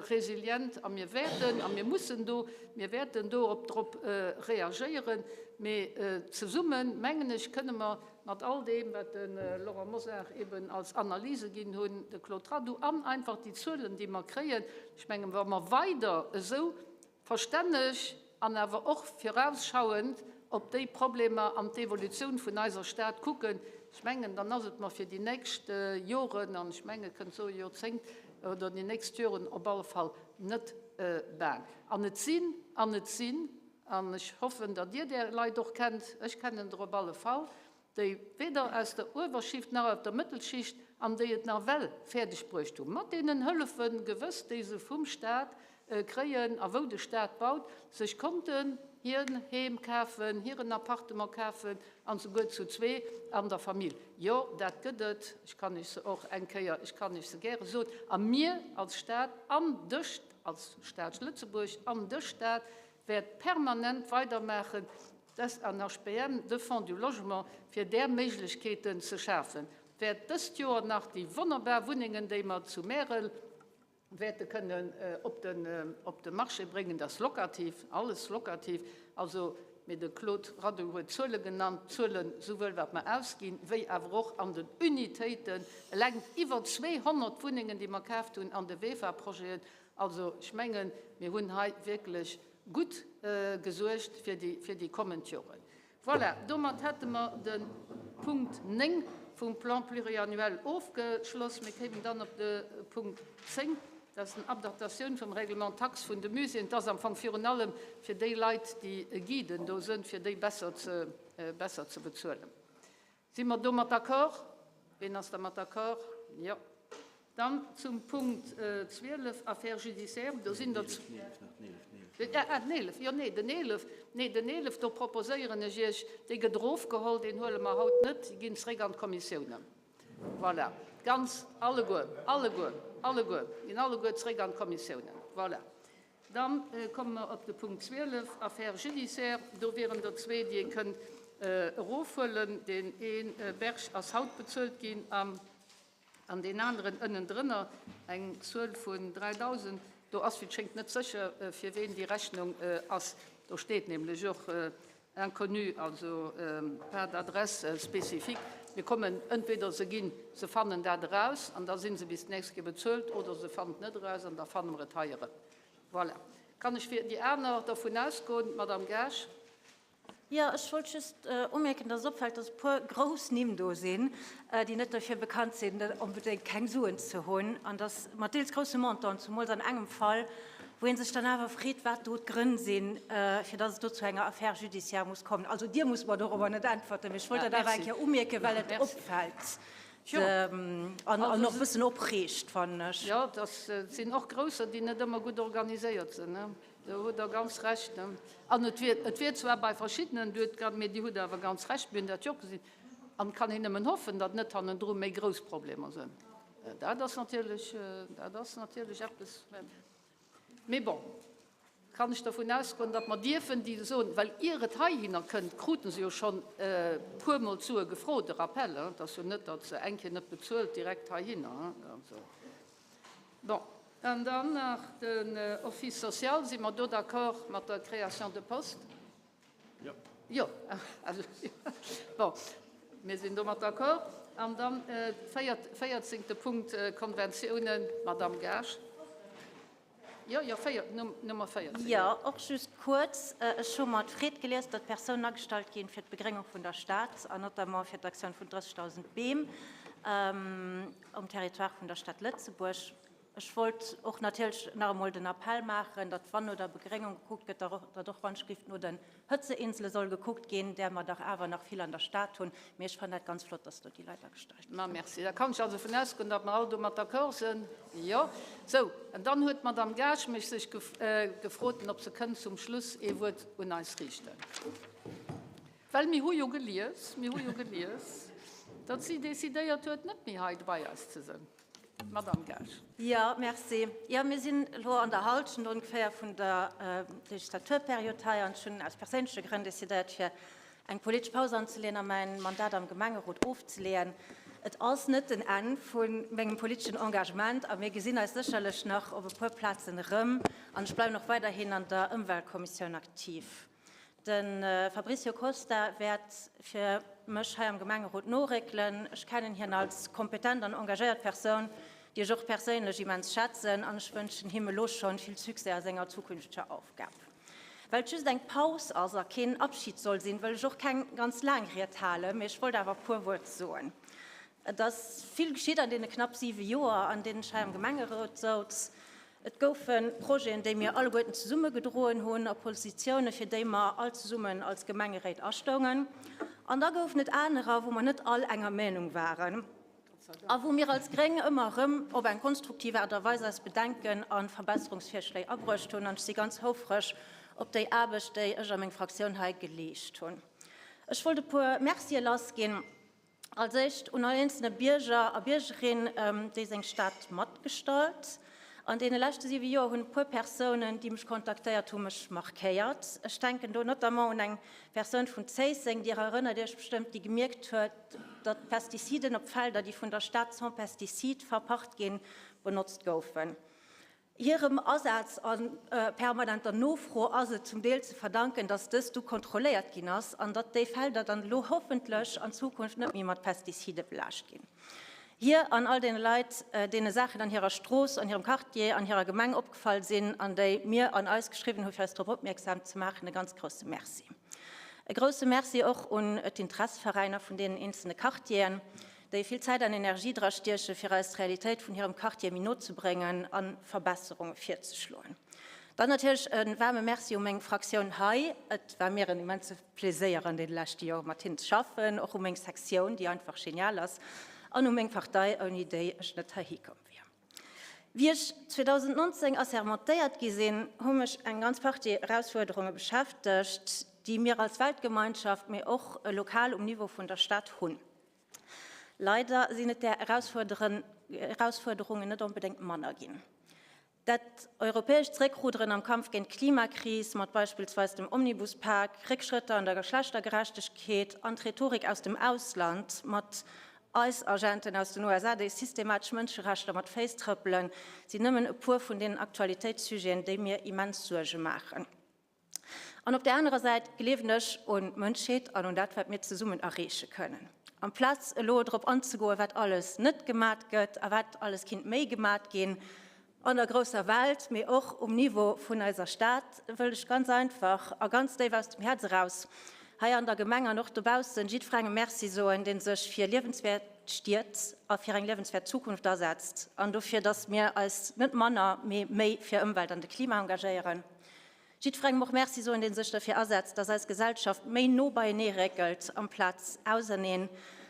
Speaker 1: resilient a mir wäerten a mir mussen do, mir wäerten do op drop reagéieren. Mee zesummen, mengen ech, kënne mer mat all deem, wat de Laurent Mosar eben als Analyse ginn hunn, de Claude Radoux an einfach déi Zuelen, déi mer kréien, ech mengen, wa mer weider esou Verstänneg an awer och virausschauend op déi Problemer an d'Evolutioun vun eiser Stad kucken, ech mengen, dann ass et mer fir déi nächst Joren, an ech mengen, et kënnt soe Joerzéngt, oder déi nächst Joren op alle Fall net baang. An et sinn, an et sinn, an ech hoffen, datt Dir där Leit och kennt, ech kennen der op alle Fall, déi weder aus der Uewerschicht nach aus der Mëttelschicht an déi et nawell fäerdeg bruecht hu mat deenen Hëllefe gewëss, déi se vum Stat kréien a wou de Stat baut, sech konnten hiren Heem kafen, hiren Appartement kafen an souguer zu zwee an der Famill. Jo, dat gëtt et, ech kann Iech se och eng Kéier, ech kann Iech se gäre soen. A mir als Stat an de, als Stad Lëtzebuerg an de Stat wäert permanent weidermaachen, Dës an HPM, de Fonds du Logement, fir där Méiglechkeeten ze schafen, wäert dëst Joer nach déi wonnerbar Wunnengen, déi mer zu Märel wäerte kënnen op de Marché bréngen, dat ass locatif, alles locatif, also, mee de Claude Radoux huet d'Zuele genannt, d'Zuelen souwuel wat mer ausginn, wéi awer och an den Unitéiten, eleng iwwer 200 Wunnengen, déi mer kaaft hunn an de VEFA-Projeten. Also, ech mengen, mir hunn hei wierklech gutt gesuergt fir déi, fir déi kommend Joren. Voilà, domat hätte mer de Punkt 9 vum Plan pluriannuel ofgeschloss. Mir kéimen dann op de Punkt 10, dat ass den Adaptatioun vum Règlement taxe vun de Muséeën. Dat ass am Fong virun allem fir déi Leit, déi Guiden do sënn, fir déi besser ze, besser ze bezuelen. Si mer domat d'accord? Ween ass dermat d'accord? Jo. Dann zum Punkt 12, Affaires judiciaires. Do sinn der. Ah, den 11, jo, nee, den 11, nee, den 11, do proposéieren ech Iech, dee gëtt erofgeholl, deen huele mer haut net, déi ginn zréck an d'Kommissiounen. Voilà, ganz alleguer, alleguer, alleguer, ginn alleguer zréck an d'Kommissiounen. Voilà. Dann komme mer op de Punkt 12, Affaires judiciaires. Do wieren der zwee, déi ee kënnt erofhuelen. Deen ee Berg ass haut bezuelt ginn an deen aneren ënnendrënner, eng Zuel vun 3.000. Do ass, wéi et schéngt, net sécher, fir ween déi Rechnung ass. Do steet nämlech och Inconnu, also pas d'adresse spécifique. Mir kommen, entweder se ginn, se fannen dat eraus an da si se bis d'nächst Kéier bezuelt, oder se fannen et net eraus an da fanne mer et hei erëm. Voilà. Kann ech fir déi aner dervun ausgoen, d'Madame Gaasch?
Speaker 17: Jo, ech wollt just umierken, dass et opfält, dass e puer grouss Nimm do sinn, déi net derfir bekannt sinn, onbedéngt keng Suen ze hunn, an dass mat deels grousse Montanten, zumools an engem Fall, wou ee sech dann awer freet, wat do d'Grënn sinn, fir dass et do zu enger Affaire judiciaire muss kommen. Also Dir musst mer dorobber net äntwerten, mee ech wollt dat awer eng Kéier umierken, well et opfält an och e bëssen opreegt, fannen ech.
Speaker 1: Jo, dat sinn och Grousser, déi net ëmmer gutt organiséiert sinn. Do hutt Der ganz Recht. An et wier, et wier zwar bei verschiddenen, mee Dir hutt awer ganz Recht, mir hunn dat jo och gesinn, an et kann een nëmmen hoffen, datt net hannendru méi grouss Problemer sinn. Dat ass natierlech, dat ass natierlech eppes. Mee bon, kann ech dervun ausgoen, datt mer dierfen déi soen, well ier et heihinner kënnt, krute se jo schonn e puermol d'Sue gefrot, e Rappel, et ass jo net, datt se eng Kéier net bezuelt direkt heihinner. Also. Bon, an dann nach den Office social. Si mer do d'accord mat der Création de poste? Jo. Jo, also, bon, mir sinn domat d'accord. An dann véierzéngte Punkt, Konventiounen, Madamm Gaasch. Jo, jo, Nummer 14.
Speaker 17: Jo, och just kuerz. Ech hu mat Freed gelies, datt Persounen agestallt ginn fir d'Begréngung vun der Stad an notamment fir d'Aktioun vun 30.000 Beem um Territoire vun der Stad Lëtzebuerg. Ech wollt och natierlech nach emol den Appell maachen, datt wann no der Begréngung gekuckt gëtt, datt och wann-schrift no den Hëtzeinsele soll gekuckt ginn, där mer dach awer nach vill an der Stad hunn. Mee ech fannen dat ganz flott, datt do déi Leit agestallt ginn.
Speaker 1: Ma merci. Da kann ech also vun ausgoen, datt mer all domat d'accord sinn. Jo. Sou, an dann huet d'Madame Gaasch mech sech gefrot, ob se kënnt zum Schluss ee Wuert un eis riichten. Well mir hu jo gelies, mir hu jo gelies, datt si decidéiert huet, net méi hei bei eis ze sënn. Madame Gaasch.
Speaker 17: Jo, merci. Jo, mir sinn elo an der Halschent ongeféier vun der Legislaturperiod hei an ech hunn aus perséinleche Grënn decidéiert, fir eng politesch Paus anzeleeën a mäin Mandat am Gemengerot ofzeleeën. Et ass net den Enn vu mengem politeschen Engagement a mir gesinn eis sécherlech nach op e puer Plazen erëm an ech bleiwen och weiderhin an der Ëmweltkommissioun aktiv. De Fabricio Costa wäert fir mech hei am Gemengerot noréckelen. Ech kennen hien als kompetent an engagéiert Persoun, déi ech och perséinlech immens schätzen, an ech wënschen him elo schonn vill Succès a senger zukünfteger Aufgab. Well et just eng Paus ass a keen Abschied soll sinn, wëll ech och keng ganz laang Ried halen, mee ech wollt awer e puer Wuert soen. Et ass vill geschitt an deene knapp siwe Joer, an deenen ech hei am Gemengerot souz. Et goufe Projeten, déi mir alleguerten zesumme gedroen hunn, a Positiounen, fir déi mer all zesummen als Gemengeréit astoungen. An da goufen et anerer, wou mer net all enger Meenung waren a wou mir als Gréng ëmmer erëm op eng konstruktiv Aart a Weis eis Bedenken a Verbesserungsvirschléi abruecht hunn. An ech si ganz houfreg op déi Aarbecht, déi ech a meng Fraktioun hei geleescht hunn. Ech wollt e puer Mercië lassginn. Als éischt un all eenzelne Bierger a Biergerin, déi seng Stad matgestalt. An deene leschte siwe Joer hunn e puer Persounen, déi mech kontaktéiert hunn, mech markéiert. Ech denken do notamment un eng Persoun vun Zéisseng, Dir erënnert Iech bestëmmt, déi gemierkt huet, datt Pestiziden op Felder, déi vun der Stad sans pesticides verpacht ginn, benotzt goufen. Hirem Asaz a permanenter Nofro ass et zum Deel ze verdanken, datt dëst du kontrolléiert ginn ass an datt déi Felder dann elo hoffentlech an Zukunft net méi mat Pestizide belaascht ginn. Hir an all deene Leit, deene Saachen an hirer Strooss, an hirem Quartier, an hirer Gemeng opgefall sinn an déi mir an eis geschriwwen hu fir eis drop opmierksam ze maachen, e ganz grousse Merci. E grousse Merci och un d'Interesseveräiner vun deenen eenzelne Quartieren, déi vill Zäit an Energie dra stieche fir eis d'Realitéit vun hirem Quartier méi no ze bréngen a Verbesserunge virzeschloen. Dann natierlech e waarme Merci u meng Fraktioun hei. Et war mir en immense Pleséier an deene leschte Jore mat hinnen ze schaffen, och u meng Sektioun, déi einfach genial ass, an u meng Partei, ouni déi ech net heihi komm wier. Wéi ech 2019 assermentéiert gi sinn, hu mech eng ganz Partie Erausfuerderunge beschäftegt, déi mir als Weltgemeinschaft, mee och lokal um Niveau vun der Stad hunn. Leider sinn et där Erausfuerderungen net onbedéngt manner ginn. Dat europäescht Zréckrudderen am Kampf géint d'Klimakris, mat beispillsweis dem Omnibuspak, Réckschrëtter an der Geschlechtergerechtegkeet an d'Rhetorik aus dem Ausland mat ICE-Agenten aus den USA, déi systematesch Mënscherechter mat Féiss trëppelen, sinn nëmmen e puer vun deenen Aktualitéitssujeten, déi mir immens Suerge maachen. An op där anerer Säit gleewen ech un d'Mënschheet an un dat, wat mir zesummen erreeche kënnen. Amplaz elo drop anzegoen, wat alles net gemat gëtt a wat alles kinnt méi gemat ginn an der grousser Welt, mee och um Niveau vun eiser Stad, wëll ech ganz einfach a ganz déif aus dem Häerz eraus hei an der Gemeng an och dobaussen jiddferengem Merci soen, dee sech fir liewenswäert Stied a fir eng liewenswäert Zukunft asetzt an dofir, dass mir eis net manner, mee méi fir Ëmwelt an de Klima engagéieren. Jiddwerengem och Merci soen, dee sech derfir asetzt, dass eis Gesellschaft méi no beienee réckelt amplaz auserneen.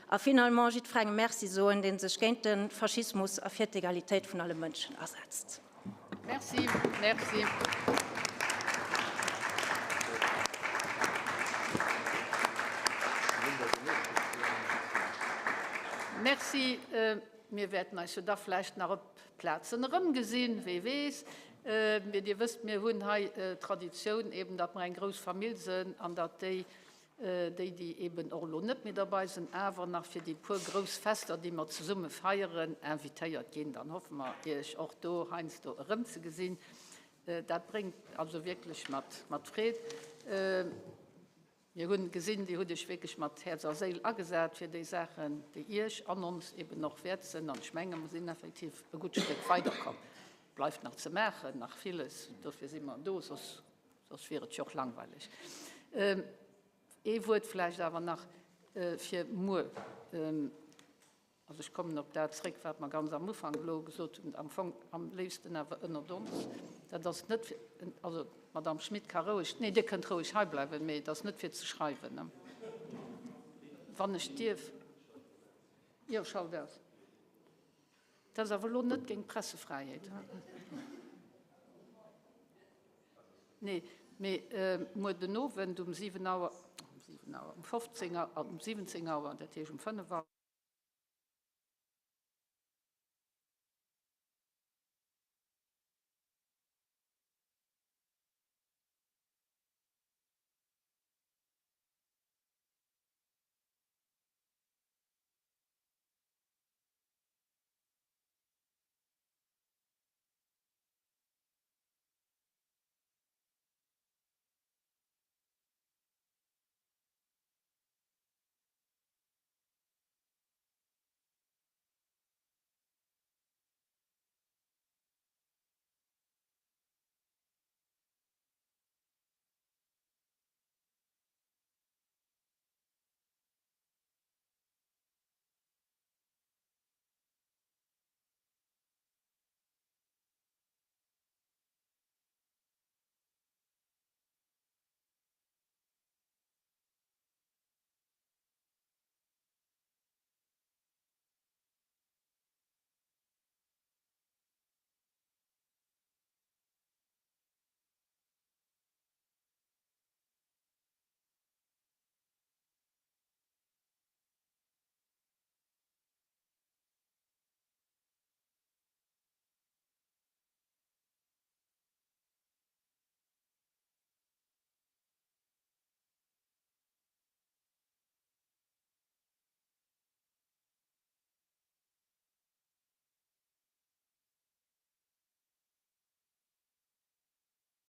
Speaker 17: A finalement jiddwerengem Merci soen, dee sech géint de Faschismus a fir d'Egalitéit vun alle Mënschen asetzt.
Speaker 1: Merci, merci. Merci. Mir wäerten eis jo da vläicht nach op Plazen erëmgesinn, wee weess. Mee Dir wësst, mir hunn hei d'Traditioun eben, datt mer eng grouss Famill sënn an datt déi. déi, déi eben och elo net méi derbei sinn, awer nach fir déi puer grouss Fester, déi mer zesumme feieren, invitéiert ginn. Dann hoffe mer, Iech och do heiansdo erëmzegesinn. Dat bréngt also wierklech mat Freed. Mir hunn gesinn, Dir hutt Iech wierklech mat Häerz a Séil agesat fir déi Saachen, déi Iech an ons eben och wäert sinn. An ech menge mer sinn effektiv e gutt Stéck weiderkomm. Bleift nach ze maachen, nach villes, dofir si mer do, soss Soss wier et jo och langweileg. Ee Wuert vläicht awer nach fir muer. Also ech kommen op dat zréck, wat mer ganz am Ufank elo gesot hunn, am Fong am léifsten awer ënnert ons. Dat ass net fir, also d'Madame Schmit ka roueg, nee, Dir kënnt roueg hei bleiwen, mee et ass net fir ze schreiwen, ne? Wann ech dierf. Jo, schalt aus. Dat ass awer elo net géint d'Pressefräiheet. Nee, mee muer den Owend um 7 Auer, um 7 Auer, um 15 Auer, um 17 Auer, dat heescht um 5 Auer.